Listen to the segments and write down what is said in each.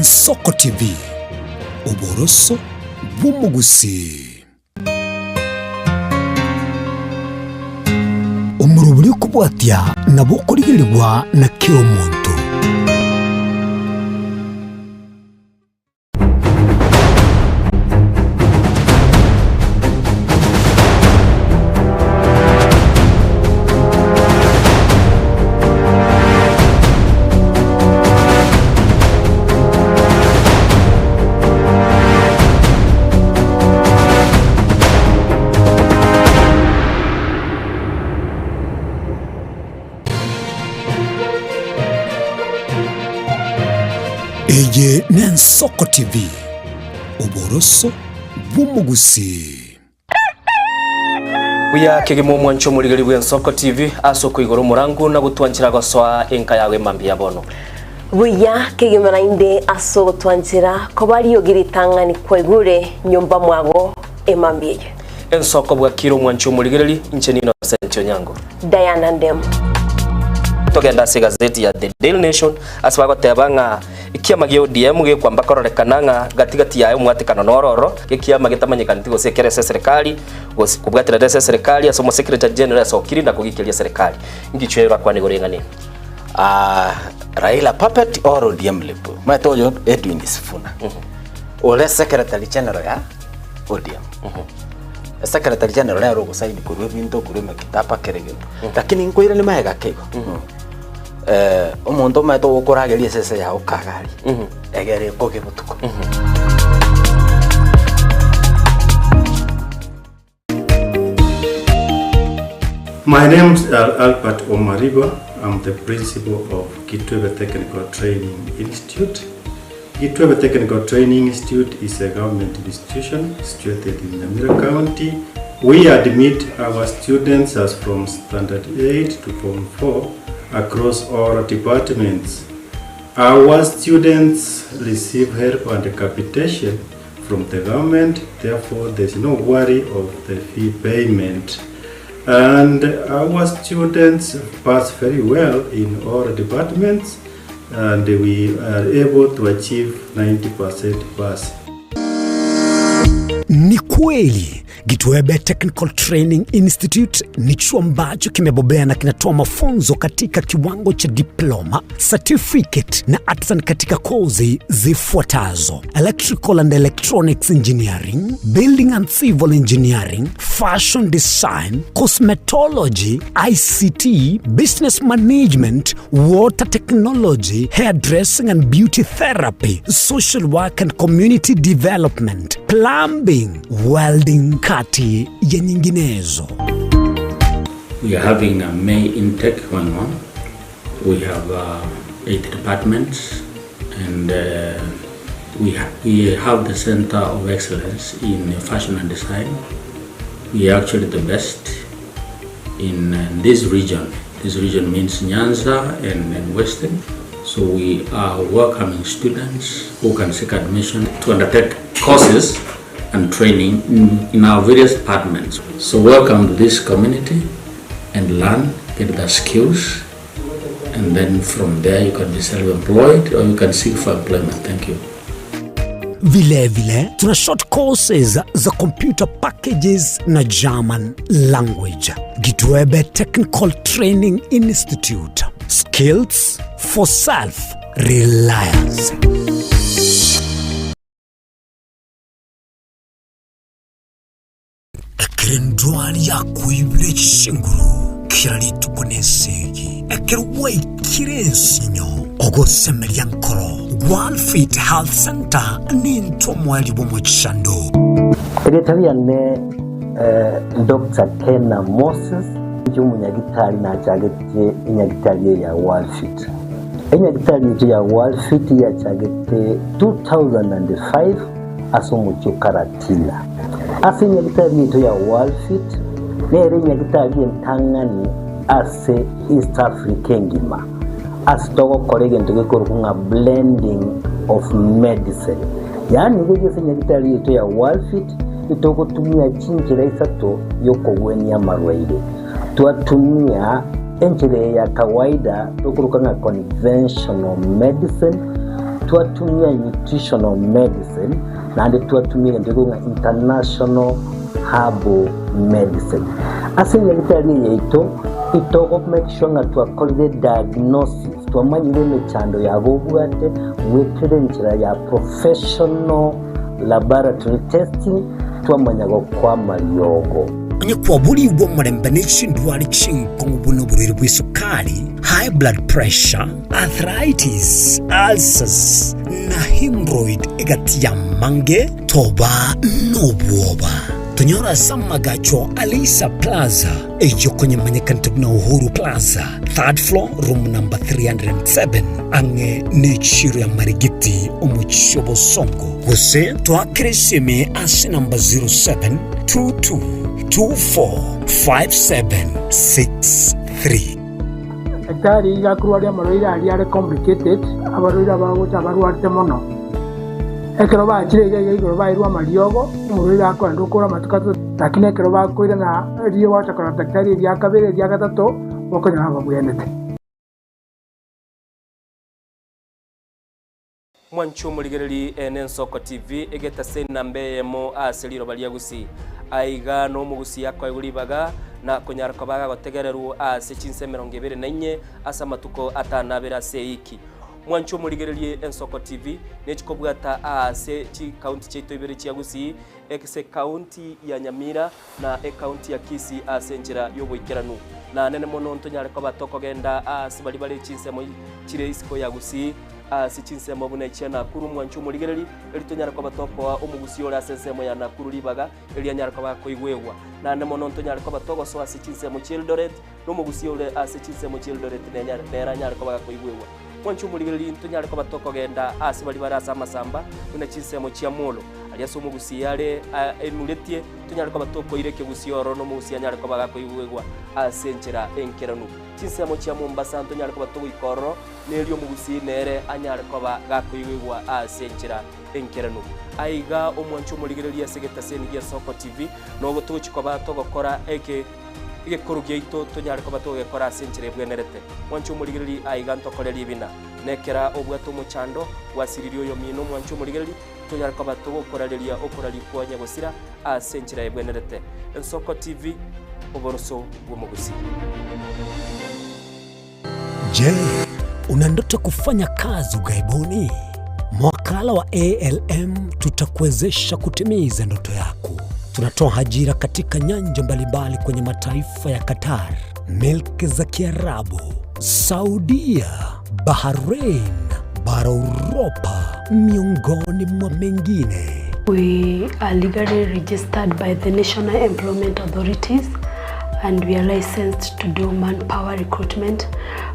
Nensoko TV, oboroso bw'omogusii. Omorobori okobwatia nabo okorigererigwa na kera omonto. Eye n'Ensoko TV, oboroso bw'omogusii. Buya kegima omwancho omorigeri bw'Ensoko TV ase okoigora omorangu na gotwanchera gosoa enka yago emambia ya bono. Buya kegima naende ase ogotwanchera koba riogi ritang'ani kwaigure nyomba mwago emambia eye. Ensoko bwakire omwancho omorigereri, inche n'Innocent Onyango. Diana Ndemo. Togende ase egazeti ya The Daily Nation ase bagoteba ng'a ekiama gia ODM gekwamba kororekana ng'a gati gati yaye omwatekano noro ororo, ekiama getamanyekaneti gose ekere ase eserekari gose kobwaterera ase eserekari ase omosecretary general asokire na kogikeria eserekari. Ngichwe orakwane igoro eng'ana eye? Ah, Raila puppet or ODM lip. Omanyete oyo Edwin Sifuna. Ore secretary general ya ODM. Secretary general nere ogosaini korwa ebinto korwa emekitaba kera egento. Lakini nkoiranie magega ake igo. Eh, omonto omanyete ogokorageria esese yago kagari, egere ekoge botuko. My name is Albert Omariba. I'm the principal of Kitwebe Technical Training Institute. Kitwebe Technical Training Institute is a government institution situated in Nyamira County. We admit our students as from Standard 8 to Form 4 across all departments. Our students receive help and capitation from the government, therefore there's no worry of the fee payment. And our students pass very well in all departments and we are able to achieve 90% pass. Ni kweli Gitwebe Technical Training Institute ni chuo ambacho kimebobea na kinatoa mafunzo katika kiwango cha diploma, certificate na artisan katika kozi zifuatazo: electrical and electronics engineering, building and civil engineering, fashion design, cosmetology, ICT, business management, water technology, hairdressing and beauty therapy, social work and community development, plumbing, welding, kati ya nyinginezo. We are having a May intake going on. We have uh, eight departments and uh, we, ha we have the Center of Excellence in Fashion and Design. We are actually the best in uh, this region. This region means Nyanza and, and Western. So we are welcoming students who can seek admission to undertake courses and training in, in our various departments. So welcome to this community and learn, get the skills, and then from there you can be self-employed or you can seek for employment. Thank you. Vilevile tuna short courses za computer packages na German language. Gitwebe Technical Training Institute. Skills for self reliance. Ekero endwari yakoibire chinguru kera rituko nesegi, ekero gwaikire ensinyo, ogosemeria nkoro, Gwalfit Health Centre nintwe omoerio bw'omochando. Erieta riane Doctor Kena Moses, inche omonyagitari nachagete enyagitari eye ya Walfit. Enyagitari eye ya Walfit yachagete 2005 ase omochie o Karatina. Ase enyagitari yaito ya Walfit nere enyagitari entang'ani ase East Africa engima ase togokora egento gekorokwa ng'a blending of medicine. Yaani iga ase enyagitari yaito ya Walfit itogotumia chinchera isato yokogwenia amarwaire. Twatumia enchera eye ya kawaida tokoroka ng'a conventional medicine. Twatumia nutritional medicine naende twatumia egento gekogwa ng'a international herbal medicine. Ase enyagitari eye yaito, itogo make sure ng'a twakorire diagnosis, twamanyire emechando yago obwate goetera enchera ya professional laboratory testing, twamanya gokoa amariogo. Onye kwaborigwe omorembe ne chindwari chinkong'u buna oborwaire bw'esukari, high blood pressure, arthritis, ulcers, na hemorrhoid egati y'amange, toba nobwoba. Tonyore ase amagacho a Lisa Plaza, eyio konyemanyekanete buna Uhuru Plaza, third floor, room number 307, ang'e n'echiro ya Marigiti, omochie o Bosongo. Gose toakere esimi ase namba 0722245763. Daktari iga akorwaria amarwaire aria are complicated, abarwaire abagocha abarwarete mono. Ekero bachire iga iga igoro bairwe amariogo, omorwaire akoenda okore amatuko atato, lakini ekero bakoirana riria gwacha korora daktari eria kabere eria gatato, bokonyora babwenete. Mwanche omorigereri ene Ensoko TV egetase enamba eyemo ase riroba ria Gusii. Aiga nomogusii akoegwa ribaga na konyara koba agagotegererwa ase chinsa 24 ase amatuko atano abere ase eiki. Mwanche omorigererie Ensoko TV nechikobwata aase chikaunti chiaito ibere chia Gusii ase ekaunti ya Nyamira na ekaunti ya Kisii ase enchera y'oboikeranu. Na nene mono ntonyare koba tokogenda aase baria bare chinsemo chire isiko ya Gusii ase chinsemo buna echia Nakuru mwanche omorigereri, eri tonyare koba tokoa omogusii ore ase ensemo ya Nakuru ribaga eri anyare koba akoigwegwa. Naende mono ntonyare koba togosoa ase chinsemo chi'Eldoret, na omogusii ore ase chinsemo chi'Eldoret nere anyare koba gakoigwegwa. Mwanche omorigereri ntonyare koba tokogenda aase baria bare ase amasamba buna chinsemo chia Molo, aria ase omogusii are aimuretie, tonyare koba tokoira ekegusii ororo na omogusii anyare koba gakoigwegwa ase enchera enkeranu. Chinsemo chia Mombasa ntonyare koba togoika ororo, na erio omogusii nere anyare koba gakoigwegwa ase enchera enkeranu. Aiga omwanche omorigereria ase egetaseni gia Soko TV, nogo togochia koba togokora eke egekoro giaito tonyare koba togegekora ase enchera ebwenerete. Mwanche omorigereria aiga ntokore ribina. Nekera obwate omochando, gwasiririe oyomino omwanche omorigereria, tonyare koba togokorareria okoraria kwa nyagosira ase enchera ebwenerete. Ensoko TV, oboroso bw'omogusii. Je, una ndoto kufanya kazi ughaibuni? Mwakala wa ALM tutakuwezesha kutimiza ndoto yako. Tunatoa ajira katika nyanja mbalimbali kwenye mataifa ya Qatar, milki za Kiarabu, Saudia, Bahrain, bara Uropa, miongoni mwa mengine. We are legally registered by the National Employment Authorities and we are licensed to do manpower recruitment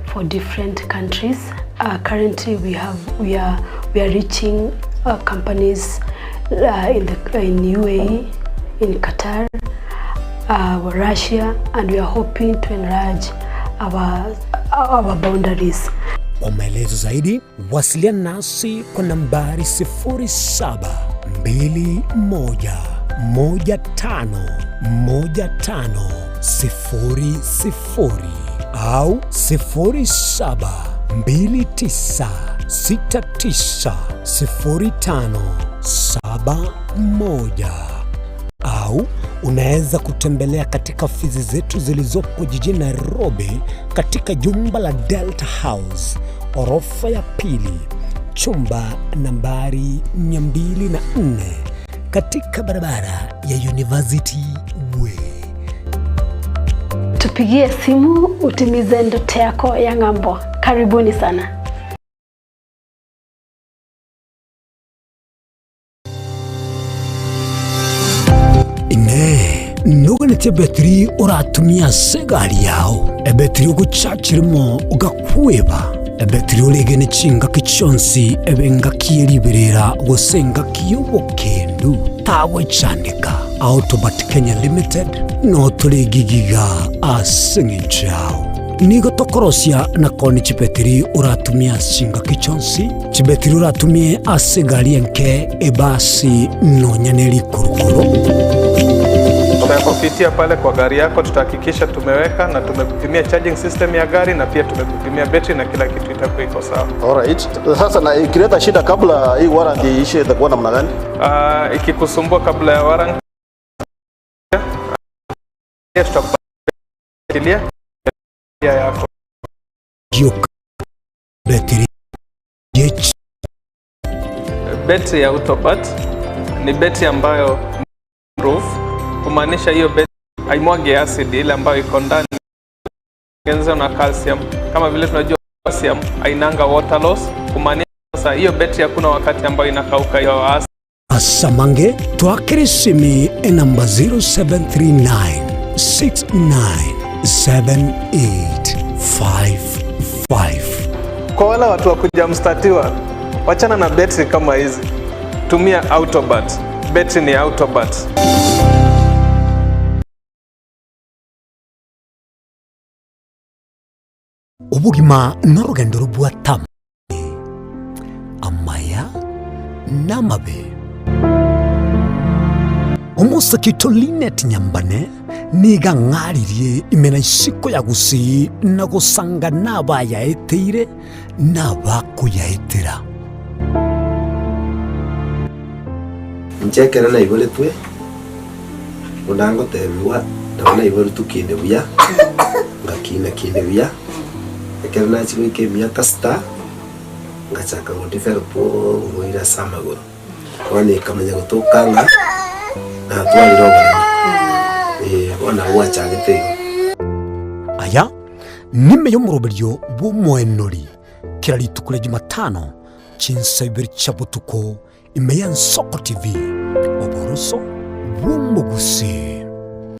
for different countries. Uh, currently we have we are we are reaching uh, companies uh, in the in UAE, in Qatar, uh, Russia and we are hoping to enlarge our our boundaries. Kwa maelezo zaidi wasiliana nasi kwa nambari 0721151500 au 0729690571 au unaweza kutembelea katika ofisi zetu zilizopo jijini Nairobi katika jumba la Delta House orofa ya pili chumba nambari 204 katika barabara ya University Way. Tupigie simu utimize ndoto yako ya ng'ambo. Karibuni sana. Inee! Noganetie ebetiri oratumie ase egari yao, ebetiri ogochachirimo ogakweba, ebetiri oregene chingaki chionsi ebe engaki ye riberera gose engaki y'obokendu? Tagwechandeka. Autobat Kenya Limited notore gigiga ase eng'encho yao. Nigo tokorosia na koonia chibetiri oratumie ase chingaki chionsi, chibetiri oratumie ase egari enke, ebasi, nonya ne rikurukuru. Tutakufitia pale kwa gari yako, tutahakikisha tumeweka na tumekupimia charging system ya gari na pia tumekupimia betri na kila kitu itakuwa iko sawa. Alright. Sasa na ikileta shida kabla hii warranty iishe itakuwa namna gani? Ikikusumbua kabla ya warranty tutakupatia yako. Betiri Betri ya Autobat ni betri ambayo proof, kumaanisha hiyo betri haimwagi acid ile ambayo iko ndani tengenezwa na calcium. Kama vile tunajua calcium hainanga water loss, kumaanisha sasa hiyo betri hakuna wakati ambayo inakauka hiyo acid. Asamange twakĩrĩcimi enamba 0739 697855. Kwa wale watu wa kujamstatiwa, wachana na betri kama hizi, tumia Autobat. Betri ni Autobat. Obogima norogendo robwatama amaya namabe. Omosakito Linet Nyambane niga ng'aririe imena isiko ya gusii na gosanga nabayaeteire nabakoyaetera. Inche ekero naiboretwe, buna ngotebiwa, nabo naiboretwe kinde buya, ngakina kinde buya, ekero nachia goika emiaka sita, ngachaka godevelop oborwaire ase amagoro. Bono ekamanya gotoka ng'a natwarire oboremo, eh, bono nabo gwachagete igo. Aya nime y'omoroberio bw'omoenori kera rituko ria Jumatano chinsa ibere chia botuko ime ya Nsoko TV, oboroso bw'omogusi.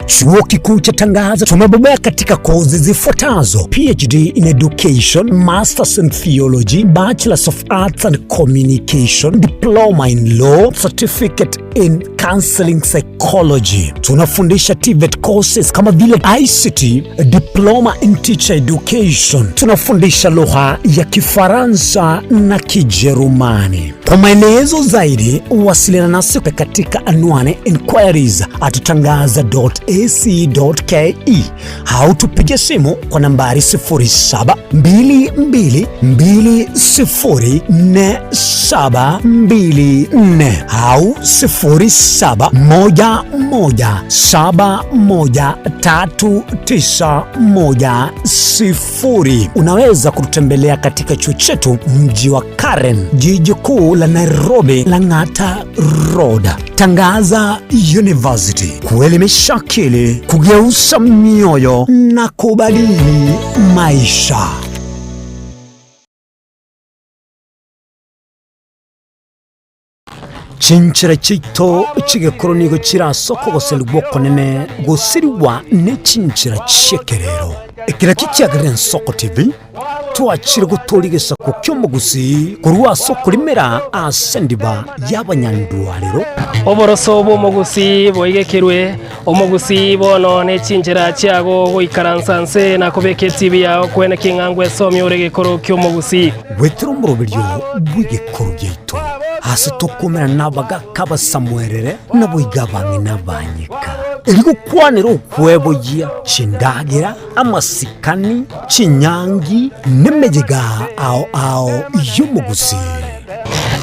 Chuo Kikuu cha Tangaza tumebobea katika kozi zifuatazo: PhD in Education, Masters in Theology, Bachelors of Arts and Communication, Diploma in Law, Certificate in Counseling Psychology. Tunafundisha TVET courses kama vile ICT, Diploma in Teacher Education. Tunafundisha lugha ya Kifaransa na Kijerumani. Kwa maelezo zaidi, wasiliana nasi katika anwani inquiries at tangaza.ac.ke au tupige simu kwa nambari 0722204724 au 0711713910. Unaweza kututembelea katika chuo chetu mji wa Karen, jiji kuu la Nairobi, Lang'ata Road. Tangaza University, kuelimisha akili, kugeuza mioyo na kubadili maisha. Chinchera chiaito chigekoro nigo chirase okogoserigwa okonene gosirigwa ne chinchera chi'ekerero. Ekero ekio kiagerire Nsoko TV, twachire gotoria egesaku ki'omogusii korwa ase okorimera ase endiba y'abanyandwarero. Oboroso bw'omogusii boigekerwe, omogusii bono ne chinchera chiago goikaransa nse na kobeka etibi yao kwene king'ango esomia ore egekoro ki'omogusii. Gwetera omoroberio bw'egekoro giaito, ase tokomerana nabagaka abasamuerere, naboigo abang'ina abanyeka. Erio gokwanera okweboyia, chindagera, amasikani, chinyangi, nemeyega ao ao y'omogusii.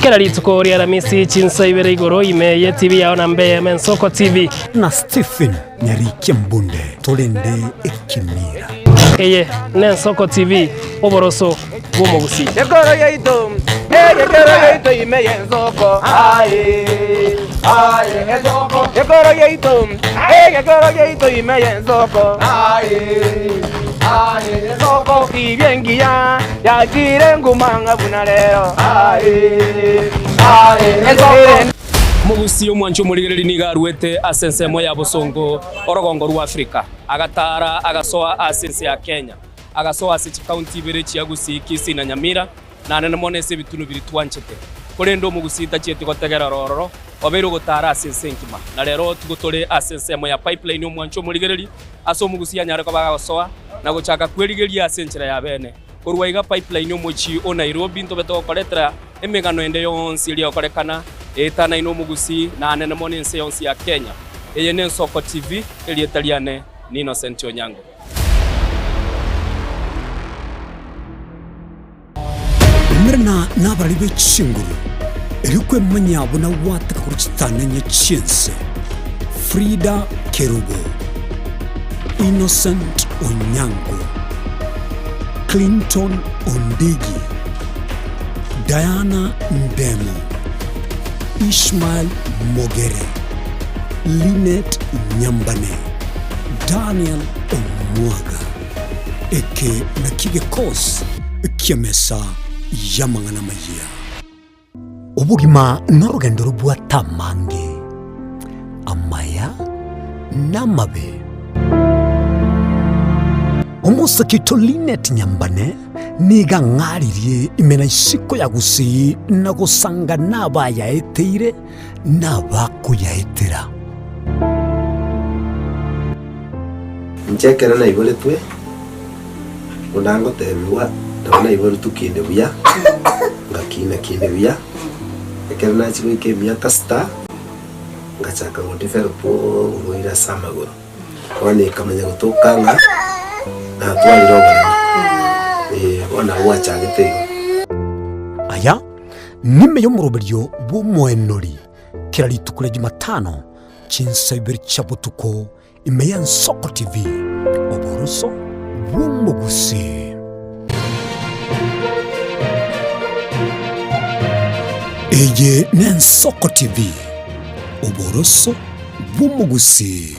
Kera rituko ria Aramisi chinsa ibere igoro ime ye TV yao na mbe Mensoko TV. Na Stephen Nyarikia Mbunde torende ekemira. Eye nensoko TV oboroso bw'omogusii. Ekoro yaito, ekoro yaito ime yensoko. Aye, aye, ensoko. Ekoro yaito, ekoro yaito ime yensoko. Aye, aye, ensoko. Ibyengiya yakire ngumanga buna lero. Aye, aye, ensoko. Mogusi omwancho omorigereri nigo aruete ase ensemo ya bosongo orogongo rwa Africa, agatara agasoa ase ense ya Kenya, agasoa ase chikaunti ibere chia Gusii, Kisii na Nyamira, naende mono ase ebitunu biria twanchete. Korende omogusii tachieti gotegerera ororo, obeire ogotara ase ense engima. Na rero tigo tore ase ensemo ya Pipeline omwancho omorigereri, ase omogusii anyare koba agosoa na gochaka kwerigeria ase enchera ya bene. Korwa iga Pipeline omochie o Nairobi ntobe togokoretera emegano ende yonsi eria egokorekana etanaine omogusii na anene mono ense yonsi ya Kenya. Eye n'Ensoko TV, erieta riane n'Innocent Onyango. Umerana nabarari be chinguru, erio kwemanya buna gwateka korwa chitananya chi'ense. Frida Kerubo, Innocent Onyango, Clinton Ondigi, Diana Ndemo, Ishmael Mogere, Linet Nyambane, Daniel Omwaga. Eke nakio gekosi ki'emesa y'amang'ana amayia. Obogima norogendo robwate amange, amaya na amabe. Omosake oito Linet Nyambane nigo ang'aririe ime na isiko ya Gusii na gosanga nabayaeteire na abakoyaetera. Inche ekero naiboretwe, buna ngotebigwa, nabo naiboretwe kinde buya, ngakina kinde buya, ekero nachia goika emiaka sita, ngachaka go develop oborwaire ase amagoro. Bono ekamanya gotoka ng'a natwarire oboremo, eh, bono nabo gwachagete igo. Aya nime y'omoroberio bw'omoenori kera rituko ria Jumatano chinsa ibere chia botuko Ime y'Ensoko TV, oboroso bw'omogusii. Eye n'Ensoko TV, oboroso bw'omogusii.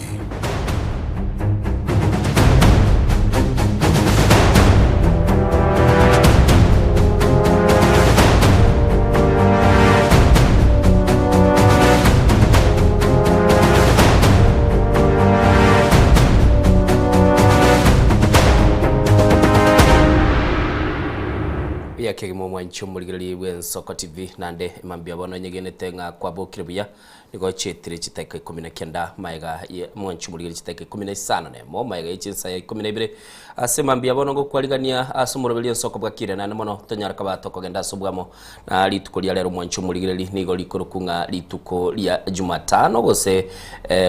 Buya kegima omwanchi omorigereria bw'Ensoko TV naende mambia bono nyegenete ng'a kwabokire buya nigo chietire chidakika ikomi na kenda maega ye mwanchi omorigereria chidakika ikomi na isano na emo maega ye chinsa ya ikomi na ibere ase mambia bono ngokwarigania ase omoroberio Ensoko bwakire naende mono tonyare koba tokogenda ase obwamo Na rituko ria rero mwanche omorigereri nigo rikorokwa ng'a rituko ria Jumatano gose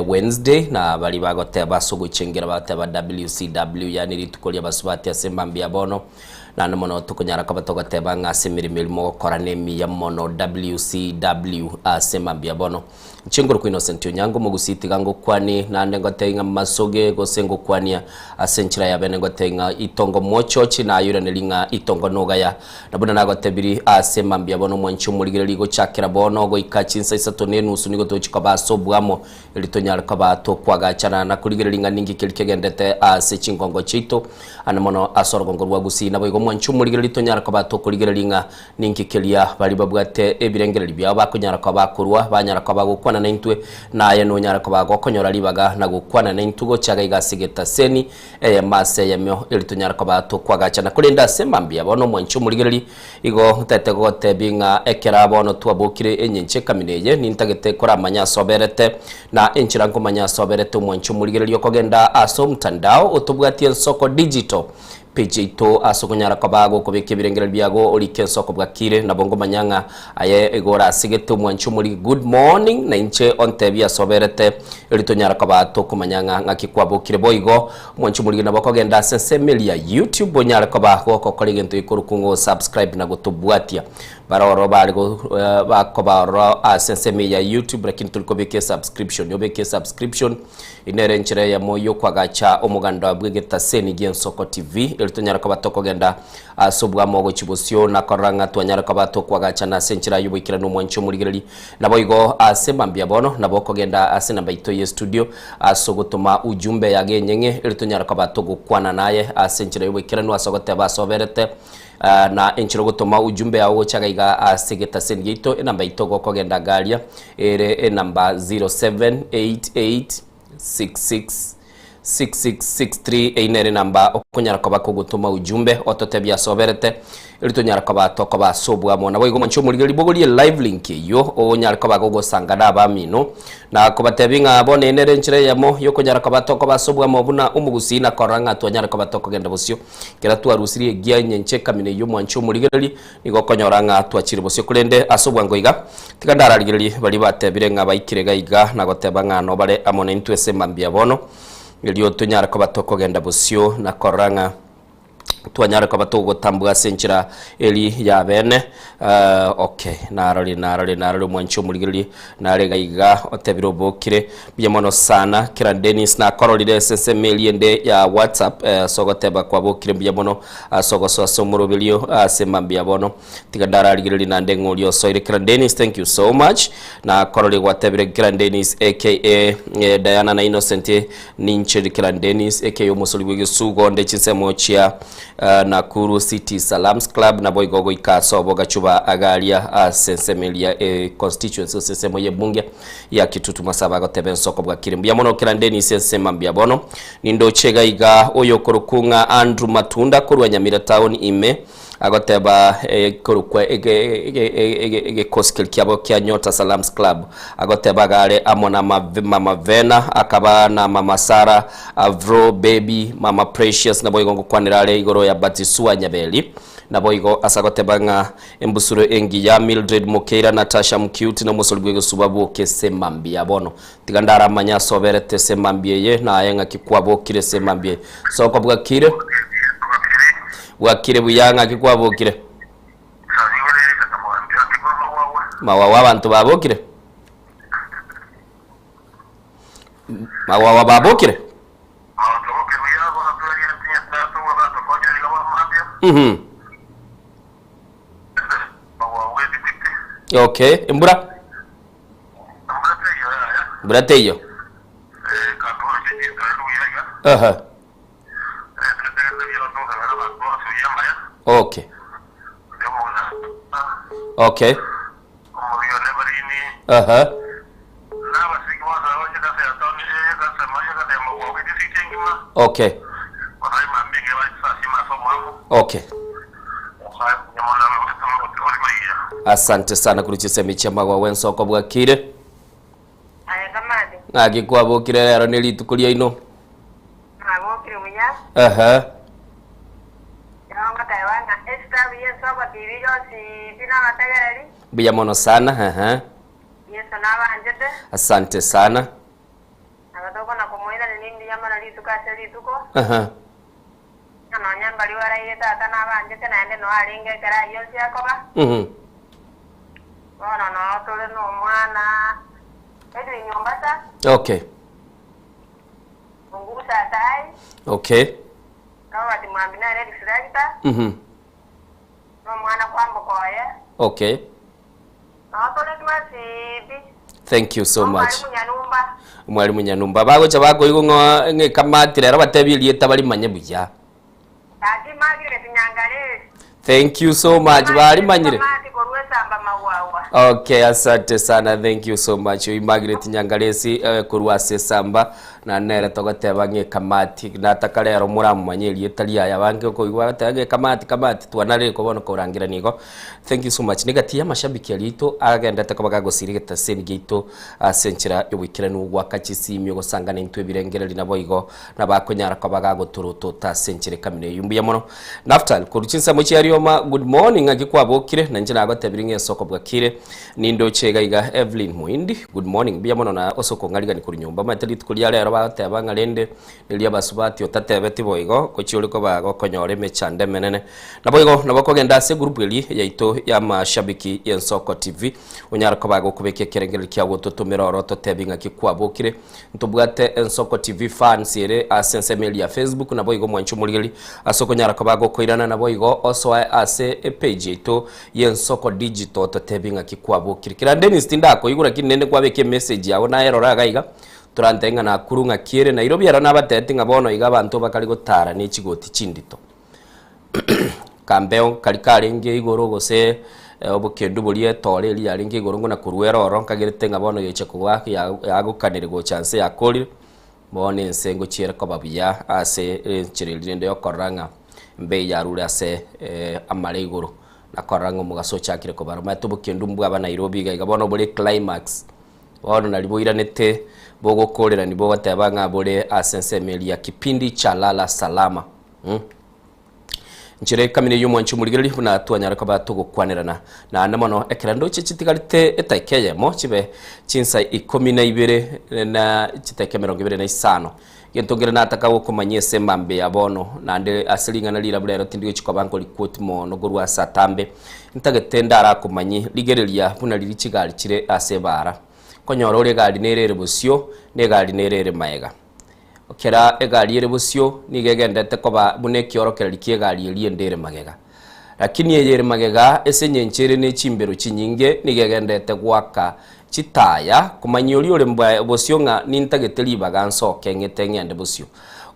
Wednesday, na baria bagoteba ase ogochengera bagoteba WCW, yaani rituko ria abasubati ase mambia bono. Naende mono tokonyara koba togoteba ng'a ase emeremo eria mogokora nemiya mono WCW ase mambia bono. Inche nkorokwa Innocent Onyango omogusii tiga ngokwanie naende ngotebie ng'a masoge gose ngokwania ase enchera ya bene ngotebie ng'a itongo mochochi nayoiranerie ng'a itongo nogaya. Na buna nagotebirie ase mambia bono omwanchi omorigereria gochakera bono goika chinsa isato na enusu nigo tochi koba ase oboamo erio tonyare koba tokwagachana na korigereria ng'a ninki keria kegendete ase chingongo chiaito ande mono ase orogongo rwa Gusii. Naboigo omwanchi omorigereria tonyare koba tokorigereria ng'a Ninki keria baria babwate ebirengererio biabo bakonyara koba bakorua, banyara koba bagokwana naintwe, na aye nonyare koba gokonyora ribaga na gokwana naintwe gocha gaiga ase egetaseni eyemo ase eyemo, erio tonyare koba tokwagachana. Korende ase mambia bono omwanche omorigereria, igo ntagete gogotebia ng'a ekero bono twabokire enyencho ekamina eye, nintagete koramanye ase oberete, na enchera nkomanya ase oberete omwanche omorigereria okogenda ase omtandao otobwatie ensoko digital, Page yaito ase okonyara koba gokobeka ebirengererio biago orike ensoko bwakire nabo ngomanya ng'a aye igo orasegete omwanchi omorigi good morning na inche ontebie ase oberete erio tonyara koba tokomanya ng'a ng'aki kwabokire boigo omwanchi omorigi nabo okogenda ase ensemo eria YouTube onyare koba gokokora egento gekorokwa ng'a osubscribe na gotobwatia bare ororo bare go bakoba ororo ase ensemo eye ya YouTube lakini tori kobeka esubscription obeke esubscription Inere enchera eyemo y'okoagacha omoganda bw'egetaseni gi'Ensoko TV, erio tonyare koba tokogenda ase obwamo gochia bosio na korora ng'a twanyare koba tokoagachana ase enchera y'oboikeranu omwanchi omorigereri. Naboigo ase mambia bono nabo okogenda ase enamba yaito y'estudio ase ogotoma ujumbe yago enyeng'e erio tonyare koba togokwana naye ase enchera y'oboikeranu ase ogoteba ase oberete na enchera ogotoma ujumbe yao gocha iga ase egetaseni giaito enamba yaito gokogenda garia Ere enamba 078866. 6663 eyio nere enamba okonyara koba kogotoma ujumbe ototebie ase oberete eri tonyara koba tokoba ase obwamo. Naboigo mwanche omorigereria bogorie live link eyio onyare koba gogosanga na abamino na kobatebia ng'a bono eye nere enchera eyemo yokonyara koba tokoba ase obwamo buna omogusii na korora ng'a twanyare koba tokogenda bosio. Ekero twarusirie egia enyenche ekamina eyio mwanche omorigereria nigo okonyora ng'a twachire bosio korende ase obwango iga tiga ndararigererie baria batebire ng'a baikire iga iga na goteba ng'a nobare amo naintwe ase mambia bono erio tonyare koba tokogenda bosio na korora ng'a twanyare koba togotambua ase enchera eri y'abeene. Okay, narorire narorire narorire omwanchi omorigereria nare iga iga otebire obokire buya mono sana kera Dennis nakororire ase ensemo eria ende ya WhatsApp ase ogoteba kwabokire mbuya mono ase ogosoa ase omoroberio ase mambia bono tiga ndararigererie naende ng'a oria osoire kera Dennis thank you so much nakororire gwatebire kera Dennis aka Diana na Innocent Ninche Rikera Dennis, aka omosori bw'egesugo onde chinsemo chia Nakuru City Salams Club, naboigo goika ase obogachuba agaria ase ensemo eria e constituency gose ensemo y'ebunge ya Kitutu Masaba agoteba ensoko bwakire. Mbuya mono Kera Dennis ase mambia bono. Nindoche iga iga oyokorokwa ng'a Andrew Matunda korwa Nyamira town ime Agoteba ekorokwa egekosi keria kiabo kia Nyota Salams Club. Agoteba agare amo na Mama Vena, akaba na Mama Sarah, Avro, Baby, Mama Precious naboigo ngokwanera are igoro ya Batisua Nyaberi. Naboigo ase agoteba ng'a embusuro engiya Mildred Mokeira, Natasha Mcute na omosori bw'egesuba bwoke se mambia bono. Tiga ndaramanye ase oberete ase mambia eye, na aye ng'aki kwabokire ase mambia eye. Soko bwakire? Bwakire buya ng'aki kwabokire? Mawawa abanto babokire? Mawawa babokire? Mhm. Okay, embura? Mbura teiyo. Aha. Okay. Okay. Aha. Okay. Okay. Asante sana korwa chisemi chia magwa wensoko bwakire. Ng'aki kwabokire rero ne rituko riaino. Nabokire buya. Ehe. Nabo ngoteba ng'a esitabu y'ensoko TV yonsi pi nabategereri. Mbuya mono sana ehe. Yeso nabanchete. Asante sana. Nabo tokona komoiraneria nimbuya mono rituko ase rituko. Ehe. Ng'a nonya mbaria baraire tata nabanchete naende noo arenge ekero ayio onsi akoba. Bono noo tore nomwana Edwin Ombasa. Okay. Ongusa Atai. Okay. Robert Mwambi nere Reflector. Nomwana Kwamboka oye. Okay. Noo tore twensi pi. Thank you so much. Omwalimu Nyanumba. Omwalimu Nyanumba. Bagocha bakoigwa ng'a ng'a ekamati rero batebie erieta barimanye buya. Gaki Margaret Nyangaresi. Thank you so much. Barimanyire. Kamati korwa esamba magwagwa. Okay, asante sana. Thank you so much. Oyo Margaret Nyangaresi eh, korwa ase esamba na nere togoteba ng'a ekamati nataka rero moramomanye erieta riaye abange okoigwa bagoteba ng'a ekamati kamati twanarire bono korangerania igo. Thank you so much. Negati y'amashabiki aria aito agendete koba gagosiria egetaseni giaito ase enchera y'oboikeranu goaka chisimi ogosangana intwe ebirengererio naboigo nabakonyara koba gagotorotota ase enchera ekamina eyio. Mbuya mono. Naftali korwa chinsemo chia Rioma, good morning ng'aki kwabokire? Na inche nagotebirie ng'a esoko bwakire. Nindoche iga iga Evelyn Muindi, good morning mbuya mono na ase okong'arigani korwa nyomba. Omanyete rituko ria rero bagoteba ng'a rende Riria abasubati otatebeti boigo, gochia ore koba gokonyora emechando emenene. Naboigo nabo okogenda ase egroup eria yaito y'amashabiki y'Ensoko TV, onyare koba gokobeka ekerengererio kiao gototomera oro ototebi ng'aki kwabokire. Ntobwate Ensoko TV fans ere ase ensemo eria ya Facebook, naboigo mwanche omorigereria ase okonyara koba gokoirana naboigo osoe ase epage yaito y'Ensoko Digital ototebi ng'aki kwabokire. Kera Dennis tindakoigwa lakini nende kwabeka emessage yao nayerora iga iga, Torantebe ng'a Nakuru ng'aki ere Nairobi ero nabatebeti ng'a bono iga abanto bakare gotara ne chigoti chindito. Kambeo nkari karenge igoro gose obokendu boria etore eria yarenge igoro ng'o na korwa ere ororo nkagerete ng'a bono gecha kogwa yagokanire gocha nse yakorire. Bono ense ngochiere koba buya ase enchera eria rende yokorora ng'a embei yarure ase amare igoro na korora ng'a omogaso ochakire kobara. Omanyete obokendu mbwaba Nairobi iga iga bono bore climax, bono nari boiranete bogokorerani bogoteba ng'a bore ase ensemo eria kipindi cha lala salama. Nchera ekamina y'omwanchi omorigereria buna twanyare koba togokwanerana. Naende mono ekero ndoche chitigarete etaika eyemo chibe chinsa ikomi na ibere na chitaika emerongo ebere na isano. Egento nkere nataka gokomanyia ase emambia ya bono, naende ase ring'ana rirabu rero tindi gochia koba nkoriquote mono korwa ase atambe. Ntagete ndarakomanyie, rigereria buna riria chigari chire ase ebaara. Konyora ore egari nere ere bosio, na egari nere ere maega. Kera egari ere bosio nigo egenderete koba buna ekiorokererio ki'egari eria ende ere magega. Lakini eye ere magega ase engencho ere ne chimbero chinyinge nigo egenderete goaka chitaya komanyia oria ore bosio ng'a nintagete ribaga nsoke ng'ete ng'ende bosio.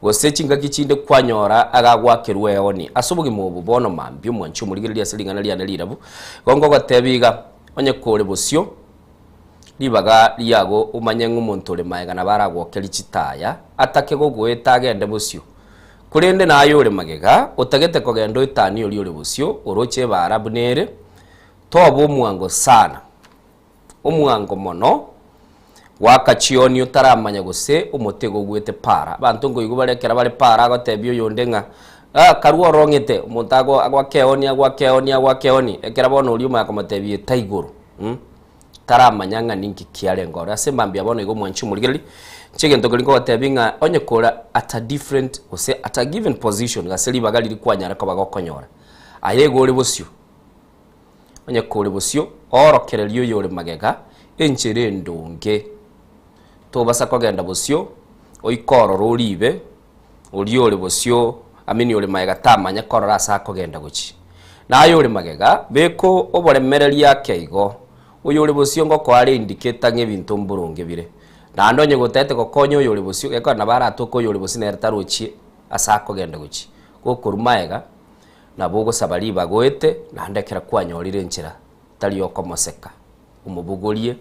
Gose chingaki chinde kwanyora agagoakerwa eoni ase obogima obo bono mambia omwanchi omorigereria ase ring'ana riane rirabu. Igo ngogotebia iga, onye kore bosio, Ribaga riago omanye ng'a omonto ore magega nabo aragokerie chitaya, atake gogoeta agende bosio. Korende naye ore magega, otagete kogenda oetanie oria ore bosio, oroche ebaara buna ere, toba omwango sana, omwango mono, goaka chioni otaramanya gose omotego ogwete paara. Abanto nkoigwa bare ekero bare paara agotebia oyonde ng'a ah, karue orong'ete, omonto ago agoaka eoni agoaka eoni agoaka eoni, ekero bono oria omanya komotebia eta igoro mh. Taramanya ng'a ninki kiarenge ore. Ase mambia bono igo omwanchi omorigereria, inche egento keria nkogotebia ng'a onye kore at a different gose at a given position gose ribaga riria kwanyara koba gokonyora, aye igo ore bosio, onye kore bosio, oorokererie oyore magega enchera endonge. Tobasa kogenda bosio, oike ororo oribe, oria ore bosio, amini ore magega tamanya korora ase akogenda gochia. Na aye ore magega, beka oboremereria ake igo, oyore bosio ngokoa are indicator ng'a ebinto mboronge bire. Naende onye gotagete gokonya oyore bosio, gekogera nabo aratoke oyore bosio nere tarochie ase akogenda gochia. Gokorwa magega, nabo ogosaba ribaga oete, naende ekero kwanyorire enchera, tari okomoseka. Omobogorie,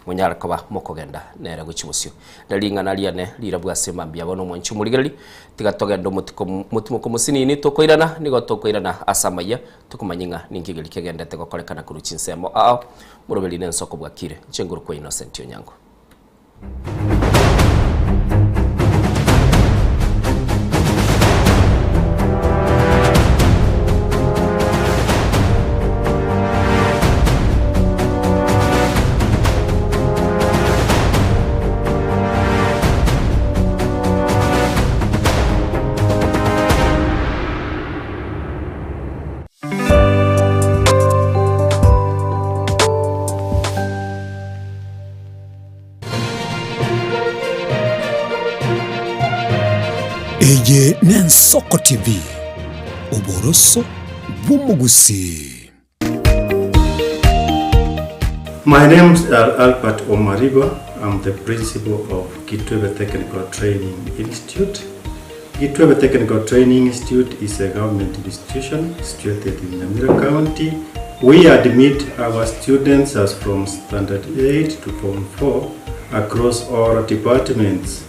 monyare koba mokogenda nere gochia bosio. Na ring'ana riane rirabwo ase mambia bono omwanchi omorigereria, tiga togende omotiko motimoko mosinini tokoirana, nigo tokoirana ase amayia, tokomanya ng'a ninki keria kegendete gokorekana korwa chinsemo ao, moroberi nensoko bwakire. Inche ngorokwa Innocent Onyango. Eye n'Ensoko TV, oboroso bw'omogusii. My name's Albert Omariba. I'm the principal of Kitwebe Technical Training Institute. Gitwebe Technical Training Institute is a government institution situated in Nyamira County. We admit our students as from Standard 8 to Form 4 across all departments.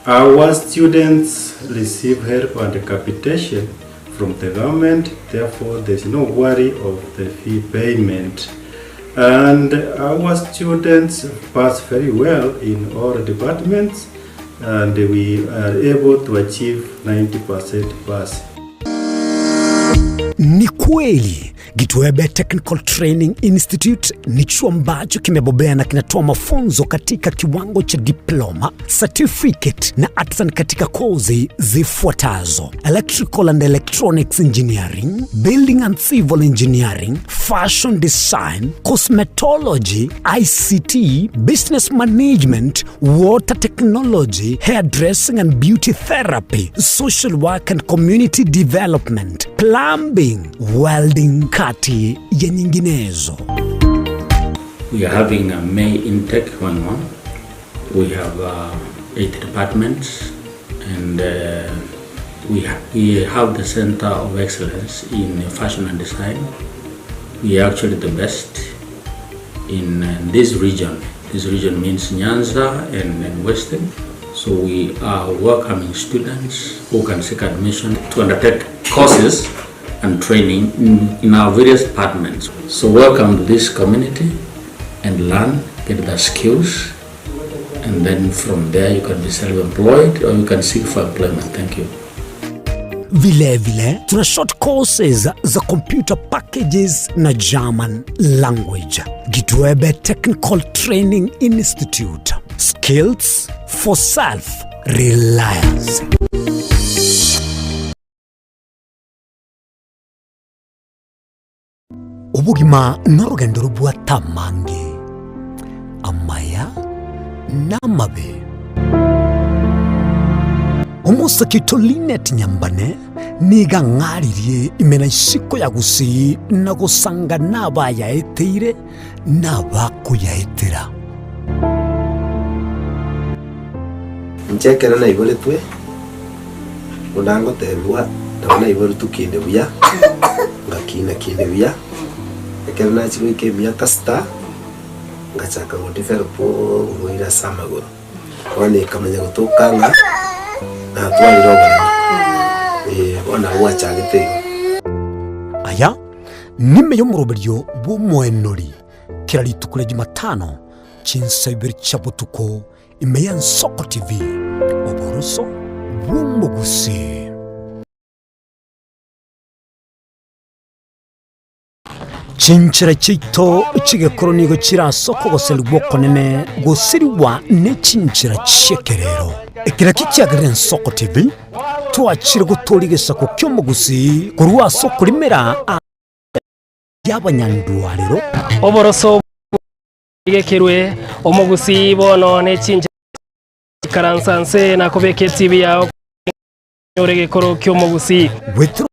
Our students receive help and capitation from the government, therefore there's no worry of the fee payment. And our students pass very well in all departments and we are able to achieve 90% pass. Ni kweli Gitwebe Technical Training Institute ni chuo ambacho kimebobea na kinatoa mafunzo katika kiwango cha diploma, certificate na artisan katika kozi zifuatazo: Electrical and Electronics Engineering, Building and Civil Engineering, Fashion Design, Cosmetology, ICT, Business Management, Water Technology, Hairdressing and Beauty Therapy, Social Work and Community Development, Plumbing, Welding kati ya nyinginezo. We are having a May intake going on. We have uh, eight departments and uh, we, ha we have the Center of Excellence in Fashion and Design. We are actually the best in uh, this region. This region means Nyanza and, and Western. So we are welcoming students who can seek admission to undertake courses and training in, in our various departments. So welcome to this community and learn, get the skills, and then from there you can be self-employed or you can seek for employment. Thank you. Vile vile tuna short courses za computer packages na German language. Gitwebe Technical Training Institute. Skills for self reliance. Obogima norogendo robwate amange, amaya na amabe. Omosake oito Linet Nyambane nigo ang'aririe ime na isiko ya Gusii na gosanga nabayaeteire na abakoyaetera. Inche ekero naiboretwe, buna ngotebigwa, nabo naiboretwe kinde buya, ngakina kinde buya, ekero nachia goika emiaka sita, ngachaka go develop oborwaire ase amagoro. Bono ekamanya gotoka ng'a natwarire oboremo, eh, bono nabo gwachagete igo. Aya nime y'omoroberio bw'omoenori kera rituko ria Jumatano chinsa ibere chia botuko ime y'Ensoko TV, oboroso bw'omogusii. Chinchera chiaito chi'egekoro nigo chire ase okogoserigwa okonene gosirigwa ne chinchera chi'ekerero. Eki nakio kiagerire Ensoko TV twachire gotooria egesaku ki'omogusii korwa ase okorimera y'abanyandwarero. Oboroso bw'ekerwe omogusii bono ne chinchera Ikaransa nse na kobeka etibi yao onyore egekoro ki'omogusii. Goetera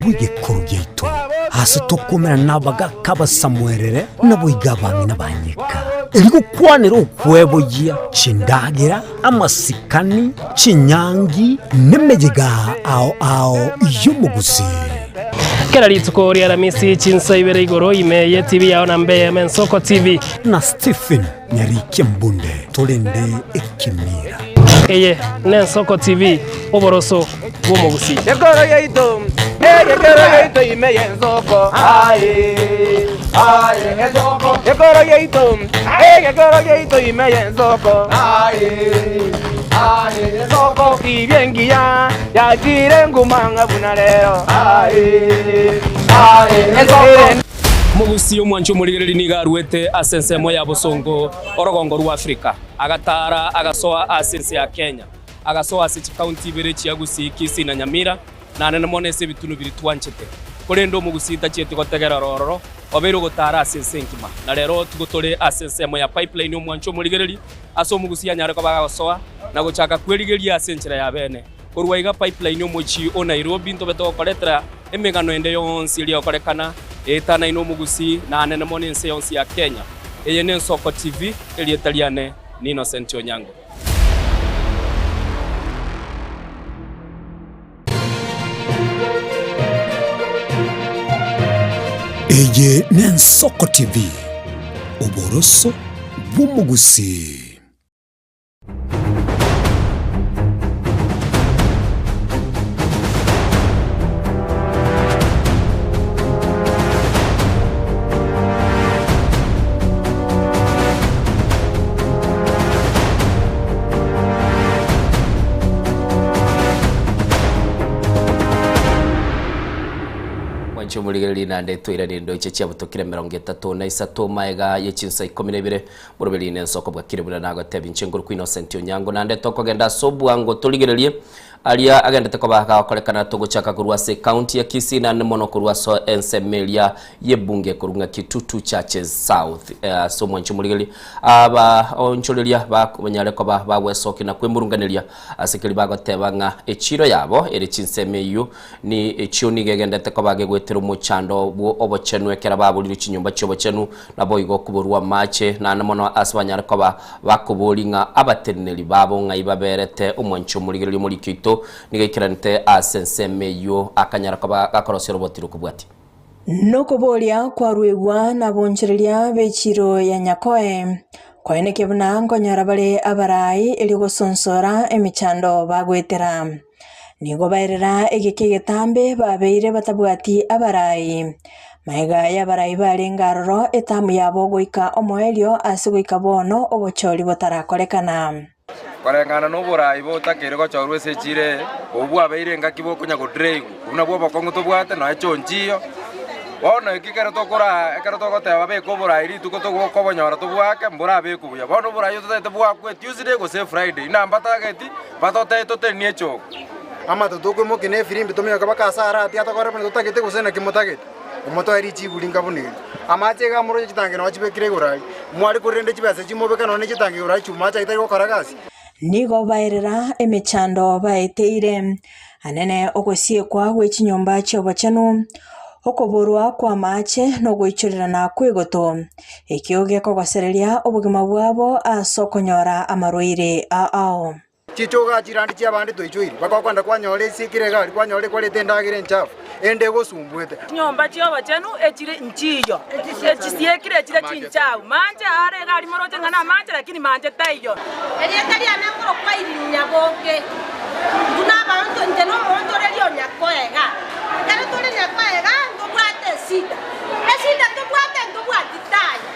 bw'egekoro giaito, aase tokomerana nabagaaka abasamuerere, naboigo abang'ina ba nyika, erio gokwanera okweboyia chindagera, amasikani, chinyangi, nemeyega ao ao y'omogusii. Kera rituko ri'Aramisi chinsa ibere igoro ime y'etibi yao na mbe y'Ensoko TV. Na Stephen Nyarikia Mbunde torende ekemira. Eye n'Ensoko TV, oboroso bw'omogusii. Ekoro yaito, egekero yaito ime y'ensoko, aye, aye, ensoko. Ekoro yaito, egekero yaito ime y'ensoko, aye, aye, ensoko. Tibia engiya yachire nguma ng'a buna rero, aye, aye, ensoko. Omogusii omwanchi omorigereria nigo aruete ase ensemo ya bosongo orogongo rwa Afrika, agataara agasoa ase ense ya Kenya, agasoa ase chikaunti ibere chia Gusii, Kisii na Nyamira, na nene mono ase ebitunu biria twanchete. Korende omogusii tachieti gotegerera ororo, obeire ogotaara ase ense engima. Na rero tigo tore ase ensemo ya Pipeline omwanchi omorigereria, ase omogusii anyare koba agosoa na gochaka kwerigeria ase enchera ya bene. Korwa iga Pipeline omochie o Nairobi ntobe togokoretera emegano ende yonsi eria egokorekana eetanaine omogusii na anene mono ense yonsi ya Kenya. Eye n'Ensoko TV, erieta riane ni Innocent Onyango. Eye n'Ensoko TV, oboroso bw'omogusii. Mwanche omorigereria naende toiranie ndoche chiabutokire 33 maega ye chinsa 12 Boroberi nensoko bwakire buna nagotebi inche nkorokwa Innocent Onyango naende tokogenda ase obwango torigererie aria agendete koba gagokorekana togochaka korwa ase ecounty ya Kisii naende mono korwa ase ensemo eria y'ebunge korwa ng'a Kitutu Churches South Eh, ase omwancho omorigereria aba onchoreria banyare koba bagwesokia na kwemurunganeria ase keri bagoteba ng'a echiro yabo ere chinsemo eyio Ni echio nigo egenderete koba gegwetera omochando bwo obochenu ekero baborirwe chinyomba chi'obochenu, naboigo koborwa amache, naende mono ase banyare koba bakoboria ng'a abateneneri babo ng'ai baberete. Omwanchi omorigereria omoriki oito nigo aikeranete ase ensemo eyio akanyara koba gakorosia oroboti rokobwatia. Nokoboria kwaruegwa nabonchoreria b'echiiro ya Nyakoe. Koenekia buna nkonyora bare abarai erio gosonsora emechando bagoetera. Nigo baerera egeka egetambe babeire batabwati abarai. Magega y'abarai barenge aroro etamu yabo goika omoerio ase goika bono obochori botarakorekana. Koreng'ana noboraai botakeire gochorwa ase echiira eye, obwo bwabeire engaki bokonya godreigwa, obwo nabwo obokong'u tobwate, nonya chionchiyo. Bono eki ekero tokoraa ekero togoteba beka oboraai rituko togokobonyora tobwake, mborabekwe buya. Bono oboraai ototagete bwakwe Tuesday gose Friday, inaa mbatageti, batotebie totenenie echoko. Amato tokoimokia na efirimbi tominyoke mpaka ase aare aria atokore buna totagete gose naki motagete. Omotoe richibu ringa buna eri. Amache iga amoroche chitangi nonya chibekire igoro aria. Mware korende chibesa echi mobeka nonya ne chitangi igoro aria chiume amache ayio tari gokora gasi. Nigo baerera emechando baeteire, anene ogosiekwa gwe chinyomba chi'obochenu, okoborwa kw'amaache, na ogoichorerana kw'egoto, ekio gekogosereria obogima bwabo ase okonyora amarwaire ao. Chichoga chirandi chi'abande twaichoire, bakogenda kwanyora esikire egari, kwanyora ekwarete endagera enchafu, ende egosumbuete. Chinyomba chi'obochenu echire nchiyo, echisiekire echire chinchafu. Manche are egari moroche ng'a namanche, lakini manche taiyo. Erieta riane nkorokwa Irene Nyaboke. Intwe nabaanto, inche nomoonchoreria o Nyakoega. Ekero tore Nyakoega ntobwate esida. Esida ntobwate ntobwati taya.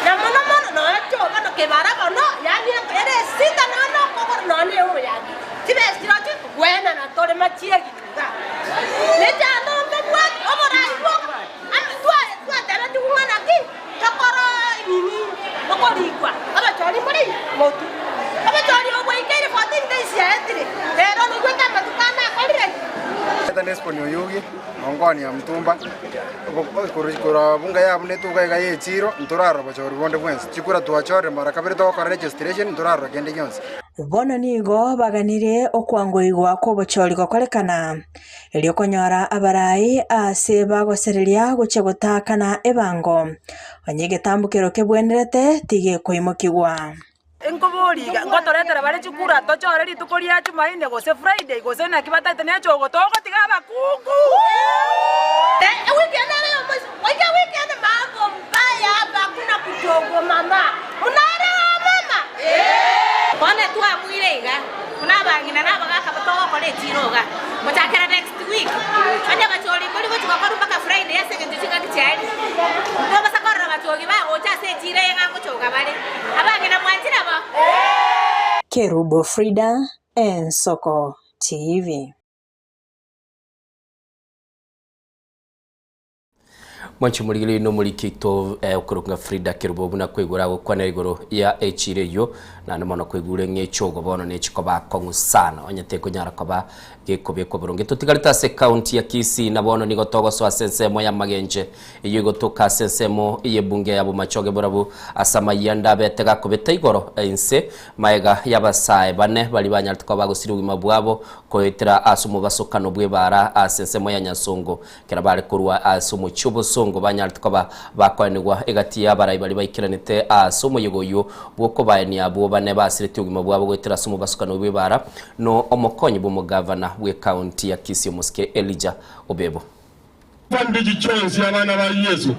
Na mono mono nonya bono kebara bono, yaani ere esida nonya nokogoro nonya ne omoyagi. Chibesa chirochio kogwenana tore machiegi iga. Nechando ntobwate oborai bwoka twatebetigwe ng'a naki tokoro nini okorikwa abachori mbori motu. Obochori obo bwaikeire 14 days yaetire, rero noigwete amatuko ane akorire ki? Eta Nesboni Oyugi, Ongoni ya Mtumba, korwa bunga ya buna etuka iga ye echiro, ntorarora bochori bonde bwensi. Chikura twachorire mara kabere togokora registration, ntorarora kende gionsi. Bono nigo baganirie okwangoigwa kw'obochori gokorekana, erio konyora abarai aase bagosereria gochia gotaakana ebango, onye egetambokero kebwenerete tigekoimokigwa. Nkoboria iga, ngotoretera bare chikura tochore rituko ria Jumaine gose Friday gose naki bataete nechogo togotiga abakungu. Ewiki ene ere yomoisiko goika ewiki ende mambo mbaya hapa hakuna kuchogwa mama munaelewa mama. Bono twabuire iga, buna abang'ina na abagaka togokora echiro iga, gochakera next week, onye bachori mbori gochi gokorwa mpaka Friday ase eng'encho chingaki chiaerire, ntobasa korora bachogi bagocha ase echiro eye ng'a ngochoga bare. Abang'ina mwanchire bo? Kerubo Frida, Ensoko TV. Mwanche morigererie nomoriki oito eh, okorokwa ng'a Frida Kerubo buna kwaigure agokwanera igoro ya echiro eyio naende mono kwaigure ng'a echogo bono nechikoba akong'u sana onye tekonyara koba gekobekwa boronge. Totigarete ase ekaunti ya Kisii na bono nigo togosoa ase ensemo ya Magenche eyio egotoka ase ensemo y'ebunge ya Bomachoge Borabu ase amayianda abete gakobeta igoro inse maega y'abasae bane baria banyarete koba bagosiria obogima bwabo koetera ase omobasokano bw'ebaara ase ensemo ya Nyasongo Ekero bare korwa ase omochie obosongo banyarete koba bakoenigwa egati y'abarai baria baikeranete ase omoyega oyio bw'okobaenia abwo bane basiretie obogima bwabo goetera ase omobasukano bw'ebaara no omokonyi bw'omogavana bw'ekaunti ya Kisii omosike Elijah Obebo. Family chionsi abana ba Yeso,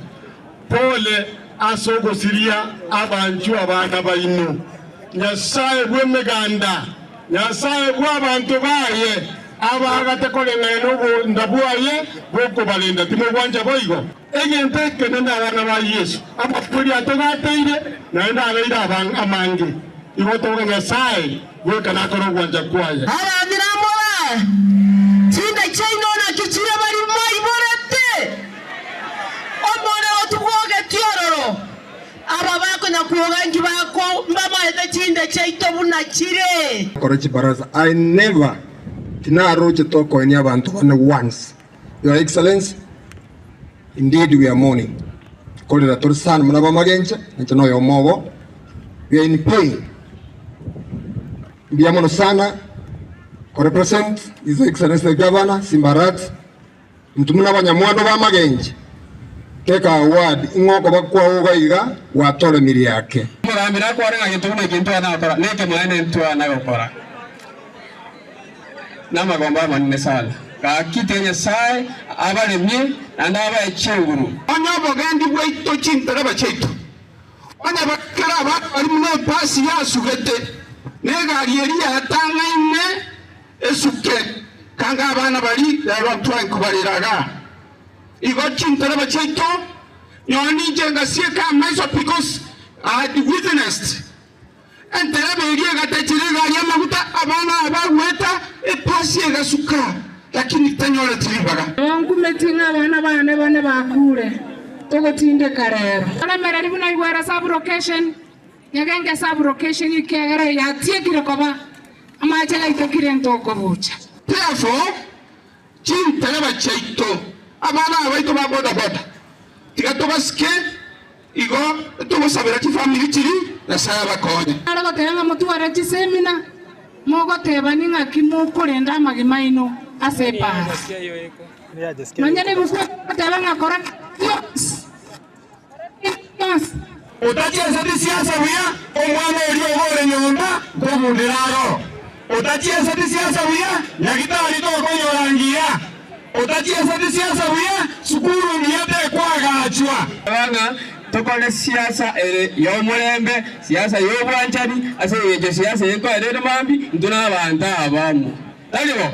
pole ase ogosiria abanchwa abana baino. Nyasae bw'emeganda, Nyasae bw'abanto baye, abaagate koreng'ana nobonda bwaye bw'okobarenda. Timogwancha boigo? Egento ekenene abana ba Yeso, amakweri atogateire, naende abeire amange. Igo toga Nyasae goika nakore ogwancha kwaye. Abamira morae, chinda chiaino naki chire baria mwaiborete? Omorero tibwogeti ororo. Aba bakonya kwoga inki bako mbamaete chinda chiaito buna chire. Kora chibaraza I never tinaroche tokoenia abanto bane once Your Excellency indeed we are mourning korera tore sana buna abamagenche inche noyomo obo we are in pain mbuya mono sana ko represent His Excellency the Governor Simba Arati Intwe buna abanyamwando b'amagenche, keka award ing'o okoba kwao iga iga gwatoremirie ake. Omogambi nakwane ng'a gento buna eke ntwana gokora, nekemanene ntwana gokora. Namagombo amanene sana. Gaki tiga Nyasae abaremie naende abae chinguru. Onye obogendi bwaito chintereba chiaito. Onye bakera abana baria buna epasi yasugete, na egari eria yatang'aine esuke, kanga abana baria rero ntware nkobarera igaa. Igo chintereba chiaito, nonye ninche ngasieka amaiso because I had witnessed entereba eria egatechera egari amaguta, abana aba bagoeta epasi egasuka, lakini tanyoreti ribaga. Ngonkumetie ng'a abana baane bane bakuure, togotindeka rero. Oremereri buna igwera sub-location, Nyagenge sub-location ekiagera yatiekire koba amache gaitekire ntokobucha. Therefore, chintereba chiaito, abana aba baito ba boda boda, tiga tobasike, igo togosabera chifamiri chiria, Nyasae abakonye. Nare goteba ng'a motware chisemina, mogotebani ng'aki mokorenda amagima aino ase epaara. Nonya nebuku egoteba ng'a kora gionsi, kora kende gionsi. Otachieseti siasa buya, omwana oria obo ore nyomba nkogundera aroro. Otachieseti siasa buya, nyagitari tokonyora ngiya. Otachieseti siasa buya, sukuru ngiya tekoagachwa. Ng'a tokore siasa ere y'omorembe, siasa y'obwanchani, ase engencho siasa eye nkoera ere mambia, intwe nabaanto abamo. Tari bo?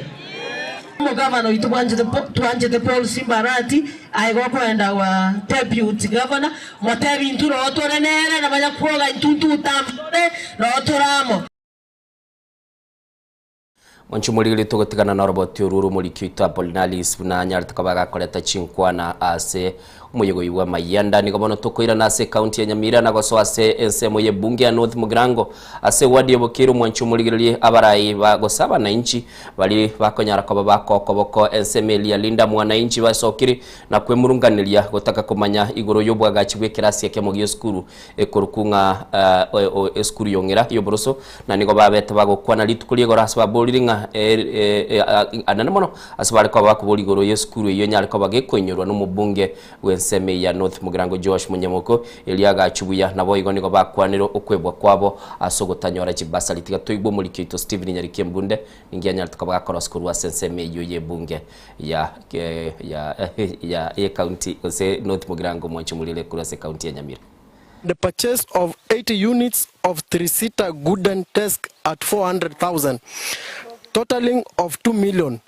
Omogavana oito bwanchete twanchete Paul Simba Arati, aye gokoenda gwa deputy governor, motebi intwe noo tore nere, na banya kwoga intwe ntutambore, noo tore amo. Mwanche omorigeri togotigana na oroboti oru oromoriki oito Apollinalis buna anyarete koba agakoreta chinkwana ase omoyega oyio bw'amayanda. Nigo bono tokoirana ase ekaunti ya Nyamira na gosoa ase ensemo y'ebunge ya North Mugirango ase ewadi ya Bokeire omwanche omorigererie abarai ba gose abanainchi bari bakonyara koba bakokoboko ensemo eria Linda Mwananchi basokire na kwemurunganeria gotaka komanya igoro y'obwagachi bw'ekerasi ekemo gi'esukuru ekorokwa ng'a esukuru y'ong'ira y'oboroso na nigo babete bagokwana rituko ri'igoro ase baborire ng'a anene mono ase bare koba bakoboria igoro y'esukuru eyio enyare koba gekoinyorwa n'omobunge bw'ensemo ya North Mugirango Joash Munyamoko erio agachwa buya naboigo nigo bakwanire okwebwa kwabo ase ogotanyora chibasari tiga toigwe omoriki oito Stephen Nyariki Embunde ninki anyarete koba gakorosia korwa ase ensemo eyio y'ebunge ya ya ya ekaunti gose North Mugirango mwanche omorire korwa ase ekaunti ya Nyamira. The purchase of 80 units of three-seater gooden desk at 400,000 totaling of 2 million.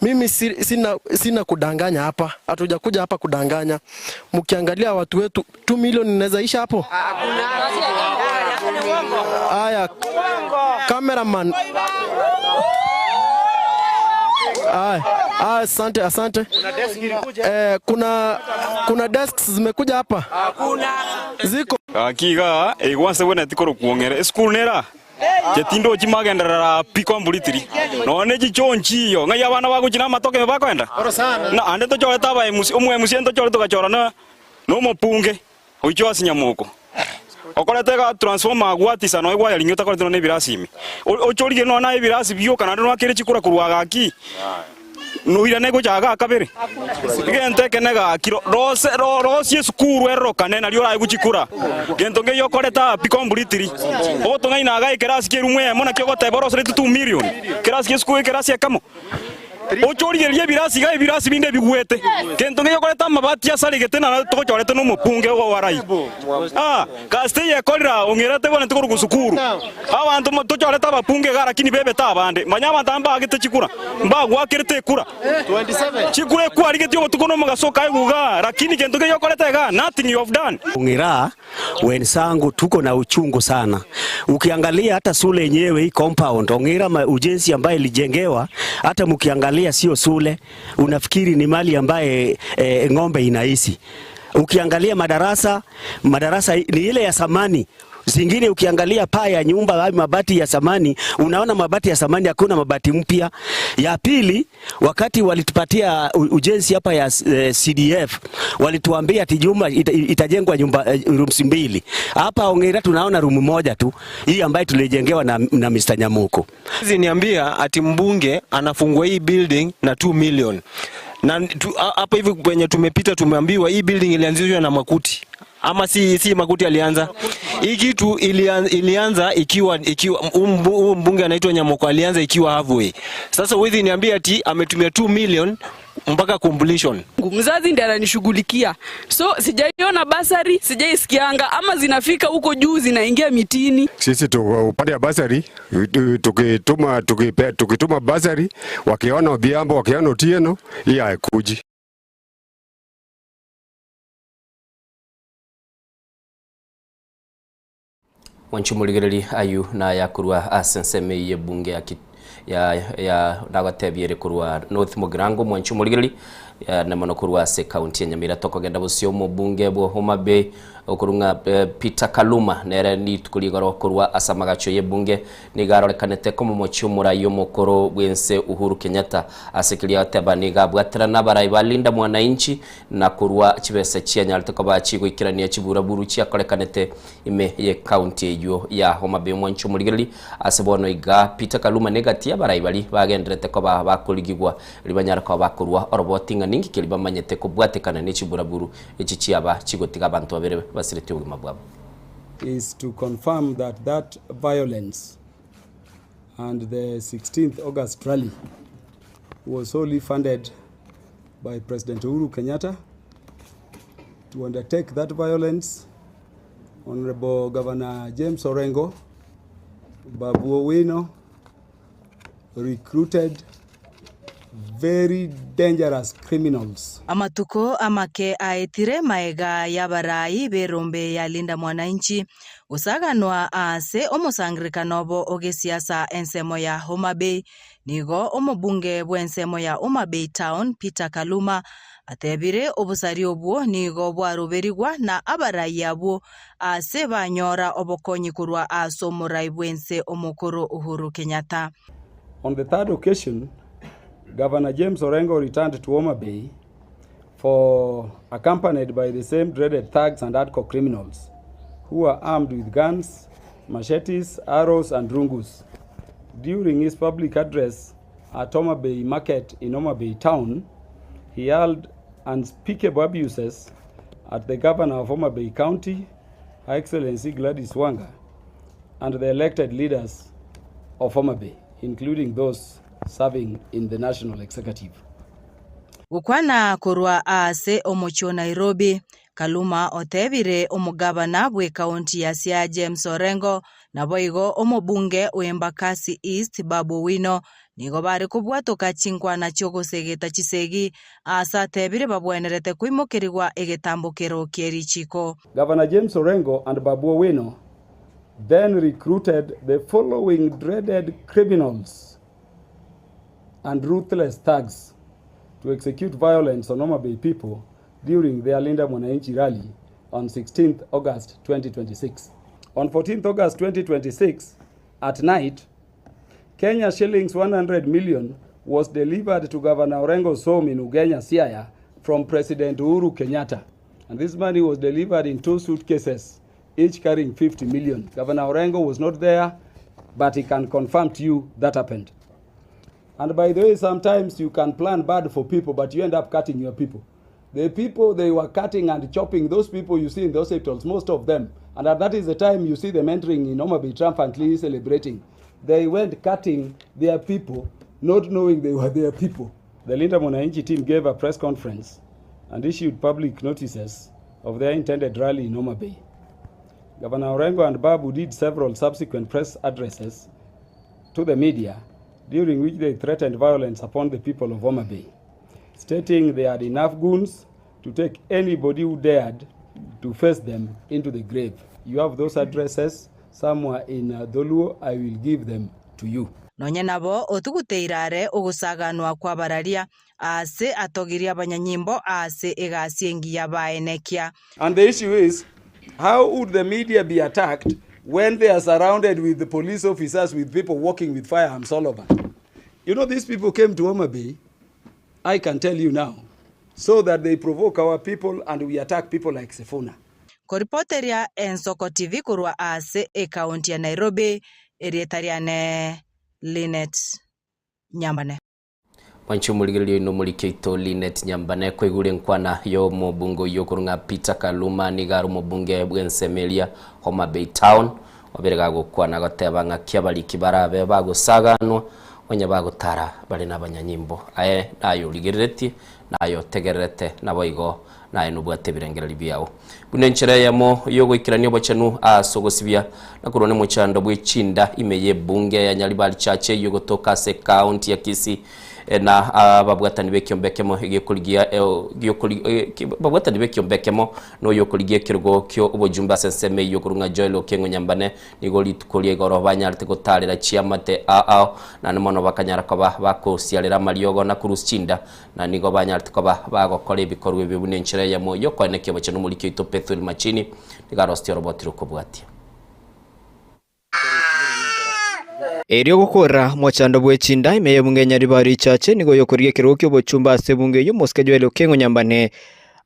Mimi sina, sina kudanganya hapa, hatujakuja hapa kudanganya. Mkiangalia watu wetu 2 million inaweza isha hapo? Haya, cameraman. Haya, asante, asante. Eh, kuna kuna desks zimekuja hapa? Ziko. Gaki igaa egwansa bwenereti korokwa esukuru nera getindochi magenderera pi completely nonya ne chichoo nchiyo ng'ai abana bagochia na amatoke ime bakoenda na ande tochorete aba MC omo MC ntochore togachora na na omopunge oichwo ase nyamoko okorete iga transformer agwatisa nonya egwayaring'ia otakoreti nonya na ebirasi ime ochorige nonya na ebirasi bioka naende noakere chikura korwa gaki. Noirane gocha igaa kabere? Egento ekene gaki, rose, rosie esukuru erorokane nario orae gochikura. Gento nkeiyo okorete aa pi completely. Ogotong'aina igaa ekerasi kia erumu eyemo naki ogoteba orosereti 2 million. Ekerasi kia esukuru ekerasi ekemo. Oche origererie ebirasi igaa ebirasi binde ebigwete. Gento nkeiyo okorete amabati asaregete na togochorete na omopunge o arai. Ah, gasi teiyo ekorire aa ong'erete bono tikorokwa sukuru. Abanto tochorete abapunge iga lakini bebete abande. Manya abanto aba mbagete chikura, mbagwakerete ekura. Chikura ekwarigetie obotuko na omogaso okaigwa igaa, lakini gento keiyo okorete igaa, nothing you have done. Ong'era wenzangu, tuko na uchungu sana. Ukiangalia hata shule yenyewe hii compound Ong'era, ujenzi ambaye ilijengewa, hata mkiangalia sio shule, unafikiri ni mali ambaye ng'ombe inaishi. Ukiangalia madarasa, madarasa ni ile ya zamani. Zingine ukiangalia paa ya nyumba au mabati ya zamani, unaona mabati ya zamani, hakuna mabati mpya. Ya pili, wakati walitupatia ujenzi hapa ya CDF, walituambia ati jumba itajengwa nyumba rooms mbili. Hapa Ong'era tunaona room moja tu, hii ambayo tulijengewa na Mr. Nyamuko. Hizi niambia ati mbunge anafungua hii building na 2 million. Na hapa hivi kwenye tumepita tumeambiwa hii building ilianzishwa na makuti. Ama si makuti alianza. Hii kitu ilianza ikiwa huu mbunge anaitwa Nyamoko alianza ikiwa halfway. Sasa huwezi niambia ati ametumia 2 million mpaka completion. Mzazi ndiye ananishughulikia, so sijaiona basari, sijaisikianga ama zinafika huko juu zinaingia mitini. Sisi tu upande ya basari tukituma tukituma basari, wakiona Odhiambo wakiona Otieno, hiyo haikuji. Mwanchi omorigereri ayu naya korwa ase ensemo eye ebunge ya ki ya ya nagotebia ere korwa North Mugirango mwanchi omorigereri na mono korwa ase ekaunti ya Nyamira tokogenda bosio omobunge bwa Homa Bay okorwa ng'a Peter Kaluma nere rituko rigoro korwa ase amagacho ya ebunge nigo arorekanete komomochia omorai omokoro bwense Uhuru Kenyatta ase keria agoteba nigo abwaterana abarai ba Linda Mwananchi na korwa chibesa chianyarete koba chigoikerania chiburaburu chiakorekanete ime ye county eywo ya Homa Bay omwanchi omorigereri ase bono iga Peter Kaluma negati y'abarai baria bagenderete koba bakorigigwa riria banyare koba bakorwa oroboti ng'a ninki keria bamanyete kobwatekana ne chiburaburu echi chiaba chigotiga abanto babere basiretie obogima bwabo. Is to confirm that that violence and the 16th August rally was solely funded by President Uhuru Kenyatta to undertake that violence. Honorable Governor James Orengo, Babu Owino recruited very dangerous criminals. Amatuko amake aetire maega y'abarai b'erombe ya Linda Mwananchi gosaganwa ase omosangererekano obo ogesiasa ensemo ya Homa Bay nigo omobunge bw'ensemo ya Homa Bay Town Peter Kaluma atebire obosari obwo nigo bwaroberigwa na abarai abwo ase banyora obokonyi korwa ase omorai bw'ense omokoro Uhuru Kenyatta. On the third occasion, Governor James Orengo returned to Homa Bay for accompanied by the same dreaded thugs and hardcore criminals who were armed with guns, machetes, arrows and rungus. During his public address at Homa Bay Market in Homa Bay town, he hurled unspeakable abuses at the governor of Homa Bay County, Her Excellency Gladys Wanga, and the elected leaders of Homa Bay, including those serving in the national executive. Gokwana korwa ase omochie o Nairobi, Kaluma otebire omogabana bw'ekaunti ya Siaya James Orengo naboigo omobunge o Embakasi East Babu Owino nigo bare kobwatoka chinkwana chi'ogosegeta chisegi ase atebire babwenerete koimokerigwa egetambokero kie richiko. Governor James Orengo and Babu Owino then recruited the following dreaded criminals and ruthless thugs to execute violence on Homa Bay people during their Linda Mwananchi rally on 16th August 2026. On 14th August 2026, at night, Kenya shillings 100 million was delivered to Governor Orengo's home in Ugenya, Siaya, from President Uhuru Kenyatta. And this money was delivered in two suitcases, each carrying 50 million. Governor Orengo was not there, but he can confirm to you that happened. And by the way, sometimes you can plan bad for people, but you end up cutting your people. The people they were cutting and chopping, those people you see in the hospitals, most of them, and at that is the time you see them entering in Homa Bay triumphantly celebrating. They went cutting their people, not knowing they were their people. The Linda Mwananchi team gave a press conference and issued public notices of their intended rally in Homa Bay. Governor Orengo and Babu did several subsequent press addresses to the media, during which they threatened violence upon the people of Homa Bay, stating they had enough goons to take anybody who dared to face them into the grave. You have those addresses somewhere in Dholuo, I will give them to you. Nonye nabo otuguteire are ogosaganwa kw'abararia ase atogirie abanyanyimbo ase egasi engiya baenekia. And the issue is, how would the media be attacked when they are surrounded with the police officers, with people walking with firearms all over? You know, these people came to Homa Bay, I can tell you now, so that they provoke our people and we attack people like Sifuna. Koripoteria Ensoko TV korwa ase ekaunti ya Nairobi, erieta riane Linet Nyambane. Mwanchi omorigereria oino omoriki oito Linet Nyambane kwaigure enkwana ya omobunge oyio okorwa ng'a Peter Kaluma nigo are omobunge bw'ensemo eria Homa Bay Town, obere gagokwana agoteba ng'aki abariki barabe bagosaganwa. Onye bagotara bare nabanyanyimbo, aye naye origereretie, naye otegererete, naboigo naye nobwate ebirengererio biao. Buna enchera eyemo y'ogoikerania obochenu ase ogosibia na korwa nemochando bwe chinda ime y'ebunge ya Nyaribari Church eyio egotoka ase ekaunti ya Kisii na ababwatani b'ekiombe ekemo giokorigia babwatani b'ekiombe ekemo na oyokorigia ekerogo kio obojumbe ase ensemo eyio korwa ng'a Joel Okengo Nyambane Nigo rituko ria igoro banyarete gotaarera chiamate ao ao, naende mono bakanyara koba bakosiarera amariogo na korusia chinda, na nigo banyarete koba bagokora ebikorwa ebio buna enchera eyemo y'okoenekia obochenu omoriki oito Pethuel Machini nigo arosetie oroboti rokobwatia. Erio gokorera omochando bwe chinda ime y'ebunge ya Nyaribari Richache nigo oyokorigia ekerogo ki'obochumba ase ebunge eyio Omosike Joel Okengo Nyambane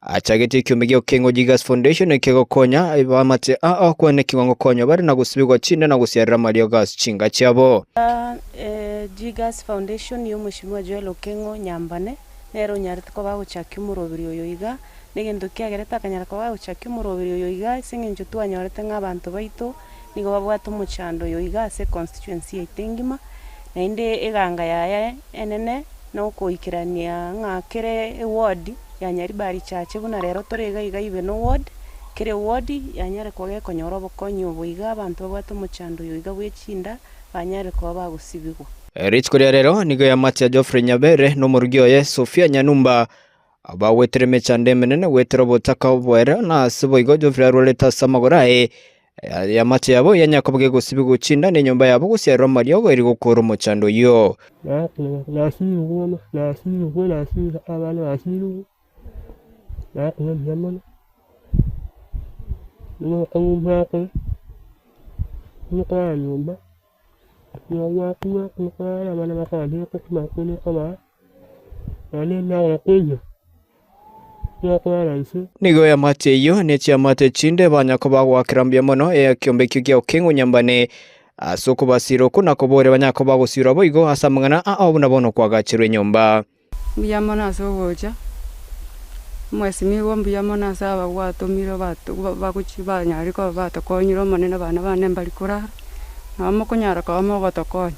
Achagete ekiombe gia Okengo Jiggers Foundation ekegokonya abamate aa okwenekigwa ngokonywa bare na gosibigwa chinde na gosiarera amariogo ase chinka chiabo. Jiggers Foundation ya Omweshimiwa Joel Okengo Nyambane nere onyarete koba agochakia omoroberi oyo iga, na egento kiagerete akanyara koba agochakia omoroberi oyo iga ase eng'encho twanyorete ng'a abanto baito nigo babwate omochando oyo iga ase econstituency yaito engima, naende eganga yaye enene. Na okoikerania ng'a kera eward ya Nyaribari Chache buna rero tore iga iga ibe no ward, kera eward yanyare koba gekonyora obokonyi obo iga abanto babwate omochando oyo iga bwe chinda banyare koba bagosibigwa. Rituko ria rero nigo eamate ya Geoffrey Nyabere na omorugi oye Sophia Nyanumba bagwetera emechando emenene goetera obotaka oboere na ase boigo Geoffrey arwarete ase amagoro aye Eamate yabo yanyakoba gegosibigwa chinda nenyomba yabo gosiarerwa amariogo eri gokoora omochando oyio. Nigo eamate eyio ne chiamate chinde banyakoba goakera mbuya mono ekiombe ekio gia Okeng'u Nyambane ase okobasiira okwo na koboria banyakoba gosiirwa boigo ase amang'ana ao buna bono kwagacherwe enyomba. Mbuya mono ase ogocha, omwesimigwa mbuya mono ase aba gwatomire bagochi banyare koba batokonyire Omonene abana bane mbari korara, nabo mokonyara koba mogotokonya.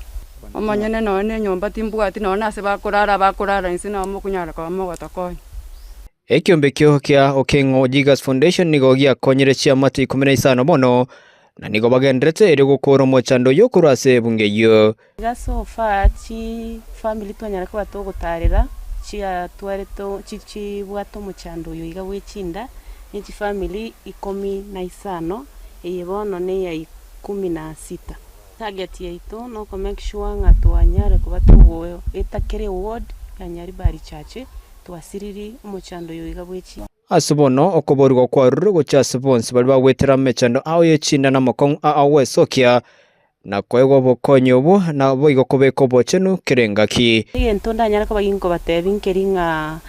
Omonyene nonya na enyomba timbwati, nonya na ase bakorara bakorara inse nabo mokonyara koba mogotokonya. Ekiombe ekio kia Okeng'o Jiggers Foundation nigo giakonyire chiamate ikomi na isano bono, na nigo bagendererete erio gokoora omochando oyio korwa ase ebunge eyio. Iga so far chi family twanyara koba togotarera chiatwarete chi chibwate omochando oyo iga bwe chinda, ne chifamily ikomi na isano, eye bono neya ikumi na sita. Target yaito noko make sure ng'a twanyare koba togoeta kera eward ya Nyaribari Church twasiriri omochando oyo iga bwe chi. Ase bono okoborigwa kwarurwe gochia ase bonsi baria bagwetera amechando ao ye chinda na amakong'u ao agwesokia, na koegwa obokonyi obwo, naboigo kobeka obochenu kera engaki. Egento ndanyare koba ginkobatebia nkeri ng'a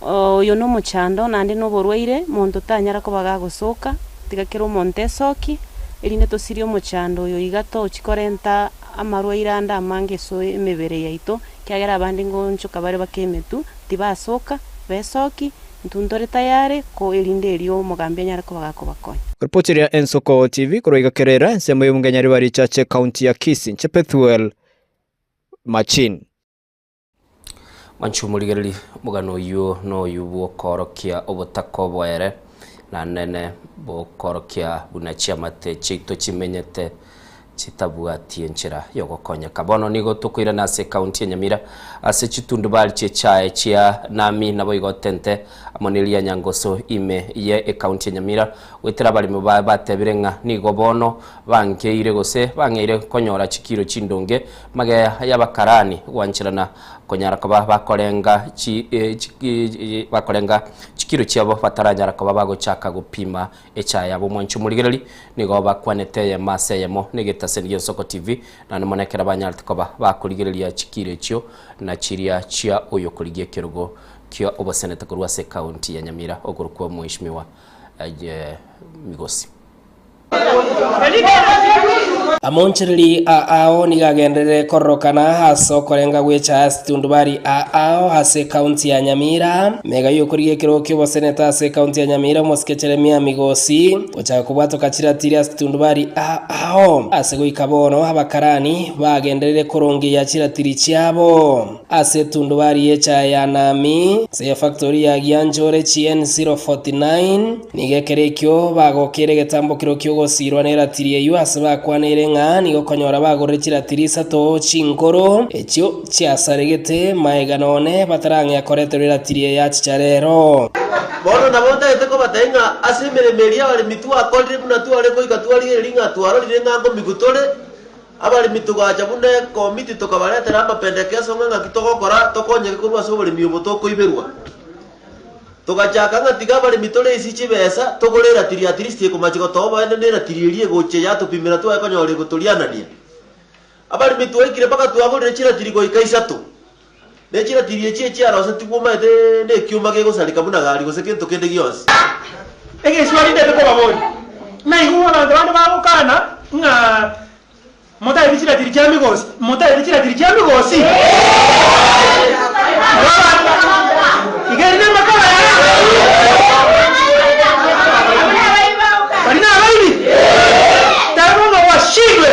oyo nomochando naende noborwaire, monto tanyara koba gagosoka, tiga kera omonto esokie, erinde tosirie omochando oyo iga tochi korenta amarwaire ande amange ase emebere yaito, ekiagera abande ngonchoka bare bakemetwe, tibasoka, besokie, intwe ntore tayare, ko erinde erio omogambi anyare koba gakobakonya. Ripoti ria Ensoko TV korwa iga Kerera, ensemo y'obunge Nyaribari Chache, County ya Kisii, inche Pethuel Machin. Mwanche omorigererie, omogano oyio noyio bw'okoorokia obotaka oboere, na nene bokorokia buna chiamate chiaito chimenyete chitabwati enchera y'ogokonyeka. Bono nigo tokoirana ase ekaunti ya Nyamira ase chitundubari chi'echae chia Nami naboigo Tente amo neria Nyangoso ime ye ekaunti ya Nyamira goetera abaremi baye batebire ng'a nigo bono bankeire gose bang'eire konyora chikiro chindonge Magega y'abakarani gwancherana konyara koba bakorenga chi bakorenga chikiro chiabo bataranyara koba bagochaka gopima echae yabo. Omwanchi omorigereri nigo bakwanete eyemo ase eyemo negetaseni gi'Ensoko TV naende mono ekero banyarete koba bakorigereria chikiro echio na chiria chia oyokorigia ekerogo kia oboseneta korwa ase ekaunti ya Nyamira okorokwa Omweshimiwa Migosi. Amonchereri a ao nigo agenderere kororokana ase okorenga gwecha ase tundubari a ao ase ekaunti ya Nyamira. Mega y'okorigia ekerogo ki'oboseneta ase ekaunti ya Nyamira omosike Jeremia Migosi gochaka kobwatoka chiratiri ase tundubari a ao. Ase goika bono abakarani bagenderere korongeia chiratiri chiabo. Ase etundubari y'echae ya Nami, ase efactori ya Gianjore GN049, nigo ekero ekio bagokeire egetambokero ki'ogosiirwa neratiri eyio ase bakwaneire ng'a nigo okonyora bagorire chiratiri isato chinkoro, echio chiasaregete magega none batarang'ea koreterwa eratiri eye achicha rero. Bono nabo ntagete kobatebia ng'a ase emeremo eria abaremi twakorire buna tware goika twarigereria ng'a twarorire ng'a ngomigu tore, Abaremi togacha buna ekomiti tokabaretera amapendekeso ng'a ng'aki togokora tokonyeke korwa ase oboremi obo tokoiberwa. Togachaka ng'a tiga abaremi tore isi chibesa togore eratiri at least ekomachi gotoa oboene na eratiri eria egochia yatopimera twaye konyora egotorianania. Abaremi twaikire mpaka twagorire chiratiri goika isato. Ne chiratiri echi echiarosetigwe omanyete nekioma kegosareka buna gari gose kento kende gionsi. Egeswali ndete kobaboria, naigure abanto bande bagokana ng'a motaeti chiratiri chia migosi, motaeti chiratiri chia migosi? Iga eri namakara yaye. Bari nabaibi? Teba ng'a washindwe.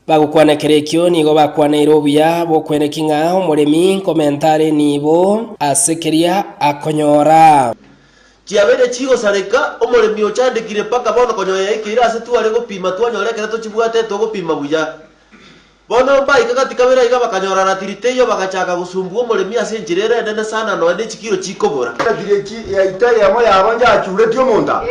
Bagokwana ekero ekio nigo bakwaneire obuya bw'okweneki ng'a omoremi nkomenta are nibo ase keria akonyora. Chiabeire chigosareka, omoremi ochandekire mpaka bono konya oyaikeire ase tware gopima twanyora ekero tochibwate togopima buya. Bono mbaika gati kabere aiga bakanyora ratiri teiyo bagachaka gosumbua omoremi ase enchera ere enene sana nonya ne chikiro chikobora. Eratiri echi yaito eyemo yabo njachuretie omonto?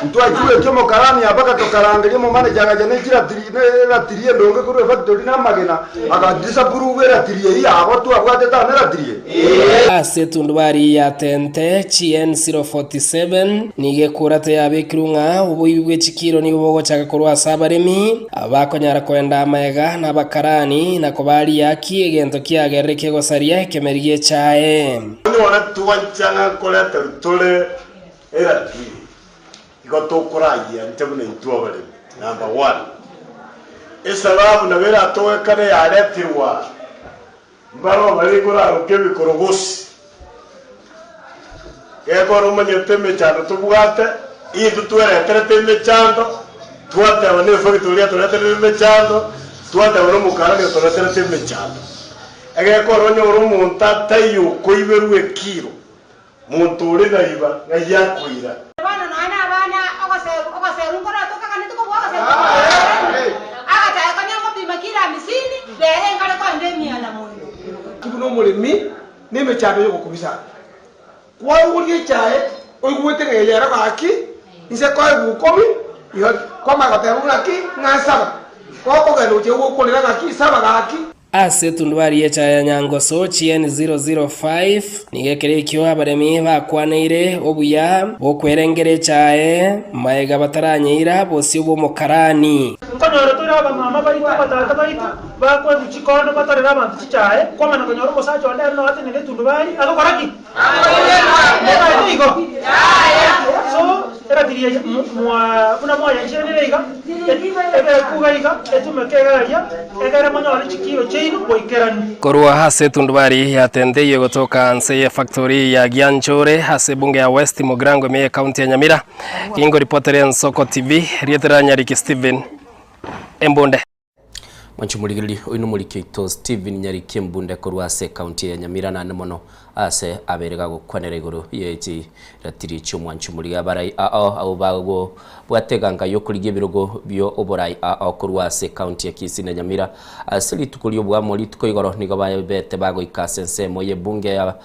Ntwachuretie omokarani mpaka tokarangeria omomaneja agacha ne chiratiri ne eratiri endonge korwa efactory na amagena aga disapprove eratiri eyio yabo twabwatete amo eratiri eye. Ase etundubari ya Tente GN047 nigo ekurate yabekirwe ng'a oboibi bwe chikiro nigo bogochaka korwa ase abaremi Abakonyara koenda amaega nabakarani, na kobaria ki egento kiagerire kegosaria ekemeri gi'echae. Onyore twancha ng'a nkoreterwa tore eratiri, igo tokorayia inche buna intwe abaremi, number one. Esababu nabo eratogekane yareterwa mbaro bare koraroka ebikorogosi. Gekora omanyete emechando tobwate, intwe twereterete emechando, twateba na efactory yatoreterete emechando, twateba na omokarani otoreterete emechando. Egekora onyore omonto ataiyo okoiberwa ekiro, monto ore naiba ng'ai akoira. Bono nonya nabana ogoserwa nkoratokaganete kobua ogoserwa kw'omonene. Agachaka konya ngopima kilo hamsini, rero enkare koenda emia na moino. Ki buna omoremi nemechando y'ogokobisa. Kwaruguria echae oigwete ng'a eye ero gaki, inse koegwa ukomi, igo kwamanya goteba buna ki, ng'a nsaba. Gokogenda gochia gokorera ng'aki, nsaba gaki. Ase etundubari y'echae ya Nyangoso GN005, nigo ekero ekio abaremi bakwaneire obuya bw'okwerengera echae magega bataranyeira bosio bw'omokarani. Nkonyora tore abamama baito, abatata baito, bakoegwa chikondo batorere abanto chichae, kwamana konyora omosacha onde ere noatenene etundubari, agokora ki? Motaete igo? So, eratiri eye mwa buna mwayancheranire iga, ebekuga iga, etumeke iga aria, egere monyore chikiro chiaino goikeranu. Korwa ase etundubari ya Tenteiyo gotoka nse y'efactory ya Gianchore ase ebunge ya West Mugirango ime y'ecounty ya Nyamira, Ingoripotere Ensoko TV, rieta ria Nyariki Stephen Embunde. Mwanche omorigereria oino omoriki oito Stephen Nyariki Embunde korwa ase ecounty ya Nyamira naende mono ase abeire gagokwanera igoro ye chiratiri chi'omwanchi omorigia abarai ao abwo bagobwata eganga y'okorigia ebirogo bio oborai ao korwa ase ecounty ya Kisii na Nyamira ase rituko ri'obwamo rituko igoro nigo babete bagoika ase ensemo y'ebunge ya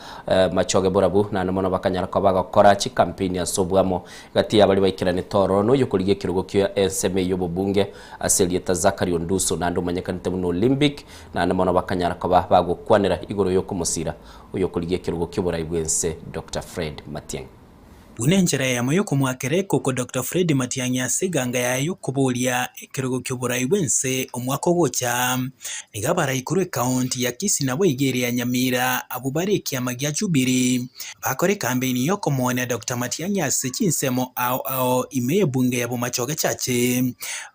Machoge borabu naende mono bakanyara koba bagokora chikampeni ase obwamo gati ya baria baikeranete ororo noyokorigia ekerogo kia ensemo eyio y'obobunge Ase erieta Zachary Onduso, naende omanyekanete buna Olympic, naende mono bakanyara koba bagokwanera igoro y'okomosira oyokorigia ekerogo ki'oborai bw'ense Doctor Fred Matiang'i. Buna enchera eyemo y'okomoakera ekoko Doctor Fred Matiang'i ase eganga yaye y'okoboria ekerogo ki'oborai bw'ense omwaka ogocha, nigo abarai korwa ekaunti ya Kisii naboigo ere ya Nyamira abwo bare ekiama gia Jubilee bakore ekambeini y'okomoonia Doctor Matiang'i ase chinsemo ao ao ime y'ebunge ya Bomachoge Chache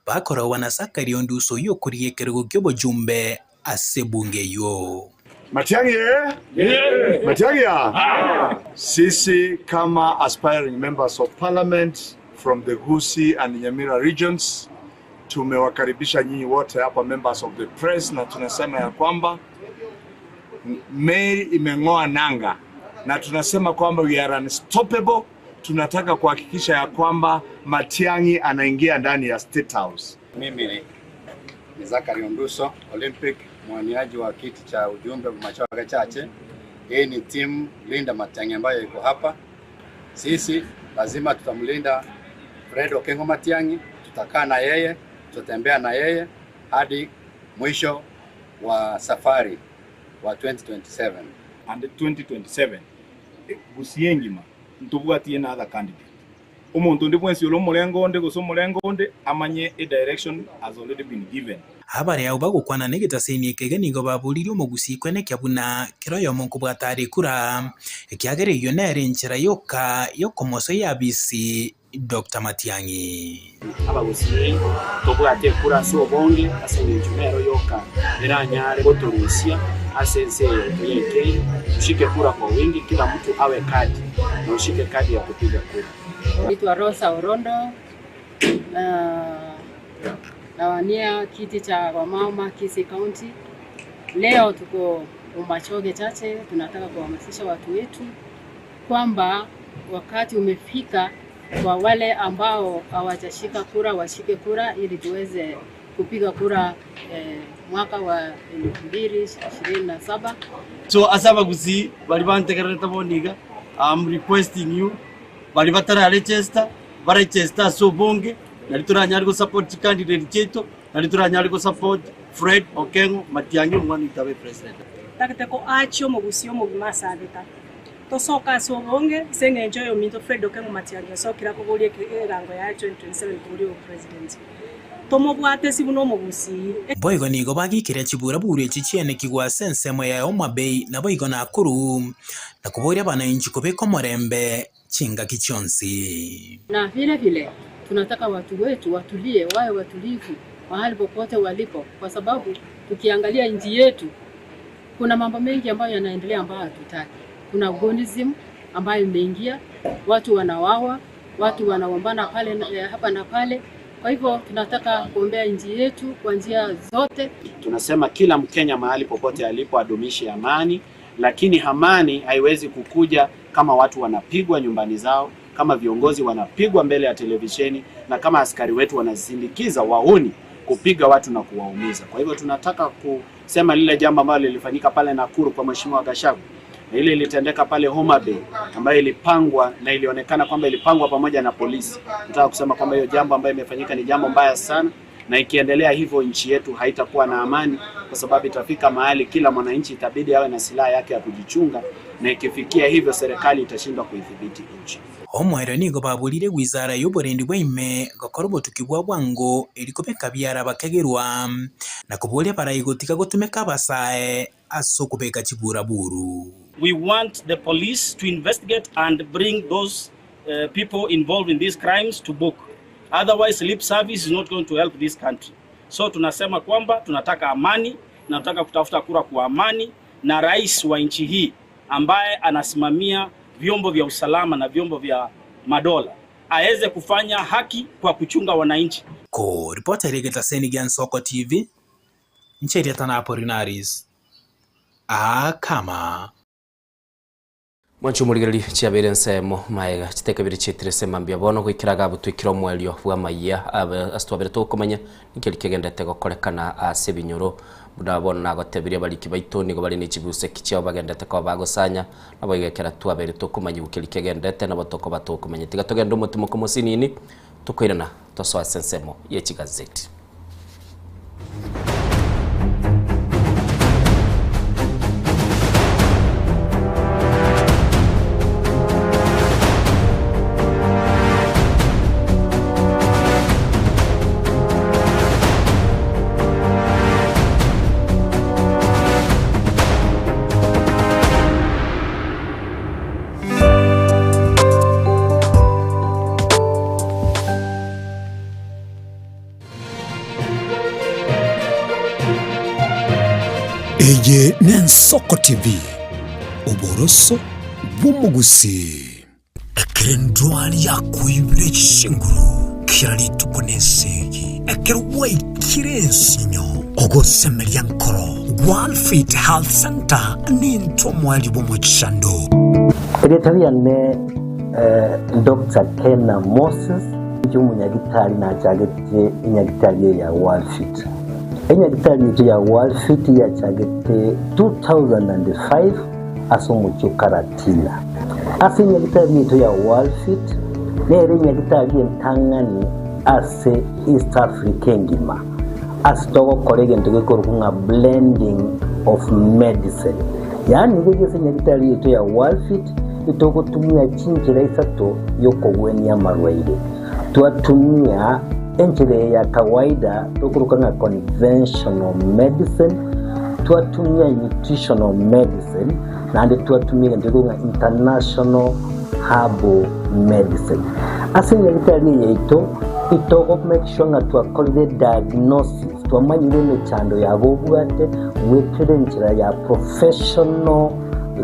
bakorogwa na Zachary Onduso oyio okorigia ekerogo ki'obochumbe ase ebunge eyio. Matiang'i eh? Yeah. Matiang'i ah? Sisi kama aspiring members of parliament from the Gusii and Nyamira regions tumewakaribisha nyinyi wote hapa members of the press, na tunasema ya kwamba meli imeng'oa nanga na tunasema kwamba we are unstoppable. Tunataka kuhakikisha ya kwamba Matiang'i anaingia ndani ya State House. Mimi ni ni Zachary Onduso, Olympic mwaniaji wa kiti cha ujumbe Bomachoge Chache. Hii ni timu Linda Matiang'i ambayo iko hapa. Sisi lazima tutamlinda Fred Okengo Matiang'i, tutakaa na yeye, tutatembea na yeye hadi mwisho wa safari wa 2027. And 2027 Gusii engima ntobwatie another candidate omonto onde bwensi ore omorengo onde gose omorengo onde amanye a direction has already been given. Abare abwo bagokwana negetaseni ekege nigo baboririe omogusii kwenekia buna kera oyomo nkobwata are ekura, ekiagera eyio nere enchera yoka y'okomosoyia abisi Doctor Matiang'i. Abagusii tobwate ekura ase obonge ase engencho nero yoka eranyare gotorusia ase ense eye yaito yaikeire. Tushike kura kwa wingi, kila mtu awe kadi na ushike kadi ya kupiga kura. Naitwa Rosa Orondo na nawania kiti cha wamama Kisii County. Leo tuko Bomachoge Chache, tunataka kuhamasisha watu wetu kwamba wakati umefika kwa wale ambao hawajashika kura washike kura ili tuweze kupiga kura eh, mwaka wa 2027. So ase abagusii baria bantegererete bono iga, I'm requesting you baria batara register, ba register ase obonge, nario toranyare go support chicandidate chiaito, nario toranyare go support Fred Okengo Matiang'i omwana oito abe president. Ntagete koachia omogusii omogima ase ageta. Tosoke ase obonge ase engencho oyominto Fred Okengo Matiang'i osokire akoboria erango yaye 2027 koboria obopresident. Tomobwate ase buna omogusii. Boigo nigo bagiikeria chiburaburu echi chienekigwe ase ensemo ya Homa Bay naboigo Nakuru, na koboria abanainchi kobeka omorembe chingaki chionsi. Na vile vile tunataka watu wetu watulie, wawe watulivu mahali popote walipo, kwa sababu tukiangalia nchi yetu kuna mambo mengi ambayo yanaendelea ambayo hatutaki. Kuna gonism ambayo imeingia, watu wanawawa, watu wanaombana pale eh, hapa na pale. Kwa hivyo tunataka kuombea nchi yetu kwa njia zote. Tunasema kila Mkenya mahali popote alipo adumishe amani, lakini amani haiwezi kukuja kama watu wanapigwa nyumbani zao, kama viongozi wanapigwa mbele ya televisheni na kama askari wetu wanasindikiza wahuni kupiga watu na kuwaumiza. Kwa hivyo tunataka kusema lile jambo ambalo lilifanyika pale Nakuru kwa Mheshimiwa Gachagua na ile ilitendeka pale Homa Bay ambayo ilipangwa na ilionekana kwamba ilipangwa pamoja na polisi. Nataka kusema kwamba hiyo jambo ambayo imefanyika ni jambo mbaya sana, na ikiendelea hivyo nchi yetu haitakuwa na amani, kwa sababu itafika mahali kila mwananchi itabidi awe na silaha yake ya kujichunga, na ikifikia hivyo serikali itashindwa kuidhibiti nchi. Omoerio nigo baborire wizara y'oborendi bwa ime gokora obotuki bwa bwango erio kobeka biara bakegerwa, na koboria abarai gotiga gotumeka abasae ase okobeka chiburaburu. We want the police to investigate and bring those uh, people involved in these crimes to book. Otherwise, lip service is not going to help this country. So tunasema kwamba tunataka amani na tunataka kutafuta kura kwa amani, na rais wa nchi hii ambaye anasimamia vyombo vya usalama na vyombo vya madola aweze kufanya haki kwa kuchunga wananchi. Ko ripota eregetaseni gia Nsoko TV, ncheria Tanapolinaris akama. Mwanchi omorigereria chiabeire ensemo maega chitekabire chietire ase mambia bono goikera iga abwo omoerio bw'amayia abe ase twabere tokomanya ninki eri kegenderete gokorekana ase ebinyoro buna bono nagotebirie abariki baito nigo bare ne chibuseki chiabo bagenderete koba bagosanya nabo iga ekero twabeire tokomanya keri kegenderete nabo tokoba tokomanya tiga togende omotimoko mosinini tokoirana tosoe ase ensemo ye chigazeti. Eye n'Ensoko TV, oboroso bw'omogusii. Ekero endwari yakoibire chinguru kera rituko nesegi, ekero gwaikire ensinyo, ogosemeria nkoro, Gwalfit Health Centre nintwe omoerio bw'omochando. Erieta riane Doctor Kena Moses, inche omonyagitari nachagete enyagitari eye ya Worldfit. Enyagitari yaito ya Worldfit yachagete 2005 ase omochie o Karatina. Ase enyagitari yaito ya Worldfit nere enyagitari entang'ani ase East Africa engima ase togokora egento gekorokwa ng'a blending of medicine. Yaani iga ase enyagitari yaito ya Worldfit Nitogotumia chinchera isato y'okogwenia amarwaire. Twatumia enchera eye ya kawaida tokoroka ng'a conventional medicine, twatumia nutritional medicine, naende twatumia egento gekorokwa ng'a international herbal medicine. Ase enyagitari eye yaito, itogo make sure ng'a twakorire diagnosis, twamanyire emechando yago obwate goetera enchera ya professional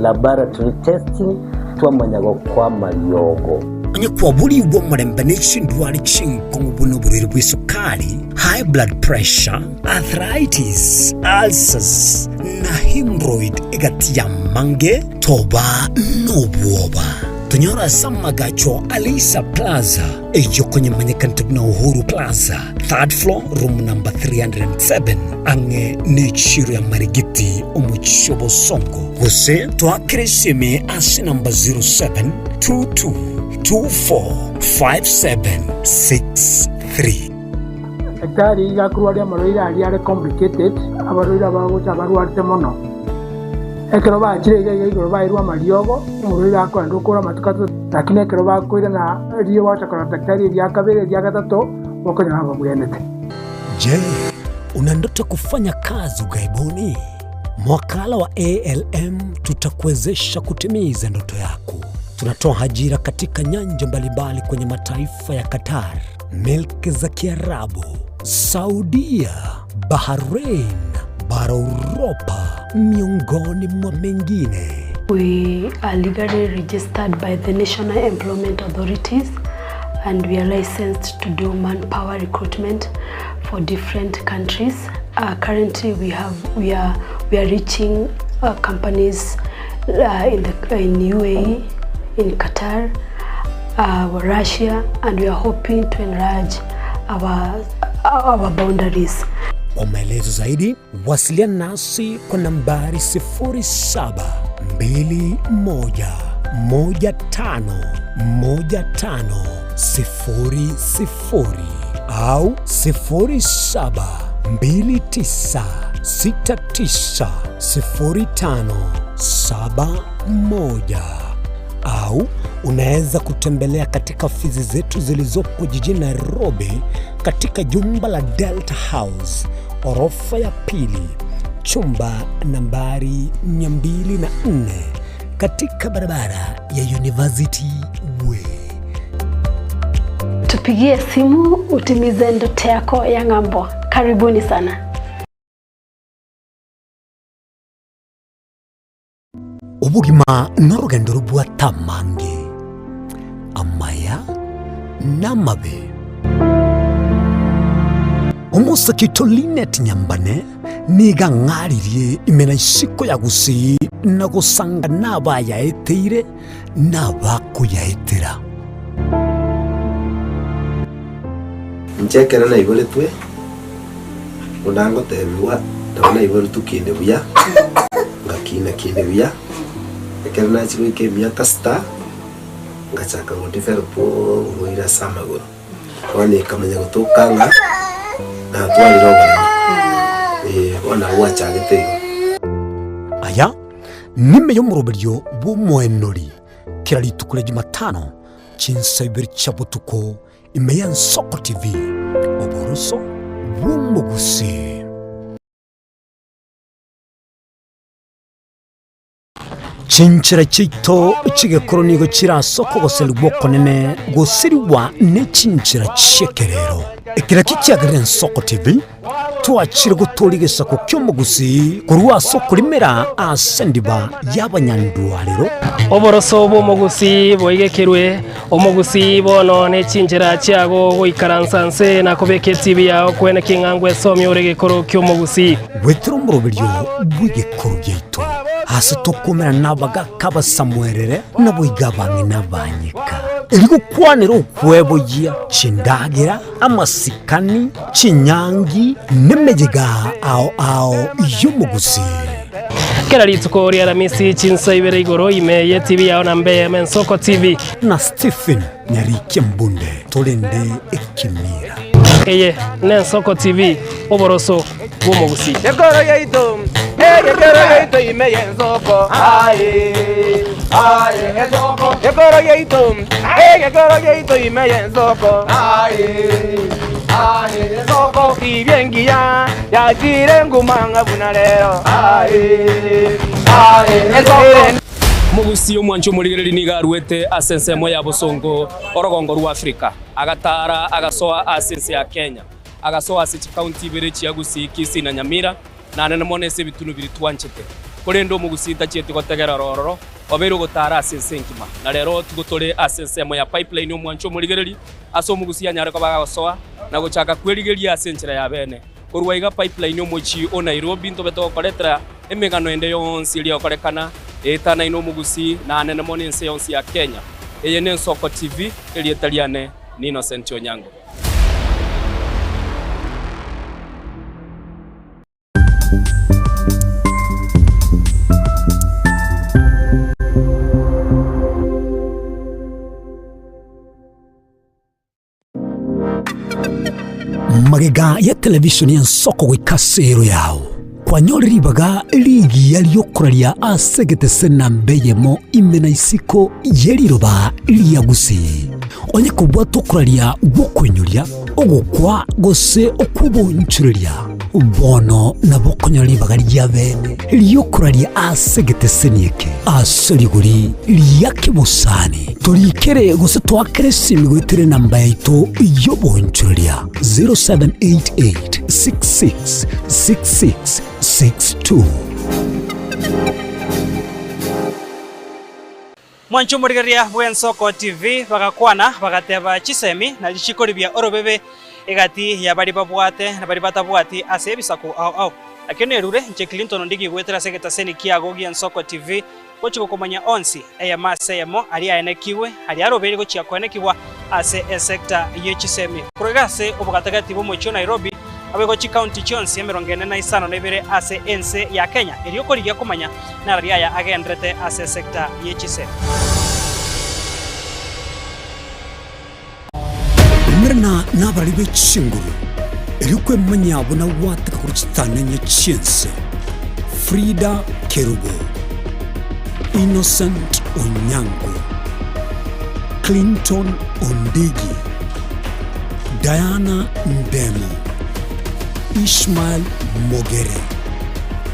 Laboratory testing, twamanya gokwama riogo. Onye kwaborigwe omorembe ne chindwari chinkong'u buna oborwaire bw'esukari, high blood pressure, arthritis, ulcers, na hemorrhoid egati y'amange, toba nobwoba. Tonyore ase amagacho a Leisa Plaza, eyio konyemanyekanete buna Uhuru Plaza, third floor, room number 307, ang'e nechiiro ya Marigiti, omochie o Bosongo. Gose toakere esimi ase namba 0722245763. Daktari iga akorwaria amarwaire aria are complicated, abarwaire abagocha abarwarete mono. Ekero bachire iga iga igoro bairwe amariogo, omorwaire akoenda okore amatuko atato, lakini ekero bakoirana riria gwacha korora daktari eria kabere eria gatato, bokonyora babwenerete. Je, una ndoto ya kufanya kazi ughaibuni? Mwakala wa ALM tutakuwezesha kutimiza ndoto yako. Tunatoa ajira katika nyanja mbalimbali kwenye mataifa ya Qatar, milki za Kiarabu, Saudia, Bahrain, bara Uropa, miongoni mwa mengine. We are legally registered by the National Employment Authorities and we are licensed to do manpower recruitment for different countries. Uh, currently we have we are we are reaching uh, companies uh, in the in UAE, in Qatar, uh, Russia and we are hoping to enlarge our our boundaries. Kwa maelezo zaidi wasiliana nasi kwa nambari 0721151500 au 0729690571 au unaweza kutembelea katika ofisi zetu zilizopo jijini Nairobi katika jumba la Delta House orofa ya pili chumba nambari 204 katika barabara ya University Way. Tupigie simu utimize ndoto yako ya ng'ambo. Karibuni sana. Obogima norogendo robwate amange, amaya na amabe. Omosake oito Linet Nyambane nigo ang'aririe ime na isiko ya Gusii na gosanga nabayaeteire na abakoyaetera. Inche ekero naiboretwe, buna ngotebigwa, nabo naiboretwe kinde buya, ngakina kinde buya, ekero nachia goika emiaka sita, ngachaka go develop oborwaire ase amagoro. Bono ekamanya gotoka ng'a natwarire oboremo, eh, bono nabo gwachagete igo. Aya nime y'omoroberio bw'omoenori kera rituko ria Jumatano chinsa ibere chia botuko ime y'Ensoko TV, oboroso bw'omogusii. Chinchera chiaito chi'egekoro nigo chire ase okogoserigwa okonene gosirigwa ne chinchera chi'ekerero. Ekero ekio kiagerire Ensoko TV. Twachire gotoria egesaku ki'omogusii korwa ase okorimera ase endiba y'abanyandwarero. Oboroso bw'omogusii boigekerwe, omogusii bono ne chinchera chiago goikaransa nse na kobeka etibi yao kwene king'a ngwesomia ore egekoro ki'omogusii. Goetera omoroberio bw'egekoro giaito, ase tokomerana nabagaka abasamuerere, naboigo abang'ina abanyeka, erio gokwanera okweboyia chindagera, amasikani, chinyangi, nemeyega ao ao y'omogusii. Kera rituko ri'Aramisi chinsa ibere igoro ime y'etibi yao na mbe Ensoko TV. Na Stephen Nyarikia Mbunde torende ekemira. Eye n'Ensoko TV, oboroso bw'omogusii. Gekoro giaito, egekoro giaito ime y'ensoko, aye, aye, ensoko. Gekoro giaito, egekoro giaito ime y'ensoko, aye, aye, ensoko. Tibia engiya yachire nguma ng'a buna rero, aye, aye, ensoko. Omogusii omwanchi omorigereria nigo aruete ase ensemo ya bosongo orogongo rwa Afrika, agataara agasoa ase ense ya Kenya. Agasoa ase chikaunti ibere chia Gusii, Kisii na Nyamira, na anene mono ase ebitunu biria twanchete. Korende omogusii tachieti gotegerera ororo, obeire ogotaara ase ense engima. Na rero tigo tore ase ensemo ya Pipeline omwancho omorigereri, ase omogusii anyare koba agosoa na gochaka kwerigeria ase enchera ya bene. Korwa iga Pipeline omochie o Nairobi ntobe togokoretera emegano ende yonsi eria egokorekana eetanaine omogusii na anene mono ense yonsi ya Kenya. Eye n'Ensoko TV, erieta riane ni Innocent Onyango. Magega ya televishoni y'ensoko goika ase ero yao, kwanyore ribaga rigiya ri'okoraria ase egetese namba eyemo ime na isiko ye riroba ria Gusii. Onye kobwata okoraria gw'okoinyoria, ogokwa, gose okw'obonchoreria, bono nabo okonyora ribaga ria bene ri'okoraria ase egeteseni eke ase rigori ria kebosani. Torikere gose toakere esimi goetera enamba yaito y'obonchoreria 0788 66 66 62. Mwanche omorigereria bw'Ensoko TV bagakwana bagateba chisemi na richiko ribia orobebe egati ya baria babwate na baria batabwati ase ebisaku ao ao. Nakio nerure inche Clinton Ondigi goetera ase egetaseni kiago gi'Ensoko TV gochia gokomanya onsi eyemo ase eyemo aria aenekigwe aria arobeire gochia koenekigwa ase esecta ye chisemi. Korwa iga ase obogatagati bw'omochie o Nairobi Naboigo chikaunti chionsi emerongo ene na isano na ibere ase ense ya Kenya, erio korigia komanya narari aya agenderete ase esecta ye chisemi. Umerana nabarari be chinguru, erio kwemanyia buna gwateka korwa chitanenye chi'ense. Frida Kerubo, Innocent Onyango, Clinton Ondigi. Diana Ndemo, Ishmael Mogere,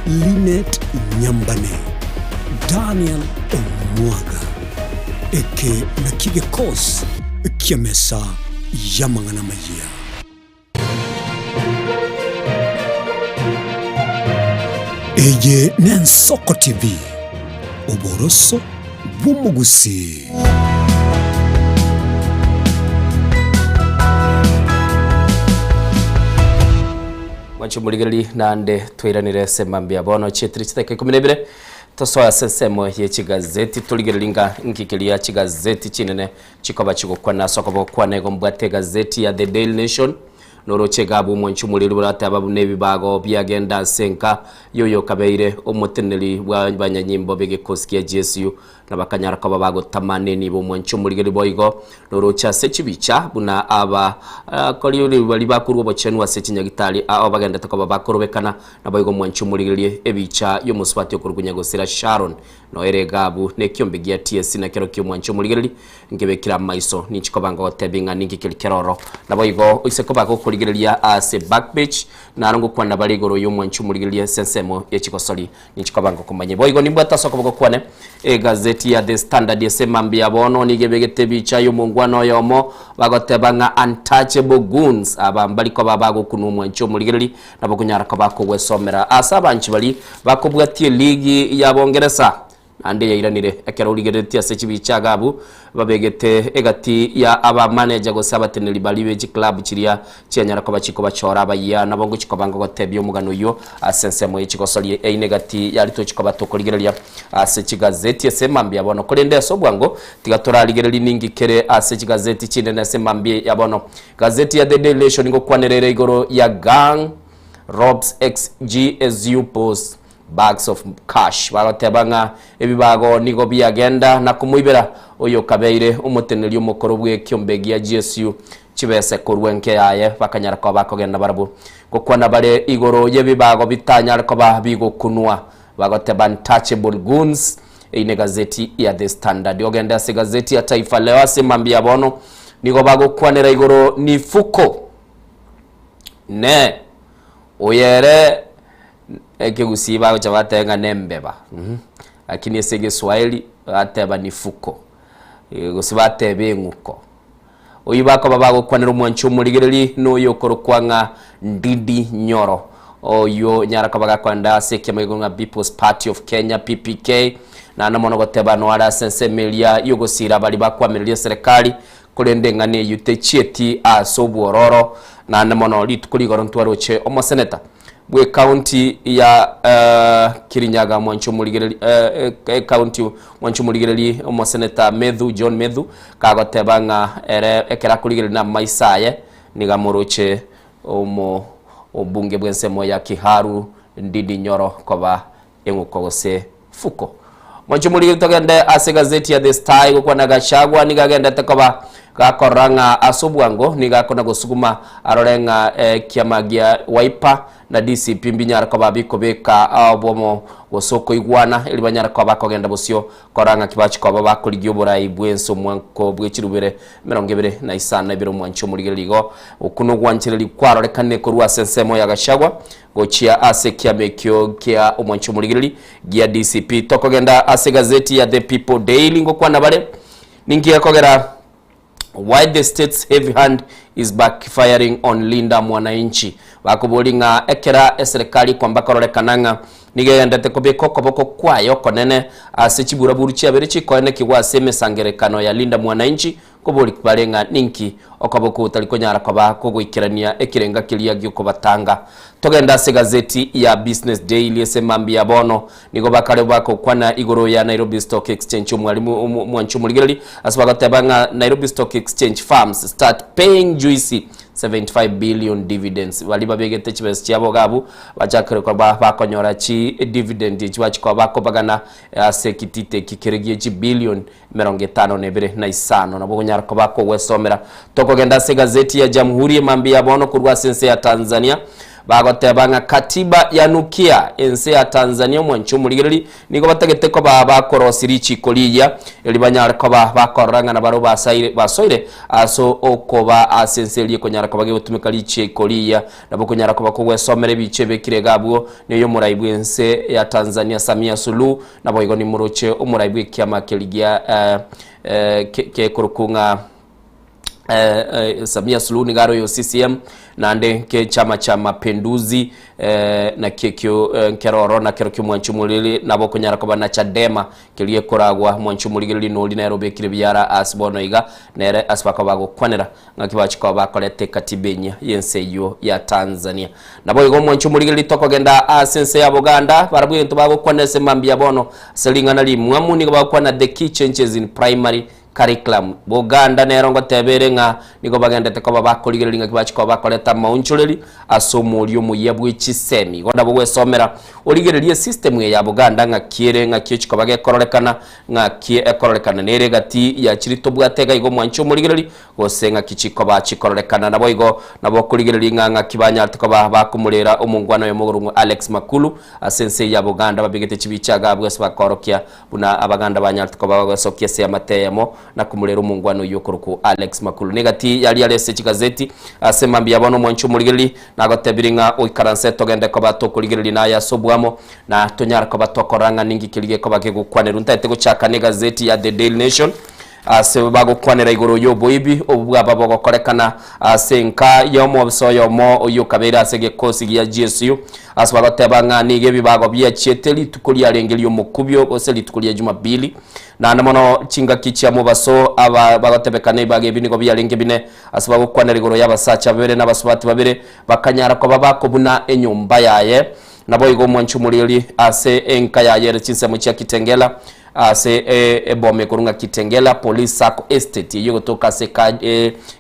Linet Nyambane, Daniel Omwaga. Eke nakio gekosi ki'emesa y'amang'ana amayia. Eye n'Ensoko TV, oboroso bw'omogusii. Mwanche omorigereri naende twairanire ase mambia bono chietire chidakika ikomi na ibere tosoe ase ensemo ye chigazeti torigererie nga nki keria chigazeti chinene chikoba chigokwana ase okoba gokwana igo mbwate egazeti ya The Daily Nation Noroche iga abwo omwanchi omoriri borateba buna ebibago biagenda ase enka y'oyokabeire omoteneneri bw'abanyanyimbo b'egekosi kia GSU, na bakanyara koba bagotama nenibo omwanchi omorigeri boigo. Noroche ase chibicha buna aba kori baria bakorwa obochenu ase chinyagitari ao bagendete koba bakorobekana, naboigo omwanchi omorigererie ebicha y'omosubati okorokwa Nyagosira Sharon Noere iga abwo nekiombe gia TSC nakero ki'omwanchi omorigereri nkebekire amaiso ninchi koba ngogotebia ng'a ninki keri keroro. Naboigo oise koba gokorigia. korigereria ase back page, naro ngokwana bare igoro y'omwanchi omorigereria ase ensemo ye chigosori ninchi koba ngokomanya. Boigo nimbwate ase okoboko kwane egazeti ya The Standard ase mambia bono nigo ebegete ebicha y'omongwana oyomo bagoteba ng'a untouchable goons aba mbari koba bagokunwa omwanchi omorigereria nabo konyara koba kogwesomera ase abanchi baria bakobwatia eligi ya Bongeresa Naende yairanire ekero origereretie ase chibicha iga abwo babegete egati ya abamaneja gose abateneneri baria be chiclub chiria chianyara koba chikobachora abayia nabo ngochia koba ngogotebia omogano oyio ase ensemo ye chigosoria eine egati yaria tochia koba tokorigereria ase chigazeti ase mambia bono. Korende ase obwango tiga torarigererie ninki kere ase chigazeti chinene ase mambia ya bono. Gazeti ya The Daily Nation ngokwanera ere igoro ya Gang robs ex GSU boss Bags of cash. Bagoteba ng'a ebibago nigo biagenda na komoibera oyokabeire omoteneneri omokoro bw'ekiombe gia GSU chibese korwa enke yaye bakanyara koba bakogenda barabwo. Gokwana bare igoro y'ebibago bitanyare koba bigokunwa bagoteba untouchable goons. Eyio negazeti ya The Standard. Ogende ase egazeti ya Taifa Leo ase mambia bono nigo bagokwanera igoro nifuko ne oyere Ekegusii bagocha bateba ng'a nembeba, lakini ase egeswahili bateba ni fuko, gose bateba eng'uko. Oyio bakoba bagokwanera omwanchi omorigereri noyo okorokwa ng'a Ndindi Nyoro, oyio nyara koba gakoenda ase ekiama gekorokwa ng'a People's Party of Kenya, PPK, naende mono goteba noare ase ensemo eria yogosira baria bakwamireria eserekari, korende eng'ana eyio techieti ase obwororo, naende mono rituko rigoro ntwaroche omoseneta. Bw'ecounty ya Kirinyaga mwanche omorigereri ecounty mwanche omorigereri omoseneta Methu John Methu kagoteba ng'a ere ekero akorigereria na amaiso aye nigo amoroche omo obunge bw'ensemo ya Kiharu Ndindi Nyoro koba eng'uko gose fuko. Mwanche omorigereri togende ase egazeti ya The Star egokwana Gachagua nigo agendete koba gakorora ng'a ase obwango nigo akona gosuguma arore ng'a ekiama gia Wiper na DCP mbinyare koba bikobeka obomo gose okoigwana eri banyare koba bakogenda bosio korora ng'a kibachi koba bakorigia oborai bwense omwanko bwe chirubere 25 omwanche omorigereri igo okwo nogwanchereria kwarorekanire korwa ase ensemo ya Gachagua Gochia ase ekiama ekio kia omwancho omorigereri gia DCP. Tokogenda ase egazeti ya The People Daily ngokwana bare ninki gekogera Why the state's heavy hand is backfiring on Linda Mwananchi. Bakobori ng'a ekera eserekari ekwamba kororekana ng'a nigo egendete kobeka okoboko kwaye okonene ase chiburaburu chiabere chikoenekigwa ase emesangerekano ya Linda Mwananchi Koboria bare ng'a ninki okoboko gotari konyara koba kogoikerania ekerenga keria gi'okobatanga. Togende ase egazeti ya Business Daily ase mambia ya bono, nigo bakare bagokwana igoro ya Nairobi Stock Exchange omwalimu omwanchi omorigereri ase bagoteba ng'a Nairobi Stock Exchange firms start paying juicy 75 billion dividends. Baria babegete chibesa chiabo iga abwo bachakire koba bakonyora chi dividend echi bachikoba bakobagana ase ekitita eki kere gie chibillion 52 nabo okonyara koba kogwesomera. Tokogenda ase egazeti ya Jamhuri emambia ya bono korwa ase ense ya Tanzania bagoteba ng'a katiba yanukia ense ya Tanzania omwanchi omorigereri nigo batagete koba bakorosia richiko riya eri banyare koba bakorora ng'a nabarobwo basaire basoire ase okoba ase ense eria ekonyara koba gegotumeka richiko riya nabo okonyara koba kogwesomera ebichwa ebekire iga abwo neyo omorai bwense ya Tanzania Samia Suluhu Naboigo nimoroche omorai bw'ekiama keria gia gekorokwa ng'a Samia Suluhu nigo are oyo CCM, naende nk'echama cha Mapinduzi naki ekio nkero ororo nakero ki'omwanchi omoriri nabo okonyara koba na Chadema keria ekoragwa mwanchi omorigereria nori nere obekire biara ase bono iga nere ase bakoba bagokwanera Ng'aki bachia koba bakoreta ekatiba enyia y'ense eyio ya Tanzania. Naboigo omwancho omorigereria tokogenda ase ense ya Buganda, barabwo egento bagokwana ase mambia bono ase ring'ana rimwamu nigo bagokwana the key changes in primary curriculum. Buganda nero ngoteba ere ng'a nigo bagendete koba bakorigereria ng'aki bachia koba bakoreta amaonchoreri ase omoria omoyia bwe chisemi. Igo nabo gwesomera origererie esystem eye ya Buganda ng'aki ere ng'aki ochia koba gekororekana ng'aki ekororekana nere egati ya chiria tobwate iga igo omwancho omorigereria gose ng'aki chikoba chikororekana. Naboigo nabo okorigereria ng'a ng'aki banyarete koba bakomorera omongwana oyomo okorokwa Alex Makulu ase ense ya Buganda babegete chibicha iga abwo ase bakorokia buna Abaganda banyarete koba bagosokia ase amate eyemo. na komorera omongwana oyio okorokwa Alex Makulu. Negati yaria are ase chigazeti ase mambia bono omwanchi omorigereria nagotebirie ng'a oikaranse togende koba tokorigereria naye ase obwamo na tonyare koba tokorora ng'a ninki keria gekoba gegokwanerwa. Ntaete gochaka negazeti ya The Daily Nation ase bagokwanera igoro y'oboibi obwo bwaba bogokorekana ase enka y'omobisa oyomo oyio okabeire ase egekosi gia GSU ase bagoteba ng'a nigo ebibago biachiete rituko riarenge ri'omokubio gose rituko ria Jumapili. Naende mono chingaki chia mobaso aba bagotebekana ebibago ebi nigo biarenge bine ase bagokwanera igoro y'abasacha babere na abasubati babere bakanyara koba bakobuna enyomba yaye. Naboigo omwanchi omoriori ase enka yaye ere chinsemo chia Kitengela ase eboma ekorwa ng'a Kitengela Police Sacco Estate eyio egotoka ase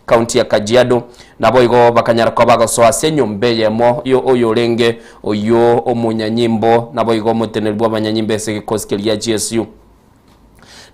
ekaunti ya Kajiado. Naboigo bakanyara koba bagosoa ase enyomba eyemo yo oyorenge oyio omonyanyimbo naboigo omoteneneri bw'abanyanyimbo ase egekosi keria gia GSU.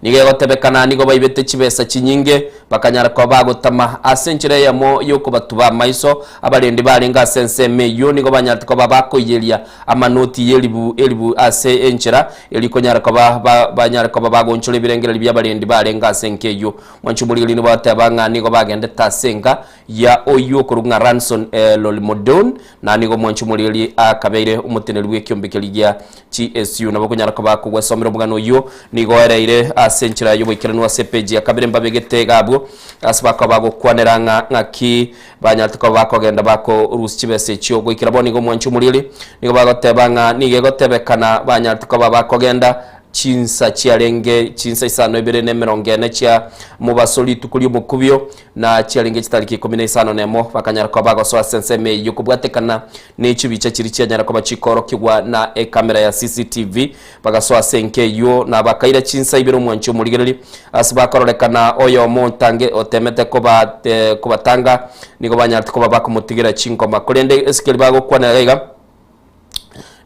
Nigo egotebekana nigo baibete chibesa chinyinge, bakanyara koba bagotama ase enchera eyemo y'okobatuba amaiso. Abarendi barenge ase ensemo eyio nigo banyarete koba bakoiyeria amanoti y'elibu elibu ase enchera eria konyara koba ba banyare koba bagoonchora ebirengererio bi'abarendi barenge ase enka eyio. Mwanche omorigereria nigo bagoteba ng'a nigo bagendete ase enka ya oyio okorokwa ng'a Ranson Lolimodon, na nigo omwanche omorigereria akabeire omoteneneri bw'ekiombe keria gia GSU. Nabo okonyara koba kogwesomera omogano oyio nigo oereire ase enchera y'oboikeranu ase epeji ya kabere mbabegete iga abwo ase bakoba bagokwanera ng'a ng'aki banyarete koba bakogenda bakorusia chibesa echio. Goikera bono nigo omwanche omorigereria nigo bagoteba ng'a nigo egotebekana banyarete koba bakogenda chinsa chiarenge chinsa isano ibere na emerongo ene chia mobaso rituko ri'omokubio, na chiarenge chitariki ikomi na isano nemo, bakanyara koba bagosoa ase ensemo eyio kobwatekana ne chibicha chiria chianyara koba chikorokigwa na ekamera ya CCTV. Bagasoa ase enka eyio na bakaira chinsa ibere omwanchi omorigereria ase bakororekana oyomo otange otemete koba kobatanga nigo banyarete koba bakomotigera chingoma. Korende ase keria bagokwanera iga iga.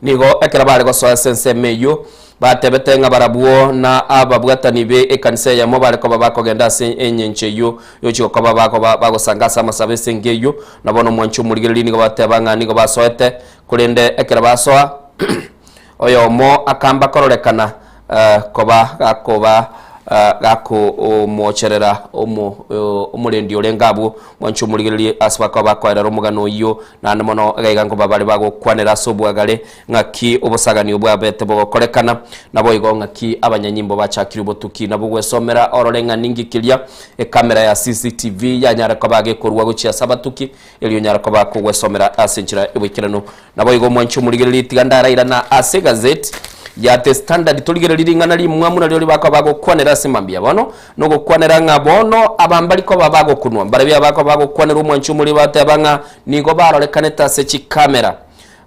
Nigo ekero bare gosoa ase ensemo eyio, batebete ng'a barabwo na ababwatani be ekanisa eyemo bare koba bakogenda ase engencho eyio yochia gokoba bakoba bagosanga ase amasabo ase enka eyio. Na bono omwanchi omorigereria nigo bateba ng'a nigo basoete, korende ekero basoa oyomo akamba kororekana koba gakoba gakomocherera omo omorendi orenge abwo, mwanche omorigererie ase bakoba bakoerera omogano oyio, naende mono iga iga nkoba bare bagokwanera ase obwagare ng'aki obosagani obwabete bogokorekana, naboigo ng'aki abanyanyimbo bachakire obotuki. Nabo gwesomera orore ng'a ninki keria ekamera ya CCTV yanyare koba gekorua gochia ase abatuki, erio onyare koba kogwesomera ase enchera y'oboikeranu. Naboigo omwanche omorigererie tiga ndarairana ase egazeti ya The Standard torigererie ring'ana rimwamu nario ribakoba bagokwanera ase mambia bono, nogokwanera ng'a bono aba mbari koba bagokunwa, mbarabio abakoba bagokwanera omwanche omorigereria bateba ng'a nigo barorekanete ase chikamera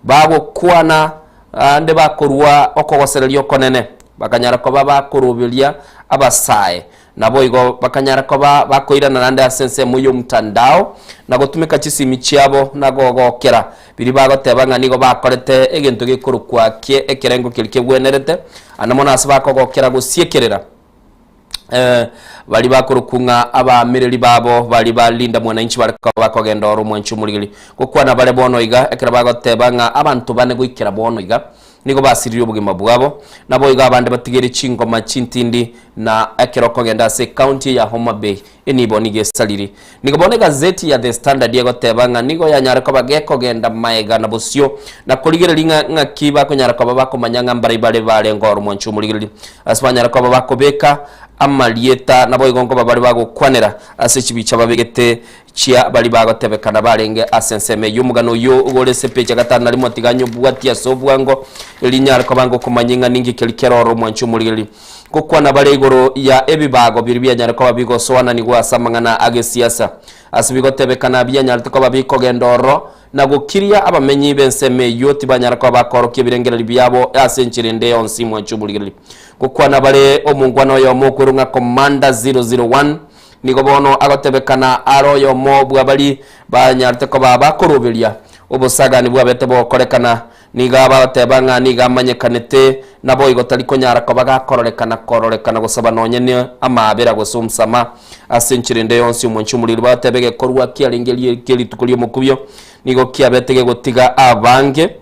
bagokwana Aande bakorua okogosereria okonene, bakanyara koba bakoroberia abasae, naboigo bakanyara koba bakoirana naende ase ensemo y'omtandao, na gotumeka chisimi chiabo na gogokera biria bagoteba ng'a nigo bakorete egento gekorokwa kie ekerengo keria kegwenerete, ande mono ase bakogokera gosiekerera. Baria bakorokwa ng'a abaamereri babo baria ba Linda Mwananchi bare koba bakogenda oro omwanchi omorigeri gokwana bare bono iga ekero bagoteba ng'a abanto bane goikera bono iga nigo basiririe obogima bwabo naboigo abande batigeire chingoma chintindi na ekero okogenda ase ecounty ya Homa Bay enibo nigo esariri. Nigo bono egazeti ya The Standard egoteba ng'a nigo yanyare koba gekogenda maega na bosio na korigereria ng'a ng'aki bakonyara koba bakomanya ng'a mbarai bare barenge oro mwanche omorigereria ase banyare koba bakobeka amarieta naboigo nkoba bare bagokwanera ase chibicha babegete chia baria bagotebekana barenge ase ensemo eyio. Omogano oyio ogore ase epeji ya gatano na rimo tiga nyobwatie ase obwango erio nyare koba ngokomanyia ng'a ninki keria kere oro mwanche omorigereria. Gokwana bare igoro ya ebibago biria bianyare koba bigosoananigwa ase amang'ana a gesiasa, ase bigotebekana bianyarete koba bikogenda ororo, na gokiria abamenyi b'ensemo eyio tibanyara koba bakorokia ebirengererio biabo ase enchera ende yonsi mwanche oborigereria. Gokwana bare omongwana oyomo okwerwa ng'a Commander 001 nigo bono agotebekana are oyomo bwa baria banyarete koba bakoroberia obosagani bwabete bogokorekana Nigo abateba ng'a nigo amanyekanete, naboigo tari konyara koba gakororekana kororekana gosaba nonye ne amaabera gose omsama ase enchera ende yonsi. Omwanchi omoriri bateba egekorwa kiarenge rie rituko ri'omokubio nigo kiabete gegotiga abange.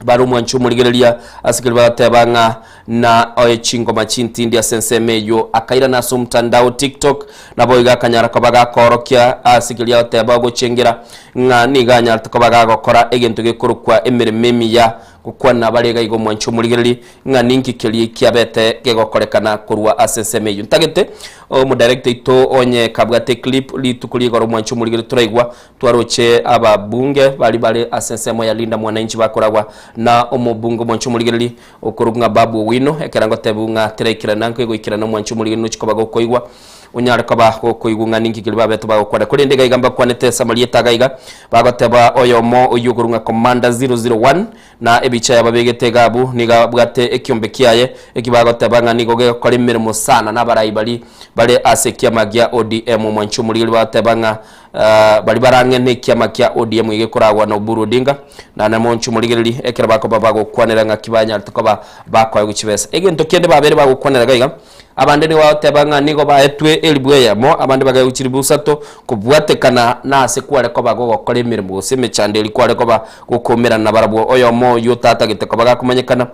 Bare omwancho omorigereria ase keria bagateba ng'a na oe chingoma chintindi ase ensemo eyio. Akairana ase omotandao TikTok, naboigo akanyara koba gakoorokia ase keria agoteba ogochengera ng'a nigo anyarete koba gagokora egento gekorokwa emeremo emiya. Gokwana bare iga iga omwancho omorigereria ng'a ninki keria kiabete gegokorekana korwa ase ensemo eyio. Ntagete omodirector oito onye kabwate eclip rituko rigoro omwancho omorigereria toraigwa Twaroche ababunge baria bare ase ensemo ya Linda Mwananchi bakoragwa na omobunge omwanchi omorigereri okorokwa ng'a Babu Owino, ekero agotebiwa ng'a teraikerana nkegoikerana omwanchi omorigereri nochi koba gokoigwa onyare koba gokoigwa ng'a ninki keria babete bagokwana. Korende iga iga mbakwanete ase amarieta iga iga bagoteba oyomo oyio okorokwa ng'a Commander 001 na ebicha yababegete iga abwo nigo abwate ekiombe kiaye eki bagoteba ng'a nigo gegokora emeremo sana na abarai baria bare ase ekiama gia ODM omwanchi omorigereri bagoteba ng'a Baria barang'e nekiama kia ODM egekoragwa na Oburu Odinga, na namonche omorigereria ekero bakoba bagokwanera ng'aki banyarete koba bakoegwa chibesa. Egento kende babere bagokwanera gaiga, abande nigo bagoteba ng'a nigo baetwe elibu eyemo, abande bakaegwa chilibu isato, kobwatekana nase kware koba gogokora emeremo gose emechando eria kware koba gokoumerana nabarabwo. Oyomo oyio otatagete koba gakomanyekana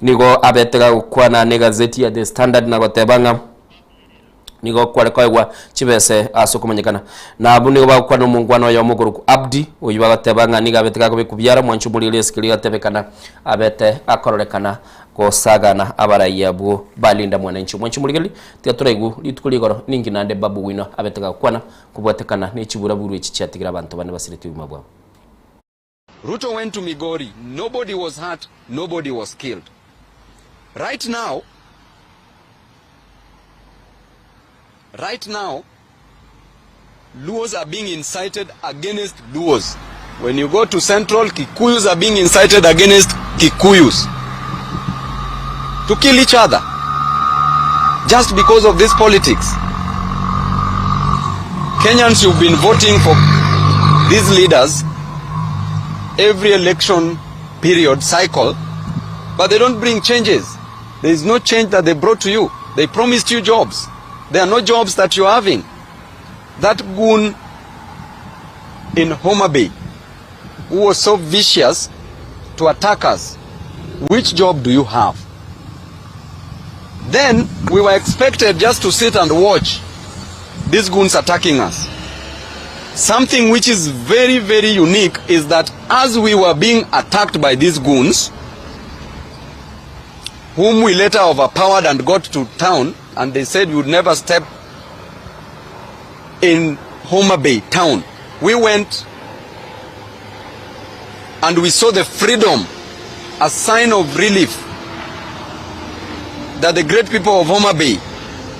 nigo abete gagokwana negazeti ya The Standard na goteba ng'a. Nigo kware koegwa chibese ase okomanyekana. Na abwo nigo bagokwana omongwana oyomo okorokwa Abdi, oyio bagoteba ng'a nigo abete gakobekwa biara, mwanche omoriri esike rigatebekana abete akororekana gosagana abarai abwo ba Linda Mwananchi. Mwanche omorigereria, tiga toraigwe rituko rigoro ninki naende Babu Owino abete gagokwana kobwatekana ne chiburaburu echi chiatigire abanto bane basiretie obogima bwabo. Ruto went to Migori, nobody was hurt, nobody was killed. Right now, right now, Luos are being incited against Luos. When you go to Central, Kikuyus are being incited against Kikuyus to kill each other just because of this politics. Kenyans, you've been voting for these leaders every election period cycle, but they don't bring changes. There is no change that they brought to you. They promised you jobs. There are no jobs that you're having. That goon in Homa Bay, who was so vicious to attack us, which job do you have? Then we were expected just to sit and watch these goons attacking us. Something which is very, very unique is that as we were being attacked by these goons, whom we later overpowered and got to town, and they said we would never step in Homa Bay town. We went and we saw the freedom, a sign of relief that the great people of Homa Bay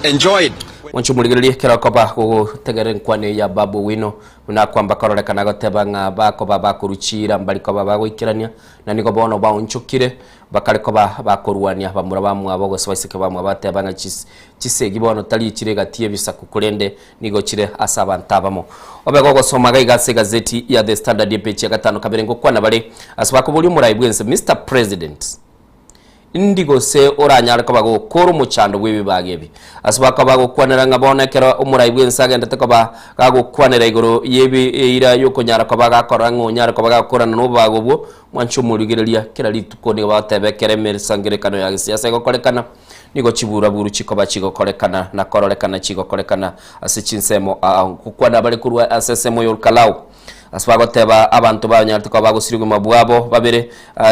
enjoyed. Mwanche omorigererie ekero okoba gogotegerera enkwana eye ya Babu Owino, buna akwamba kororekana goteba ng'a bakoba bakorwa chiira mbari koba bagoikerania, na nigo bono baonchokire Bakare koba bakorwania bamura bamwabo gose baiseke bamwabo bateba ng'a chisegi bono tari chire egati y'ebisaku korende nigo chire ase abanto abamo. Obe gogosoma gaiga ase egazeti ya The Standard epeji ya gatano kabere ngokwana bare ase bakoboria omorai bwense Mister President indi gose oranyare koba gokora omochando bw'ebibaga ebi ase bakoba bagokwanera ng'a bono ekero omorai bwense agendete koba gagokwanera igoro y'ebi eira yokonyara koba gakora ng'a onyare koba gakorana nobobaga obwo Mwanche omorigereria kera rituko nigo bagoteba ekero emesangererekano ya gesiasa egokorekana, nigo chiburaburu chikoba chigokorekana na kororekana chigokorekana ase chinsemo ao. Ngokwana bare korwa ase ensemo ya Olkalau, ase bagoteba abanto banyarete koba bagosiria obogima bwabo babere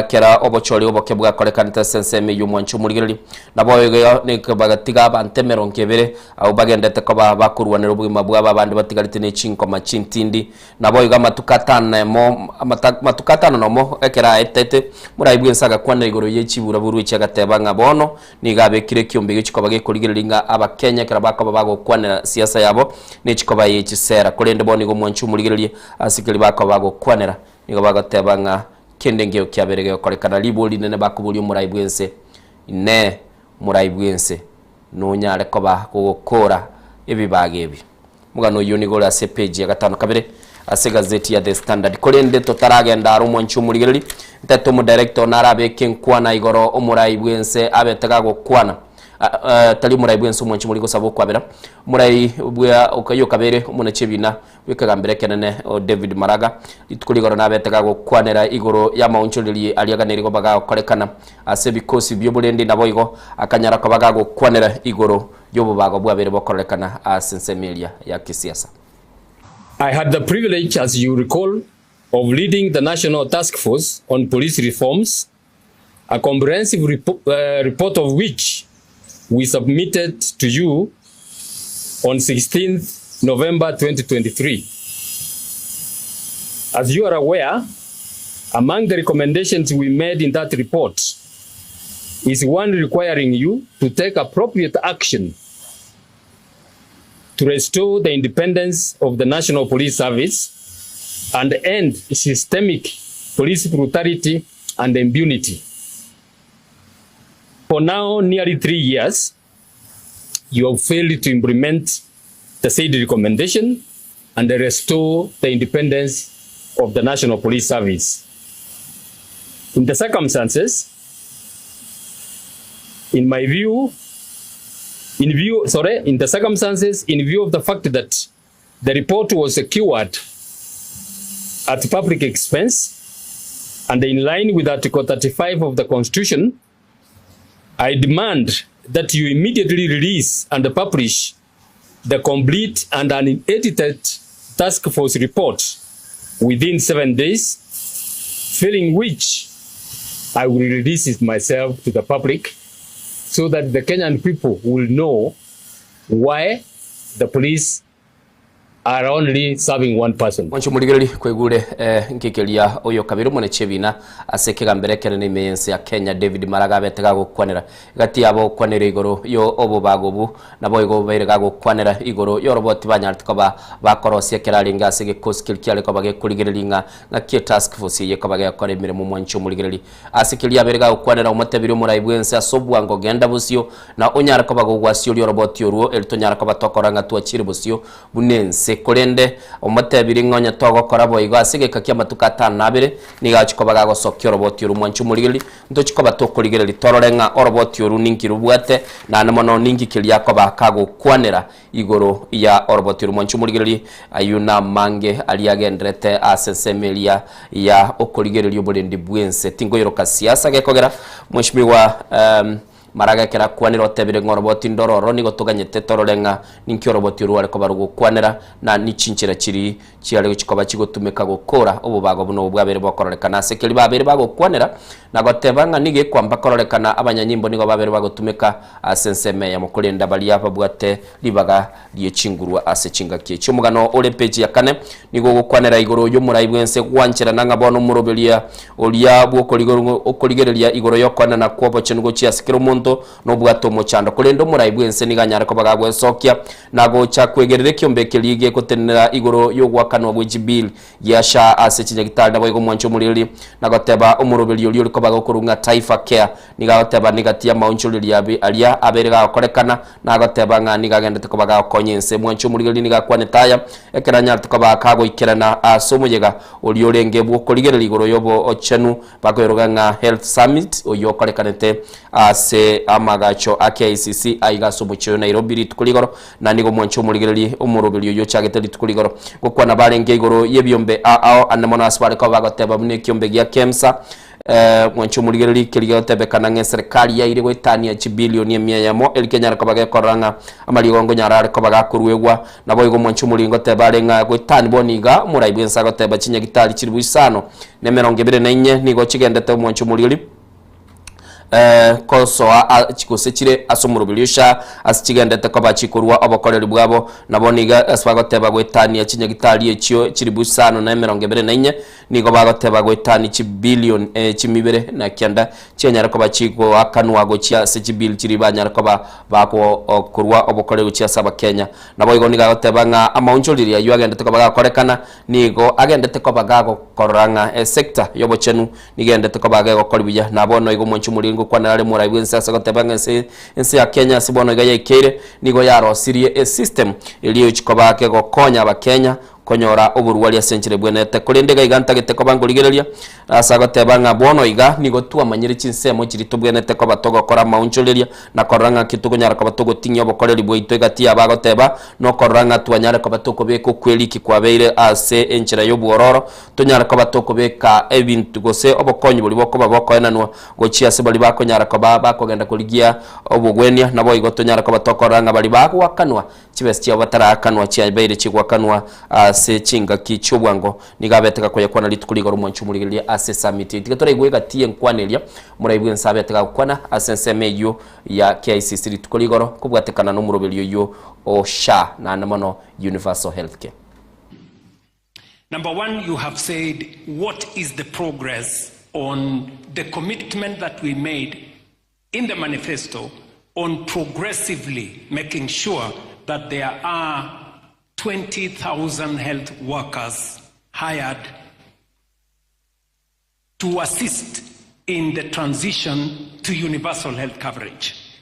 kera obochori oboke bwakorekanete ase ensemo eyio. Mwanche omorigereria naboigo nigo bagatiga abanto emerongo ebere abwo bagendete koba bakorwanera obogima bwabo abande batigarete ne chinkoma chintindi Naboigo amatuko atano na emo, amatuko atano nomo ekero aetete, morai bw'ense agakwanera igoro ye chiburaburu echi agateba ng'a bono nigo abekire ekiombe gechikoba gekorigereria ng'a Abakenya ekero bakoba bagokwanera siasa yabo nechikoba ye chisera. Korende bono nigo omwanchi omorigererie ase keria bakoba bagokwanera nigo bagoteba ng'a kende nkeiyo kiabeire gegokorekana. Ribori rinene bakoboria omorai bw'ense, Inee! Morai bw'ense nonyare koba gogokora ebibaga ebi? Omogano oyio nigo ore ase epeji ya gatano kabere ase egazeti ya The Standard. Korende totaragenda aro omwanchi omorigereri, ntete omodirector one arabeke enkwana igoro omorai bw'ense abete gagokwana. Tari omorai bw'ense omwanchi mori gosaba okwabera. Omorai bwa okoyio kabere omonachi ebina bw'ekegambero ekenene o David Maraga rituko rigoro nabete gagokwanera igoro y'amaonchorerie aria aganeirie koba gagokorekana ase ebikosi bi'oborendi naboigo akanyara koba gagokwanera igoro y'obobago bwabere bokororekana ase ensemo eria ya kisiasa. I had the privilege, as you recall, of leading the National Task Force on Police Reforms, a comprehensive report of which we submitted to you on 16th November 2023. As you are aware, among the recommendations we made in that report is one requiring you to take appropriate action to restore the independence of the National Police Service and end systemic police brutality and impunity. For now, nearly 3 years, you have failed to implement the said recommendation and restore the independence of the National Police Service. In the circumstances, in my view, in view, sorry, in the circumstances, in view of the fact that the report was secured at public expense and in line with Article 35 of the Constitution, I demand that you immediately release and publish the complete and unedited task force report within 7 days, failing which I will release it myself to the public so that the Kenyan people will know why the police are only serving one person. Mwanche omorigereria kwaigure eh, nkekeria oyo kabere omone chiebina ase ekegambero ekenene ime y'ense ya Kenya David Maraga abete gagokwanera egati yabo okwanera igoro yo obobago obu naboigo baire gagokwanera igoro yoroboti banyarete koba bakorosia ekero arenge ase egekosi keria kiare koba gekorigereria ng'a ng'aki etask force eye ekoba gegokora emeremo mwanche omorigereria ase keria abere gagokwanera omotebirie omorai bwense ase obwango genda bosio Na onyare koba gogwasioria oroboti orwo, eri tonyare koba tokora ng'a twachire bosio buna ense. Korende omotebirie ng'a onye togokora boigo ase egeka ki'amatuko atano na abere, nigo achia koba gagosokia oroboti orwo. Mwanche omorigereria, ntochie koba tokorigereria torore ng'a oroboti orwo ninki robwate, naende mono ninki keria akoba kagokwanera igoro ya oroboti orwo. Mwanche omorigereria, ayio namange aria agenderete ase ensemo eria ya okorigereria oborendi bw'ense. Tinkoiroka siasa gekogera, Mweshimiwa Maraga ekero akwanire otebire ng'a oroboti ndororo, nigo toganyete torore ng'a ninki oroboti orwo rware koba rogokwanera, na nichinchera chiri chiare gochia koba chigotumeka gokora obobago buna obo bwabeire bokororekana. Ase keria babeire bagokwanera na goteba ng'a nigo ekwamba kororekana abanyanyimbo nigo babeire bagotumeka ase ensemo eyemo korenda baria babwate ribaga rie chingurwa ase chingaki echi. Omogano ore epeji ya kane nigo ogokwanera igoro y'omorai bw'ense gwancherana ng'a bono omoroberia oria bw'okorigereria igoro y'okoenana kw'obochenu gochia ase kera omonto nobwate omochando. Korende omorai bw'ense nigo anyare koba gagwesokia na gocha kwegerera ekiombe keria gegotenenera igoro y'ogoakanwa gwe chibill Giasha ase chinyagitari naboigo omwanche omoriri, na goteba omoroberi oria ore koba gokorwa ng'a Taifa Care nigo agoteba nigati y'amaonchoreria abe aria abeire gagokorekana, na agoteba ng'a nigo agendete koba gagokonya ense. Mwanche omorigereria nigo akwanete aya ekero anyarete koba kagoikerana ase omoyega oria orenge bw'okorigereria igoro y'obochenu bakoiroga ng'a Health Summit oyio okorekanete ase amagacho a KICC aiga ase omochie oyo Nairobi rituko rigoro Na nigo mwanche omorigererie omoroberi oyio ochagete rituko rigoro. Gokwana barenge igoro y'ebiombe a ao ande mono ase bare koba bagoteba buna ekiombe gia Kemsa. Eh, mwanche omorigererie keria gegotebekana ng'a eserekari yaire goetania chibilioni emia eyemo eri kenyare koba gekorora ng'a amariogo ngonyara are koba gakoruegwa. Naboigo mwanche omorigererie ngoteba are ng'a goetani bono iga omorai bw'ense agoteba chinyagitari chilifu isano na emerongo ebere na inye nigo chigendete omwanche omorigererie kosoa gose chire ase omoroberi osha ase chigendete koba chikorua obokoreri bwabo. Nabo nigo ase bagoteba goetania chinyagitari echio chilifu isano na emerongo ebere na inye, nigo bagoteba goetania chibilion chimibere na kianda chianyare koba chigoakanwa gochia ase chibill chiria banyare koba bagokorua obokoreri gochia ase abakenya. Naboigo nigo agoteba ng'a amaonchoreri ayio agendete koba gakorekana nigo agendete koba gagokorora ng'a esector y'obochenu Nigendete koba gegokori buya, na bono igo omwanchi omoriri ngokwanera are morai bw'ense ase goteba ng'a ense ense ya Kenya ase bono iga yaikeire, nigo yarosirie esystem eria egochi koba kegokonya abakenya. konyora oborwari ase enchera ebwenerete. Korende iga iga ntagete koba nkorigereria ase agoteba ng'a bono iga nigo twamanyire chinsemo chiria tobwenerete koba togokora amaonchoreria na korora ng'aki tokonyara koba togoting'ia obokoreri bwaito egati yabo agoteba nokorora ng'a twanyare koba tokobeka okweriki kwabeire ase enchera y'obwororo tonyare koba tokobeka ebinto gose obokonyi boria bokoba bokoenanwa gochia ase baria bakonyara koba bakogenda korigia obogwenia, naboigo tonyare koba tokorora ng'a baria bagoakanwa chibesa chiabo bataraakanwa chiabeire chigoakanwa ase chingaki chi'obwango. Nigo abete gakoyakwana rituko rigoro omwanchi omorigereria ase esummit eye. Tiga toraigwe egati y'enkwana eria moraigwe ense abete gagokwana ase ensemo eyio ya KICC rituko rigoro kobwatekana nomoroberio oyio o SHA naende mono Universal Health Care. Number one, you have said, what is the progress on the commitment that we made in the manifesto on progressively making sure that there are 20,000 health workers hired to assist in the transition to universal health coverage.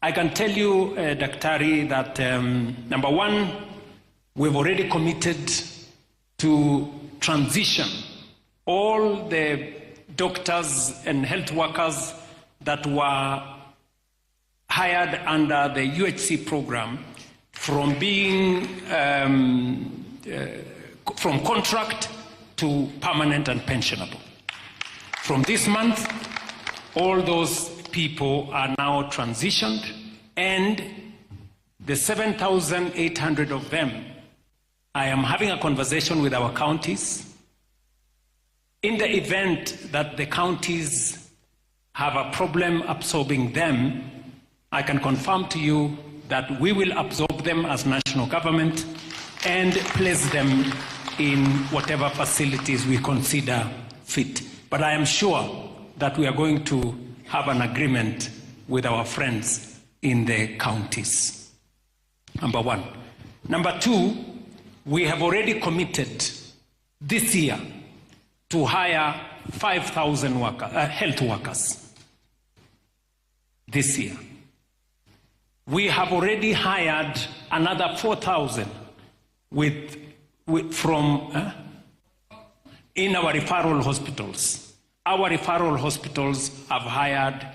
I can tell you, uh, Daktari, that um, number one, we've already committed to transition all the doctors and health workers that were hired under the UHC program from being um, uh, from contract to permanent and pensionable. From this month, all those people are now transitioned, and the 7,800 of them, I am having a conversation with our counties. In the event that the counties have a problem absorbing them, I can confirm to you that we will absorb them as national government and place them in whatever facilities we consider fit. But I am sure that we are going to have an agreement with our friends in the counties. Number one. Number two, we have already committed this year to hire 5,000 worker, uh, health workers this year. We have already hired another 4,000 with, with, from uh, in our referral hospitals. Our referral hospitals have hired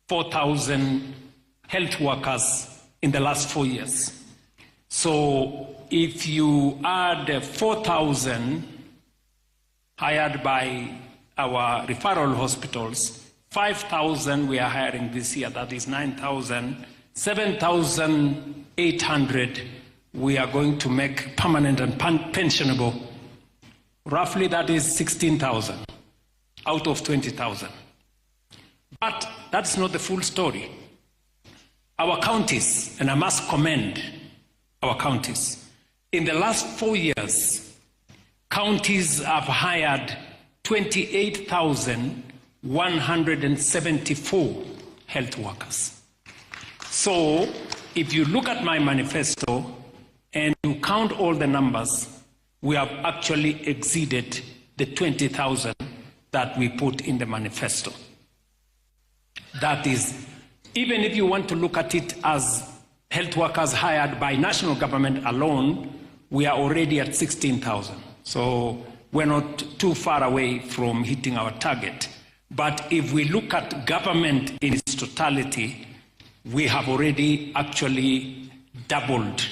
4,000 health workers in the last four years. So if you add 4,000 hired by our referral hospitals, 5,000 we are hiring this year, that is 9,000. 7,800 we are going to make permanent and pensionable. Roughly that is 16,000 out of 20,000. But that's not the full story. Our counties, and I must commend our counties, in the last four years, counties have hired 28,174 health workers. So if you look at my manifesto and you count all the numbers, we have actually exceeded the 20,000 that we put in the manifesto. That is, even if you want to look at it as health workers hired by national government alone, we are already at 16,000. So we're not too far away from hitting our target. But if we look at government in its totality, we have already actually doubled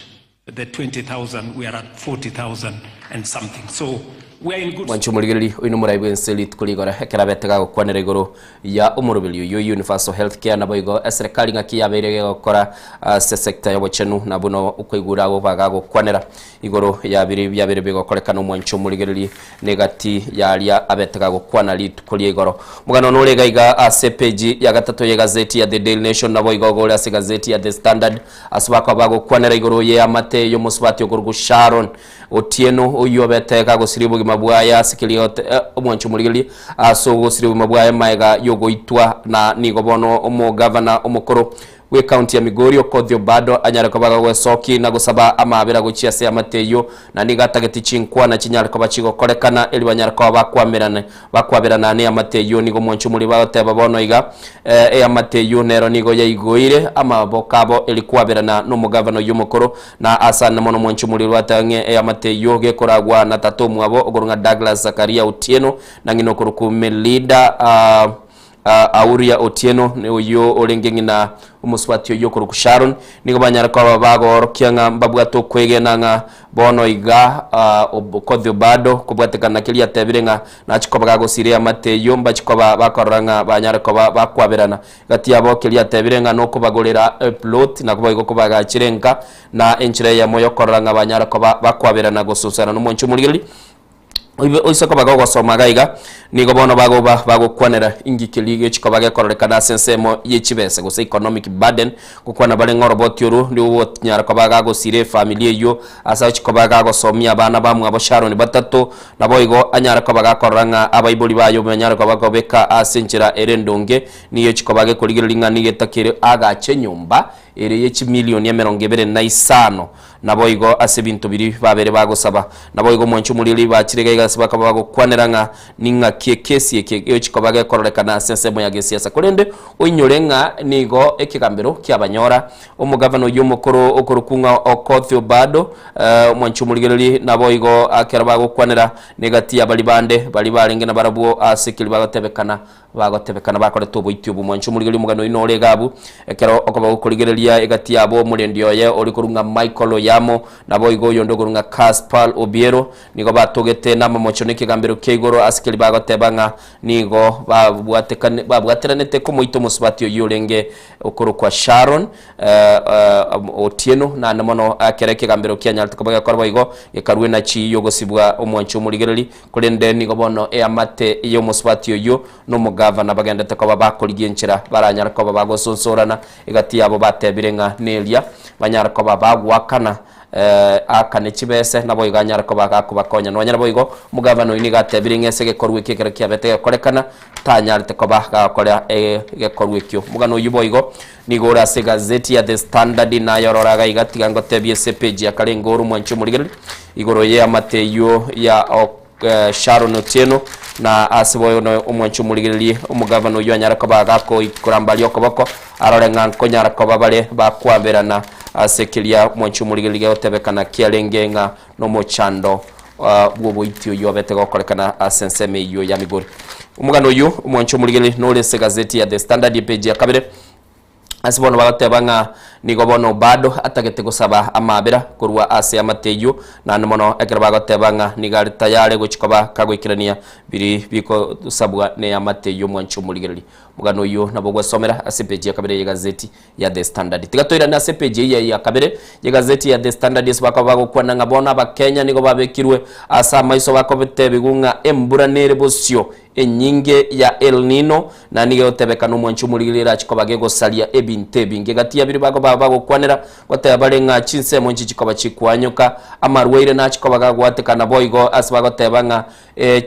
the 20,000. We are at 40,000 and something. So we are in good Mwanche omorigereria oino morai bwense rituko rigoro ekero abete gagokwanera igoro ya omoroberi oyio Universal Health Care naboigo eserekari ng'aki yabeire gegokora ase sector y'obochenu na buna okoigura agwo bagagokwanera igoro ya biria biabeire bigokorekana omwanche omorigereria negati yaria abete gagokwana rituko ria igoro. Omogano nore iga iga ase epeji ya gatato y'egazeti ya The Daily Nation naboigo ogore ase egazeti ya The Standard ase bakoba bagokwanera igoro y'eamate y'omosubati okorokwa Sharon Otieno oyio obete gagosiria obogima bwaye ase keria omwancho omorigereria ase ogosiria obogima bwaye maega y'ogoitwa na nigo bono omogavana omokoro. Bw'ekaunti ya Migori Okothio Obado anyare koba gagwesoki na gosaba amaabera gochia ase eamate eyio, na nigo atageti chinkwana chinyare koba chigokorekana erio banyare koba bakwamerane bakwaberana neamate eyio. Nigo omwanchi omoriri bagoteba bono iga eamate eyio nero nigo yaigoire amaboko abo eri kwaberana nomogavana oyio omokoro na asane mono omwanchi omoriri bateba ng'e eamate eyio gekoragwa na tata omwabo okorwa ng'a Douglas Zakaria Otieno na ng'ina okorokwa Melida Auria Otieno, oyio orenge ng'ina omosubati oyio okorokwa Sharon, nigo banyare koba bagoorokia ng'a mbabwate okwegena ng'a bono iga Okothi Obado kobwatekana na keria atebire ng'a nachie koba gagosira eamate eyio mbachie koba bakorora ng'a banyare koba bakwaberana. Gati yabo keria atebire ng'a nokobagorera eplot na boigo kobagachera enka na enchera eyemo yokorora ng'a banyare koba bakwaberana gosusana nomwanchi omorigereria. Oibe oise koba gogosoma iga iga, nigo bono bagoba bagokwanera inki keria gechi koba gekororekana ase ensemo ye chibese gose economic burden, gokwana bare ng'a oroboti oru nigo gotnyara koba gagosira efamiri eywo ase agochi koba gagosomia abana bamwabo Sharon batato, naboigo anyare koba gakorora ng'a abaibori baye banyare koba bakobeka ase enchera ere endonge, nigo echi koba gekorigereria ng'a nigo etakere agache enyomba ere ye chimilioni emerongo ebere na isano. Naboigo ase ebinto biria babere bagosaba. Naboigo omwancho omoriri bachire iga iga ase bakaba bagokwanera ng'a ning'aki ekesi eke gegochia koba gekororekana ase ensemo ya gesiasa. Korende oinyore ng'a nigo ekegambero kiabanyora omogavana oyio omokoro okorokwa ng'a Okoth Obado, omwancho omorigereri, naboigo ekero bagokwanera negati ya baria bande baria barenge nabarabwo ase keria bagotebekana Bagotebekana bakorete oboiti obwo. Mwanche omorigereria omogano oino ore iga abwo, ekero okoba gokorigereria egati yabo omorendi oye ore korwa ng'a Michael Oyamo, naboigo oyonde okorwa ng'a Caspal Obiero, nigo batogete namamocho na ekegambero kia igoro ase keria bagoteba ng'a nigo babwatekane babwateranete komoita omosubati oyio orenge okorokwa Sharon Otieno, naende mono ekero ekegambero kianyarete koba gekora boigo gekarua enachi yogosibwa omwanche omorigereri. Korende nigo bono eamate y'omosubati oyio na omogavana bagendete koba bakorigia enchera baranyare koba bagosonsorana egati yabo batebire ng'a neria banyare koba bagoakana aakane chibese naboigo anyare koba gakobakonya. Nonya naboigo omogavana oyio nigo atebire ng'a ase egekorwa ekio ekero kiabete gekorekana tanyarete koba gagokora egekorwa ekio. Omogano oyio boigo nigo ore ase egazeti ya The Standard nayorora iga iga tiga ngotebie ase epage ya kare ngoro omwanchi omorigereria Igoro y'eamate eyio ya Sharon Otieno, na ase bono omwanchi omorigererie omogavana oyio anyare koba gakorambaria okoboko arore ng'a nkonyara koba bare bakwaberana ase keria omwanchi omorigereria gegotebekana kiarenge ng'a nomochando bw'oboiti oyio obete gokorekana ase ensemo eyio ya Migori. Omogano oyio omwanchi omorigereria nore ase egazeti ya The Standard epage ya kabere. Ase bono bagoteba ng'a nigo bono bado atagete gosaba amaabera korwa ase amate eyio, naende mono ekero bagoteba ng'a nigo are tayare gochia koba kagoikerania biria bigosabwa neamate eyio omwanchi omorigereria. Omogano oyio nabo ogwesomera ase epeji ya kabere y'egazeti ya The Standard. Tiga toirane ase epeji eye ya kabere y'egazeti ya The Standard ase bakoba bagokwana ng'a bono abakenya nigo babekirwe ase amaiso bakobetebigwa ng'a embura nere bosio enyinge ya El Nino, na nigo egotebekana omwanchi omorigereria erache koba gegosaria ebinto ebinge. Gati ya biria bakoba bagokwanera, goteba bare ng'a chinsemo nchichi koba chikwanyoka, amarwaire nache koba gagwatekana boigo ase bagoteba ng'a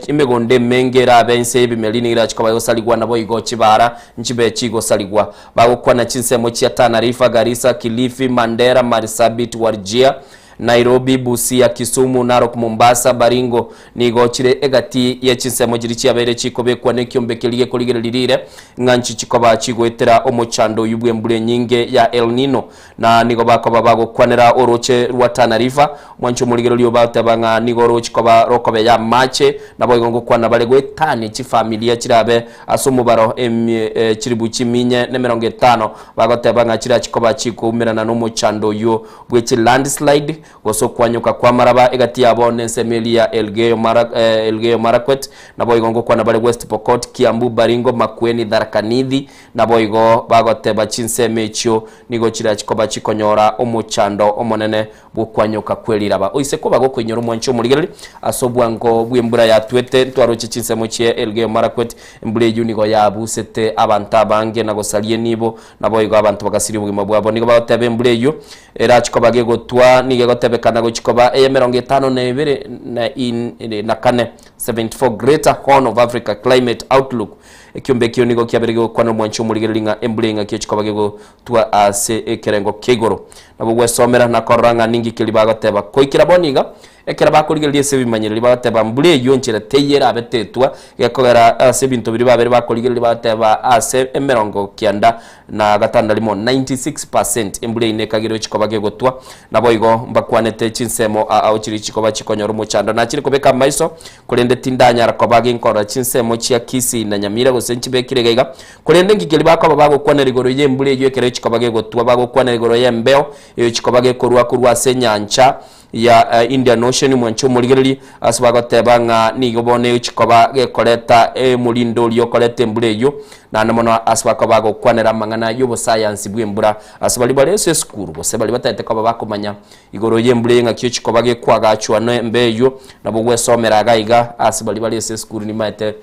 emegondo emenge erabe inse y'ebimeri nigo erache koba egosarigwa naboigo chibara nchibe chigosarigwa. Bagokwana chinsemo chia Tana River, Garissa, Kilifi, Mandera, Marsabit, Wajir, Nairobi, Busia, Kisumu, Narok, Mombasa, Baringo nigo chire egati ye chinsemo chiria chiabeire chikobekwa nekiombe keria gekorigereria riire ng'a nchi chikoba chigoetera omochando oyio bw'embura enyinge ya El Nino na nigo bakoba bagokwanera oroche rwa Tana River. Mwanche omorigereria obateba ng'a nigo orochi koba rokobeya amache naboigo ngokwana bare goetania chifamilia chirabe ase omobaro emie chiribu chiminye nemerongo etano bagoteba ng'a chirachi koba chikoumerana nomochando oyio bwe chilandslide, gose okwanyoka kw'amaraba egati yabo nensemo eria ya Elgeyo Mara, Elgeyo Marakwet, naboigo ngokwana bare West Pokot, Kiambu, Baringo, Makueni, Tharaka Nithi, naboigo bagoteba chinsemo echio nigo chirachi koba chikonyora omochando omonene bw'okwanyoka kwe riraba. Oise koba gokoinyora omwancho omorigereria ase obwango bw'embura yatwete, ntwaroche chinsemo chie Elgeyo Marakwet, embura eyio nigo yabusete abanto abange na gosaria enibo, Naboigo abanto bagasiria obogima bwabo. Nigo bagoteba embura eyio erachi koba gegotwa nigo egotebekana gochia koba ey'emerongo etano na ebere na in na kane, 74 Greater Horn of Africa Climate Outlook. Ekiombe ekio nigo kiabeire gegokwana omwanchi omorigereria ng'a embura eng'aki echikoba gegotwa ase ekerengo kia igoro. Nabo gwesomera na korora ng'a ninki keria bagoteba. Koikera bono iga, ekero bakorigereria ase ebimanyereri bagoteba mbura eyio enchera teiyo erabe tetwa, gekogera ase ebinto biria babere bakorigereria bagoteba ase emerongo kianda na gatano rimo, 96%, embura eyio nekagera echikoba gegotwa. Naboigo mbakwanete chinsemo ao chiria chikoba chikonyora omochando. Nachire kobeka amaiso, korende tindanyara koba ginkorora chinsemo chia Kisii na Nyamira gose nchibekire iga iga. Korende inki keria bakoba bagokwanera igoro y'embura eyio ekero echikoba gegotwa, bagokwanera igoro y'embeo eyo chikoba gekorwa korwa ase enyancha ya Indian Ocean, mwanche omorigererie, ase bagoteba ng'a nigo bono echikoba gekoreta omorindo oria okoreta embura eyio, naende mono ase bakoba bagokwanera amang'ana y'obosayansi bw'embura ase baria bare ase esukuru, gose baria batagete koba bakomanya igoro y'embura eye ng'aki echikoba gekwagachwa n'embeo eyio, nabo gwesomera iga iga ase baria bare ase esukuru nimaete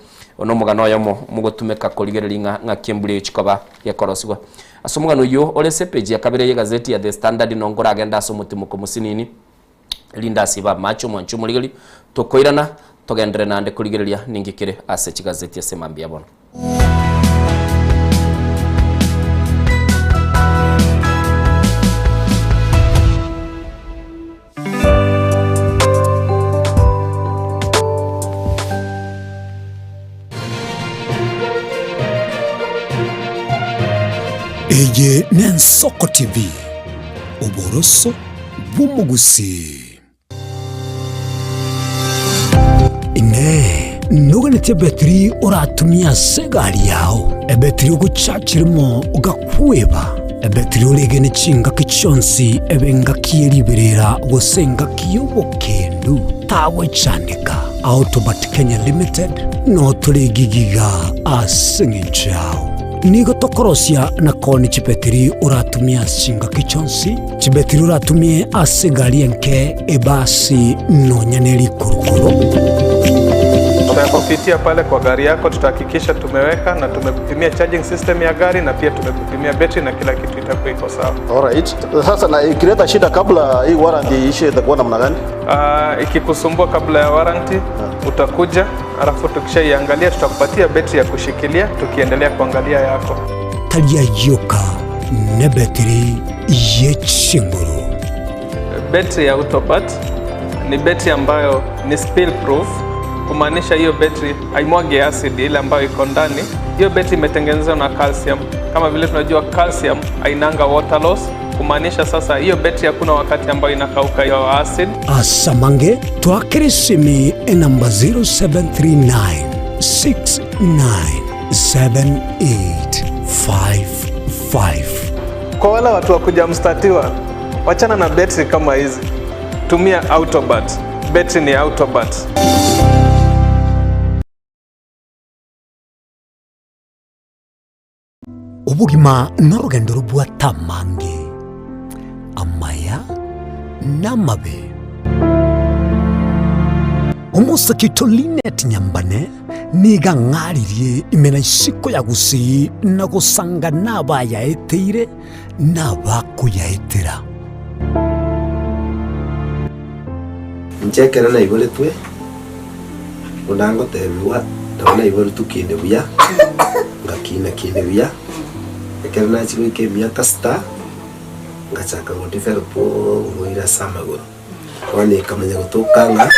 Nomogano oyomo mogotumeka korigereria ng'a ng'aki embura eyo chikoba gekorosigwa. Ase omogano oyio ore ase epeji ya kabere y'egazeti ya The Standard nongo oragende ase omotimoko mosinini, erinde asibe amache omwanche omorigereria, tokoirana togenderere naende korigereria ninki kere ase chigazeti ase mambia bono. Eye n'Ensoko TV, oboroso bw'omogusii. Inee! Noganetie ebetiri oratumie ase egari yao? Ebetiri ogochachera imo ogakweba? Ebetiri oregene chingaki chionsi ebe engaki ye riberera gose engaki y'obokendu? Tagwechandeka. Autobat Kenya Limited noo tore gigiga ase eng'encho yao. Nigo tokorosia na koonia chibetiri oratumie ase chingaki chionsi, chibetiri oratumie ase egari enke, ebasi, nonya ne rikurukuru. Tutakupitia pale kwa gari yako, tutahakikisha tumeweka na tumekupimia charging system ya gari na pia tumekupimia betri na kila kitu itakuwa iko sawa. Alright. Sasa na ikileta shida kabla hii warranty iishe itakuwa namna gani? Ikikusumbua kabla ya warranty utakuja, alafu tukishaiangalia tutakupatia betri ya kushikilia tukiendelea kuangalia yako. Tari ayioka nebetiri ye chinguru. Betri ya Autobat ni betri ambayo ni spill proof, kumaanisha hiyo betri haimwagi acid ile ambayo iko ndani. Hiyo betri imetengenezwa na calcium. Kama vile tunajua calcium hainanga water loss, kumaanisha sasa hiyo betri hakuna wakati ambayo inakauka hiyo acid. Asamange twakere esimi enamba 0739 697855. Kwa wale watu wa kuja mstatiwa, wachana na betri kama hizi, tumia Autobat. Betri ni Autobat. Obogima norogendo robwate amange, amaya na amabe. Omosake oito Linet Nyambane nigo ang'aririe ime na isiko ya Gusii na gosanga nabayaeteire na abakoyaetera. Inche ekero naiboretwe, buna ngotebigwa, nabo naiboretwe kinde buya, ngakina kinde buya, ekero nachia goika emiaka sita, ngachaka go develop oborwaire ase amagoro. Bono ekamanya gotoka ng'a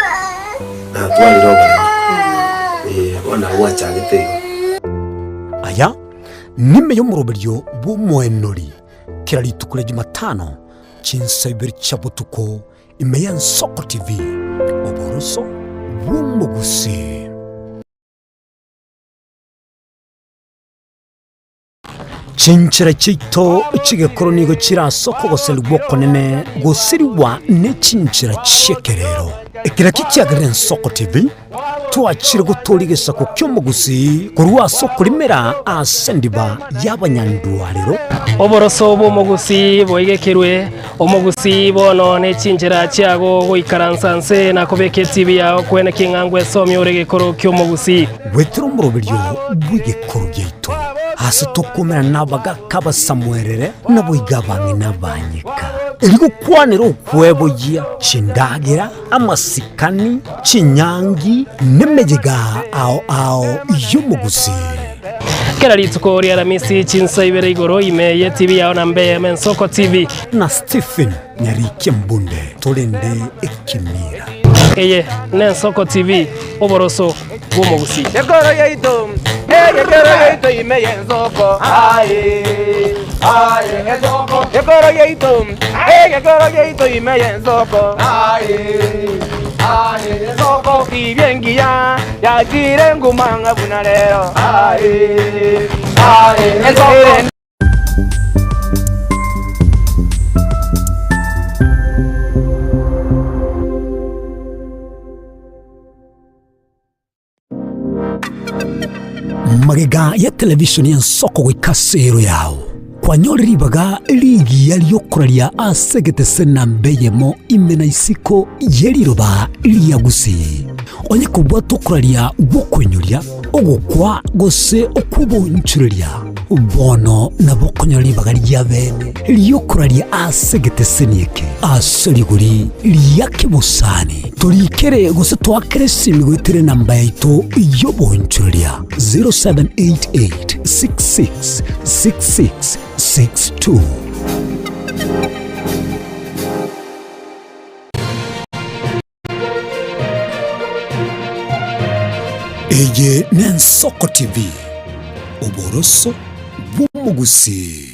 natwarire oboremo, eh, bono nabo gwachagete igo. Aya nime y'omoroberio bw'omoenori kera rituko ria Jumatano chinsa ibere chia botuko ime y'Ensoko TV, oboroso bw'omogusii. Chinchera chiaito chi'egekoro nigo chire ase okogoserigwa okonene gosirigwa ne chinchera chi'ekerero. Ekero ekio kiagerire Ensoko TV twachire gotooria egesaku ki'omogusii korwa ase okorimera ase endiba y'abanyandwarero. Oboroso bw'omogusii boigekerwe, omogusii bono ne chinchera chiago goikaransa nse na kobeka etibi yao kwene king'a ngwesomia ore egekoro ki'omogusii. Gwetera omoroberio bw'egekoro giaito, aase tokoumera nabagaaka abasamuerere, naboigo abang'ina abanyeka, erio gokwanera okweboyia chindagera, amasikani, chinyangi, nemeyega ao ao y'omogusii. Kera rituko ria Aramisi chinsa ibere igoro ime ye TV yao na mbe eyemo Ensoko TV. Na Stephen Nyarikia Mbunde torende ekemira. Eye n'Ensoko TV, oboroso bw'omogusii. Ekoro yaito, egekero yaito ime y'ensoko, aye, aye, ensoko. Ekoro yaito, egekero yaito ime y'ensoko, aye, aye, ensoko. Tibia engiya yachire nguma ng'a buna rero, aye, aye, ensoko. Magega ya televishoni y'ensoko goika ase ero yao, kwanyore ribaga rigiya ri'okoraria ase egetese namba eyemo ime na isiko ye riroba ria Gusii. Onye kobwata okoraria gw'okoinyoria, ogokwa gose okw'obonchoreria, bono nabo okonyora ribaga ria bene ri'okoraria ase egeteseni eke ase rigori ria kebosani. Torikere gose toakere esimi goetera enamba yaito y'obonchoreria 0788 66 66 62. Eye n'Ensoko TV, oboroso bw'omogusii.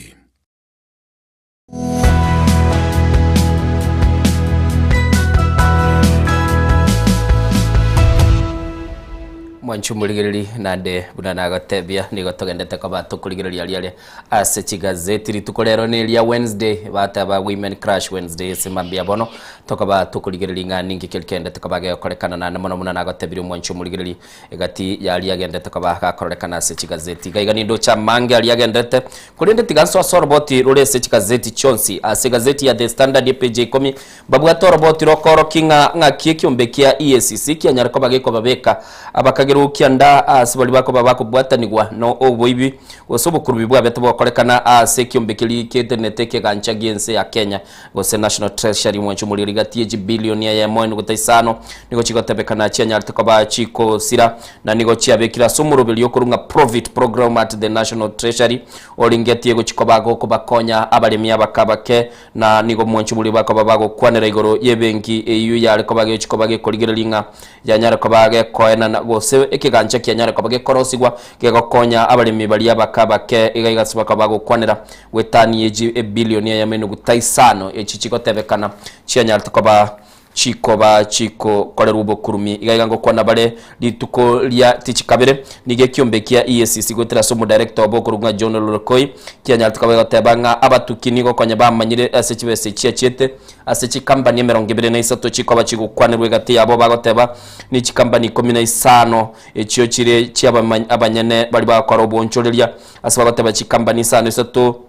Mwanche omorigereri naende buna nagotebia nigo togendete koba tokorigereria aria aria ase chigazeti rituko rero ne ria Wednesday bateba women crush Wednesday ase mambia bono tokoba tokorigereria ng'a ninki keri kegendete koba gegokorekana naende mono buna nagotebirie omwanchi omorigereri egati ya aria agendete koba gakororekana ase chigazeti. Iga iga nindoche amange aria agenderete korende tiga nsoe ase oroboti rore ase chigazeti chionsi. Ase egazeti ya The Standard epage ya ikomi mbabwate oroboti rokorokia ng'a ng'aki ekiombe kia EACC kianyare koba gekobabeka abakagerokia nda ase baria bakoba bakobwatanigwa no oboibi Gose obokurubi bwabete bokorekana ase ekiombe keria ketenenete ekegancha gi'ense ya Kenya, gose National Treasury, omwancho omoriri gati ye chibilioni eyemo enuguta isano nigo chigotebekana chianyarete koba chikosira, na nigo chiabekire ase omoroberio okorwa ng'a Profit Program at the National Treasury oringetie gochia koba gokobakonya abaremi abake abake, na nigo omwancho omoriri bakoba bagokwanera igoro y'ebenki eyio yare koba gechi koba gekorigereria ng'a Yanyare koba gekoenana, gose ekegancha kianyare koba gekorosigwa, gegokonya abaremi baria abake abake, iga iga ase bakaba bagokwanera goetania echi ebilioni eyemo enuguta isano echi chigotebekana chianyarete koba chikoba chikokorerwa obokurumi. Iga iga ngokwana bare rituko ria tichikabere, nigo ekiombe kia EACC goetera ase omodirector obo okorokwa ng'a John Lolokoi kianyarete koba gegoteba ng'a abatuki nigo konya bamanyire ase chibesa echi chiachiete Ase chikampani emerongo ebere na isato chikoba chigokwanerwa egati yabo bagoteba, ne chikampani ikomi na isano echio chire chi'abanyene baria bagokora oboonchoreria. Ase bagoteba chikampani isano isato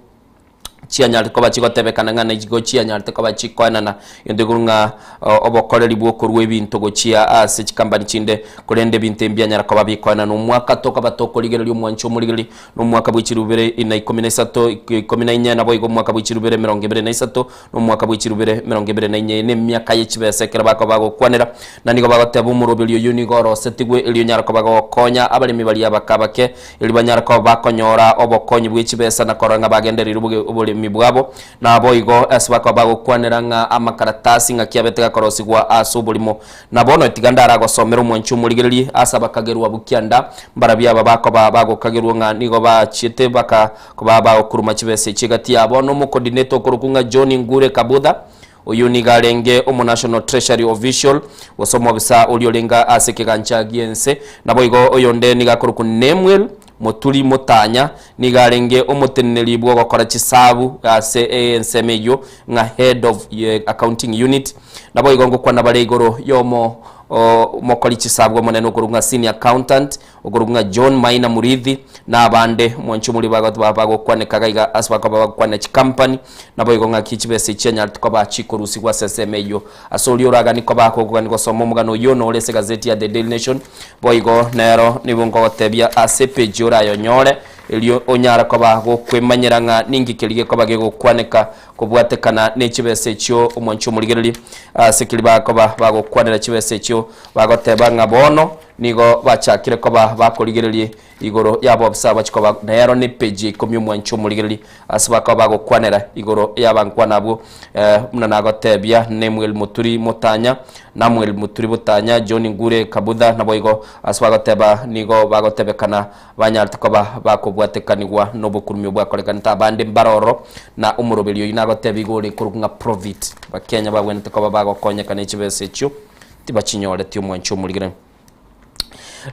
chianyarete koba chigotebekana ng'a nigo chianyarete koba chikoenana egento ekorwa ng'a obokoreri bw'okorua ebinto gochia ase chikampani chinde, korende ebinto ebi mbianyara koba bikoenana. Omwaka tokoba tokorigereria omwancho omorigereria nomwaka bwe chirubere ina ikomi na isato, ikomi na inye, naboigo omwaka bwe chirubere emerongo ebere na isato, Nomwaka bwe chirubere emerongo ebere na inye nemiaka ye chibesa ekero bakoba bagokwanera, na nigo bagoteba omoroberi oyio nigo orosetigwe erio onyare koba gokonya abaremi baria abake abake, erio banyare koba bakonyora obokonyi bwe chibesa na korora ng'a bagendereire oboge oboremi bwabo. Naboigo ase bakoba bagokwanera ng'a amakaratasi ng'aki abete gakorosigwa ase oborimo. Na bono tiga ndaragosomere omwanchi omorigererie ase abakagerwa abwo kianda, mbarabio aba bakoba bagokagerwa ng'a nigo bachiete baka Koba bagokuruma chibesa echi egati yabo nomokodineta okorokwa ng'a John Ngure Kabutha, oyio nigo arenge omo National Treasury Official, gose omobisa oria orenge ase ekegancha gi'ense. Naboigo oyonde nigo akorokwa Nemuel Moturi Mutanya, nigo arenge omoteneneri bw'ogokora chisabu ase ensemo eyio ng'a Head of Accounting Unit. Naboigo ngokwana bare igoro y'omo omokori chisabu omonene okorokwa ng'a Senior Accountant, Okorokwa ng'a John Maina Murithi, na abande, mwanche omoriri bagotuba bagokwaneka iga iga ase bakoba bagokwana chikampani, naboigo ng'aki chibesa echi chianyarete koba chikorusigwa ase ensemo eyio. Ase oria oragani koba akogogani gosoma omogano oyio nore ase egazeti ya The Daily Nation, boigo nero nigo nkogotebia ase epeji orayonyore, erio onyare koba gokwemanyera ng'a ninki keria gekoba gegokwaneka kobwatekana ne chibesa echio omwanche omorigereria ase keria bakoba bagokwanera chibesa echio bagoteba ng'a bono. nigo bachakire koba bakorigereria igoro y'abobisa bachia koba nero ne page ya ikomi omwancho omorigereria ase bakoba bagokwanera igoro y'abankwana abwo eh, buna nagotebia Nemuel Muturi Mutanya, Namuel Muturi Butanya, John Ngure Kabutha naboigo ase bagoteba nigo bagotebekana banyarete koba bakobwatekanigwa nobokurumi obwakorekanete abande mbare ororo na omoroberi oyio nagotebia igo ore korokwa ng'a Profit Bakenya babwenerete koba bagokonyeka ne chibesa echio tibachinyoreti omwancho omorigereria.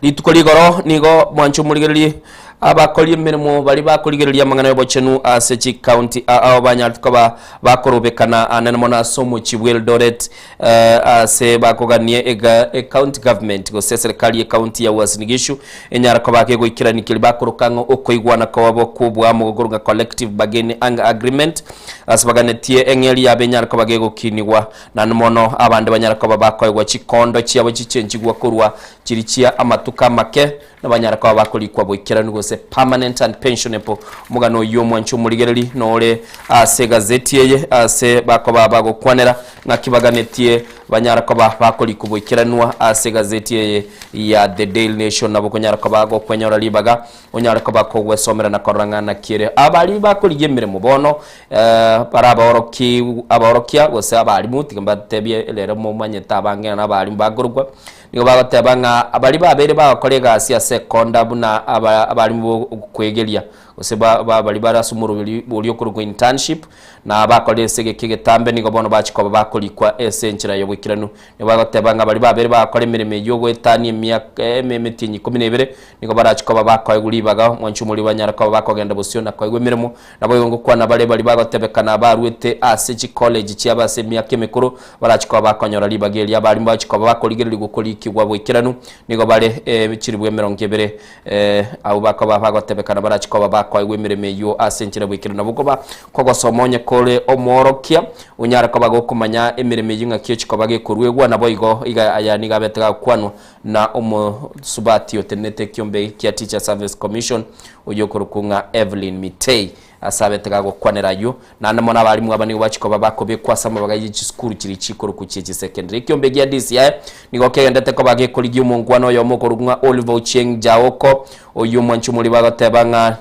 Rituko rigoro nigo mwanche omorigererie abakori emeremo baria bakorigereria amang'ana y'obochenu ase chikaunti ao banyarete koba bakorobekana anene mono ase omochie bw'Eldoret eh, ase bakogania ega ecounty government gose eserekari y'ecounty ya Uasin Gishu enyara koba kegoikerania keria bakoroka ng'a okoigwana kwabo kw'oboamo gokorwa ng'a collective bargaining agreement ase baganetie eng'eria yabo enyare koba gegokinigwa Naende mono abande banyare koba bakoegwa chikondo chiabo chichenchigwa korwa chiri chia amatuko amake, na banyare koba bakorikwa boikeranu gose permanent and pensionable. Omogano oyio omwanche omorigereri nore ase egazeti eye ase bakoba bagokwanera ng'aki baganetie banyare koba bakorikwa boikeranwa ase egazeti eye ya The Daily Nation nabo okonyara koba gokwenyora ribaga onyare koba kogwesomera na korora ng'a naki ere. Abaria bakorigia emeremo bono Bare abaoroki abaorokia gose abalimu, tiga mbatebie rero momanyete abange ng'a nabalimu bakorokwa, nigo bagoteba ng'a baria babeire bagokora egasi ase ekonda buna aba abalimu bokwegeria gose ba ba baria bare ase omoroberi oria okorokwa internship, na bakorire ase egeka egetambe nigo bono bachia koba bakorikwa ase enchera ya oboikeranu. Nigo bagoteba ng'a baria babeire bagokora emeremo eyio goetania emiaka eme emetienyi ikomi na ebere, nigo barachie koba bakoegwa ribaga mwanche omoriri banyare koba bakogenda bosio na koegwa emeremo, Naboigo ngokwana bare baria bagotebekana baruete ase chicollege chiabo ase emiaka emekoro, barachie koba bakonyora ribaga erio. Abarimu bachie koba bakorigererigwa okorikigwa boikeranu, nigo bare chilifu emerongo ebere, abwo bakoba bagotebekana barachie koba bakoegwa emeremo eyio ase enchera boikeranu. Nabo koba kogosoma onye kore omworokia, onyare koba gokomanya emeremo eyio ng'aki ochia koba gekoruegwa, naboigo iga aya nigo abete gagokwanwa na omosubati otenenete ekiombe kia Teacher Service Commission oyio okorokwa ng'a Evelyn Mitei ase abete gagokwanera ayio. Naende mono abalimu aba nigo bachia koba bakobekwa ase amabaga ye chisukuru chiria chikorokwa chie chisecondary. Ekiombe gia DCI nigo kegendete koba gekorigia omongwana oyomo okorokwa ng'a Oliver Ochieng Jaoko oyio omwanchi omoriri bagoteba ng'a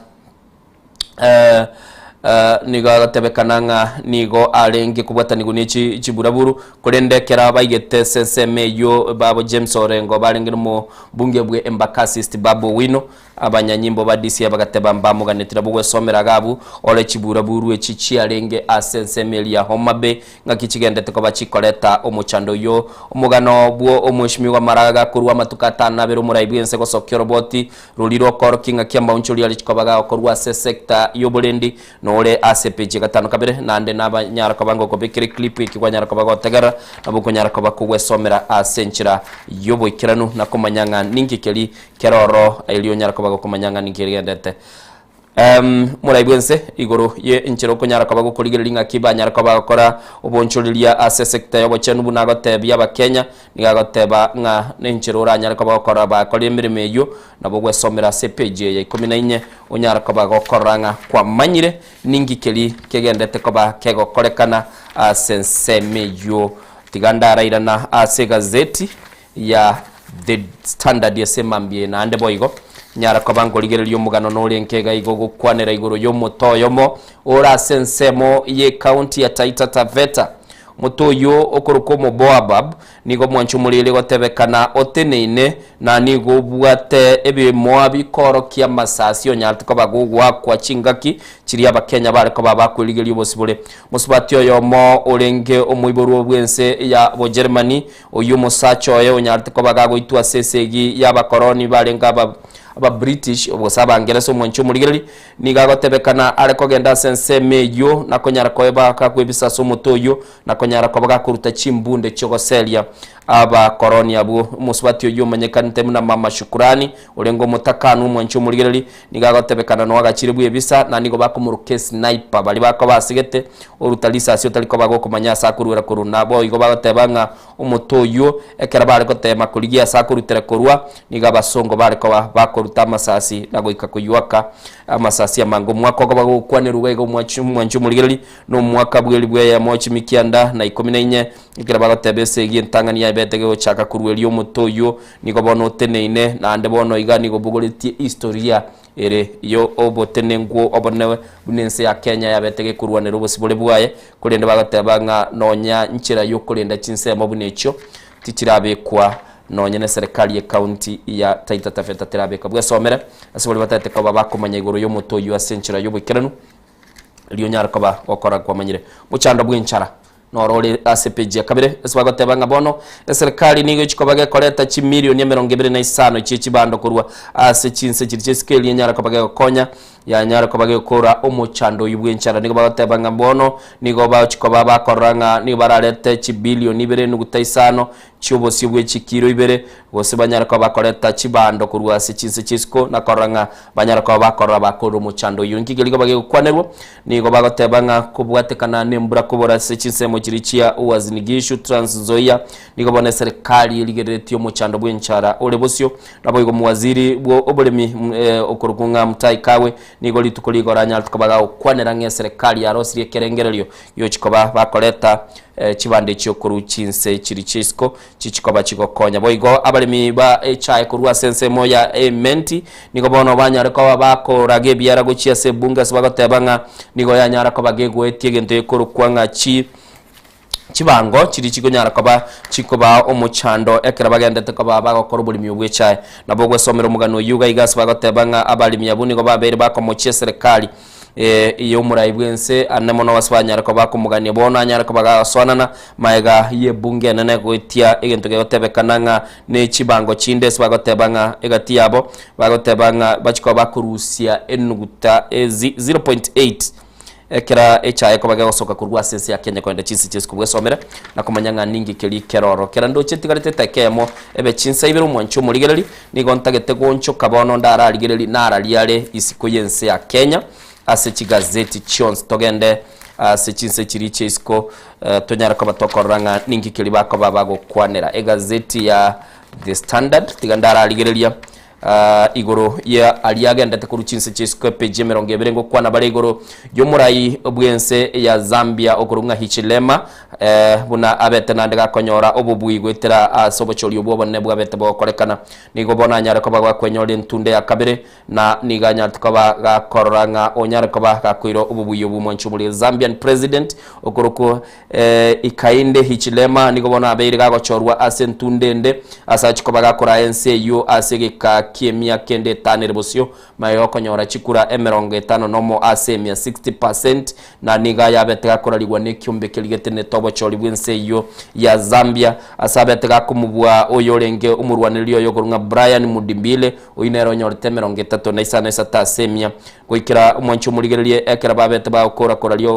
Nigo agotebekana ng'a nigo arenge kobwatanigwa ne chiburaburu, korende ekero baigete ase ensemo eyio babo James Orengo barenge nomobunge bwe Embakasi East Babu Owino, abanyanyimbo ba DCI bagateba mbamoganeti nabo gwesomera iga abwo ore chiburaburu echi chiarenge ase ensemo eria ya Homa Bay ng'aki chigendete koba chikoreta omochando oyio. Omogano bwo omweshimiwa Maraga korwa amatuko atano na abere omorai bwense gosokia oroboti Roria rokoorokia ng'aki amaunchori aria chikoba gagokorwa ase esecta y'oborendi nore ase epeji ya gatano kabere, naende nabanyara koba ngokobekera eclip eki kwanyara koba gotegerera, nabo okonyara koba kogwesomera ase enchera y'oboikeranu na komanya ng'a ninki keri kere ororo erio onyare koba gokomanya ng'a ninki kegendete. Morai bw'ense, igoro ye enchera okonyara koba gokorigereria ng'aki banyare koba bagokora obonchoreria ase esecta y'obochenu buna agotebia abakenya, nigo agoteba ng'a nenchera oranyare koba gokora bakorire emeremo eyio, nabo ogwesomera ase epage eye ya ikomi na inye onyare koba gokorora ng'a kwamanyire ninki keri kegendete koba kegokorekana ase ensemo eyio. Tiga ndarairana ase egazeti ya The Standard ase mambia eye naende boigo nyara koba nkorigereria omogano nore nkega igo gokwanera igoro y'omote oyomo ore ase ensemo y'ecounty ya Taita Taveta. Omote oyio okorokwa omoboabab nigo mwancha omoriri gotebekana oteneine na nigo obwate ebimoa bikorokia amasasi onyarete koba gogoakwa chingaki chiria abakenya bare koba bakwerigeria obosibore. Mosubati oyomo orenge omoiborwa bw'ense ya Bojeremani Oyio omosacha oye onyarete koba gagoitwa ase esegi y'abakoroni barenge aba Ababritish gose Abangeresa omwanchi omorigereri, nigo agotebekana are kogenda ase ensemo eyio na konyara koeba gakwebisa ase omote oyio na konyara koba gakoruta chimbunde chiogoseria abakoroni abwo. Omosubati oyio omanyekanete buna Mama Shukrani orenge omotakanu omwanchi omorigereri Nigo agotebekana noagachire bw'ebisa, na nigo bakomoroka esniper, baria bakoba asegete oruta risasi otari koba gokomanya ase akoruera korwa. Naboigo bagoteba ng'a omote oyio ekero bare goteema korigia ase akorutera korwa, nigo abasongo bare koba bakoruta amasasi na goika koywaka amasasi amange. Omwaka okoba gokwanerwa iga omwanchi omwanchi omorigereria, nomwaka bw'elibu eyemo chimikianda na ikomi na inye, ekero bagoteba esegi entang'ani ya. ebete gegochaka korwa erio omote oyio nigo bono oteneine, naende bono iga nigo obogoretie historia ere yo obotenenku obonene buna ense ya Kenya yabete gekorwanera obosibore bwaye, korende bagoteba ng'a nonya nchera yokorenda chinsemo buna echio tichirabekwa nonye ne serikali ye county ya Taita Taveta terabeka. Bwesomere ase baria batagete koba bakomanya igoro yomote oyio ase enchera yoboikeranu erio onyare koba gokora kwamanyire. Mochando bwenchara noro ore ase page ya kabere ase bagoteba ng'a bono eserikali nigo echikoba gekoreta chimilioni 25 chie chibando korwa ase chinse chiria chia isiko erio enyare koba gegokonya yanyare koba gekora omochando oyio bw'enchara. Nigo bagoteba ng'a bono nigo bagochia koba bakorora ng'a nigo bararete chibilioni ibere nuguta isano chi'obosio bwe chikiro ibere, gose banyare koba bakoreta chibando korwa ase chinse chi'isiko, na korora ng'a banyare koba bakorora bakorire omochando oyio. Inki keria koba gegokwanerwa? Nigo bagoteba ng'a kobwatekana nembura kobora ase chinsemo chiria chia Uasin Gishu, Trans Nzoia, nigo bono eserekari erigereretie omochando bw'enchara ore bosio. Naboigo omowaziri bwo oboremi okorokwa ng'a Mutahi Kagwe nigo rituko rigoro anyarete koba gagokwanera ng'a eserekari yarosirie ekerengererio giochi koba bakoreta chibando echio korwa chinse chiria chia isiko chichikoba chigokonya. Boigo abaremi ba echae korwa ase ensemo ya Ementi nigo bono banyare koba bakoraga ebiara gochia ase ebunge ase bagoteba ng'a nigo yanyara koba gegoetia egento gekorokwa ng'a chi chibango chiria chikonyara koba chikobaa omochando ekero bagendete koba bagokora oboremi obwo bw'echae. Nabo ogwesomera omogano oyio iga iga ase bagoteba ng'a abaremi abwo nigo babeire bakomochia eserekari y'omorai bw'ense ane mono ase banyare koba bakomogania bono anyare koba gagosoanana magega y'ebunge enene goetia egento gegotebekana ng'a ne chibango chinde ase bagoteba ng'a egati yabo bagoteba ng'a bachie koba bakorusia enuguta 0.8 Ekero echaye ekoba gegosoka korwa ase ense ya Kenya kogenda chinse chi'esiko bwesomere na komanya ng'a ninki keria keroro. Kera ndoche etigarete eteka eyemo ebe chinsa ibere omwanchi omorigereri, nigo ntagete goonchoka bono ndararigererie nararie are isiko y'ense ya Kenya ase chigazeti chionsi togende ase chinse chiria chia isiko tonyare koba tokorora ng'a ninki keria bakoba bagokwanera. Egazeti ya The Standard tiga ndararigereria Igoro ya aria agendete korwa chinse chia isiko epeji emerongo ebere ngokwana bare igoro y'omorai bw'ense ya Zambia okorokwa ng'a Hichilema buna abete naende gakonyora obobui goetera ase obochori obwo obonene bwabete bogokorekana. Nigo bono anyare koba gakwenyora entunde ya kabere na nigo anyarete koba gakorora ng'a onyare koba gakoira obobui obwo mwanche omori Zambian president okorokwa Hakainde Hichilema nigo bono abeire gagochorwa ase entunde ende, ase achia koba gakoraa ense eyio ase egeka ki'emiaka ende etano ere bosio, magega okonyora chikura 51 ase emia, 60%, na nigo ayabete gakorarigwa nekiombe keria getenenete obochori bw'ense eyio ya Zambia, ase abete gakomobua oyorenge omorwanereria oye okorwa ng'a Brian Mudimbile, oyio nere onyorete 35 ase emia. Goikera omwanchi omorigererie ekero babete bagokora koraria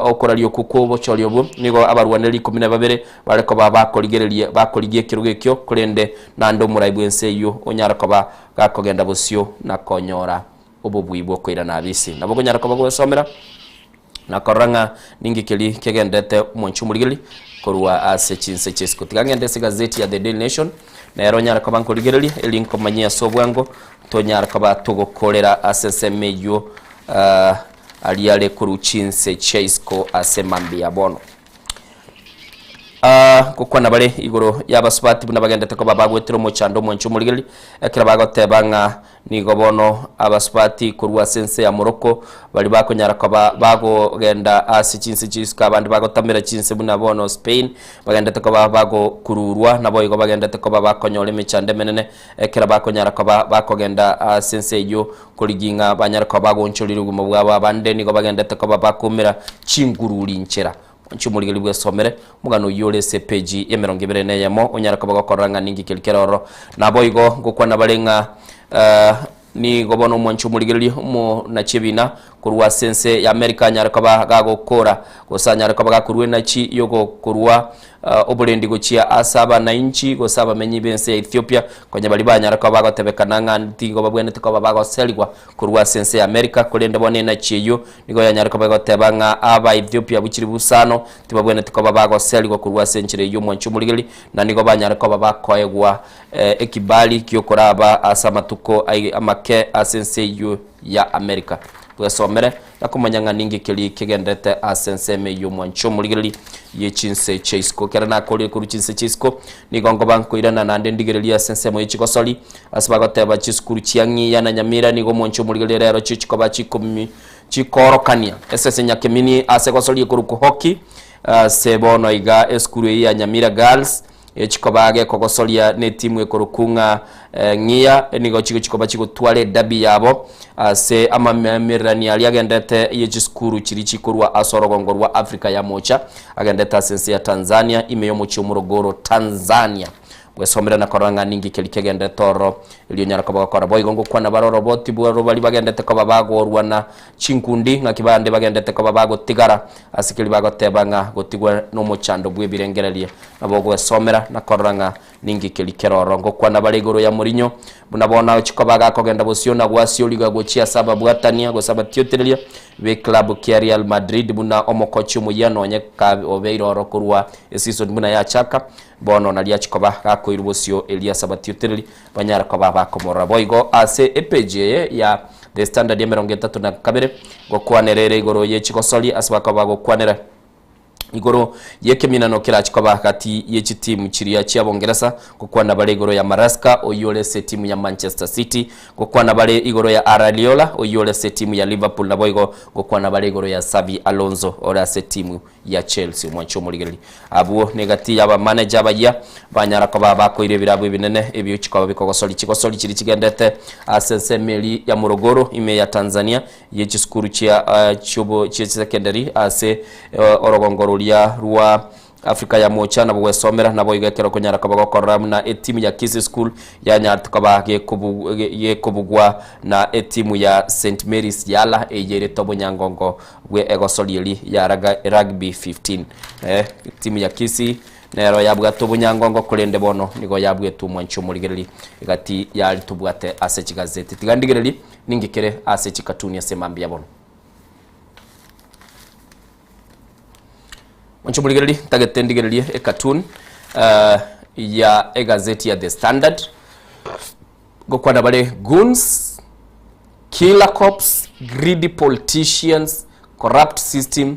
okoraria okwo kw'obochori obwo, nigo abarwaneri ikomi na babere bare koba bakorigereria bakorigia ekerogo ekio, korende naende omorai bw'ense eyio onyare koba gakogenda bosio na konyora obobui bw'okoirana abisi. Nabo okonyara koba gwesomera na korora ng'a ninki keria kegenderete omonche omorigereria korwa ase chinse chi'esiko. Tiga ngende ase egazeti ya The Daily Nation, nero onyare koba nkorigereria, eri nkomanyie ase obwango, tonyare koba togokorera ase ensemo eyio aria are korwa chinse chia isiko ase mambia ya bono. Ngokwana bare igoro y'abasubati buna bagendete koba bagwetera omochando omonche omorigereria, ekero bagoteba ng'a Nigo bono abasubati korwa ase ense ya Morocco baria bakonyara koba bagogenda ase chinse chi'isiko abande bagotamera chinse buna bono Spain bagendete koba bagokururwa naboigo bagendete koba bakonyora emechando emenene ekero bakonyara koba bakogenda ase ense eyio korigia ng'a banyare koba bagoonchoreria obogima bwabo abande nigo bagendete koba bakoumera chingururi nchera. Inche omorigereria bwesomere omogano oyio ore ase epeji y'emerongo ebere na eyemo, onyare koba gokorora ng'a ninki keria kere ororo. Naboigo ngokwana bare ng'a nigo bono omwanchi omorigereria omonachi ebina korwa ase ense ya America anyare koba gagokora gose anyare koba gakorua enachi y'ogokorua oborendi gochia ase abanainchi gose abamenyi b'ense ya Ethiopia konya baria banyare koba bagotebekana ng'a tigo babwenerete koba bagoserigwa korwa ase ense ya America, korende bono enachi eyio Nigo yanyare koba egoteba ng'a Abaethiopia abwo chilifu isano tibabwenereti koba bagoserigwa korwa ase enchera eyio omwanchi omorigereria, na nigo banyare koba bakoegwa ekibali gi'okoraba ase amatuko amake ase ense eyio. ya Amerika. Bwesomere na komanya ng'a ninki keria kegenderete ase ensemo eyio omwanche omorigereria ye chinse chia isiko. Ekero nakorire korwa chinse chia isiko, nigo nkoba nkoirana naende ndigererie ase ensemo ye chigosori, ase bagoteba chisukuru chia Ng'iya na Nyamira nigo omwanche omorigereria rero chichikoba chikomi chikoorokania esese nyakemini ase egosori ekorokwa hockey ase bono iga esukuru eye ya Nyamira Girls Echikoba gekogosoria netimu ekorokwa ng'a Ng'iya nigo chigochikoba chigotwara edabi yabo ase amamererania aria agendete ye chisukuru chiria chikorwa ase orogongo rwa Africa ya Mocha agendete ase ense ya Tanzania ime y'omochie o Morogoro Tanzania. Gwesomera na korora ng'a ninki keria kegenderete ororo erio onyare koba gokora. Boigo ngokwana bare oroboti bw'aro baria bagendete koba bagorwana chinkundi ng'aki bande bagendete koba bagotigara ase keria bagoteba ng'a gotigwa nomochando bw'ebirengererio. Nabo ogwesomera na korora ng'a ninki keria kere ororo. Ngokwana bare igoro ya Mourinho, buna bono agochia koba gakogenda bosio na gwasiorigwa gochia ase ababwatania gose abatiotereria b'eclub kia Real Madrid buna omokochi omoyia nonye obeire ororo korwa eseason buna yachaka. Bono nario achia koba gakoirwa bosio erio ase abatiotereri banyare koba bakomorora. Boigo ase epeji eye ya The Standard emerongo etato na kabere ngokwanera ere igoro ye chigosori ase bakoba bagokwanera igoro y'ekeminano kerachi koba gati ye chitimu chiria chia Bongeresa, ngokwana bare igoro ya Maresca oyio ore ase etimu ya Manchester City, ngokwana bare igoro ya Araliola oyio ore ase etimu ya Liverpool naboigo ngokwana bare igoro ya Xabi Alonso ore ase etimu ya Chelsea. Omwanche omorigereria abwo negati y'abamaneja abayia banyara koba bakoira ebirabu ebinene ebio chikoba bikogosori chigosori chiria chigendete ase ensemo eria ya Morogoro ime ya Tanzania ye chisukuru chia chiobo chie chisecondary ase orogongo roria rwa Africa ya Mocha nabo gwesomera naboigo ekero okonyara koba gokorora buna etimu ya Kisii School yanyarete koba gekobugwa na etimu ya St Mary's Yala eyio erete obonyangongo bwe egosori eri ya Rugby 15. Etimu ya Kisii nero yabwate obonyangongo korende bono nigo yabwetwe omwanchi omorigereri egati yari tobwate ase chigazeti. Tiga ndigereri ninki kere ase chikatuni ase mambia bono. Mwanchi omorigereri ntagete ndigererie ecartoon ya egazeti ya The Standard gokwana bare goons Killer cops, greedy politicians, corrupt system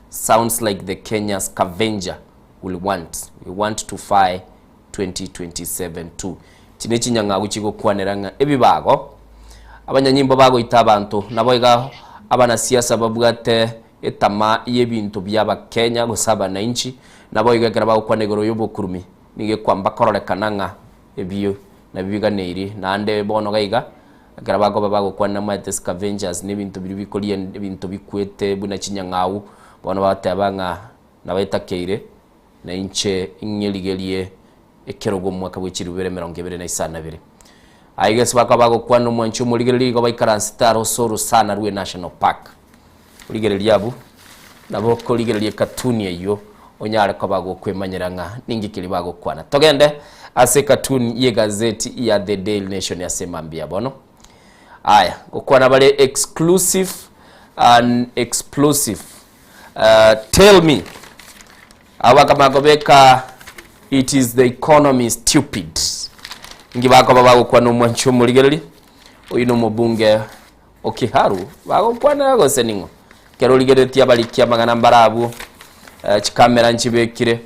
sounds like the Kenya scavenger will want. We want to fire 2027 too. Echi ne chinyang'agu chigokwanera ng'a ebibago abanyanyimbo bagoita abanto nabo iga abanasiasa babwate etama y'ebinto bia abakenya gose abanainchi nabo iga ekero bagokwana igoro y'obokurumi nigo ekwamba kororekana ng'a Ebio nabio biganeiri, naende bono gaiga, ekero bakoba bagokwana namaete scavengers na ebinto biria bikoria ebinto bikwete buna chinyang'au, bono bagoteba ng'a nabo etakeire na inche ing'erigerie ekerogo omwaka bwe chilifu ibere emerongo ebere na isano na ibere. Aiga ase bakoba bagokwana omwanchi omorigereria igo baikaransete aro ase orosana rwe National Park. Rigereria abwo, nabo okorigereria ekatuni eyio onyare koba gokwemanyera ng'a ninki keria bagokwana. Togende ase ekatuni y'egazeti ya The Daily Nation ase mambia bono. Aya, gokwana bare exclusive and explosive. Uh, tell me abo bakamanya kobeka it is the economy stupid inki bakoba bagokwana omwanchi omorigereria oyo nomobunge O Kiharu, bagokwanera gose ning'o? Ekero origereretie abariki amang'ana mbare abwo, chikamera nchibekire,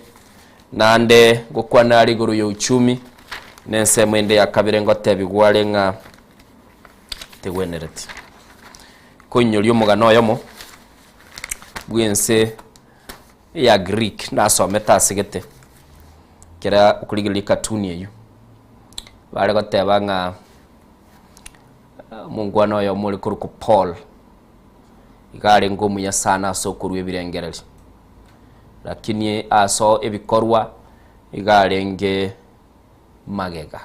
naende ngokwanera are igoro ya uchumi, na ensemo ende ya kabere ngotebigwa are ng'a tegwenereti. Koinyoria omogano oyomo bw'ense ya Greek nasomete ase gete, ekero okorigereria ekatuni eywo, bare goteba ng'a. Omongwana oyomo ore korokwa Paul, iga arenge omuya sana ase okorua ebirengererio, lakini ase ebikorwa iga arenge magega.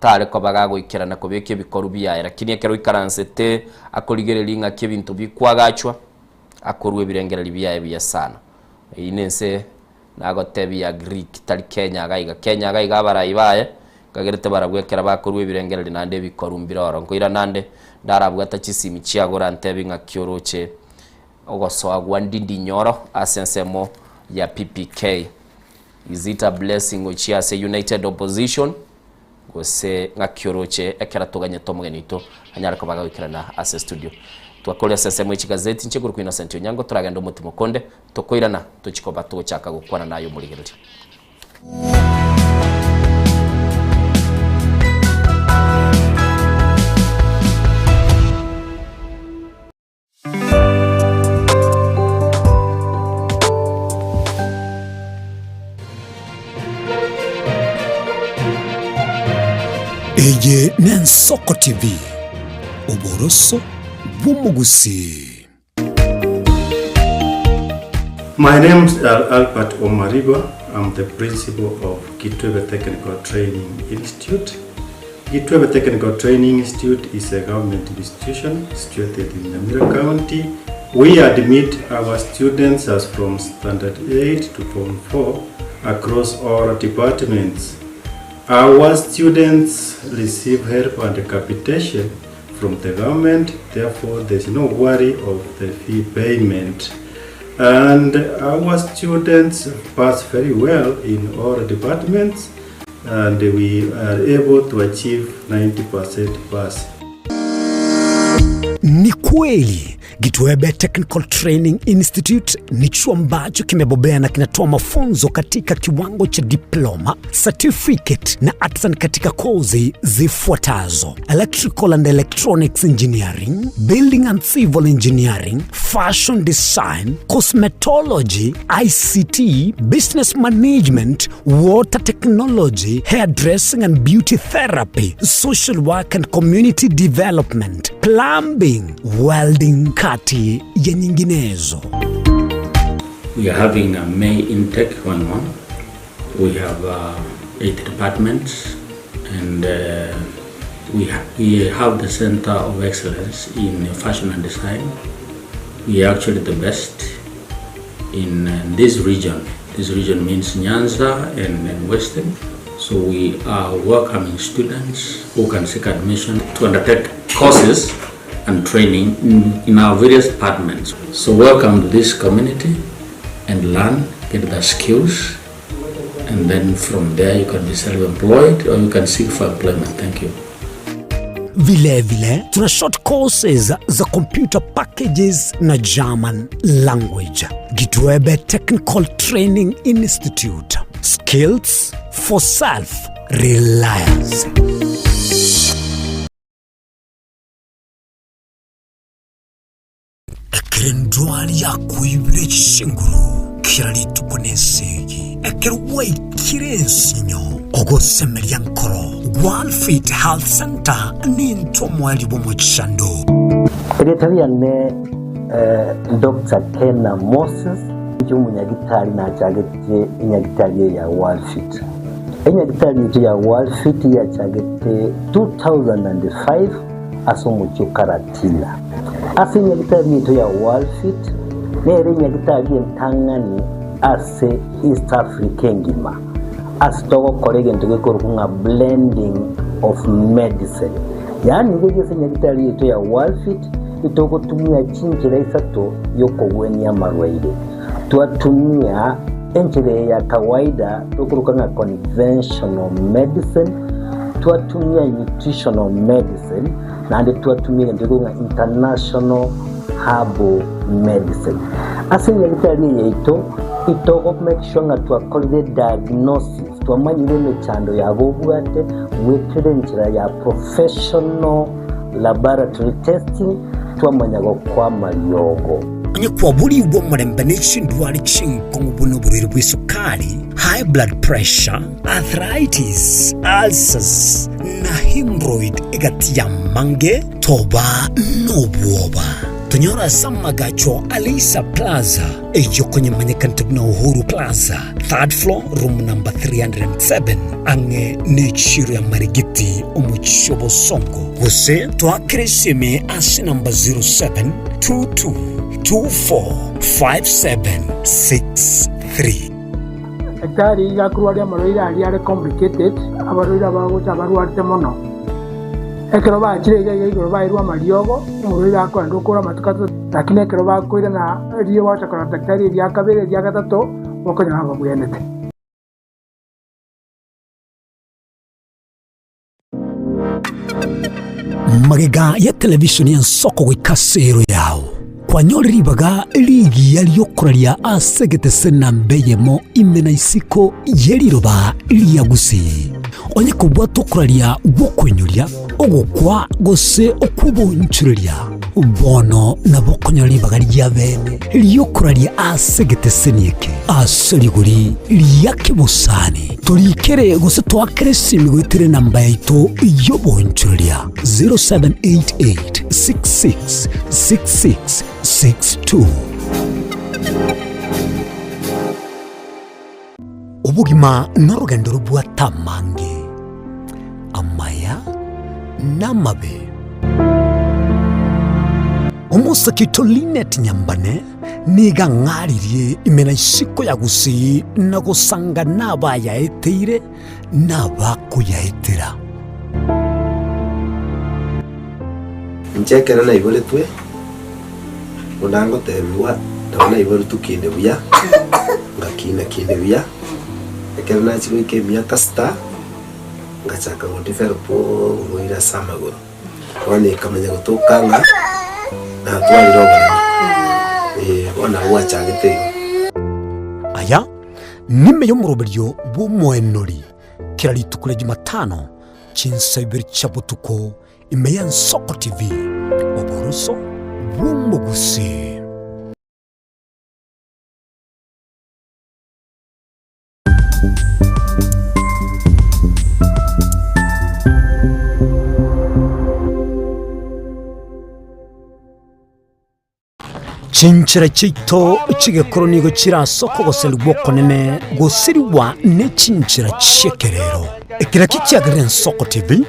Tare koba gagoikerana kobeka ebikorwa biaye, lakini ekero oikaransete akorigereria ng'aki ebinto bikwagachwa, akorua ebirengererio biaye buya sana. Eyio nense Nagotebia Greek tari Kenya iga iga. Kenya iga iga abarai baye nkagerete barabwo ekero bakorua ebirengererio naende ebikoru mbire oro. Nkoira nande ndarabwata chisimi chiago orantebi ng'aki oroche ogosoa gwa Ndindi Nyoro ase ensemo ya PPK. Is it a blessing gochia ase United Opposition? Gose ng'aki oroche ekero toganyete omogeni oito anyare koba agoikerana ase studio. Twakoria ase ensemo ye chigazeti inche korokwa Innocent Onyango toragende omotimo konde tokoirana tochie koba togochaka gokwana naye omorigereria. Eye n'Ensoko TV, oboroso bw'omogusii. My name is Albert Omariba. I'm the principal of Kitwebe Technical Training Institute. Gitwebe Technical Training Institute is a government institution situated in Nyamira County. We admit our students as from Standard 8 to Form 4 across all departments. Our students receive help and capitation from the government, therefore there's no worry of the fee payment. And our students pass very well in all departments and we are able to achieve 90% pass. Ni kweli Gitwebe Technical Training Institute ni chuo ambacho kimebobea na kinatoa mafunzo katika kiwango cha diploma, certificate na artisan katika kozi zifuatazo: electrical and electronics engineering, building and civil engineering, fashion design, cosmetology, ICT, business management, water technology, hairdressing and beauty therapy, social work and community development, plumbing, welding, kati ya nyinginezo. We are having a May intake going on. We have uh, eight departments and uh, we, ha we have the Center of Excellence in Fashion and Design. We are actually the best in uh, this region. This region means Nyanza and, and Western. So we are welcoming students who can seek admission to undertake courses and training in, in our various departments. So welcome to this community and learn, get the skills, and then from there you can be self-employed or you can seek for employment. Thank you. Vilevile tuna short courses za computer packages na German language. Gitwebe Technical Training Institute. Skills for self reliance. Ekero endwari yakoibire chinguru kera rituko nesegi, ekero gwaikire ensinyo, ogosemeria nkoro, Worldfit Health Center nintwe omoerio bw'omochando. Erieta riane Doctor Kena Moses, inche omonyagitari nachagetie enyagitari eye ya Worldfit. Enyagitari yaito ya Worldfit yachagete 2005 ase omochie o Karatina. Ase enyagitari yaito ya Worldfit nere enyagitari entang'ani ase East Africa engima ase togokora egento gekorokwa ng'a blending of medicine. Yaani iga ase enyagitari yaito ya Worldfit itogotumia chinchera isato y'okogwenia amarwaire. Twatumia enchera eye ya kawaida tokoroka ng'a conventional medicine, twatumia nutritional medicine, naende twatumia egento gekorokwa ng'a international herbal medicine. Ase enyagitari eye yaito, itogo make sure ng'a twakorire diagnosis, twamanyire emechando yabo obwate goetera enchera ya professional laboratory testing, twamanya gokoa amariogo. Onye kwaborigwe omorembe ne chindwari chinkong'u buna oborwaire bw'esukari, high blood pressure, arthritis, ulcers, na hemorrhoid egati y'amange, toba nobwoba. Tonyore ase amagacho a Leisa Plaza, eyio konyemanyekanete buna Uhuru Plaza, third floor, room number 307, ang'e n'echiro ya Marigiti, omochie o Bosongo. Gose toakere esimi ase namba 0722245763. Daktari iga akorwaria amarwaire aria are complicated, abarwaire abagocha abarwarete mono. Ekero bachire iga iga igoro bairwe amariogo, omorwaire akoenda okora amatuko atato, lakini ekero bakoirana riria gwacha korora daktari eria kabere eria gatato, bokonyora babwenerete. Magega ya televishoni y'ensoko goika ase ero yao, kwanyore ribaga rigiya ri'okoraria ase egetese namba eyemo ime na isiko ye riroba ria Gusii. Onye kobwata okoraria gw'okoinyoria, ogokwa gose okw'obonchoreria, bono nabo okonyora ribaga ria bene ri'okoraria ase egeteseni eke ase rigori ria kebosani. Torikere gose toakere esimi goetera enamba yaito y'obonchoreria 0788 66 66 62. Obogima norogendo robwate amange, amaya na amabe. Omosake oito Linet Nyambane nigo ang'aririe ime na isiko ya Gusii na gosanga nabayaeteire na abakoyaetera. Inche ekero naiboretwe, buna ngotebigwa, nabo naiboretwe kinde buya, ngakina kinde buya, ekero nachia goika emiaka sita, ngachaka go develop oborwaire ase amagoro. Bono ekamanya gotoka ng'a natwarire oboremo, eh, bono nabo gwachagete igo. Aya nime y'omoroberio bw'omoenori kera rituko ria Jumatano chinsa ibere chia botuko ime y'Ensoko TV, oboroso bw'omogusii. Chinchera chiaito chi'egekoro nigo chire ase okogoserigwa okonene gosirigwa ne chinchera chi'ekerero. Eki nakio kiagerire Ensoko TV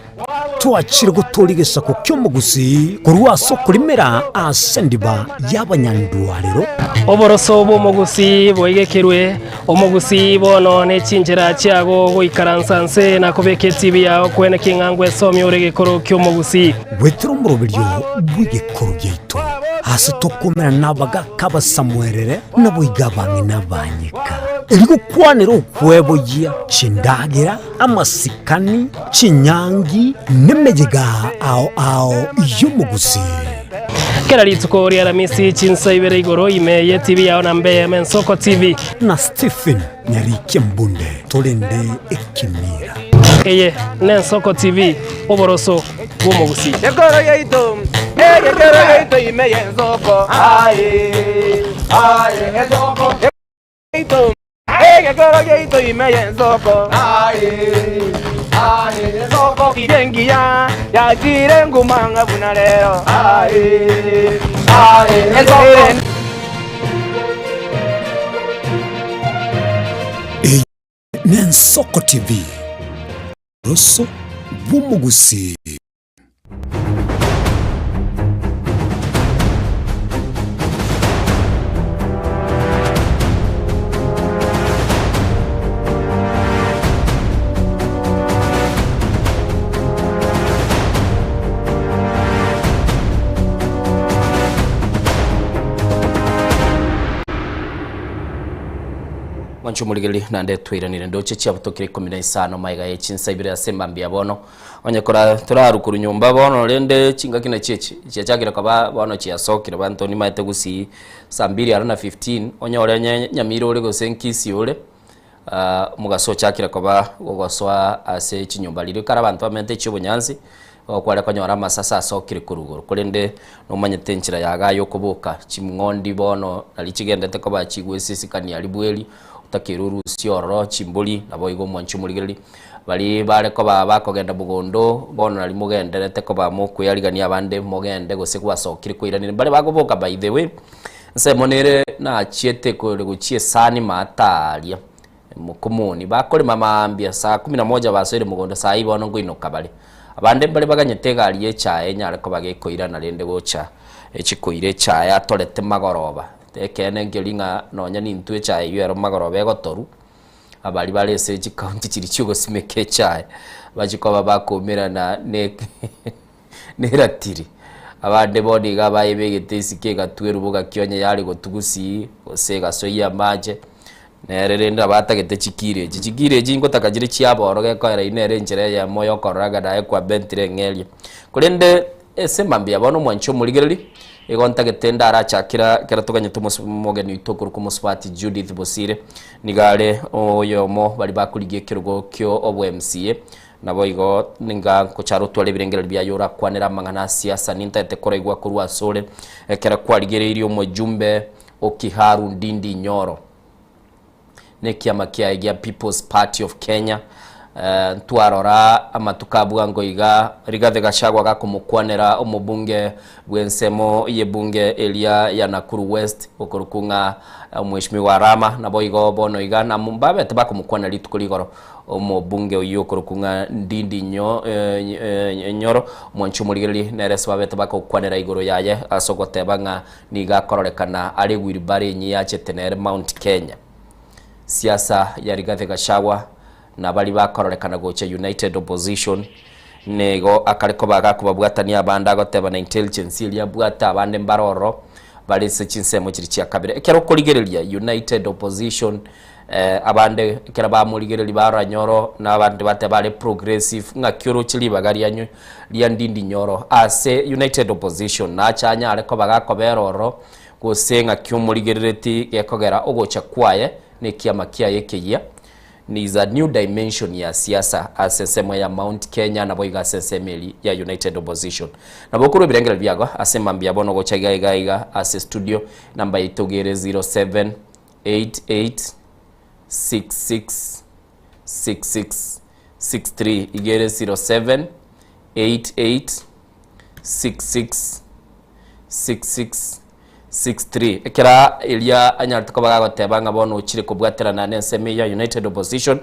twachire gotooria egesaku ki'omogusii korwa ase okorimera ase endiba y'abanyandwarero. Oboroso bw'omogusii boigekerwe, omogusii bono ne chinchera chiago goikaransa nse na kobeka etibi yao kwene king'a ngwesomia ore egekoro ki'omogusii. Goetera omoroberio bw'egekoro giaito, ase tokoumera nabagaka abasamuerere, naboigo abang'ina abanyeka, erio gokwanera okweboyia chindagera, amasikani, chinyangi, nemeyega ao ao y'omogusii. Kera rituko ri'Aramisi chinsa ibere igoro ime y'etibi yao na mbe Mensoko TV. Na Stephen Nyarikia Mbunde torende ekemira. Eye n'Ensoko TV, oboroso bw'omogusii. Ekoro yaito, egekero yaito ime y'ensoko. Aye, aye, ensoko. Yaito, egekero yaito ime y'ensoko. Aye, aye, ensoko. Engiya yachire ngumang'a buna rero. Aye, aye, ensoko. Eye n'Ensoko TV, oboroso bw'omogusii. Mwanche omorigereria naende twairanire ndoche chiabutokire ikomi na isano magega ye chinsa ibere ase mambia bono onye kora torarwa korwa nyomba bono rende chingaki nachi echi chiachakire koba bono chiasokire banto nimaete gusii saa mbiri aro na 15 onyore onye nyamira ore gose nkisii ore Omogaso ochakire koba gogosoa ase chinyomba riria ekero abanto bamenyete chi'obonyansi, nigo kware konyora amasase asokire korwa igoro. Korende nomanyete enchera ya igaa yokoboka ching'ondi bono naria chigendete koba chigwesisikania aria bweri, otakeire orusie ororo chimbori, naboigo omwanchi omorigereria, baria bare koba bakogenda mogondo, bono naria mogenderete koba mokoearigania abande mogende gose gwasokire koiranire. Mbare bakoboka by the way. Ensemo nere nachiete kore gochia esani maata aaria mokomoni, bakorema maambia saa kumi na moja basoire mogondo saa hii bono nkoinoka bare. Abande mbare baganyete egari ya echae enyare koba gekoirana rende gocha echi koira echae atorete magoroba. Ekeene nkeri ng'a nonya nintwe echae eywo ero magoroba egotorwa, abaria bare ase chikaunti chiria chiogosimeka echae, bachie koba bakoumerana ne neratiri. Abande bono iga bayebegete isiko egatwerwa bogaki onye yare gotugusi gose egasoyia amache, nere rende nabo atagete chikiro echi. Chikiro echi ngotaka chire chiaboro gekoera eywo nere enchera eyemo yokorora ng'a naye kwabentire eng'eria. Korende. Ase mambia bono omwanchi omorigereria, igo ntagete ndarachakera ekero toganyete omosu omogeni oito okorokwa omosubati Judith Bosire, nigo are oyomo baria bakorigia ekerogo kio obo MCA, naboigo niga nkochara otware ebirengererio biaye orakwanere amang'ana a siasa nintagete koraigwa korwa asore ekero kwarigereirie omojumbe o Kiharu Ndindi Nyoro. Nekiama kiaye gia People's Party of Kenya. Ntwarora amatuko a bwango iga Rigathi Gachagua gakomokwanera omobunge bw'ensemo y'ebunge eria ya Nakuru West okorokwa ng'a Omweshimiwa Arama naboigo bono iga babete bakomokwanera rituko rigoro omobunge oyio okorokwa ng'a Ndindi Nyoro omwanchi omorigereria nere ase babete bakokwanera igoro yaye ase ogoteba ng'a Nigo akororekana are wheelbarrow enyia yachete nere Mount Kenya. Siasa ya Rigathi Gachagua na baria bakororekana gocha United Opposition nigo akare koba gakobabwatania abande agoteba na intelligence eria abwate abande mbare ororo bare ase chinsemo chiria chia kabere. Ekero okorigereria United Opposition abande ekero bamorigereria barora Nyoro na abande bateba are progressive ng'aki oroche ribaga rianyu ria Ndindi Nyoro ase United Opposition nache anyare koba gakobera ororo gose ng'aki omorigerereti gekogera ogocha kwaye na ekiama kiaye ekeyia is a new dimension ya siasa ase ensemo ya Mount Kenya naboigo ase ensemo eria ya United Opposition. Nabo okorwa ebirengererio biago ase mambia bono gocha iga iga iga ase studio namba yaito gere 07 88 66 66 63 igere 07 88 66 66 63 ekera eria anyarete koba gagoteba ng'a bono ochire kobwaterana nensemo ya United Opposition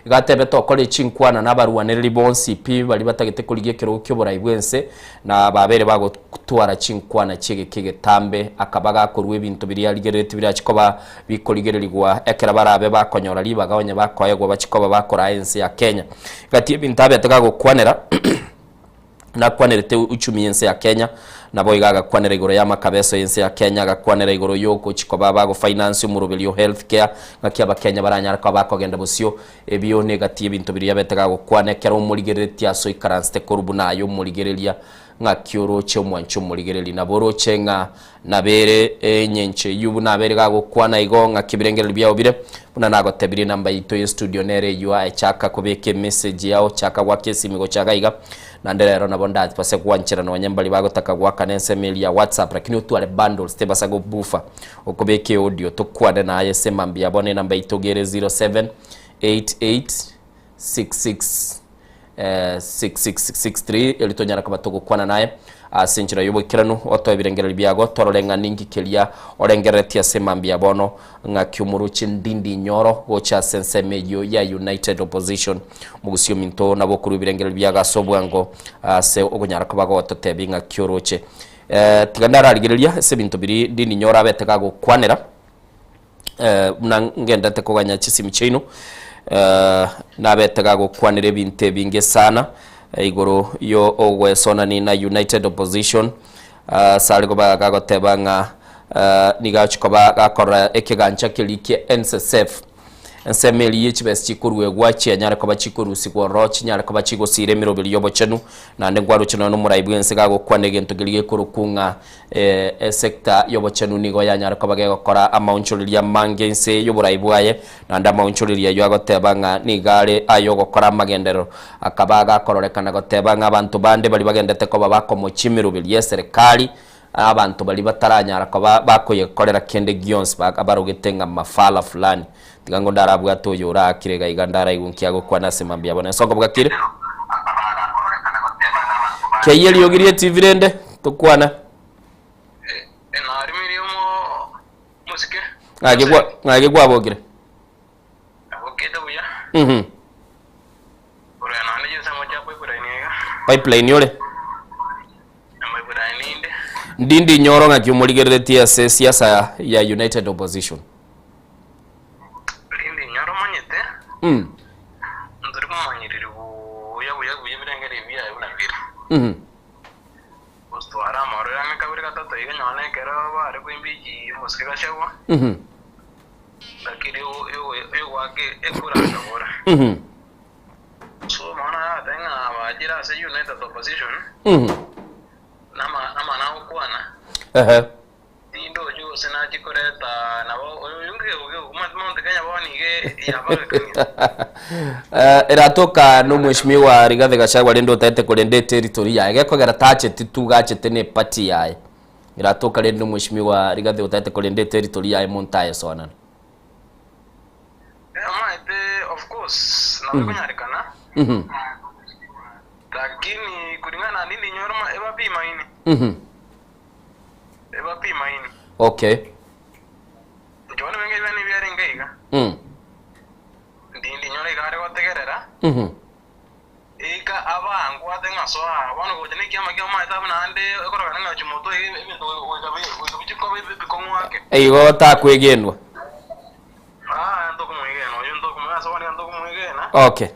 iga atebete okore chinkwana na abarwanereri bonsi pi baria batagete korigia ekerogo kioborai bwense na babere bagotwara chinkwana chiegeka egetambe akaba gakorwa ebinto biria arigerereti birachi koba bikorigererigwa ekero barabe bakonyora ribaga onye bakoegwa bachi koba bakoraa ense ya Kenya. Gati ebinto abete gagokwanera nakwanerete uchumi y'ense ya Kenya, naboigo agakwanera igoro y'amakabeso y'ense ya Kenya, agakwanera igoro y'ogochi koba bagofinance omoroberio o health care, ng'aki abakenya baranyare koba bakogenda bosio, ebio negati y'ebinto biria abete gagokwana ekero omorigereretie ase oikaransete korwa buna aye omorigereria ng'aki oroche omwanche omorigereria. Nabo oroche ng'a Nabere enyencho eyio buna abere gagokwana igo, ng'aki ebirengererio biao bire, buna nagotebirie enamba yaito ye studio nere eyio aye chaka kobeka emessage yao chaka goaka esimi gocha iga iga naende rero nabo ndabase gwanchera nonye mbari bagotaka goakana ensemo eria ya whatsapp lakini otware bundles tebasa gobufa okobeka eaudio tokwane naye ase mambia ya bono enamba yaito iga ere 0788 66 6663 erio tonyare koba togokwana naye ase enchera y'oboikeranu, otoe ebirengererio biago, torore ng'a ninki keria orengereretie ase mambia bono, ng'aki omoroche Ndindi Nyoro gocha ase ensemo eyio ya United Opposition. Mogusie ominto nabo okorua ebirengererio biago ase obwango ase okonyara koba gototebia ng'aki oroche. Eh, tiga ndararigereria ase ebinto biria Ndindi Nyoro abete gagokwanera. Buna ngendete koganya chisimi chiaino, nabete gagokwanera ebinto ebinge sana igoro yo ogwesonani na United Opposition ase are koba gagoteba ng'a nigo agochi koba gakorora ekegancha keria kia NSSF. Ensemo eria ye chibesa chikoruegwa chianyare koba chikorusigwa ororo chinyare koba chigosiira emeroberi y'obochenu, naende nkwaroche nonya nomorai bw'ense gagokwana egento keria gekorokwa ng'a esector y'obochenu nigo yanyare koba gegokora amaonchoreria amange inse y'oborai bwaye, naende amaonchoreria ayio agoteba ng'a nigo are ay'ogokora amagenderero. Akaba gakororekana goteba ng'a abanto bande baria bagendete koba bakomochia emeroberi y'eserekari, Abanto baria bataranyara koba bakoyekorera kende gionsi barogete ng'a mafala fulani. Tiga ngo ndarabwate oyo oraakire iga iga ndaraigwe nki agokwana ase mambia bono. Ensonga bwakire? Keyia eriogi rie TV rende tokwane. Ng'aki kwa ng'aki kwabokire? Mhm. Pipeline ore? Ndindi Nyoro ng'aki omorigereretie ase siasa ya United Opposition? Ehe. Eh, eratoka no mheshimiwa Rigathi Gachagua rende otaete korenda eteritori yaye gekogera tacheti tu gachete ne party yaye eratoka rende mheshimiwa Rigathi otaete korenda eteritori yaye monto ayesoanana Mhm. Mhm. Okay. Mm. Mhm. Igo takwegenwa. Okay.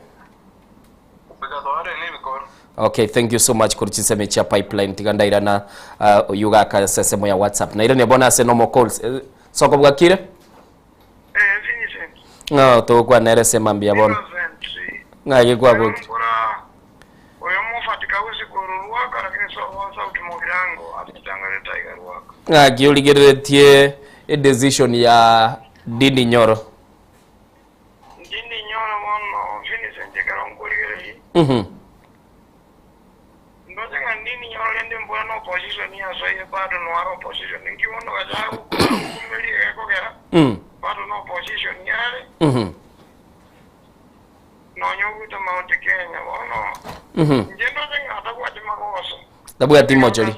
Okay, thank you so much kuri chiseme chia pipeline tiga ndairana uh, yugaka sesemo ya WhatsApp. Nairania bona ase normal calls. Eh, Soko bwakire? No, togokwana ere sema mbuya bono. Ng'aki kwabokire? Ng'aki origereretie edecision ya Ndindi Nyoro? Mhm. Mm. Mhm. Mhm. Tabwati mochori.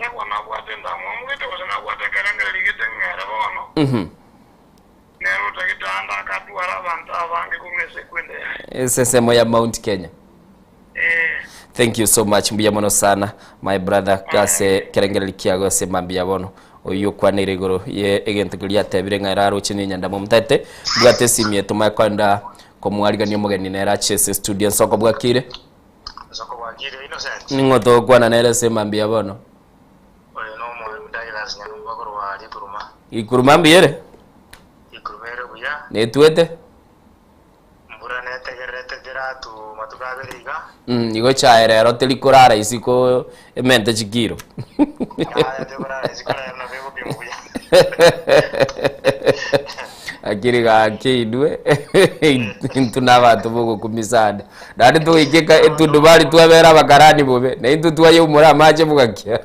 Mhm. Esesemo ya Mount Kenya. Thank you so much mbuya mono sana my brother gase kerengereri kiago ase mambia bono oyio okwanire igoro ye egento keria atebire ng'a eraroche ne enyanda momtaete bwate esimi yetu mae koenda komwarigania omogeni nere ache ase studio nsoko bwakire ning'o togokwana nere ase mambia bono ikuruma mbuya ere netwete Mm, igo echae rero teri korara isiko emente chikiro. Akiri gaki inwe intwe na abanto bogokumisana naende togoika eka etundubari twabera abakarani bobe na intwe twayeumora amache bogakia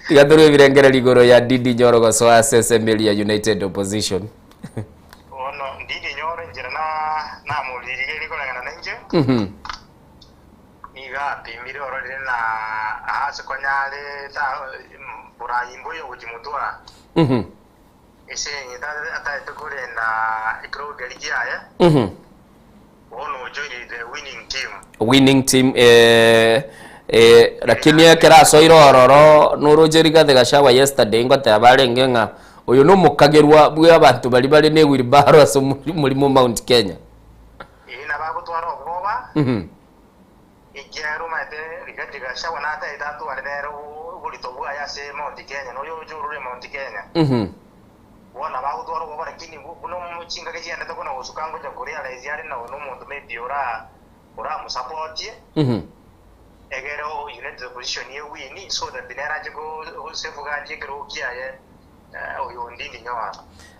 tiga torwe ebirengererio igoro ya Ndindi Nyoro gosoa ase esemeri ya United Opposition. Mhm. Nigo apimire ororire na aase konya are ta borai mboiyo gochimotwara. Ase eng'encho ataete korenda ekerogo keria kiaye, bono ojoinire the winning team. Winning team eh, eh, lakini ekero asoire ororo noroche Rigathi Gachagua yesterday ngoteba arenge ng'a oyo nomokagerwa bwa abanto baria bare ne wheelbarrow ase omorimo Mount Kenya. Ee, nabo agotwara obwoba, ekiagera omanyete Rigathi Gachagua nataete atware nere oborito bwaye ase Mount Kenya, na oyo oche orure Mount Kenya. Bono nabo agotwara obwoba lakini buna chingaki chiaendete kona gosuka ngocha korealize are na omonto maybe ora oramosapotie, egere United Opposition ewini so that nere ache go safeguard ekerogo kiaye oyo Ndindi Nyoro.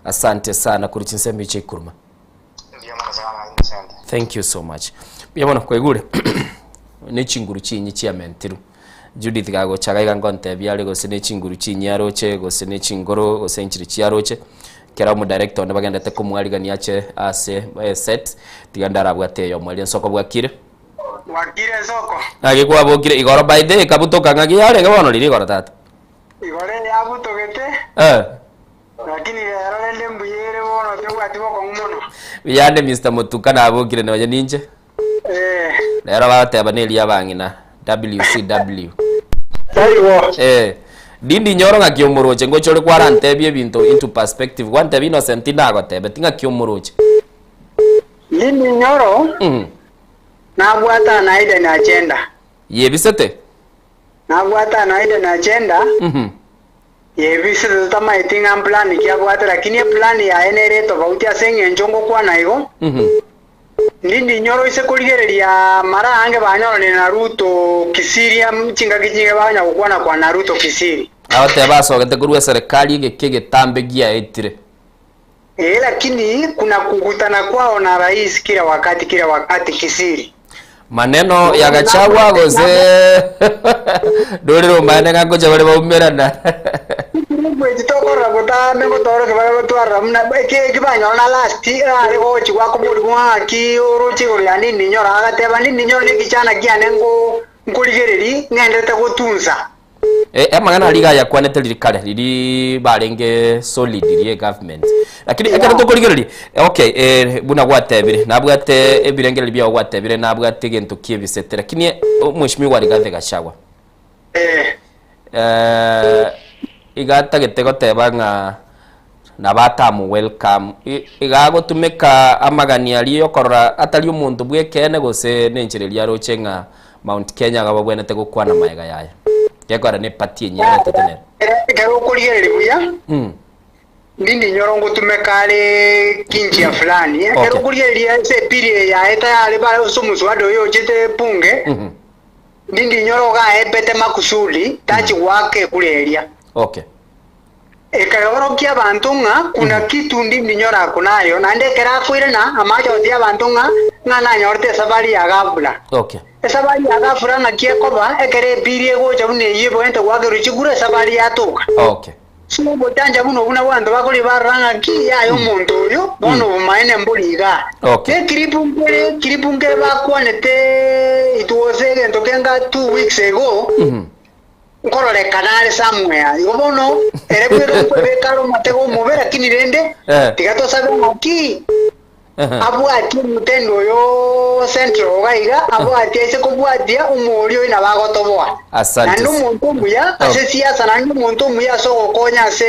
Asante sana korwa chinsemo echi ekuruma. Mbuya mono sana Innocent. Thank you so much. Mbuya mono kwaigure ne chinguru chinyi chiamentirwe. Judith gagocha iga iga ngontebia are gose ne chinguru chinyi aroche gose ne chingoro gose nchiri chiaroche kera omodirector onde bagendete komwarigania ache ase eset tiga ndarabwate eyomo eria nsoko bwakire. Bwakire ensoko. Naki kwabokire igoro by the way ekabutoka ng'aki yarenge bono riria igoro tata. Igoro eye yabutogete. Eh. Lakini rero rende mbuya ere bono tebwati bokong'u mono. Biyande Mister Motuka nabokire nonye ninche. Eh. Rero bagoteba neria abang'ina WCW. Taibo. Eh. Ndindi nyoro ng'aki omoroche ngocha ore kwarantebia ebinto into perspective gwantebia Innocent tindagotebeti ng'aki omoroche. Ndindi nyoro nabwate an hidden agenda. Yebisete? Nabwate an hidden agenda. Yebisete totamaeti ng'a mplan ki abwate lakini eplan yaye nere etofauti ase eng'encho ngokwana igo. Ndindi nyoro ise korigereria mara aange banyoranire na Ruto Kisiri chingaki chinge banya gokwana kwana na Ruto Kisiri. Agoteba asogete korwa eserekari egeka egetambe giaetire. Ee lakini kuna kukutana kwao na rais kila wakati kila wakati Kisiri. Maneno ya Gachagua gose ndorire omanyete ng'a ngocha bare baumerana. Eki tokorora botambe ngotorokia baria gotwarora buna eki eki banyora na last are gochi gwakoborigwa ng'a ng'aki oroche igoro ya nini nyora agateba nini nyora ne ekichana kiane ngo nkorigereria ng'enderete gotunsa. Eh, amang'ana aria iga ayakwanete riri kare riri barenge solid rie government lakini ekero tokorigereria okay eh, buna gwatebire nabwate ebirengererio biago gwatebire nabwate egento kiebisete lakini omweshimiwa Rigathi Gachagua eh, iga atagete goteba ng'a nabo atamu welcome iga agotumeka amagani aria yokorora atari omonto bw'ekeene gose nenchera eria aroche ng'a Mount Kenya iga babwenerete gokwana magega yaye. Gekogera ne party enyia aretete nere. Ekero okorigereria buya, ndindi nyoro ngotumeka are kinjia fulani. Ekero okorigereria ase epiri eye yaye tayari bare ase omoswada oyo ochete bunge, ndindi nyoro ogaepete makusudi tachi goaka ekura eria. Ekaorokia abanto ng'a kuna kitu ndindi nyoro akonayo, naende ekero akoirana amache agoteebia abanto ng'a ng'a nanyorete esabari ya gafula. Esabari ya gafula ng'aki ekoba ekero ebiiri egocha buna eyio ebwenerete goakerwa chikura esabari yatoka. So ogochancha buna obwo nabwo abanto bakoria barora ng'aki yaya omonto oyo bono obomaene mbori igaa. Nekiripu nkere ekiripu nkere bakwanete it was egento kenga 2 weeks ago. Nkororekana are somewhere. Igo bono ere bweka nkwebeka are omotego omobe lakini rende Eh. tiga tosabe ng'a ki abwatie omotende oyo central iga iga abwatie aise kobwatia omooria oyo nabo agotoboa. Asante. Naende omonto omuya ase siasa naende omonto omuya ase ogokonya ase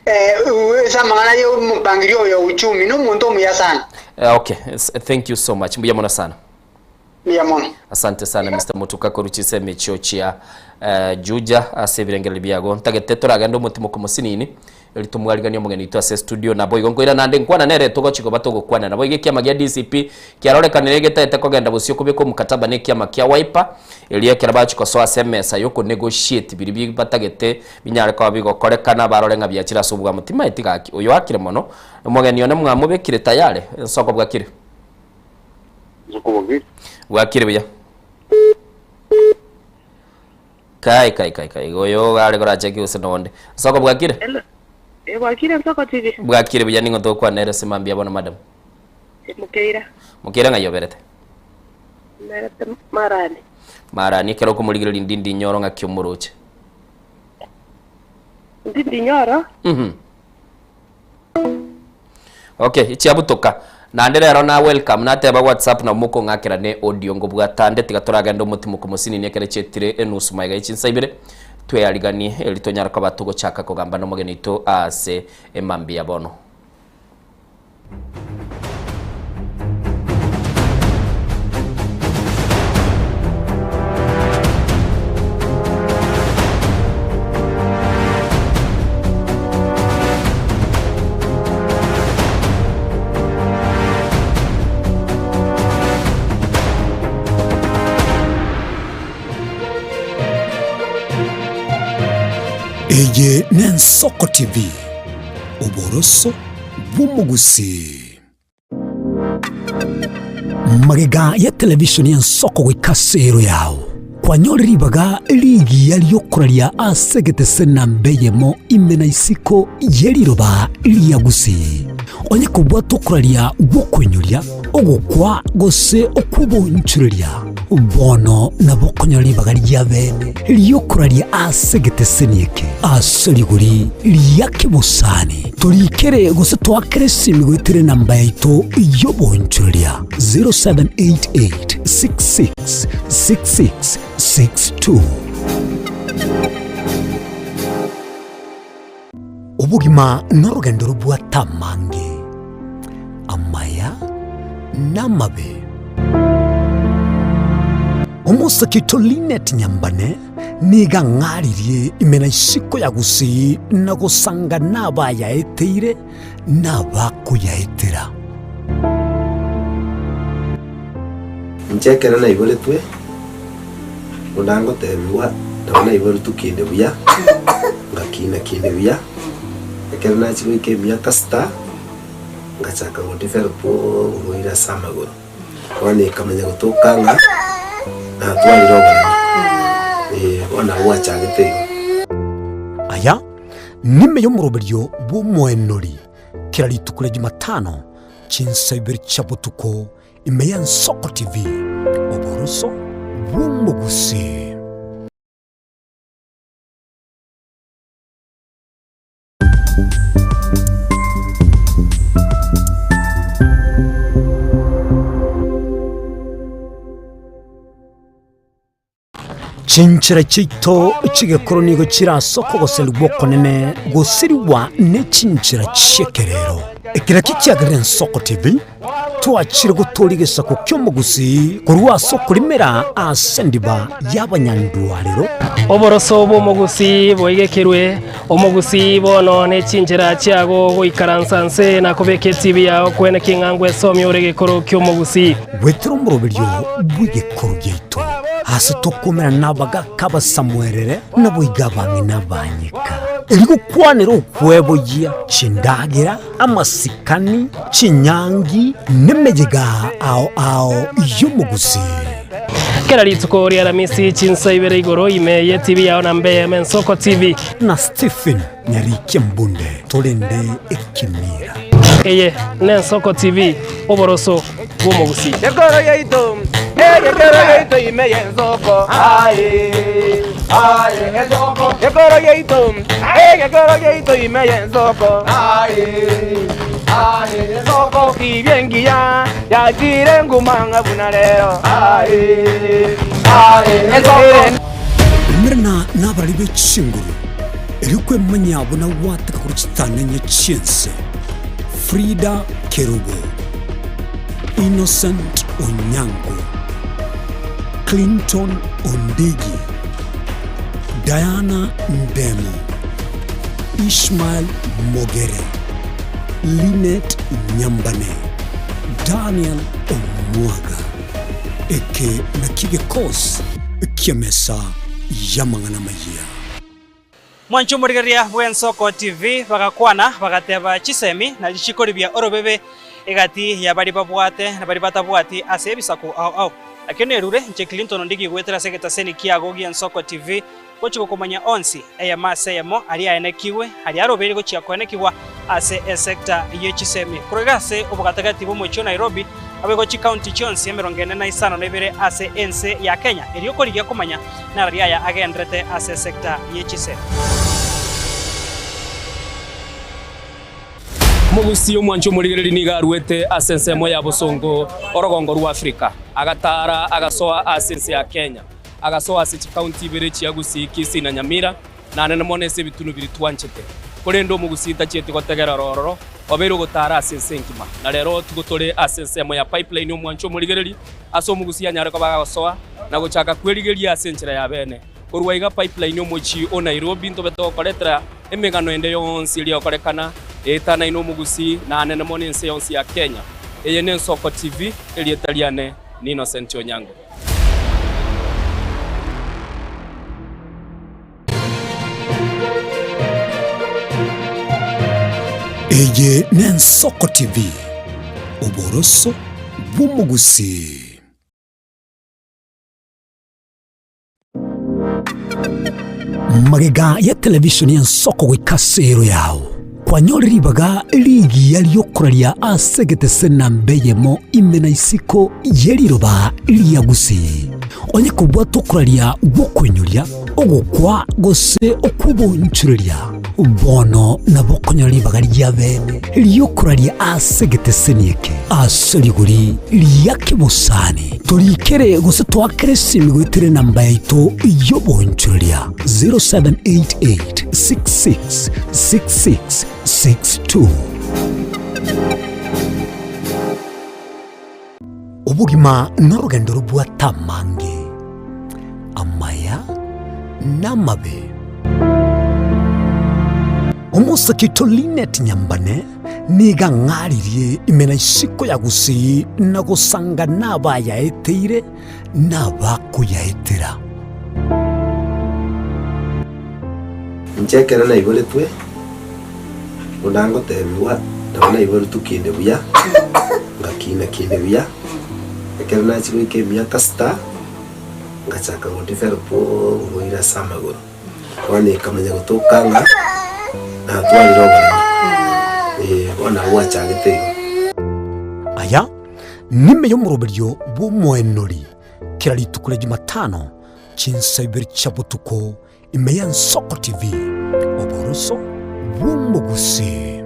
eh, ase amang'ana ya omopangirio oyo ya uchumi na omonto omuya sana. Eh, okay thank you so much mbuya mono sana. Mbuya mono. Asante sana Mister Mutuka korwa chinsemo echio chia eh, Juja ase ebirengererio biago. Ntagete toragende omotimoko mosinini eri tomwariganie omogeni oito ase studio naboigo nkoira nande nkwana nere togochi koba togokwana naboigo ekiama gia DCP kiarorekanire getaete kogenda bosio kobeka omokataba na ekiama kia Wiper erio ekero bachi kosoa ase emesa yokonegotiate biria batagete binyare koba bigokorekana barore ng'a biachire ase obwamo timaeti gaki oyo akire mono omogeni one mwamobekire tayari ensoko bwakire. Bwakire buya. Kai kai kai kai oyo are koracheki gose nonde. Nsoko bwakire? Hello. Eh, bwakire Nsoko TV. Bwakire buya ning'o tokwana ere ase mambia bono madam. Mukeira. Mukeira ng'ai oberete? Mberete Marani. Marani ekero okomorigereria ndindi nyoro ng'aki omoroche. Ndindi nyoro. Mhm. Okay, chiabutoka. Naende rero na welcome nateba whatsapp nabo mokong'akera ne audio ngobwata nde tiga toragende omotimoko mosinini ekere chietire enusu magega ye chinsa ibere tweariganie eri tonyare koba togochaka kogamba nomogeni oito ase emambia bono. Eye n'Ensoko TV, oboroso bw'omogusii. Magega ya televishoni y'ensoko goika ase ero yao, kwanyore ribaga rigiya ri'okoraria ase egetese namba eyemo ime na isiko ye riroba ria Gusii. Onye kobwata okoraria gw'okoinyoria, ogokwa gose okw'obonchoreria, bono nabo okonyora ribaga ria bene ri'okoraria ase egeteseni eke ase rigori ria kebosani. Torikere gose toakere esimi goetera enamba yaito y'obonchoreria 0788666662. Obogima norogendo robwate amange, amaya na amabe. Omosake oito Linet Nyambane nigo ang'aririe ime na isiko ya Gusii na gosanga nabayaeteire na abakoyaetera. Inche ekero naiboretwe, buna ngotebigwa, nabo naiboretwe kinde buya, ngakina kinde buya, ekero nachia goika emiaka sita, ngachaka go develop oborwaire ase amagoro. Bono ekamanya gotoka ng'a natwarire oboremo, eh, bono nabo gwachagete igo. Aya nime y'omoroberio bw'omoenori kera rituko ria Jumatano chinsa ibere chia botuko ime y'Ensoko TV, oboroso bw'omogusii. Chinchera chiaito chi'egekoro nigo chire ase okogoserigwa okonene gosirigwa ne chinchera chi'ekerero. Eke nakio kiagerire Ensoko TV twachire gotooria egesaku ki'omogusii korwa ase okorimera ase endiba y'abanyandwarero. Oboroso bw'omogusii boigekerwe, omogusii bono ne chinchera chiago goikaransa nse na kobeka etibi yao kwene king'a ngwesomia ore egekoro ki'omogusii. Goetera omoroberio bw'egekoro giaito, ase tokomerana nabagaaka abasamuerere, naboigo abang'ina abanyeka, erio gokwanera okweboyia chindagera, amasikani, chinyangi, nemeyega ao ao y'omogusii. Kera rituko ri'Aramisi chinsa ibere igoro ime y'etibi yao na mbe Mensoko TV. Na Stephen Nyarikia Mbunde torende ekemira. Eye n'Ensoko TV, oboroso bw'omogusii. Ekoro yaito, egekero yaito ime y'ensoko, aye, aye, ensoko. Ekoro yaito, egekero yaito ime y'ensoko, aye, aye, ensoko. Tibia engiya yachire nguma ng'a buna rero, aye, aye, ensoko. Umerana nabarari be chinguru, erio kwemanyia buna gwateka korwa chitananya chi'ense. Frida Kerubo, Innocent Onyango, Clinton Ondigi, Diana Ndemo, Ishmael Mogere, Linet Nyambane, Daniel Omwaga. Eke nakio gekosi ki'emesa y'amang'ana amayia. Mwanche omorigereria bw'Ensoko TV bagakwana bagateba chisemi na richiko ribia orobebe egati ya baria babwate na baria batabwati ase ebisaku ao ao. Nakio nerure inche Clinton Ondigi goetera ase egetaseni kiago gi'Ensoko TV gochia gokomanya onsi eyemo ase eyemo aria aenekigwe aria arobeire gochia koenekigwa ase esecta ye chisemi korwa iga ase obogatagati bw'omochie o Nairobi Naboigo chikaunti chionsi 42 ase ense ya Kenya erio korigia komanya narari aya agenderete ase esecta ye chisemi. Omogusii omwanchi omorigereria nigo aruete ase ensemo ya bosongo orogongo rwa Afrika, agataara agasoa ase ense ya Kenya, agasoa ase chikaunti ibere chia Gusii, Kisii na Nyamira, na nene mono ase ebitunu biria twanchete. Korende omogusii tachieti gotegerera ororo, obeire ogotaara ase ense engima. Na rero tigo tore ase ensemo ya pipeline omwancho omorigereria, ase omogusii anyare koba agosoa na gochaka kwerigeria ase enchera ya bene. Korwa iga pipeline omochie o Nairobi ntobe togokoretera emegano ende yonsi eria egokorekana eetanaine omogusii na anene mono ense yonsi ya Kenya. Eye n'Ensoko TV, erieta riane ni Innocent Onyango. Eye n'Ensoko TV, oboroso bw'omogusii. Magega ya televisheni y'Ensoko goika ase ero yao, kwanyorire ribaga rigiya riokoraria ase egetese namba eyemo ime na isiko ye riroba ria Gusii. Onye kobwata okoraria gw'okoinyoria, ogokwa gose okw'obonchoreria, bono nabo okonyora ribaga ria bene ri'okoraria ase egeteseni eke ase rigori ria kebosani. Torikere gose toakere esimi goetera enamba yaito y'obonchoreria 0788 66 66 62. Obogima norogendo robwate amange, amaya na amabe. Omosake oito Linet Nyambane. Nigo ang'aririe ime na isiko ya gusii na gosanga nabayaeteire na abakoyaetera. Inche ekero naiboretwe, buna ngotebigwa, nabo naiboretwe kinde buya, ngakina kinde buya, ekero nachia goika emiaka sita, ngachaka go develop oborwaire ase amagoro. Bono ekamanya gotoka ng'a natwarire oboremo, eh, bono nabo gwachagete igo. Aya nime y'omoroberio bw'omoenori kera rituko ria Jumatano chinsa ibere chia botuko ime y'Ensoko TV, oboroso bw'omogusii.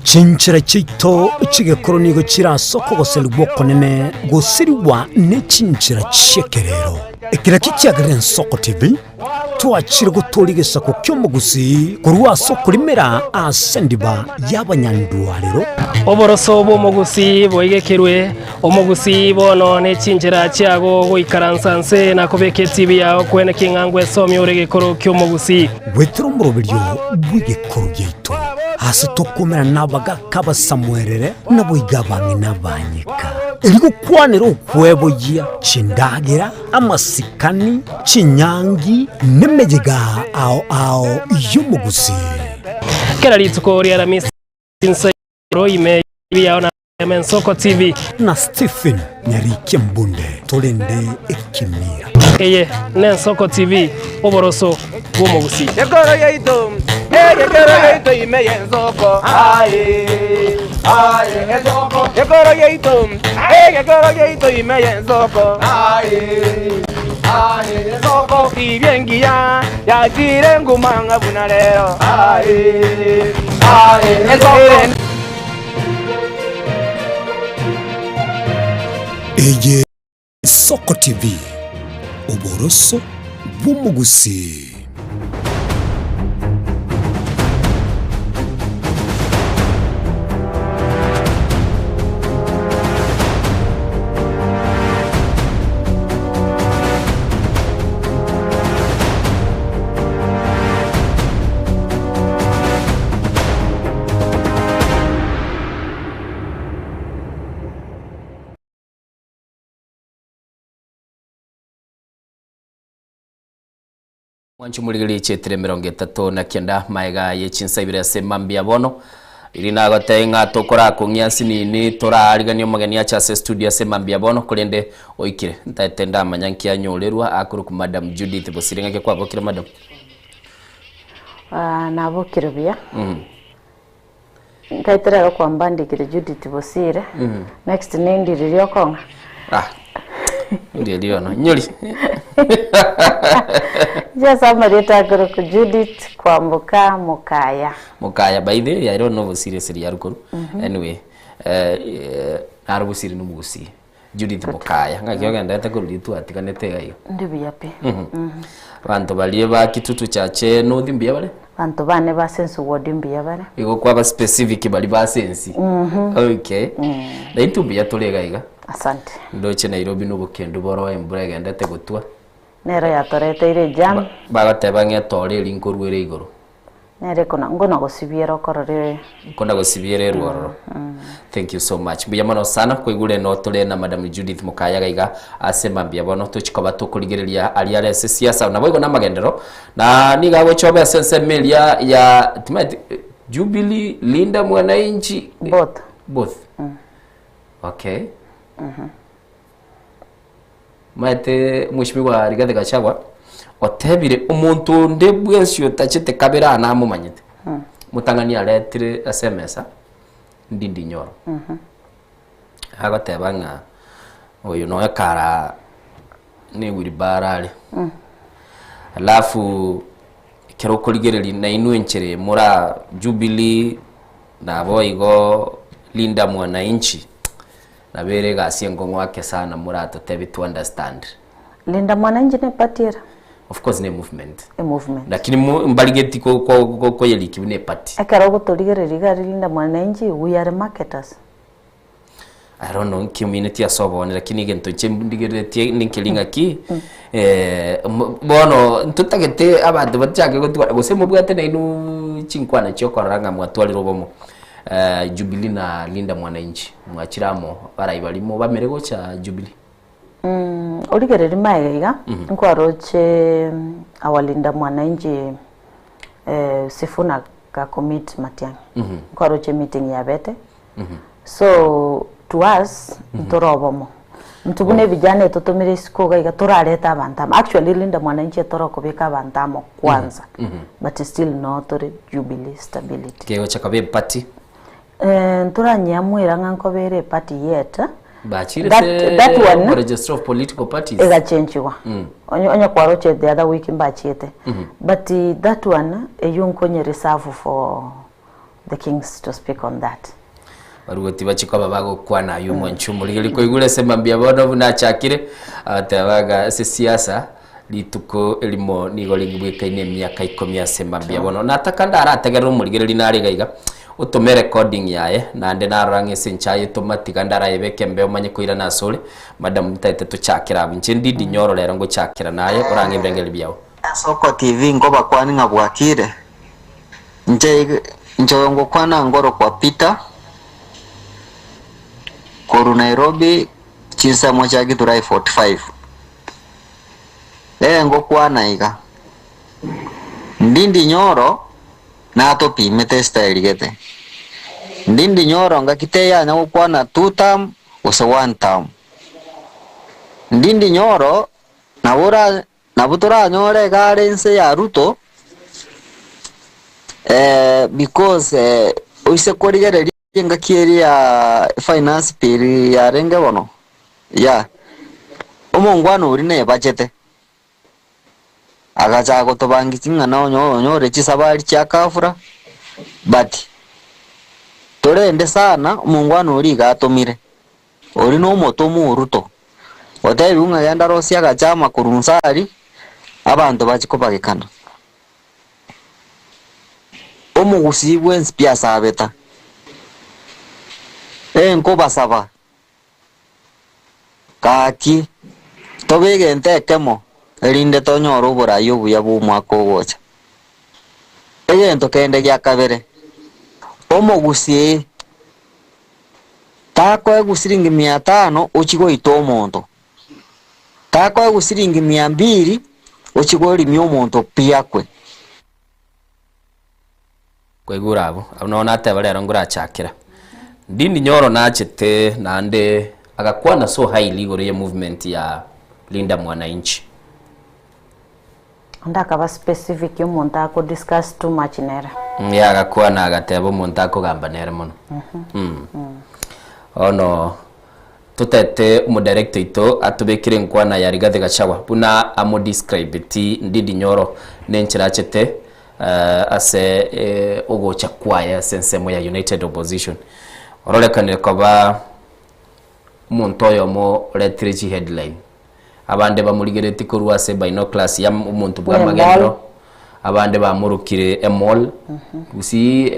Chinchera chiaito chi'egekoro nigo chire ase okogoserigwa okonene gosirigwa ne chinchera chi'ekerero. Eki nakio kiagerire Ensoko TV twachire gotooria egesaku ki'omogusii korwa ase okorimera ase endiba y'abanyandwarero. Oboroso bw'omogusii boigekerwe, omogusii bono ne chinchera chiago goikaransa nse na kobeka etibi yao kwene king'a ngwesomia ore egekoro ki'omogusii. Goetera omoroberio bw'egekoro giaito, ase tokomerana nabagaka abasamuerere, naboigo abang'ina abanyeka, erio gokwanera okweboyia chindagera, amasikani, chinyangi, nemeyega ao ao y'omogusii. Kera rituko ri'Aramisi inse igoro ime yao na Ensoko TV. Na Stephen Nyarikia Mbunde torende ekemira. Eye n'Ensoko TV, oboroso bw'omogusii. Ekoro yaito, egekero yaito ime y'ensoko, aye, aye, ensoko. Ekoro yaito, egekero yaito ime y'ensoko, aye, aye, ensoko. Tibia engiya yachire nguma ng'a buna rero, aye, aye, ensoko. Eye Soko TV, oboroso bw'omogusii. Mwanche omorigereria chietire 39 maega ye chinsa ibere ase mambia bono. Riria nagotebia ng'a tokorakong'ia nsinini toraariganie omogeni ache ase estudio ase mambia bono korende oikire. Ntaete ndamanya nki anyorerwa akorokwa Madam Judith Bosire ng'aki kwabokire madam? Ah, nabokire buya. Nkaete rero kwambandikire Judith Bosire. Next nindi riria okong'a. Ah. Ndiye riono. Nyori. Just amarieta akorokwa Judith Kwamboka Mokaya. Mokaya by the way I don't know Bosire siri yarukuru. Anyway, eh, eh naro Bosire nomogusi. Judith Mokaya. Ng'aki ogenderete korwa riria twatiganete iga iga? Ndi buya pi. Abanto baria ba Kitutu Chache North mbuya bare? Abanto bane ba Sense Ward mbuya bare. Igo kwaba specific baria ba Sense. Okay. Na intwe mbuya tore iga iga. Asante. Ndoche Nairobi nobokendu boro embura egendete gotwa. Nero yatoreteire ejam. Bagoteba ng'a etoro eria nkorwa ere igoro. Nere kona nkona gosibiera okorore. Nkona gosibiera erwororo. Thank you so much. Mbuya mono sana kwaigure no tore na Madam Judith Mukaya iga ase mambia bono tochi koba tokorigereria aria are ase siasa naboigo na amagenderero na nigo agochoba ase ensemo eria ya timaeti Jubilee Linda Mwananchi Both. Both. Okay. Omanyete Mheshimiwa Rigathi Gachagua otebire omonto onde bwensi otachete kabere aa namomanyete. Motang'ani aretire ase emesa Ndindi Nyoro. Agoteba ng'a oyo noe kara ne wheelbarrow are. Alafu ekero okorigereria nainwe enchera eye mora Jubilee naboigo Linda Mwananchi. Nabo ere egasi enkong'u ake sana moratotebi to understand. Linda Mwananchi ne party ere. Of course ne movement. E movement. Lakini mo mbarigeti ko ko ko koyeriki buna eparty. Ekero ogotorigereria iga aria Linda Mwananchi we are marketers. I don't know nki omineti ase oboone lakini egento inche ndigereretie ninkeri ng'aki eh, mo- bono ntotagete abanto bachake gotwara gose mobwate nainwe chinkwana chiokorora ng'a mwatwarire obomo eh, Jubilee na Linda Mwananchi mwachire amo barai baria mobamere gocha Jubilee. Mm, origereria maega iga nkwaroche our Linda Mwananchi eh, Sifuna ga commit Matiang'i nkwaroche meeting yabete So to us ntore obomo. Intwe buna ebijana etotomire isiko iga iga torarete abanto amo. Actually Linda Mwananchi etore okobeka abanto amo kwanza but still no tore Jubilee stability. Kegocha koba eparty. Eh, ntoranyeamwera ng'a nkobere eparty yet. Bachire That, se that one registrar of political parties. egachenchigwa. Onye onye kwaroche the other week mbachiete. But that one eywo nkonye reserve for the kings to speak on that. Barwoti bachie koba bagokwana ayio omwanchi omorigereria koigure ase mambia bono buna achakire agateba ng'a ase siasa rituko erimo nigo ribwekaine emiaka ikomi ase mambia bono. Nataka ndarategerere omorigereria nare iga iga otome recording yaye naende narora ng'a ase enche ayetoma tiga ndarayebeke mbe omanye koirana asore madam ntagete tochakere abwo. Inche ndidi nyoro rero ngochakera naye orang'e ebirengererio biago. Ensoko TV nkobakwanie ng'a bwakire. Inche inche oyo ngokwana nkorokwa Peter, korwa Nairobi chinsemo chia Githurai 45. Ee ngokwana iga, Ndindi Nyoro natopimete estyle gete. Ndindi Nyoro ngaki teyanya gokwana two term gose one term. Ndindi Nyoro nabo ora Nabo toranyore iga are inse ya Ruto eh, because eh, oise korigereria engaki eria ya finance bill yarenge bono yeah, omongwana oria nebachete agachaka gotobangi ching'ana onyo onyore chisabari chia kafura but torende sana omongwana oria iga atomire. Oria nomotomwa o Ruto, otebigwe ng'a genda rosie agachama korwa inse aria, abanto bachie kobagekana. Omogusii bwensi pi asabeta, Ee nkobasaba, gaki, tobe egento ekemo, erinde tonyore oborai obuya bw'omwaka ogocha. Egento kende gia kabere, omogusii Takoegwa siringi mia tano ochie goita omonto, takoegwa siringi mia mbiri ochie korimia omonto pi akwe. Kwaigure abwo, abwo nao nateba rero ngorachakera. Ndindi Nyoro nachete naende agakwana so highly igoro ye movement ya Linda Mwananchi. Onde akaba specific omonto ako discuss too much nere. Yea agakwana agateba omonto akogamba nere mono. Bono totete omodirector oito atobekere enkwana ya Rigathi Gachagua buna amo describe ti Ndindi Nyoro nenchera achete ase ogocha kwaye ase ensemo ya United Opposition. Ororekanire koba omonto oyomo oretire chiheadline. Abande bamorigeretie korwa ase binoculars ya omonto bwa amagenderero, abande bamorokire emall, gusii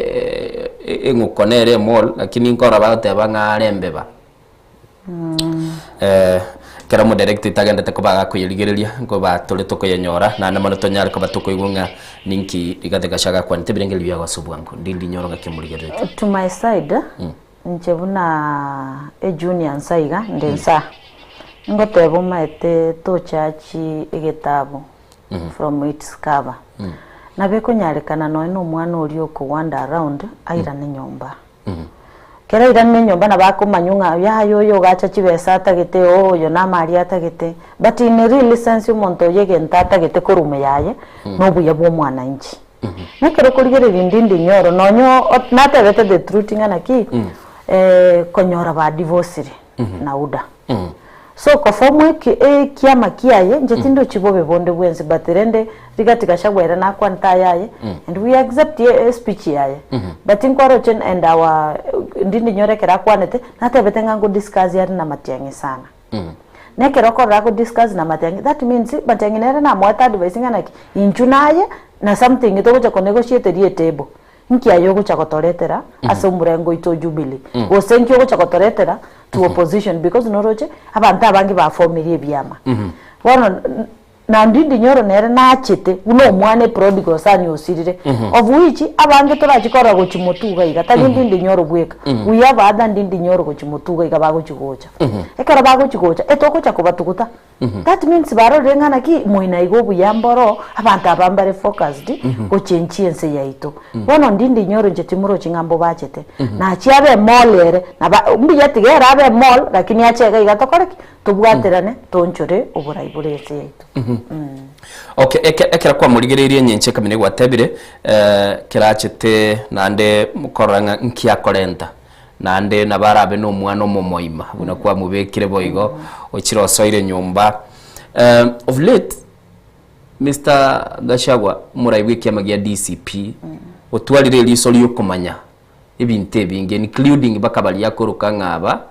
eng'uko nere emall, lakini nkorora bagoteba ng'a are embeba. Ekero omodirector tagendete koba agakoyerigereria, nkoba tore tokoyenyora, naende mono tonyare koba tokoigwa ng'a ninki Rigathi Gachagua akwanete ebirengererio biago ase obwango. Ndindi nyoro ng'aki omorigereretie. To my side, Inche buna ejunior nsa iga nde nsa ngoteba omaete tochachi egetabu from its cover nabo ekonyarekana nonya na omwana oria oko wander around airane nyomba kero airanire nyomba nabo akomanywa ng'a yaya oyo ogacha chibesa atagete oo oyo namari atagete but in a real sense omonto oyo egento atagete korwa ime yaye nobuya bwa omwananchi. Nekero okorigereria Ndindi Nyoro nonye natebete the truth ng'a naki konyora ba divorcire na UDA. So koform ekiama kiaye inche tindochi bobe bonde bwensi but rende Rigathi Gachagua ere nakwanete ayaye and we accept speech yaye but nkwaroche and our Ndindi Nyoro ekero akwanete natebete ng'a ngo discuss are na Matiang'i sana. Na ekero okorora ago discuss na Matiang'i, that means Matiang'i nere namoete advice ng'a naki, inchuo naye na something togocha ko negotiate etable, nki aye ogocha gotoretera ase omorengo oito o Jubilee, gose nki ogocha gotoretera to opposition because noroche abanto abange bafomirie ebiama. Bono Na Ndindi Nyoro nere nachete buna omwana eprodigal son osirire, of which abange torachi korora gochia motuga iga, tari Ndindi Nyoro bweka, we have other Ndindi Nyoro gochia motuga iga bagochi gocha. Ekero bagochi gocha, etogocha kobatuguta. That means barorire ng'a naki moina iga obuya mboro, abanto aba mbare focused gochenchia ense yaito. Bono Ndindi Nyoro inche timorochi ng'a mbobachete, nachie abe emall ere, naba mbuya tiga ere abe emall lakini ache iga iga tokore ki? Tobwaterane toonchore oborai bore ense yaito. Okay, eke, ekero kwamorigereirie enyencho ekamina gwatebire eh, kerachete naende korora ng'a nki akorenta naende nabo arabe na omwana omomoima buna kwamobekire boigo ochire osoire nyomba eh, of late Mister Gachagua omorai bwa ekiama gia DCP otwarire eriso riokomanya ebinto ebinge including mpaka baria akoroka ng'a aba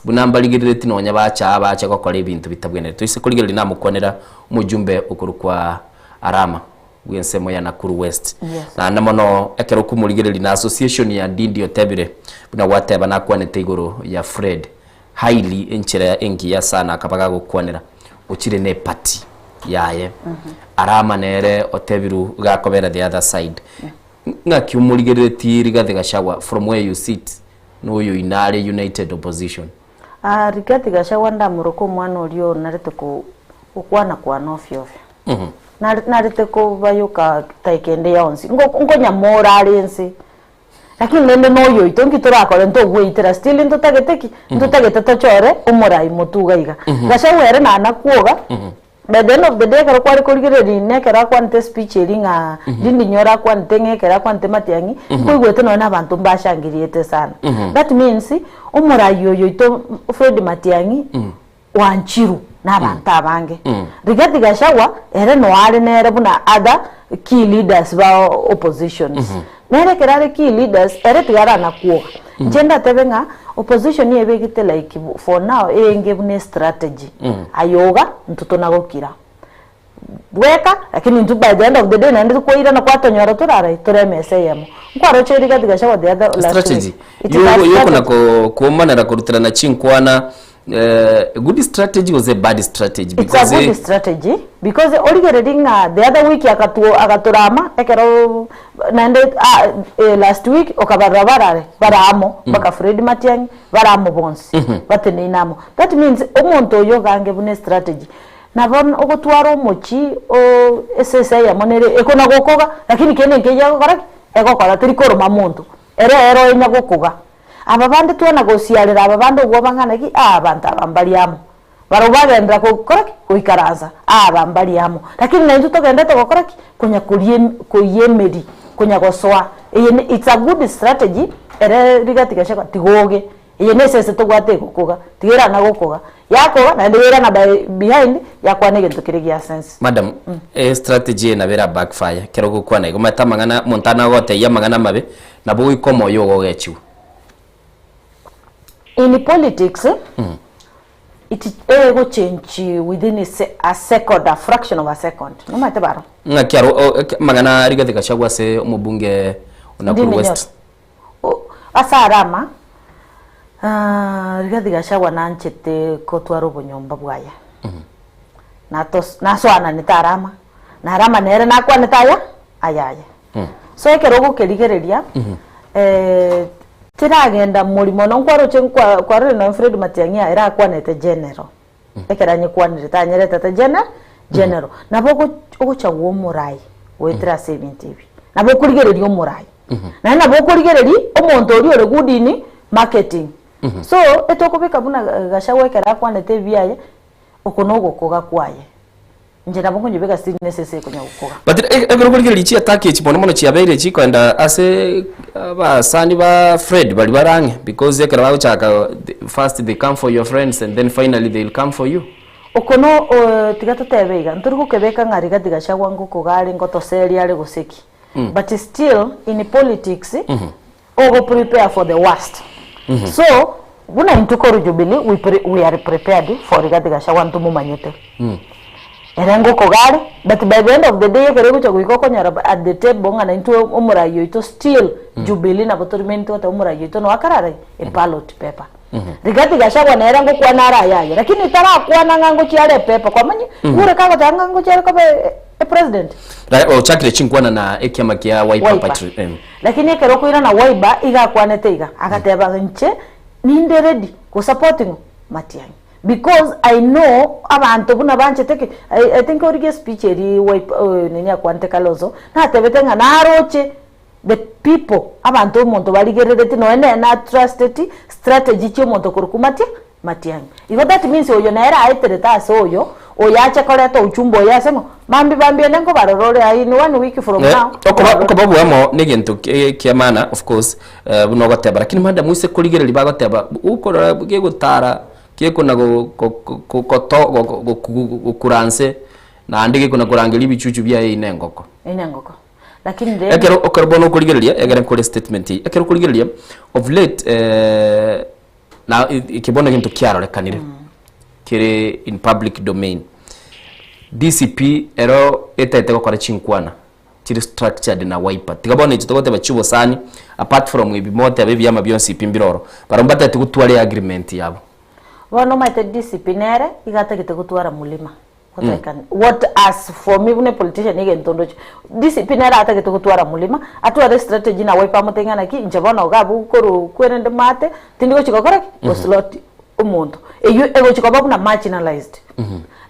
buna mbarigerereti nonya bacha aa bache gokora ebinto bitabwenereti. Toise korigereria namokwanera omojumbe okorokwa Arama bw'ensemo ya Nakuru West. Yes. Naende mono ekero okomorigereria na association ya Ndindi otebire buna gwateba nakwanete igoro ya Fred highly enchera engiya sana akaba gagokwanera ochire ne eparty yaye. Arama nere otebirwe gakobera the other side. Ng'aki omorigereretie Rigathi Gachagua from where you sit noyo inare united opposition? Aah Rigathi Gachagua ndamoroke omwana oria onarete ko gokwana kwana ofio ofio. Nare narete kobayoka taika ende yonsi ngo nkonyamora are ense lakini rende noyo oito nki torakore ntogweitera still ntotagete ki? Ntotagete tochore omorai motwe iga iga. Gachagua ere nanakwoga. By the end of the day ekero kware korigereria Rina ekero akwanete espeech eria ng'a Ndindi Nyoro akwanete ng'a ekero akwanete Matiang'i, nkoigwete nonya na abanto mbashangiriete sana. That means omorai oyo oito Fred Matiang'i oanchirwe na abanto abange. Rigathi Gachagua ere noyo are nere buna other key leaders ba oppositions. Nere ekero are key leaders ere tiga aranakwoga. Inche ndatebe ng'a opposition ebegete like for now enge buna estrategy aye oga intwe tonagokira bweka lakini intwe by the end of the day naende tokwairana kwatonyora torare tore emesa eyemo. Nkwaroche Rigathi Gachagua the other last week. Strategy It is a yokona strategy. kuomanera koruterana chinkwana A good strategy gose a bad strategy It's a because good strategy because origererie ng'a the other week akatuo agatorama ekero naende ah eh, last week okabarora barare bare amo mpaka Fred Matiang'i bare amo bonsi bateneine amo. That means omonto oyo ogange buna estrategy nabo ogotwara omochie o esese eyemo nere ekona gokoga lakini kende nkeiyo egokora ki? Egokora teri koroma monto ere ero onya gokoga. Aba bande twana gosiarera aba bande obwoba ng'a naki aa abanto aba mbari amo. Barabwo bagenderera gokora ki? Goikaransa, aa aba mbari amo. Lakini naintwe togenderete gokora ki? Konya koria koiyia emeri, konya gosoa. Eye ne it's a good strategy ere rigati gachagua tigoge. Eye ne esese tobwate egokoga, tiga erana gokoga. Yakoga naende yairana by behind yakwana egento keria gia sense. Madam, estrategy eye nabo era backfire ekero ogokwana igo. Omanyete amang'ana omonto anagotebia amang'ana amabe, Nabo goika omoyo ogo ogechiwe. In politics, it egochange within a se- a second, a fraction of a second. Nomanyete baro? Ng'aki aro o- eke- amang'ana Rigathi Gachagua ase omobunge o Nakuru Ndindi West. Nyoro. O- Ase arama, ah, Rigathi Gachagua nanchete kotwara obonyomba bwaye. Natos- nasoananete arama, na arama nere nakwanete aya, ayaye. So ekero ogokerigereria, tiragenda mori mono nkwaroche nkwa kwarorire nonye Fred Matiang'i ere akwanete general, ekero anyekwanire tanyeretete gene general. Nabo ogo ogochagua omorai goetera ase ebinto ebi, nabo okorigereria omorai, naende nabo okorigereria omonto oria ore good in marketing. So etokobeka buna Gachagua ekero akwanete ebiaye, oko nogokoga kwaye. Inche nabo nkonyebeka still nesese ekonya gokoga. But ekero okorigereria chiataki echi mono mono chiabeire chikoenda ase abasani ba Fred baria bare ang'e because ekero bagochaka first they come for your friends and then finally they will come for you. Oko no tiga totebe iga, ntori gokebeka ng'a Rigathi Gachagua ngokoga are ngotoseria are gose ki, but still in politics ogo prepare for the worst. So. Buna intwe korwa Jubilee we pre we are prepared for Rigathi Gachagua ntomomanyete. Ere ngokoga are but by the end of the day ekero egocha goika okonyora at the table ng'a naintwe omorai oito still Jubilee nabo to remain togoteba omorai oito noe akarara e ballot paper. Rigathi Gachagua nere ngokwana are ayaye lakini tarakwana ng'a ngochia are epepa kwamanya kure kagoteba ng'a ngochia are koba e president. Ochakire chinkwana na ekiama kia Wiper Wiper. Party. Lakini ekero okoirana Wiper iga akwanete iga agateba inche ninde ready go support ng'o? Matiang'i because I know abanto buna banchete ki I I think origie speech eria Wiper nini akwanete Kalonzo natebete ng'a naroche the people abanto omonto barigerereti nonya nere na trusteti strategy chia omonto korokwa matia Matiang'i. Igo that means oyo nere aeterete ase oyo, oyo ache koreta ochumbe oyo ase ng'o? Mambia bambia ende nkobarora ore aye in one week from now. Okoba okoba oboamo negento kia maana of course buna ogoteba lakini madam ase korigereria bagoteba okorora gegotara gekona goto gokura nse naende gekona korangeria ebichuchu biaye ine engoko. Ine engoko. Lakini rende. Ekero ekero bono okorigereria egere nkore statement eye, ekero okorigereria of late na eke bono egento kiarorekanire kere in public domain, DCP ero etaete gokora chinkwana chire structured na Wiper. Tiga bono echi togoteba chiobosani apart from ebi mogoteba ebiama bionsi pi mbire oro, barabwo mbataete gotwara eagreement yabo. Bono omanyete DCP nere iga atagete gotwara mulima. What I can, what as for me buna politician egento ndoche DCP nere atagete gotwara mulima atware strategy na wiper amotebi ng'a naki inche bono iga abwo korwa kwerende mate tindi gochi gokora ki go slot omonto eywo egochi koba buna marginalized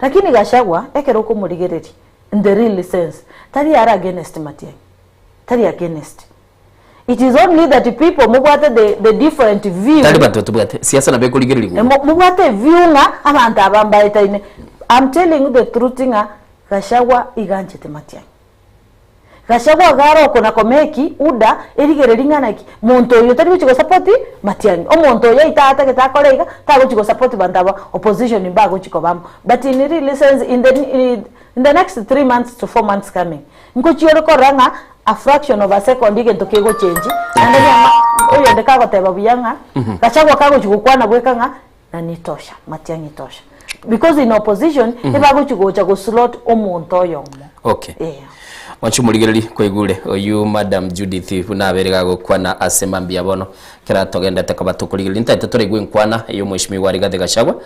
lakini Gachagua ekero okomorigereria in the real sense tari are against Matiang'i tari against It is only that people mobwate the, the different view. Tari banto tobwate siasa nabo ekorigererigwa. Eh, mobwate view ng'a abanto aba mbaetaine. I'm telling you the truth ng'a Gachagua iga anchete Matiang'i. Gachagua iga are okona komeki UDA erigereri ng'a naki monto oyo tari gochi gosupport Matiang'i. Omonto oyo aito atagete akore iga tagochi gosupport banto aba opposition mbagochi koba amo. But in real sense in the, in the next 3 months to 4 months coming Ngochia ore korora ng'a a fraction of a second egento kegochenji, naende niama oyonde kagoteba buya ng'a Gachagua kagochia gokwana bweka ng'a nani tosha, Matiang'i tosha. Because in opposition ebagochia gocha go slot omonto oyomo. Okay. Yeah. Mwanche omorigereri kwaigure oyio Madam Judith buna abere gagokwana ase mambia bono kera togendete koba tokorigereria ntaete toraigwe enkwana ya omweshimiwa Rigathi Gachagua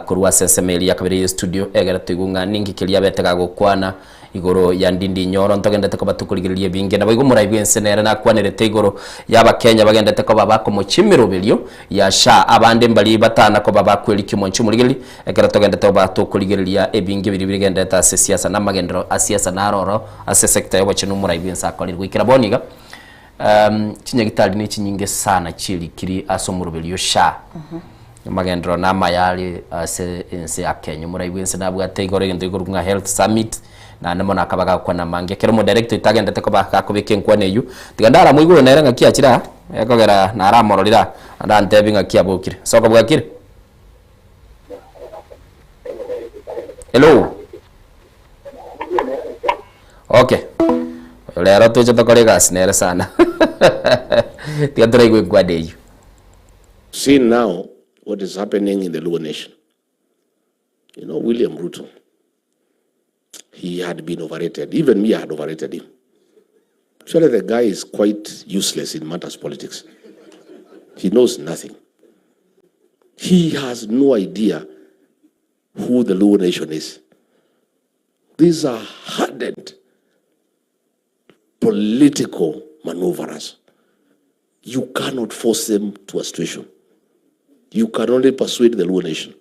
korwa ase ensemo eria ya kabere ye studio egere toigwe ng'a ninki keria abete gagokwana Igoro ya Ndindi Nyoro ntogendete koba tokorigereria ebinge. Naboigo omorai bw'ense nere nakwanerete igoro y'Abakenya bagendete koba bakomochia emeroberio ya SHA. Abande mbari batana koba bakwerikia omonche omorigereri ekero togendete koba tokorigereria ebinge biria bigenderete ase siasa na amagenderero a siasa naro oro ase sector y'obochenu omorai bw'ense akorire. Goikera bono iga chinyagitari nechinyinge sana chierikiri ase omoroberio o SHA. Amagenderero namaya are ase ense ya Kenya. Omorai bw'ense nabwate igoro egento gekorokwa ng'a Health Summit, naende mono akaba gagokwana amange. Ekero omodirector oito agendete koba gakobeka enkwana eywo, tiga ndaramoigure nere ng'aki achire aa, ekogera naramororire aa, naende antebie ng'aki abokire. Soko bwakire? Hello? Okay, rero toche tokore egasi nere sana. Tiga toraigwe enkwana eywo. See now what is happening in the Luo nation. You know, William Ruto, he had been overrated. Even me, I had overrated him. Actually, the guy is quite useless in matters politics. He knows nothing. He has no idea who the Luo nation is. These are hardened political maneuverers. You cannot force them to a situation. You can only persuade the Luo nation.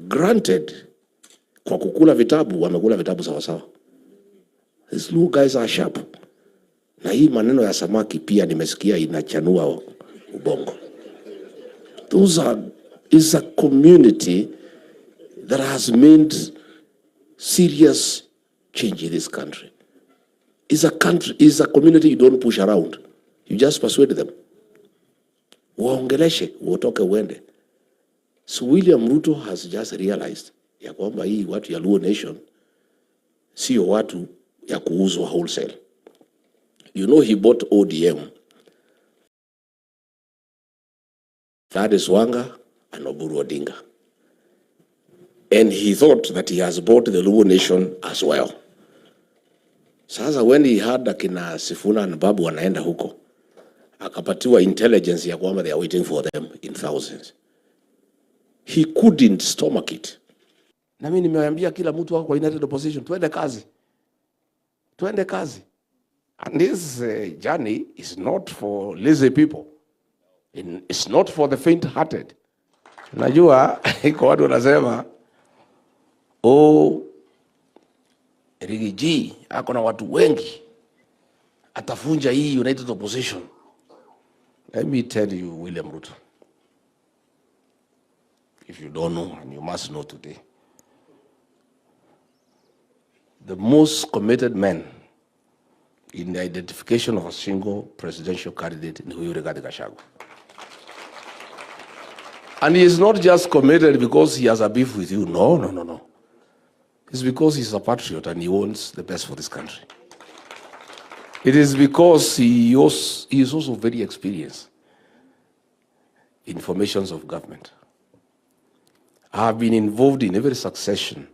Granted, kwa kukula vitabu wamekula vitabu sawasawa. These Luo guys are sharp. Na hii maneno ya samaki pia nimesikia inachanua ubongo. Those are is a community that has made serious change in this country. Is a country, is a community you don't push around. You just persuade them. Waongeleshe, utoke uende. So William Ruto has just realized ya kwamba hii watu ya Luo Nation sio watu ya kuuzwa wholesale. You know he bought ODM. Gladys Wanga and Oburu Odinga and he thought that he has bought the Luo nation as well. Sasa when he heard akina Sifuna and Babu wanaenda huko, akapatiwa intelligence ya kwamba they are waiting for them in thousands. He couldn't stomach it. Na mimi nimeambia kila mtu wako kwa United Opposition, twende kazi, twende kazi. And this journey is not for lazy people. It's not for the faint-hearted. Najua iko watu wanasema oh, Riggy G ako na watu wengi atafunja hii United Opposition. Let me tell you, William Ruto, if you don't know, and you must know today, the most committed man in the identification of a single presidential candidate ni huyu Rigathi Gachagua. And he is not just committed because he has a beef with you. No, no, no, no. It's because he's a patriot and he wants the best for this country. It is because he is also very experienced in formations of government. I have been involved in every succession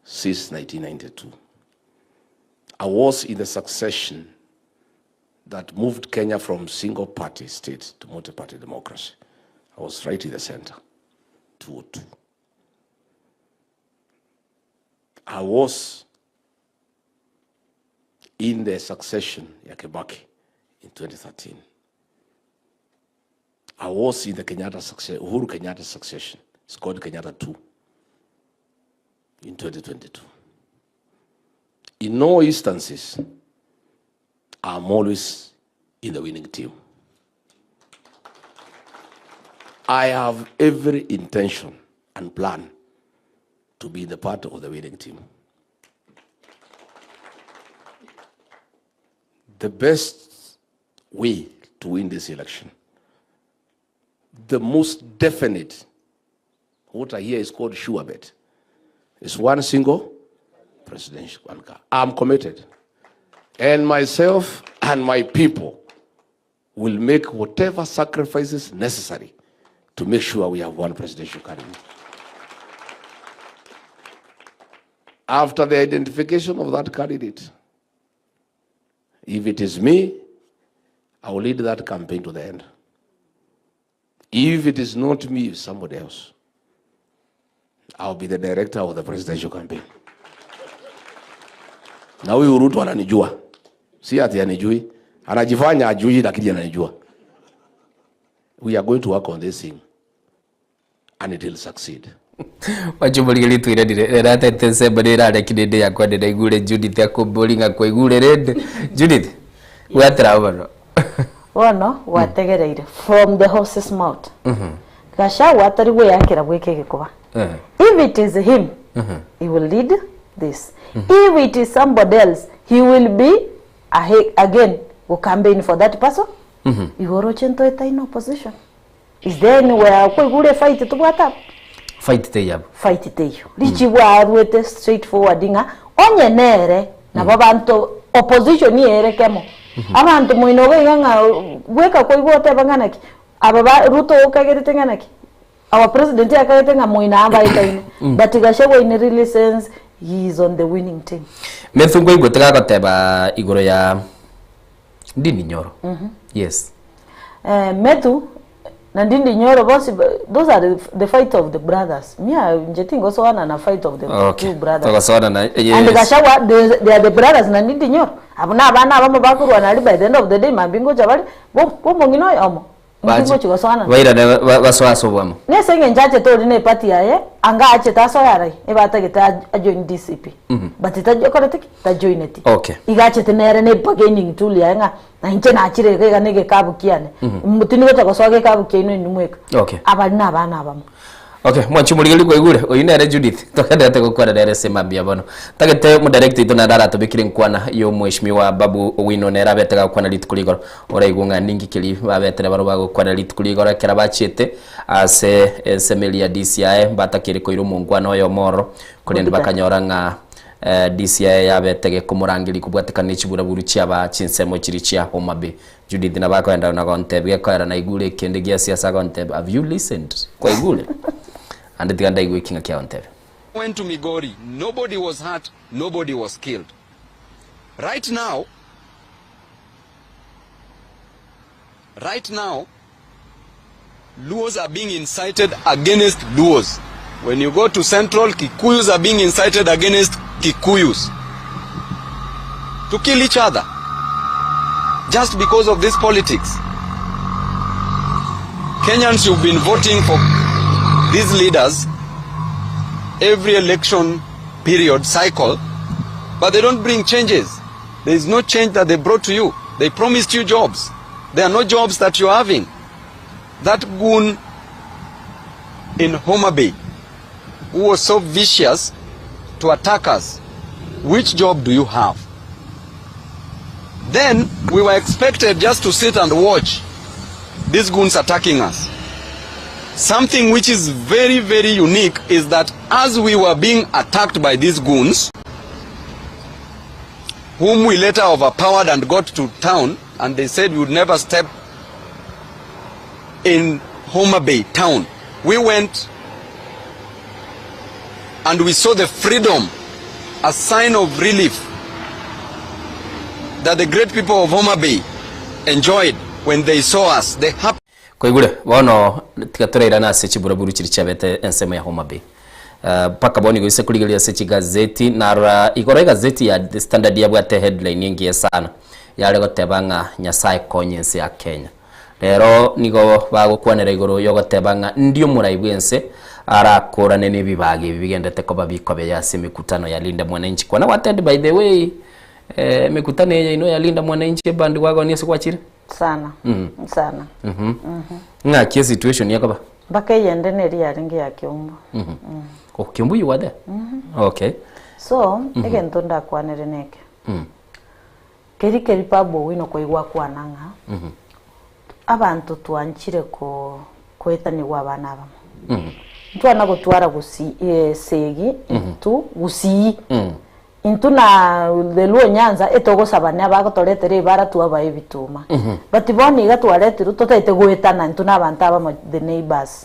since 1992. I was in the succession that moved Kenya from single party state to multi-party democracy. I was right in the center, 202. I was in the succession ya Kibaki in 2013. I was in the Kenyatta success, Uhuru Kenyatta succession. It's called Kenyatta 2 in 2022. In no instances, I'm always in the winning team. I have every intention and plan to be the part of the winning team. The best way to win this election, the most definite, what I hear is called sure bet, is one single presidential car. I'm committed. And myself and my people will make whatever sacrifices necessary to make sure we have one presidential candidate. After the identification of that candidate, if it is me, I will lead that campaign to the end. If it is not me, it's somebody else, I'll be the director of the presidential campaign. Na huyu Ruto ananijua, si ati anijui, anajifanya ajui, lakini ananijua. We are going to work on this thing and it will succeed. Wachumũrigĩri twĩre rĩratete cemba rĩrareki ndĩndĩ yakwa ndĩraigure Judith akũmbũringa kwaigure rĩndĩ Judith gwatĩra bono Bono gwategereire from the horse's mouth. Gachagua atari gwĩakĩra gwĩke gĩkũba. If it is him, he will lead this. If it is somebody else, he will be again go campaign for that person. Igoro chento etaine opposition. Is there anywhere kwaigure fight tobwate abwo? Fight teiyo abwo. Fight teiyo. Richibu aruete straight forward ng'a onye nere nabo abanto opposition ere kemo. Abanto moino iga iga ng'a bweka kwaigwa oteba ng'a naki aba ba Ruto okagerete ng'a naki our president akagete ng'a moino abaetaine but Gachagua in really sense he is on the winning team. Methu nkwaigwete gagoteba igoro ya Ndindi Nyoro. Yes. Eh, Methu na Ndindi Nyoro bonsi those are the, the fight of the brothers. Me I nje tingosoana na fight of the Okay. two brothers. Togosoana na yes. And Gachagua they, they are the brothers na Ndindi Nyoro. Abo na abana abamo bakorwana aria by the end of the day mambia ngocha bare bo bomong'ina oyomo. Bache- Ngochi gosoana. Bairane ba- basoe ase oboamo. Nese eng'encho achete ori ne party yaye anga achete asoe arai ebatagete ajoin DCP. But tajokorete ki? Tajoineti. Okay. Iga achete nere ne bargaining tool yaye ng'a na inche nachire iga iga na egekabu kiane. Tindi gocha gosoa gekabu kiaino inwe mweka. Okay. Abari na abana abamo. Okay, mwanchi omorigereria kwaigure, oyio nere Judith, togenderete gokwana nere ase mambia bono. Ntagete omodirector oito naende aratobekere enkwana ya omweshimiwa Babu Owino nere abete gagokwana rituko rigoro. Oraigwe ng'a ninki keria babete nabarobwo bagokwana rituko rigoro ekero bachiete ase ensemo eria ya DCI mbatakeire koira omonkwana oyomo ororo, korende Bodyguard. bakanyora ng'a DCI yabete gekomorangeria kobwatekana ne chiburaburu chiaba chinsemo chiria chia Homa Bay. Judith nabo akoenda na gontebia gekoera naigure ekende gia siasa agontebia have you listened? Kwaigure? Ande tiga ndaigwe eking'a kiagontebia. Went to Migori, nobody was hurt, nobody was killed. Right now, right now, Luos are being incited against Luos. When you go to Central, Kikuyus are being incited against Kikuyus to kill each other just because of this politics. Kenyans, you've been voting for these leaders every election period cycle, but they don't bring changes. There is no change that they brought to you. They promised you jobs. There are no jobs that you're having. That goon in Homa Bay, who was so vicious to attack us, which job do you have? Then we were expected just to sit and watch these goons attacking us. Something which is very, very unique is that as we were being attacked by these goons, whom we later overpowered and got to town, and they said we would never step in Homa Bay town. We went and we saw the freedom, a sign of relief that the great people of Homa Bay enjoyed when they saw us. They happy. Kwaigure bono tiga torairane ase chiburaburu chiria chiabete ensemo ya Homa Bay. Mpaka bono igo ase korigereria ase chigazeti narora igoro egazeti ya The Standard yabwate headline engiya sana yare goteba ng'a Nyasaye konya ense ya Kenya. Rero nigo bagokwanera igoro yogoteba ng'a ndi omorai bw'ense arakorane nebibaga ebi bigendete koba bikobeya ase emekutano ya Linda Mwananchi. Kwana gwatendi by the way emekutano eye yaino ya Linda Mwananchi ebandi gwagonia ase gwachire? Sana. Sana. Ng'aki esituation ekoba? Mpaka eyende neri yarenge ya Kiumbu. Oh, Kiumbu you were there? Okay. So, egento ndakwanere neke. Keri keri Babu Owino koigwa akwana ng'a abanto twanchire ko koetanigwa abana abamo. Ntwana gotwara gusi esegi intwe gusii. Intwe na the Luo Nyanza etogosabania abagotoretera ebara twabae ebituma. But bono iga twaretirwe totaete goetana intwe na abanto abamo the neighbors.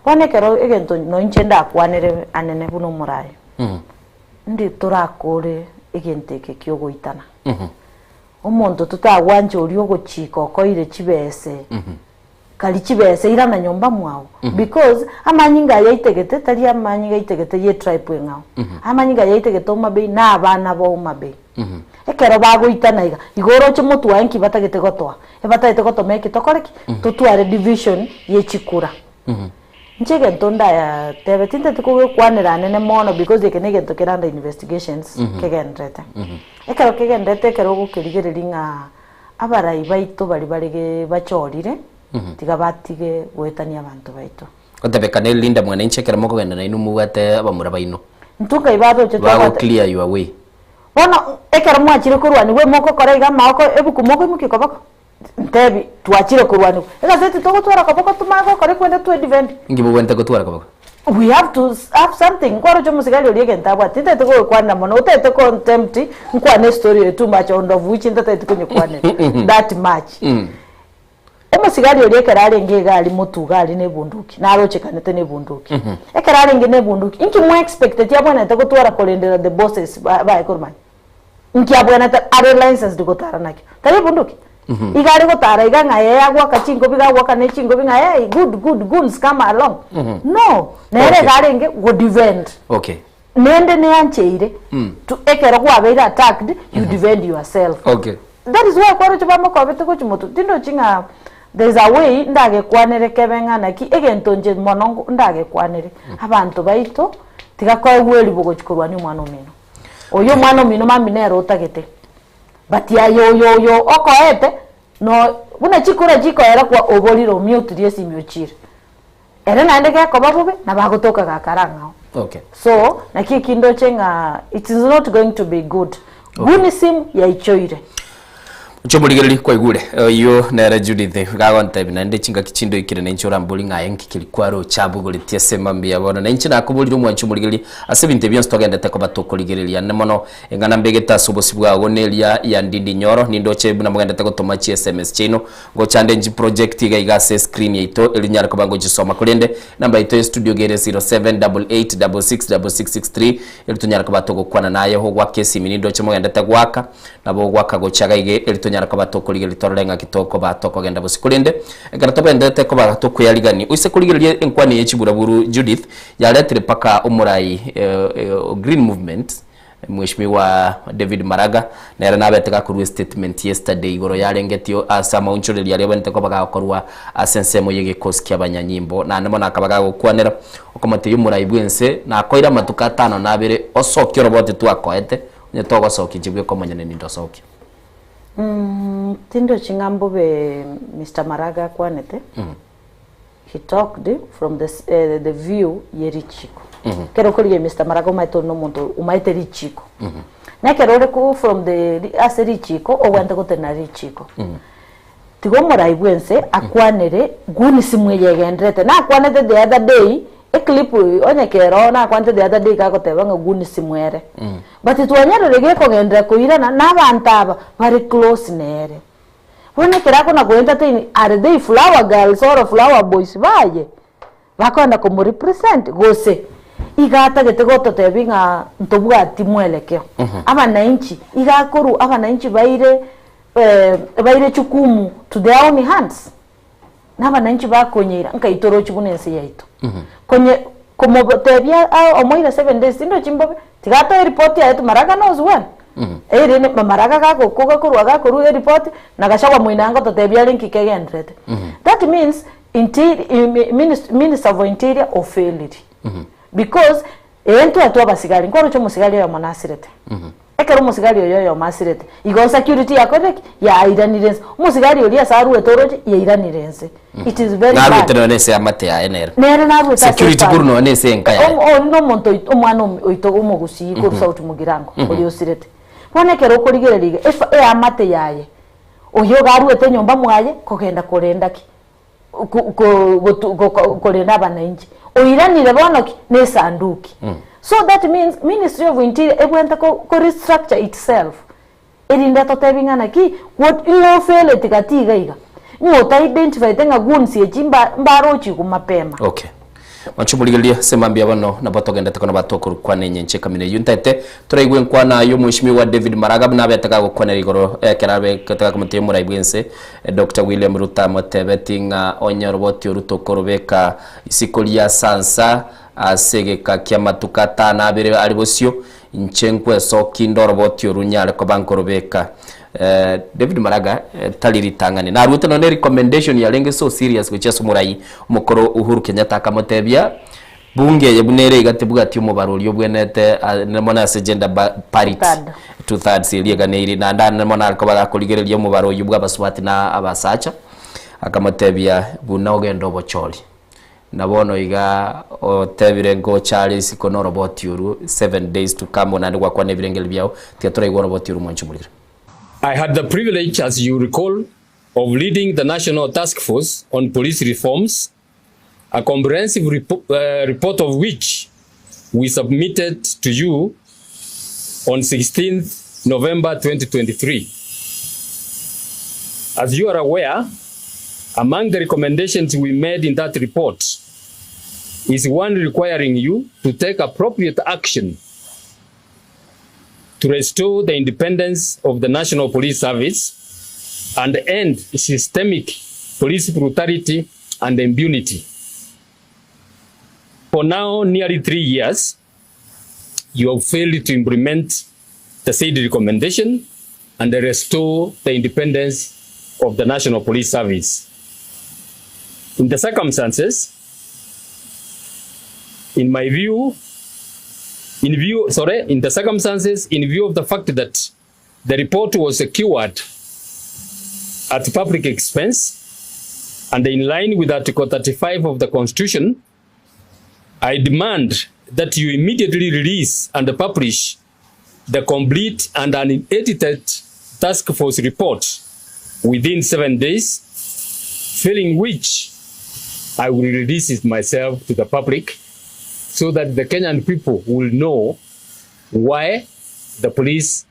Bono ekero egento noinche ndakwanere anene buna omoraia, ndi torakore egento eke kia ogoitana. Omonto totagwancha oria ogochika okoire chibese, Karia chibesa irana nyomba mwao because amanyinga aya aitegete tari amanyinga aitegete ye tribe eng'ao. Amanyinga aya aitegete Homa Bay na abana ba Homa Bay. Ekero bagoitana iga, igo oroche motwae nki batagete gotoa? Ebatagete gotoma eki tokore ki? Totware division ye chikura. Inche egento ndayatebe tinteti kogekwanera anene mono because eke na egento kere under investigations kegenderete. Ekero kegenderete ekero ogokerigereria ng'a Abarai baito baria bare bachorire, tiga batige goetania abanto baito. Gotebekana Linda mwananchi ekero mokogenda nainwe mobwate abamura baino. Intwe nkai baroche Bago twabwate. clear your way. Bono ekero mwachire korwanigwa emogokora iga amaoko ebuku mokoimokia koboko ntebi twachire korwanigwa egaseti togotwara koboko tomanye gokora ekwende twe defend. Inki bobwenerete gotwara koboko? We have to have something, nkwaroche omosigari oria egento abwate, tintagete kogekwanera mono, otagete contempt nkwane estory eye too much on of which ntatagete konyekwanera that much. Omosigari oria ekero arenge iga aria motwe iga aria na ebunduki, narochekanete na ebunduki. Ekero arenge na ebunduki, inki mwa expecteti abwenerete gotwara korendera the bosses baye korwa mani? Inki abwenerete are licensed gotara nakio? Tari ebunduki? Iga are gotara iga ng'a ee agoaka chinkobi iga agoaka ne chinkobi ng'a hey good good goons come along. No, nere Okay. iga arenge go defend. Okay. Nende neancheire to ekero kwabeire attacked you defend yourself. Okay. That is why kwaroche bamokobete gochia motwe tindochi ng'a there is a way ndagekwanere kebe ng'a naki egento inche mono nko ndagekwanere abanto baito tiga koegwa eribo gochia korwania omwana omino. Oyo omwana omino mambia nere otagete. But aye oyo oyo okoete no buna chikura chikoera kwa oborire omiutirie esimi ochire. Ere naende gekoba bobe nabo agotoka gakare ang'ao. Okay. So naki eki ndoche ng'a it is not going to be good. Gunism yaichoire. Inche omorigereria kwaigure, oyio nere Judith, gagontebia naende chingaki chinde oikire nainche orambori ng'a aye nki keri kwaroche abogoretie ase mambia bono. Na inche nakoborire omwanchi omorigereria ase ebinto ebi bionsi togendete koba tokorigereria. Ande mono eng'ana mbegete ase obosio bwao neria ya Ndindi Nyoro, nindoche buna mogendete gotoma chi sms chiaino, ngocha nde nchiproject iga iga ase escreen yaito erio nyare koba ngochisoma. Korende enamba yaito ya estudio iga ere 0788666663 erio tonyare koba togokwana naye ogoaka esimi nindoche mogendete goaka. Nabo ogwaka gocha gaiga eri tonyare koba tokorigereria torore ng'aki tokoba tokogenda bosio. Korende ekero togendererete koba tokweyarigania, oise korigereria enkwana eye chiburaburu Judith yaretire mpaka omorai o Green Movement Mheshimiwa David Maraga nere nabete gakorua estatement yesterday igoro yarengetio ase amaonchoreria aria abwenerete koba gakorwa ase ensemo y'egekosi ki'abanyanyimbo. Naende mono akaba gagokwanera okomotebia omorai bw'ense nakoire amatuko atano na abere osokie oroboti twakoete Onye togosokia inche bweka omonyene nintosokie. Mm, tindochi ng'a mbobe Mister Maraga akwanete. He talked from the, s- eh, the view ye richiko. Ekero okorigia Mister Maraga omaete ore nomonto omaete richiko. Na ekero ore ko from the ri- ase richiko ogwente gotenena richiko. Tiga omorai bwense akwanere gunisimu eye egenderete. Nakwanete the other day, eclip onye kero nakwanete the other day gagoteba ng'a gunisimu ere. But twanyarire gekogenderera koirana na abanto aba bare close nere. Bono ekero akona ko entertain are they flower girls or flower boys baye? Bakoenda komorepresent gose iga atagete gototebia ng'a ntobwati mwelekeo. Abananchi iga akorwa abananchi baire baire jukumu to their own hands. Na abananchi bakonyeira nkai torochi buna ense yaito. Konye komotebia omoire 7 days tindochi mbobe tiga atoe eripoti yaye to Maraga knows well. Ere ne Maraga gagokoga korwa gakorwa eripoti na Gachagua moino angototebia are nki kegenderete. That means Interior, minister of interior ofailed because ee ntwetwe abasigari nkwaroche omosigari oyomo nasirete ekero omosigari oyo oyomo asirete igo security yakorire ki yairanire ense omosigari oria ase aruete oroche yairanire ense it is very bad Naruete nonya nese amate yaye nere. nere naruete ase Security efamily. korwa nonya nese enka yaye. Omo- oria na omonto oito omwana omi- oito omogusii korwa South Mugirango oria osirete bono ekero okorigereria iga efa eamate yaye oyo iga aruete nyomba mwaye kogenda korenda ki korenda abananchi, oiranire bono ki? Na esanduki. So that means ministry of interior ebwenerete ko restructure itself erinde etotebi ng'a naki what ng'o ofaileti gati iga iga, ng'o ota identifiete ng'a goons echi mbarochigwe mapema. Okay. Mwanche omorigereria ase mambia bono nabo togendete kono batokorukwana enyencho ekamina eyio ntaete toraigwe enkwana y'omweshimiwa David Maraga buna abete gagokwanera igoro ekero abegete gakomotebia omorai bwense Doctor William Ruto amotebeti ng'a onye oroboti oru tokorobeka isiko ria sansa ase egeka kiamatuko atano abere are bosio inche nkwesoki inde oroboti oru nyare koba nkorobeka David Maraga tari ritang'ani naruete nonya ne recommendation yarenge so serious gochia ase omorai omokoro Uhuru Kenyatta akamotebia bunge eye buna ere iga tebwati omobaro oria obwenerete mono ase gender parity two thirds eria eganeiri naende ande mono are koba gakorigereria omobaro oyio bwa abasubati na abasacha akamotebia buna ogende obochori. Na bono iga otebire ngocha are isiko noroboti orwo, 7 days to come naende gwakwana ebirengererio biao, tiga toraigwe oroboti orwo mwanche omorero. I had the privilege, as you recall, of leading the National Task Force on Police Reforms, a comprehensive repo uh, report of which we submitted to you on 16th November 2023. As you are aware, among the recommendations we made in that report is one requiring you to take appropriate action to restore the independence of the National Police Service and end systemic police brutality and impunity. For now, nearly 3 years, you have failed to implement the said recommendation and restore the independence of the National Police Service. In the circumstances, in my view, in view, sorry, in the circumstances, in view of the fact that the report was secured at public expense and in line with Article 35 of the Constitution, I demand that you immediately release and publish the complete and unedited task force report. within 7 days failing which I will release it myself to the public so that the Kenyan people will know why the police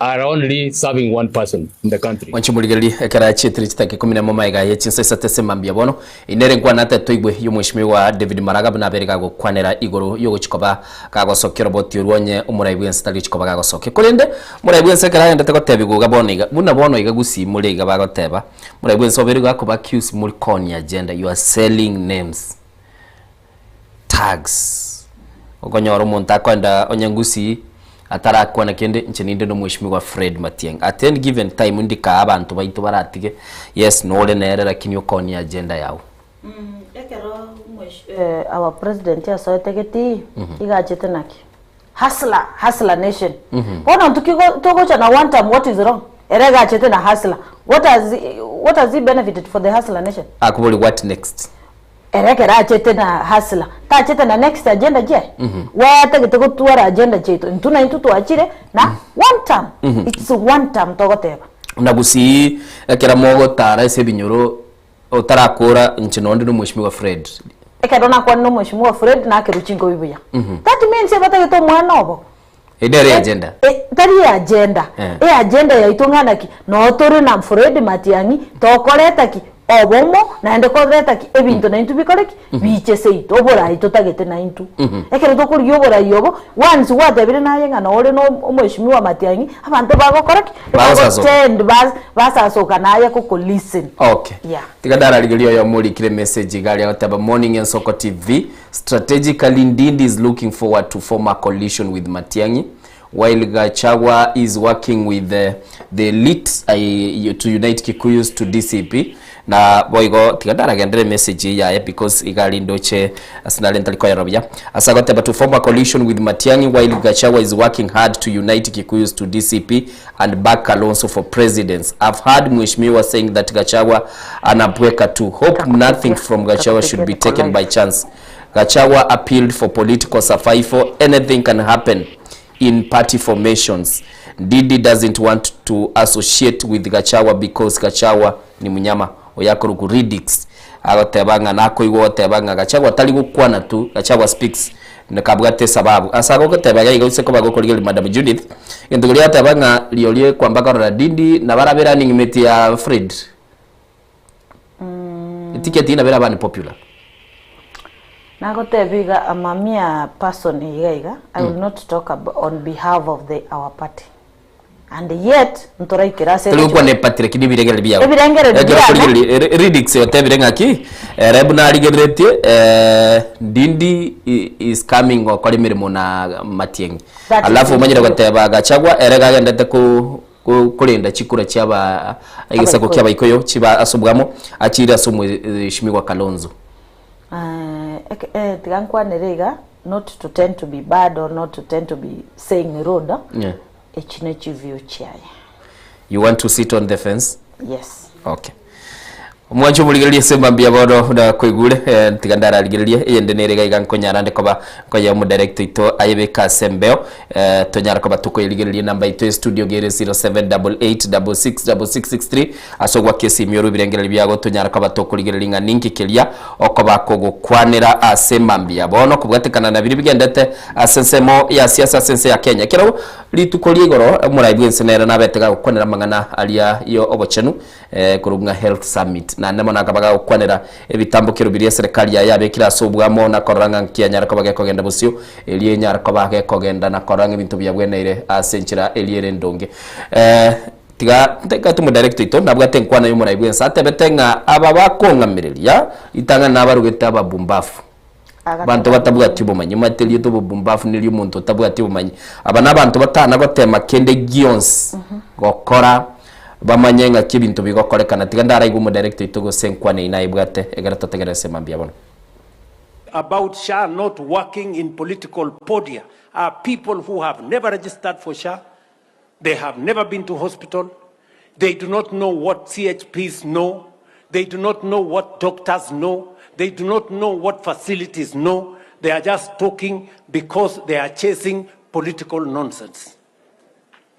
are only serving one person in the country. Mwanche morigererie ekero achietire chitaki ikomi nemo magega ye chinsa isato ase mambia bono. Eye nere enkwana tetoigwe y'omweshimiwa David Maraga buna abere gagokwanera igoro y'ogochia koba gagosokia oroboti orwo onye omorai bwense tari gochia koba gagosokia. Korende omorai bwense ekero agendete gotebigwa iga bono iga buna bono iga gusii more iga bagoteba omorai bwense obeire iga akoba accuse more koonia agenda you are selling names. Tags. Okonyora omonto akoenda onye ngusii atarakwana kende inche ninde na omweshimiwa Fred Matiang'i. At any given time ndikaa abanto baito baratige yes nore nere lakini okonia agenda yao. Ekero our president asoete getii iga achete naki? Hustler, hustler nation. Bono intwe ki togocha na one term what is wrong? Ere iga achete na hustler. What has what has he benefited for the hustler nation? Akobori what next? Ere ekero achete na hustler, tachete na next agenda chiaye? Why atagete gotwara agenda chiaito? Intwe naintwe twachire na one term. It's one term togoteba. Na gusii ekero mogotara ase ebinyoro otarakora inche nonde na omweshimiwa Fred. Ekero nakwanire na omweshimiwa Fred nakerwa chinkobi buya. That means ebatagete omwana obo. Eye nere agenda. Tari agenda. Eagenda yaito ng'a naki? Noo tore na Fred Matiang'i tokoreta ki? Obomo naende koreta ki? Ebinto naintwe bikore ki? Biche seito oborai totagete naintwe. Ekero tokorigia oborai obo, once gwatebire naye ng'a nore na omweshimiwa Matiang'i, abanto bagokora ki? Bagosasoka. Bagotend basasoka naye koko listen. Okay. Yeah. Tiga ndararigerie oyomo orikire emessage iga aria agoteba morning Ensoko TV, Strategically Ndindi is looking forward to form a coalition with Matiang'i while Gachagua is working with the, the elite I, to unite Kikuyus to DCP na boigo tiga ndaragendere message eye yaye because iga ari ndoche ase nare ntari koyarora buya ase agoteba to form a coalition with Matiang'i while Gachagua is working hard to unite Kikuyus to DCP and back Kalonzo for presidents I've heard Mheshimiwa saying that Gachagua anabweka tu hope nothing from Gachagua should be taken by chance Gachagua appealed for political survival anything can happen in party formations Ndindi doesn't want to associate with Gachagua because Gachagua ni mnyama oyo akorokwa Riddick's agoteba ng'a nakoigwa ogoteba ng'a Gachagua tari gokwana tu Gachagua speaks Nakabwate esababu ase agogoteba iga iga gose koba gokorigereria Madam Judith, egento keria agateba ng'a riorio ekwamba korora Dindi nabo arabe running mate ya Fred. Eticket eyio nabo erabe unpopular. Nagotebia iga I'm a mere person iga iga, I will not talk on behalf of the our party. And yet ntoraikere ase Tori gokwana eparty lakini ebirengererio biago. Ebirengererio Ekero biane. okorigereria ere- Riddick otebire ng'aki ere buna arigereretie eh, Ndindi i- is coming gokora emeremo na Matiang'i. That is Alafu omanyire true. goteba Gachagua ere gagendete ko ko- korenda chikura chiaba egesaku kia Abaikoyo. Abaikoyo chiba ase obwamo achire ase omweshimiwa Kalonzo. Eh, eke- eh, tiga nkwanere iga not to tend to be bad or not to tend to be saying rude Yeah. Echi ne chiview chiaye. You want to sit on the fence? Yes. Okay. Omwancho omorigereria ase mambia bono buna kwaigure eh, tiga ndararigererie eyende nere iga iga nkonyara nde koba nkoyea omodirector oito ayebeke ase embeo eh, tonyara koba tokoyerigereria enamba yaito ya studio gere 0788666663 ase ogwaka esimi orwe ebirengererio biago tonyara koba tokorigereria ng'a ninki keria okoba kogokwanera ase mambia bono kobwatekana na biria bigendete Ase ensemo ya siasa ase ense ya Kenya, ekero rituko ria igoro omorai bw'ense nere nabete gagokwanera amang'ana aria yo obochenu korwa ng'a Health Summit. Naende mono akaba gagokwanera ebitambokero biria eserekari yaye yabekire ase obwamo na korora ng'a nki anyare koba gekogenda bosio erio enyare koba gekogenda na korora ng'a ebinto biabweneire ase enchera eria ere endonge. Tiga ntagete omodirector oito nabwate enkwana y'omorai bw'ense atebete ng'a aba bakong'amereria ritang'ani nabarogete ababumbafu. Abanto batabwati obomanyi. Omanyete erieta obobumbafu neria omonto otabwati obomanyi. Aba nabanto batana gotema kende gionsi gokora bamanye ng'aki ebinto bigokorekana. Tiga ndaraigwe omodirector oito gose enkwana eyio nayebwate egere totegerere ase mambia bono. About SHA not working in political podia are people who have never registered for SHA, they have never been to hospital, they do not know what CHPs know, they do not know what doctors know, they do not know what facilities know. They are just talking because they are chasing political nonsense.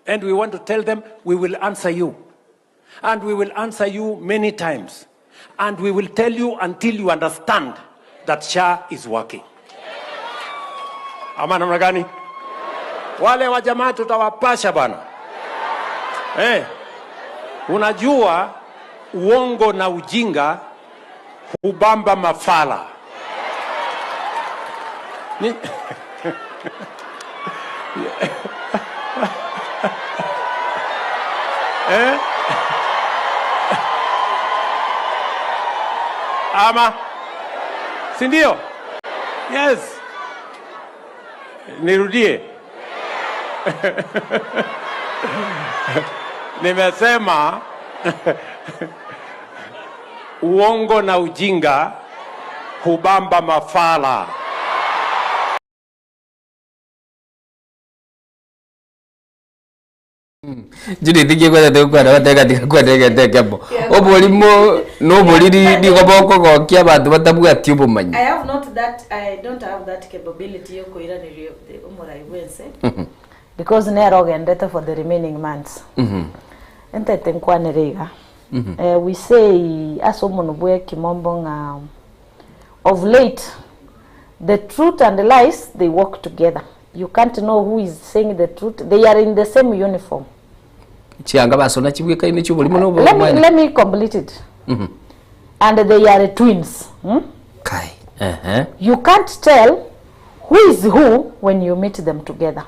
And we want to tell them, we will answer you. And we will answer you many times. And we will tell you until you understand that SHA is working. Ama namna gani? Wale wa jamaa tutawapasha bana. Eh, unajua uongo na ujinga hubamba mafala. Ni... eh? Ama si ndio? Yes. Nirudie. Nimesema uongo na ujinga hubamba mafala. Judith nkikwendete gokwana goteba tiga kwana egento ekemo. Oborimo na oboriri nigo bokogokia abanto batabwati obomanyi. I have not that I don't have that capability yokoiraneria the omorai bwense because nere ogendete for the remaining months ntete nkwanere iga eh, we say ase omonwe bwa ekimombo ng'a of late the truth and lies they walk together you can't know who is saying the truth they are in the same uniform Chianga basona chibwekaine chi'oborimo na let me, obomaene. let me complete it and they are twins hmm? Kai. Ehe. You can't tell who is who when you meet them together.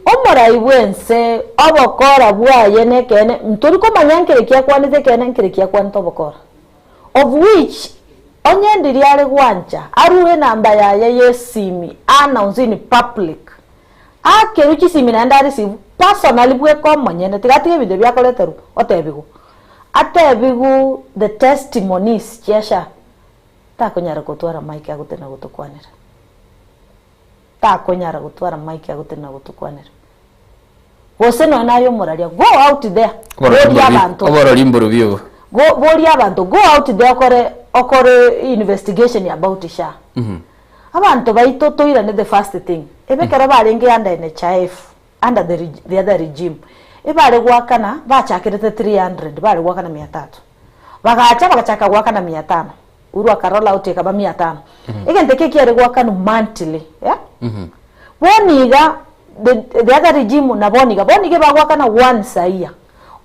Omorai bwense obokora bwaye nekeene ntori komanya nkere ki akwanete ekeene nkere ki akwanete obokora of which onye ndiria are gwancha arue enamba yaye ya esimi announce in public akerwe chisimi naende areceive personally bweka omonyene tiga atige ebinto ebi akoreterwa otebigwa atebigwe the testimonies chia SHA Takonyara gotwara mic agotena gotokwanera. Takonyara gotwara mic agotena gotokwanera. Gose nonya naye omoraria go out there boria abanto. Oborori mborubi obo. Go boria abanto go out there okore okore investigation about SHA. Abanto baito toirane the first thing ebe ekero barenge under NHIF under the the other regime ebare goakana bachakerete 300 bare goakana mia tatu. Bagacha bagachaka goakana mia tano. Uhuru aka roll out ekaba mia tano. Egento eke kiare goakanwa monthly, yeah? Bono iga the, the other regime na bono iga, bono iga ebagoakana once a year.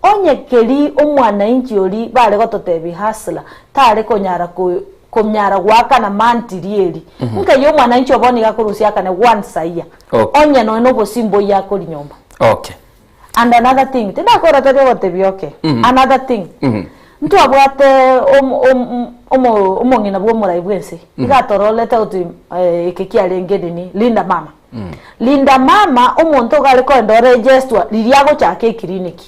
Onye keri omwananchi oria bare gototebia hustler tare konyara ko konyara goakana monthly eri. Nkai omwananchi o bono iga akorusia akane once a year. Okay. Onye nonya na obosimbo oyio akoria nyomba. Okay. And another thing, tindakora tari ogotebia okay. Another thing, ntwabwate omo omong'ina bwa omorai bwense, iga atororete oti eke kiarenge nini, Linda Mama. Linda Mama omonto iga are koenda oregestwa riria agochaka eclinic.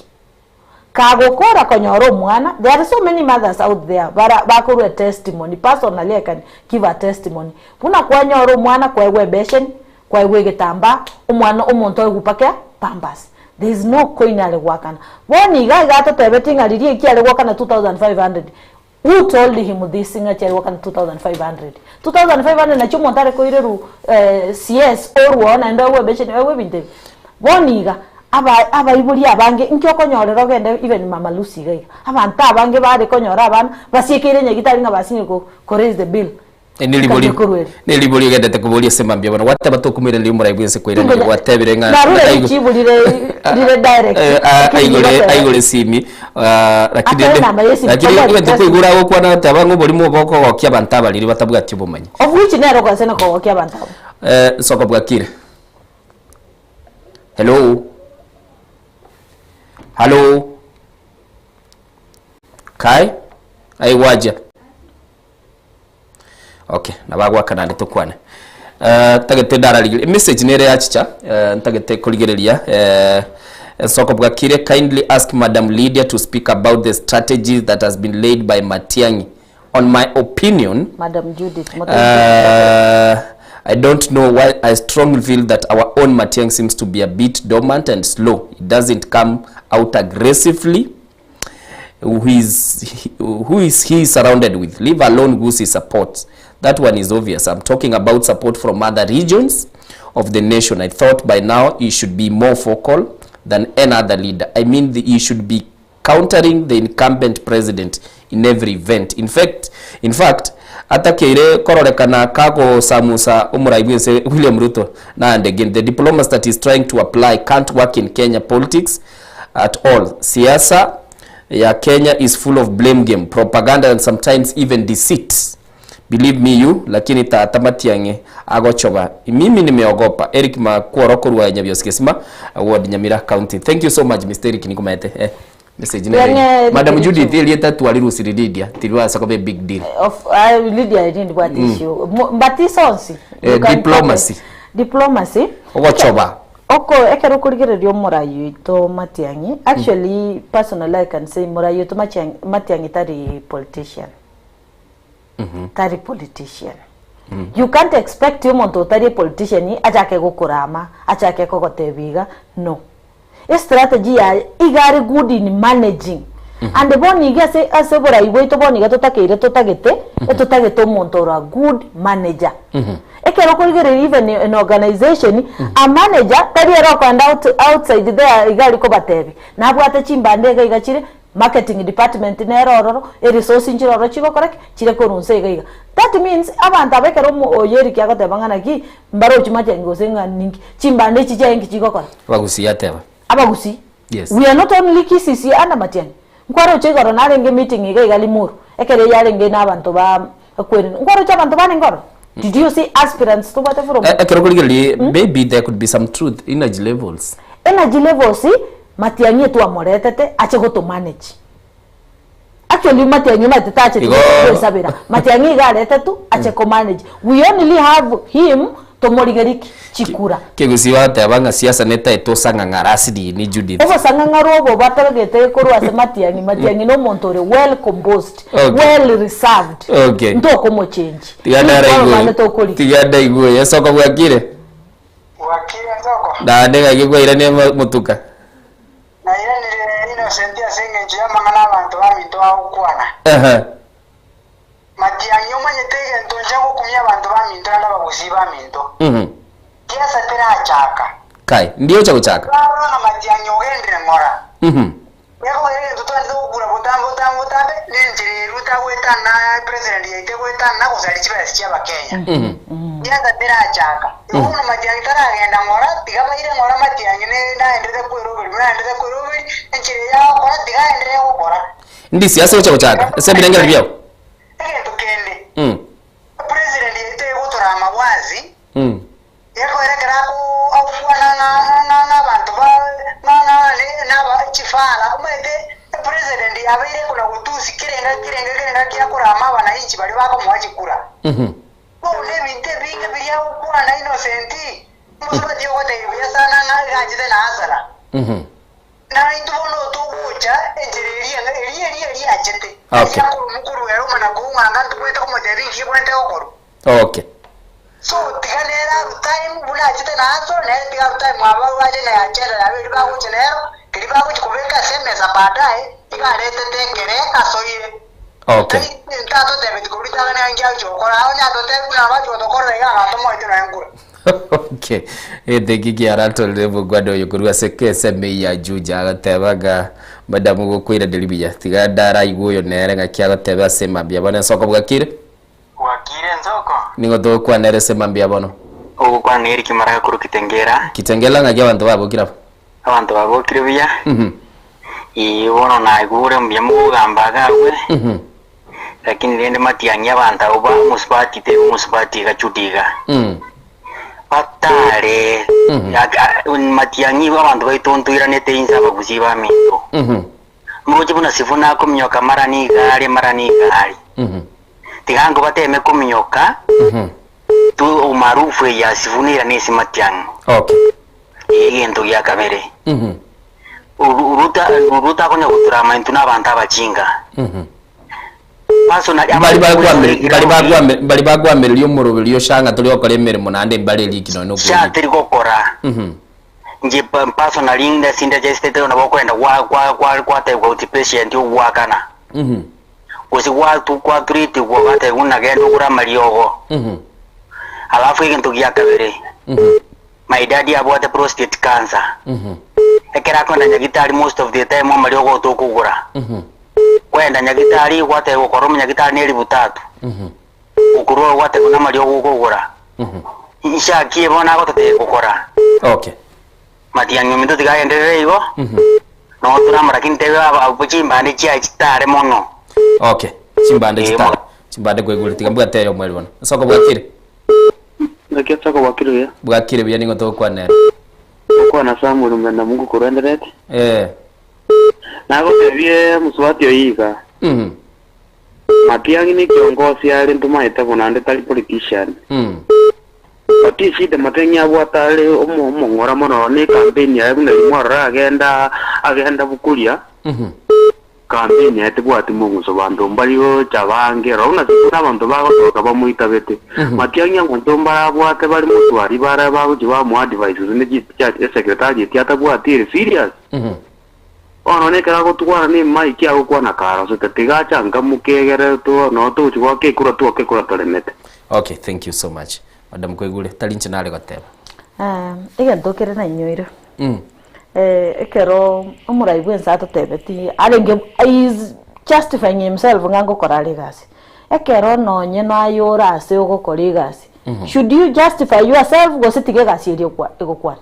Kagokora konyora omwana, there are so many mothers out there bara bakorwa etestimony, personally I can give a testimony, buna kwanyora omwana kwaegwa ebesheni, Kwaigwa egetambaa, omwana omonto aigwe mpaka pampers. There is no coin are goakana. Bono iga iga atotebetie ng'a riria eki are goakana 2500. Who told him this ng'a chiare goakana 2500? 2500 nachio omonto are koirerwa CS orwoo naende oegwe ebesheni oegwe ebinto ebi. Bono iga aba abaibori abange inki okonyorera ogende even mama Lucy iga iga. Abanto abange bare konyora abana basiekeire nyagitari ng'a basinyire ko raise the bill. Neribori neribori ogendete koboria ase mambia bono gwateba tokomoiraneria omorai bwense koiraneria gwatebire ng'a Narure richibu rire rire direct. Eh, ah, aigore aigore esimi ah, lakini Akore rende namba ya esimi, lakini tobwati egento test. koigure agokwana goteba ng'a oborimo obo bokogokia abanto abariri batabwati obomanyi. Of which nere ogosa na kogokia abanto abwo. Eh, soko bwakire. Hello. Hello. Kai aigwaja. Okay, nabo agwaka naende tokwane. Eh, ntagete ndararigereria emessage nere yachicha eh, ntagete korigereria eh, Soko Bwakire kindly ask Madam Lydia to speak about the strategy that has been laid by Matiang'i. On my opinion, Madam Judith, I don't know why I strongly feel that our own Matiang'i seems to be a bit dormant and slow. It doesn't come out aggressively. Who is, who is he surrounded with? Leave alone Gusii support. That one is obvious. I'm talking about support from other regions of the nation. I thought by now he should be more vocal than any other leader. I mean, the, he should be countering the incumbent president in every event. In fact, in fact atakeire kororekana kagosamusa omorai bwense William Ruto now and again. The diplomacy that is trying to apply can't work in Kenya politics at all. Siasa ya Kenya is full of blame game, propaganda and sometimes even deceit. Believe me you, lakini tata Matiang'i agochoba. Mimi nimeogopa. Eric Makworo korwa Nyabiosi Gesima ward Nyamira County. Thank you so much Mr. Eric nikomete. Eh, message nere. Yang'e Madam Eric Judith erieta twarirusiri Lydia tirwasa kobe big deal. Of I Lydia I didn't what issue. Mbatiso onsi. Eh, You can diplomacy. Diplomacy. Ogochoba. Oko ekero okorigereria omorai oito Matiang'i, actually personally I can say morai oito Matiang'i Matiang'i tari politician. Tari politician. You can't expect omonto otari epolitician achake gokorama, achake kogotebia iga, no. Estrategy yaye iga are good in managing. And bono iga ase ase oborai bwaito bono iga totakeire totagete, etotagete omonto ore a good manager. Ekero okorigereria even in organization, a manager tari ere okoenda out outside there iga aria kobatebia, nabwate chimbande iga iga chire, marketing department nere ororo, eresource nchire ororo chigokora ki? Chire korwa nse iga iga. That means abanto aba ekero omo oyo Eric agoteba ng'a naki, mbarochi matiang'i gose ng'a ninki, chimbande echi chiaye nki chigokora? Abagusii ateba. Abagusii. Yes. We are not only Kisii under Matiang'i. Nkwaroche igoro narenge meeting iga iga Limuru, ekero yarenge na abanto ba Kwerina. Nkwaroche abanto barenge ororo? Did you see aspirants tobwate from Eh, ekero okorigereria maybe there could be some truth energy levels. Energy levels Matiang'i etwamoretete ache goto manage. Actually Matiang'i omanyete tacheti Igo goesabera. Matiang'i iga aretetwe ache ko manage. We only have him tomorigerie ki? Chikura. Kegusii bagoteba ng'a siasa netaete osang'ang'ara ase rini Judith. Obosang'ang'aru obo bateregete korwa ase Matiang'i, Matiang'i nomonto ore well composed, Okay. well reserved, Okay. ntokomochenji. Tiga Intwe ndaraigwe abamane oyo. tokorigia. Tiga ndaigwe oyo. Esoko bwakire? Bwakire nsoko? Naende ng'aki kwairania motuka? Nairanire Innocent ase engencho y'amang'ana abanto baminto bagokwana. Ehe. Matiang'i omanyete egento inche ngokumia abanto baminto naende abagusii baminto. Tiasa terachaka. Kai, ndi ocha gochaka. Twarora ng'a Matiang'i ogendire ng'ora. Gekogera egento twanchete gokura botambe botambe botambe nenchera eye Ruto agoetana president yaito egoetana gosaria chibesa chi'abakenya. Tiasa terachaka. Igo bono Matiang'i taragenda ng'ora, tiga baire ng'ora Matiang'i ne naenderete kweroberi buna naenderete kweroberi, enchera eye agokora tiga aenderere gokora. Ndi siasa ocha gochaka ase ebirengererio biao. Egento kende, president yaito egotora amabwazi, gekoera ekero agokwana ng'a abanto ba ng'a naba chifara, omanyete epresident yabeire ekona gotusi kerenga kerenga kerenga giakorama abananchi baria bakomoa chikura. Bono ebinto ebinge biria agokwana Innocent, mosubati ogotebia buya sana ng'a egachete na hasara. Na intwe bono togocha enchera eria eng'a eria eria eria achete, Okay. aria akorwa korwa ere omana koung'anga ntobwate komotebia inki kebwenerete gokorwa. Okay. So tiga nere arue time buna achete na aso, nere tiga arue time aba ache na agenda yabo eria bagocha nero, keria bagochia kobeka ase emesa baadaye, iga aretete ekere asoire. Okay. Tari ntatotebeti korwa ritang'ani ng'a inki agochia gokora, onye atotebia buna abachi gotokorera iga agatomoete nonya nkura. Okay. Egento eki kiaratorire omokwana oyo korwa ase esemi ya Juja agateba ng'a madam gokoiraneria buya tiga ndaraigwe oyo nere ng'aki agoteba ase emambia bono ensoko bwakire? Bwakire ensoko? Nigo togokwana ere ase emambia bono. Ogokwana na Eric Maraga korwa Kitengela. Kitengela ng'aki abanto babokire aba? Abanto babokire buya. Ee bono naigure mbuya mogogamba iga agwo. Lakini rende matiang'i abanto abwo ba omosubati tebe omosubati iga Judy iga. Batare matiang'i igo abanto baito ntoiranete inse abagusii baminto. Moroche buna Sifuna akominyoka mara niga aria mara niga aria. Tiga nkobateme kominyoka tu umaarufu eye ya Sifuna era nese matiang'i. Okay. Egento gia kabere. Ruto Ruto akonya goturama intwe na abanto abachinga. Personally, Mbari abanto bagwame- mbari bagwame- mbari bagwamereria omoroberio ocha ng'a tori gokora emeremo naende mbare eriki nonya sha nokweri. teri gokora. Inche pa- personally nde sindachesete nabo okoenda gwa gwa gwa gwategwa oti patient ogwakana. Gose gwatu gwatreatigwa gwategwa buna genda ogore amariogo. Alafu egento gia kabere. My daddy abwate prostate cancer. Ekero akoenda nyagitari most of the time amariogo otokogora. Kwenda nyagitari gwateba gokora omonyagitari ne elifu tatu. Okorwa oo gwateba namariogo okogora. Nchakie bono agototebia gokora. Okay. Matiang'i ominto tiga agenderere igo. Nonya toramora lakini tebe abwo chimbande chiaye chitare mono. Okay. Chimbande chitare. Chimbande kwaigure tiga mbwate eyomo eri bono. Nsoko bwakire? Naki nsoko bwakire buya? Bwakire buya ning'o togokwana ere? Gokwana Samuel Mwenda Mungu korwa Eldoret. Eh. Nagotebie mosubati oyo iga, Mhm. Matiang'i ne kiongosi are ntomaete bo naende tari politician. But eshida Matiang'i abwate are omo omong'ora mono ne campaign yaye buna riria mwarora agenda agenda Bukuria, campaign yaye tebwati mong'uso banto mbari gocha bange rora buna siko abanto bagosoka bamoitabete. Matiang'i abanto mbarabwate bare motwari bare bagochia bamoa advices ne chi esecretariat atabwati ere serious. Bono nekero agotugwana nemaiki agokwana karosete, tiga achangamoke egere noo togochia goaka ekura twoke ekura toremete. Okay, thank you so much. Madam kwaigure, tari inche nare goteba. Eh, egento kere nainyoire eh, ekero omorai bwense atotebeti arenge he is justifying himself ng'a ngokora are egasi. Ekero nonye naye ore ase ogokora egasi, should you justify yourself gose tiga egasi eria okwa egokwane?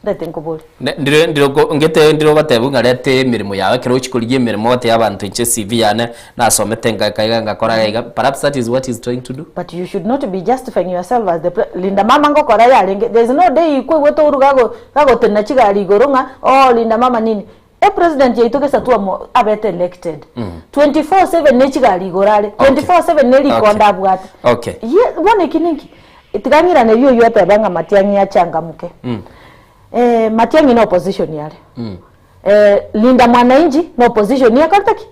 Ndete nkoborie. Ne- ndire ndire oko- ngete ndire ogotebiwa ng'a reta emeremo yago ekero ochia korigia emeremo ogotebia abanto inche ecv yane nasomete ngaka iga ngakora iga iga perhaps that is what he's trying to do. But you should not be justifying yourself as the pre Linda mama ngokora yarenge there is no day kwaigwete ouru gago gagotenena chigari igoro ng'a ooh Linda mama nini. E president yaito gesa twamo abete elected 24/7 ne chigari igoro are 24/7 ne rikonda abwate. Okay. Ye bono eki ninki? Tiga ng'irane riria oyio oteba ng'a Matiang'i achangamuke. Eh, Matiang'i ne opposition are. Eh, Linda Mwananchi ne opposition ekorete ki?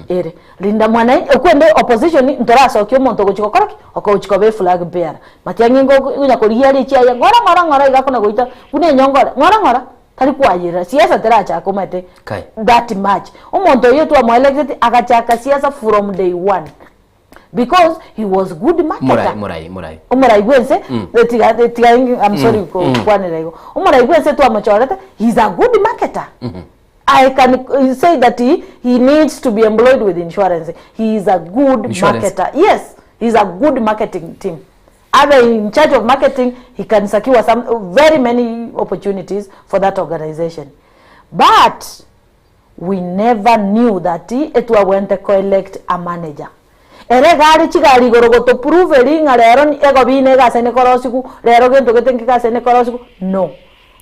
Ere. Linda Mwananchi, okwende opposition ntorasokia omonto ogochia gokora ki? Ogochia koba eflag bearer. Matiang'i ngo onya korigia are echiaye ng'ora ng'ora ng'ora iga akona goita buna enyongo ore ng'ora ng'ora tari kwayerera siasa terachaka omanyete Kai. that much. Omonto oyio twamoelecteti agachaka siasa from day one. Because he was good marketer. Morai, morai, morai. Omorai bwense, Mm. tiga tiga I'm sorry Mm, ko- mm. kwanera igo. Omorai bwense twamochorete, he's a good marketer. I can say that he, he needs to be employed with insurance. He is a good Insurance. marketer. Yes, he's a good marketing team. Abe in charge of marketing, he can secure some very many opportunities for that organization. But We never knew that etwagwente ko elect a manager. Ere iga are chigari igoro goto prove eri ng'a rero egobina egasene korosigu, rero gento gete nkegasene korosigu, no.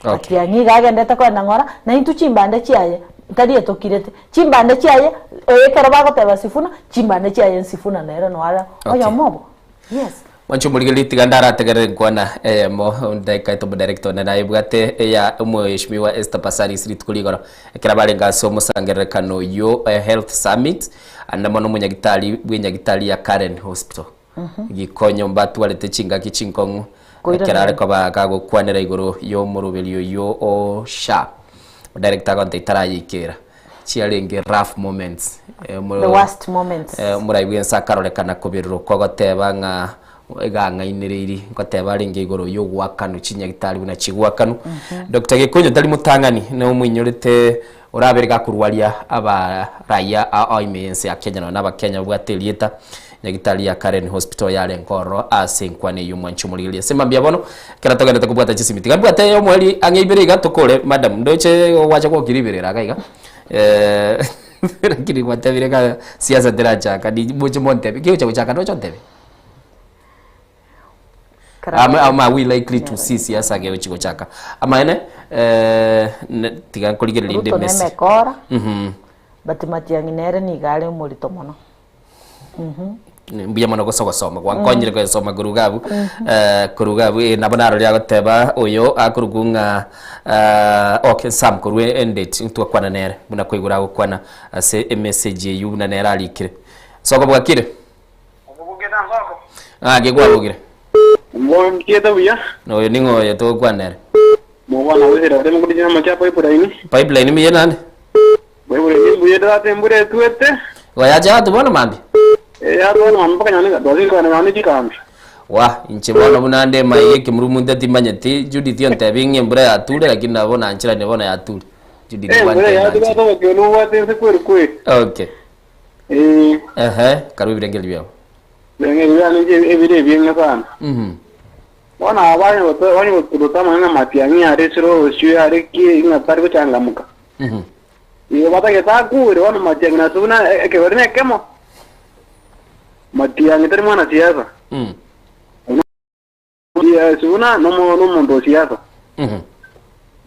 Okay. Matiang'i iga agendete kogenda ng'ora, na intwe chimbande chiaye ntari etokirete, chimbande chiaye ekero bagoteba Sifuna, chimbande chiaye Nsifuna nere noara Okay. oyomo obo. Yes. Mwanche omorigereria tiga ndarategerere nkwana eyemo ndaikaete omodirector one nayebwate eya omweshimiwa Esther Passaris rituko rigoro ekero barenge ase omosangererekano oyio Health Summit ande mono omonyagitari bw'enyagitari ya Karen Hospital Gikonyo mbatwarete chingaki chinkong'u ekero are koba gagokwanera igoro y'omoroberio oyio o SHA Director agontebia tarayeikera chiarenge rough moments The worst moments. Omorai bw'ense akarorekana kobererokwa goteba ng'a iga ang'ainereiri ngoteba arenge igoro y'ogoakanwa chinyagitari buna chigoakanwa. Doctor Gĩkũyũ tari motang'ani na omoinyorete orabere gakorwaria abaraia ao ime y'ense ya Kenya nonya na abakenya babwate erieta nyagitari ya Karen Hospital yarenge ororo ase enkwana eyio mwanche omorigereria. Ase mambia bono ekero togenderete kobwata chisimi tiga mbwate omoerio ang'e ibere iga tokore madam ndoche gwacha gwokire ibere iga iga lakini gwatebire ng'a siasa terachaka moche montebie ki ogocha gochaka ndoche ontebie? Am, am are we likely to see siasa gegochi gochaka amaene ne- tiga nkorigereria inde Ruto message. nemekora but Matiang'i nere nigo are omorito mono. Mbuya mono gose ogosoma gwankonyire goesoma korwa iga abwo korwa iga abwo nabo narorire agoteba oyo akorokwa ng'a okay Sam korwa Endeti ntwakwana nere buna kwaigure agokwana ase emessage eywo buna nere arikire. Soko bwakire? Ng'aki kwabogire? Mbokiete buya. Oyo ning'o oyo togokwana nere? Mokwana gosira ase emekuru chinyama chia pipeline. Pipeline mbuya naende? Pipeline mbuya tata embura etwete. Igo yacha yatwa bono mambia? Eh yatwa bono mambia mpaka nyone twasire kogenda nyone chikambi. Wah inche bono buna nde maiga ekemurungunte timanyeti, Judith ontebie ng'a embura yature lakini nabo nancheranie bono yature. Judith Eh, obwate mbere enanchi. yato batobokio nobwate ense kweri kweri. Okay. Eh, Ehe, karua ebirengeri biao. birengeri biane inche ebire ebieng'e sana. Bono aba banye goturuta amang'ana ng'a matiang'i are esiro orosio are ki ng'a tari gochangamuka. Igo batagete akure bono matiang'i nase buna ekegori nekemo. Matiang'i tari mwanasiasa. Sifuna nomo nomonto o siasa.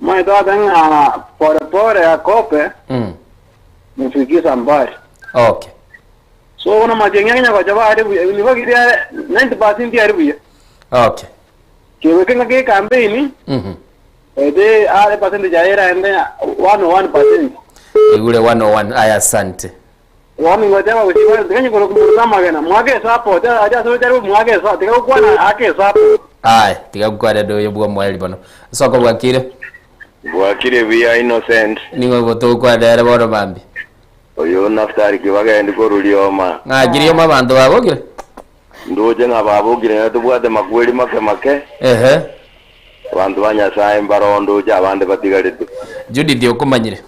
Omanyete gwateba ng'a pore pore akope mufikisa mbali. Okay. So bono matiang'i akonya gocha bare buya nigo kiri are 90% are buya. Okay. Kegweka ng'aki ekampeini ete are percentage yaye eraende 101%. Igure 101 aya asante. Bono ingoteba gochia igoro, tiga nyikoro komoruta amagena, moake esupport, ache ase gocha arue moake esupport, tiga gokwana ake esupport. Aye, tiga gokwana ande oyo bw'omoerio bono. Soko bwakire? Bwakire buya Innocent. Ning'o gotokwana ere bono mambia? Oyo Naftali Kibagendi korwa Rioma. Ng'aki Rioma abanto babokire? Ndoche ng'a babokire naende tobwate makweri make make. Ehe. Abanto ba Nyasae mbaroo ndoche abande batigarete. Judith okomanyire.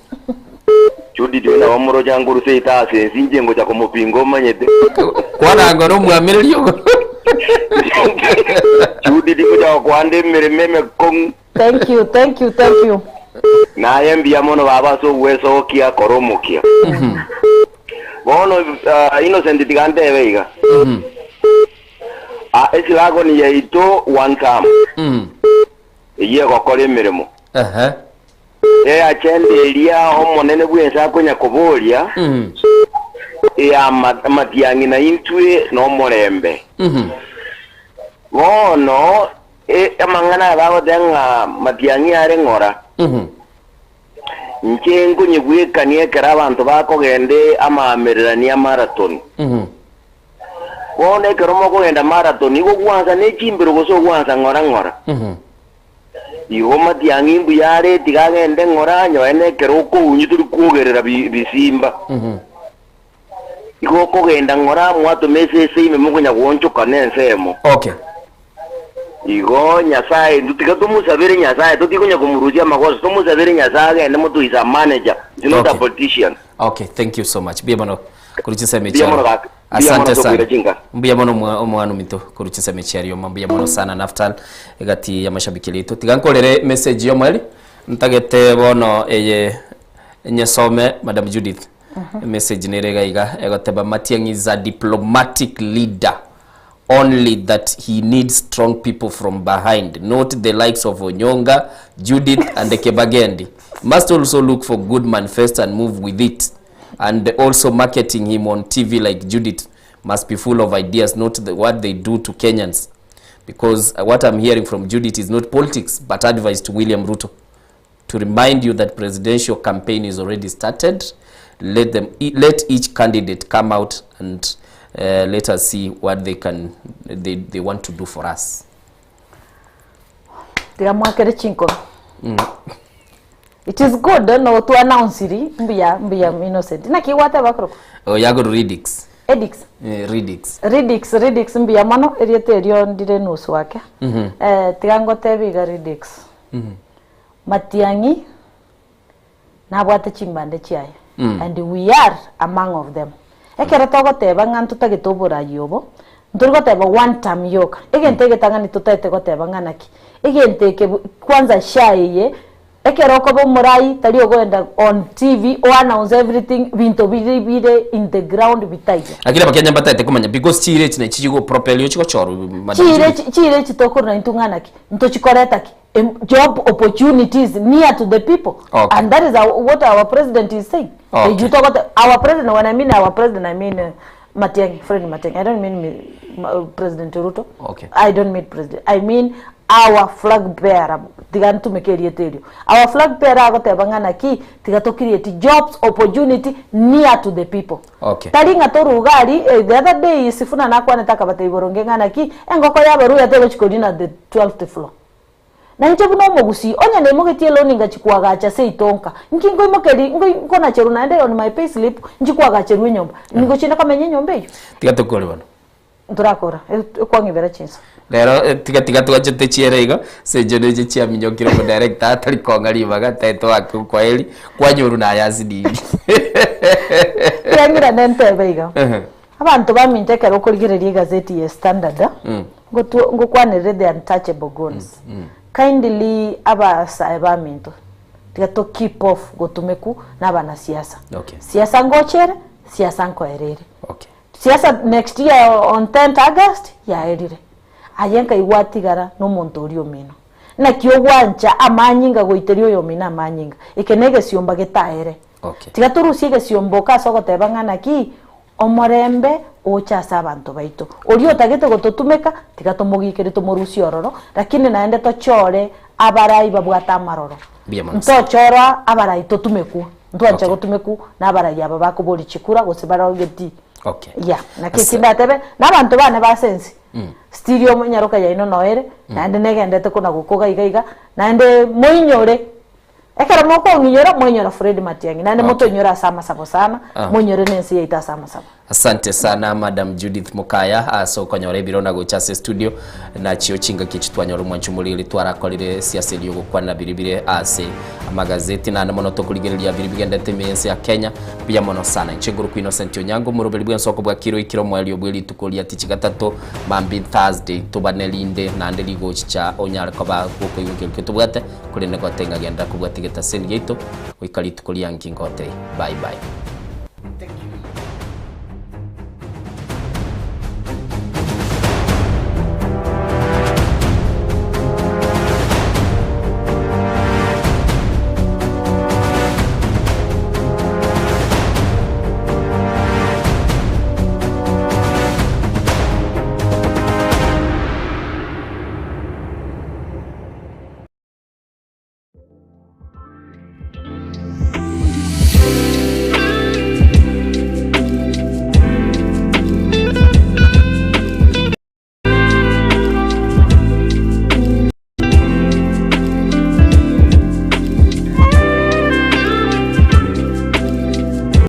Judith oyo nabo moroche ankoruse eita ase ense inche ngocha komopinga omanyete. Kwananga nomwamereri ogo. Judith ngocha gokoanda emeremo emekong'u. Thank you, thank you, thank you. Naye mbuya mono baba ase ogwesokia kora omokia. Bono ah, Innocent tiga ntebe iga. Ah, esilagoni yaito one term eyio egokora emeremo. Ehe. Eyachenda eria omonene bw'ense akonya koboria eya amatiang'i na intwe nomorembe. Bono amang'ana aya bagoteba ng'a matiang'i are ng'ora, inche nkonyebwekania ekero abanto bakogenda amaamererania a marathon. Bono ekero mokogenda marathon, igo ogwansa ne chimbero gose ogwansa ng'ora ng'ora. Igo matiang'i mbuya are, tiga agende ng'ora, nyoe nekero okounywa tori kwogerera bisimba. Igo okogenda ng'ora mwatoma esese ime mokonya goonchoka nensemo. Okay. Igo Nyasae intwe tiga tomosabere Nyasae totigonya komorusia amagoso tomosabere Nyasae agende moto is a manager is not a Okay. politician. Okay, thank you so much. Mbuya mono korwa chinsemo Mbuya mono chiaro. gaki. Mbuya mono Asante ase sana. okoira chinka. Mbuya mono omwa- omwana ominto korwa chinsemo chiario oma mbuya mono sana Naftal egati ya mashabiki ritu. Tiga nkorere message yomoeri ntagete bono eye nyesome Madam Judith. Message nere iga iga egoteba Matiang'i is a diplomatic leader only that he needs strong people from behind not the likes of Onyonga, Judith and Kibagendi. Must also look for good manifesto and move with it and also marketing him on TV like Judith must be full of ideas not the, what they do to Kenyans because what I'm hearing from Judith is not politics but advice to William Ruto to remind you that presidential campaign is already started let them let each candidate come out and uh, let us see what they can they, they want to do for us Tiga mwakere chinkobi. It is good no to announce ri mbuya mbuya Innocent. Naki gwateba korokwa? Oh, yago Ridix. Edix. Eh, Ridix. Ridix Ridix mbuya mono erieta erio ndire nusu ake. Eh, tiga ngotebi iga Ridix. Matiang'i nabwate chimbande chiaye and we are among of them. Ekero togoteba ng'a ntotagete oborai obo, ntori goteba one term yoka. Egento egetang'ani totaete goteba ng'a naki, egento eke kwanza SHA eye, ekero okoba omorai tari ogoenda on TV o announce everything binto bire bire in the ground bitaiyo. Lakini abakenya mbataete komanya because chiira echi nachi chigo propel chigochorwa Madam Chiira Judith. echi chiira echi tokorora intwe ng'a naki, ntochikoreta ki? Job opportunities near to the people Okay. and that is our, what our president is saying. Okay. Eju togote- our president when I mean our president I mean Matiang'i, Fred Matiang'i. I don't mean President Ruto. Okay. I don't mean president. I mean our flag bearer. Tiga ntumeke erieta erio. Our flag bearer agoteba ng'a naki tiga to create jobs opportunity near to the people. Okay. Tari ng'a toruga aria eh, the other day Sifuna nakwanete akabatebia boronge ng'a naki engoko y'abaruya tegochi korina the 12th floor. Na inche buna omogusii, onye naimogetie eloni ngachia koagacha ase eitonka, inki nkoimokeria nkoi nkonacherwa naende on my pay slip nchie koagacherwa enyomba? Ningochia komenya enyomba eyio? Tiga tokore bono. Ntorakora, ekwang'ibera chinsa. Rero eh, tiga tiga twachete chiere igo ase inche neche chiaminyokire omodirector atari kong'a ribaga taete oake okoeri kwanyoru naye asinini. Kiang'ira nentebe iga. Abanto baminto ekero okorigereria egazeti ye Standard, ngotu ngokwanerere the untouchable goons. Kindly abasae baminto, tiga to keep off gotumeku na abanasiasa. Okay. Siasa ngochere, siasa nkoerere. Okay. Siasa next year on 10th August yaerire. Aye nkai gwatigara na omonto oria omino. Naki ogwancha amanyinga goiteria oyomino amanyinga. Eke na egesiomba getaere. Okay. Tiga torusie egesiomba oko ase ogoteba ng'a naki omorembe oche ase abanto baito. Oria otagete gototumeka tiga tomogikere tomorusie ororo, lakini naende tochore abarai babwate amaroro. Mbuya mono sana. Ntochora abarai totumekwa, ntwancha Okay. gotumekwa na abarai aba bakoboria chikura gose barogeti. Okay. Yeah, naki Ase- eki ndatebe, na abanto bane base ense, Mm. still omonyaroka yaino noere, naende negendete kona gokoga iga iga, naende moinyore, ekero mokong'inyora, mwainyora Fred Matiang'i, naende Okay. motoinyore ase amasabo sana, Ah. moinyore na ense yaito ase amasabo. Asante sana Madam Judith Mukaya ase okonyora ebiro na gocha ase studio nachio chingaki echi twanyora omwancho omoriri twarakorire siasa eria ogokwana biri bire ase amagazeti naende mono tokorigereria biri bigendete ime y'ense ya Kenya buya mono sana inche ngorokwa Innocent Onyango omoroberi bw'ensoko bwa kiro ikire omoerio bwe rituko ria tichi gatato mambi Thursday tobane rinde naende rigochicha onyare koba gokoigwa kero tobwate korende ngote ng'a genda kobwatia getaseni giaito goika rituko ria nki ngotei bye bye.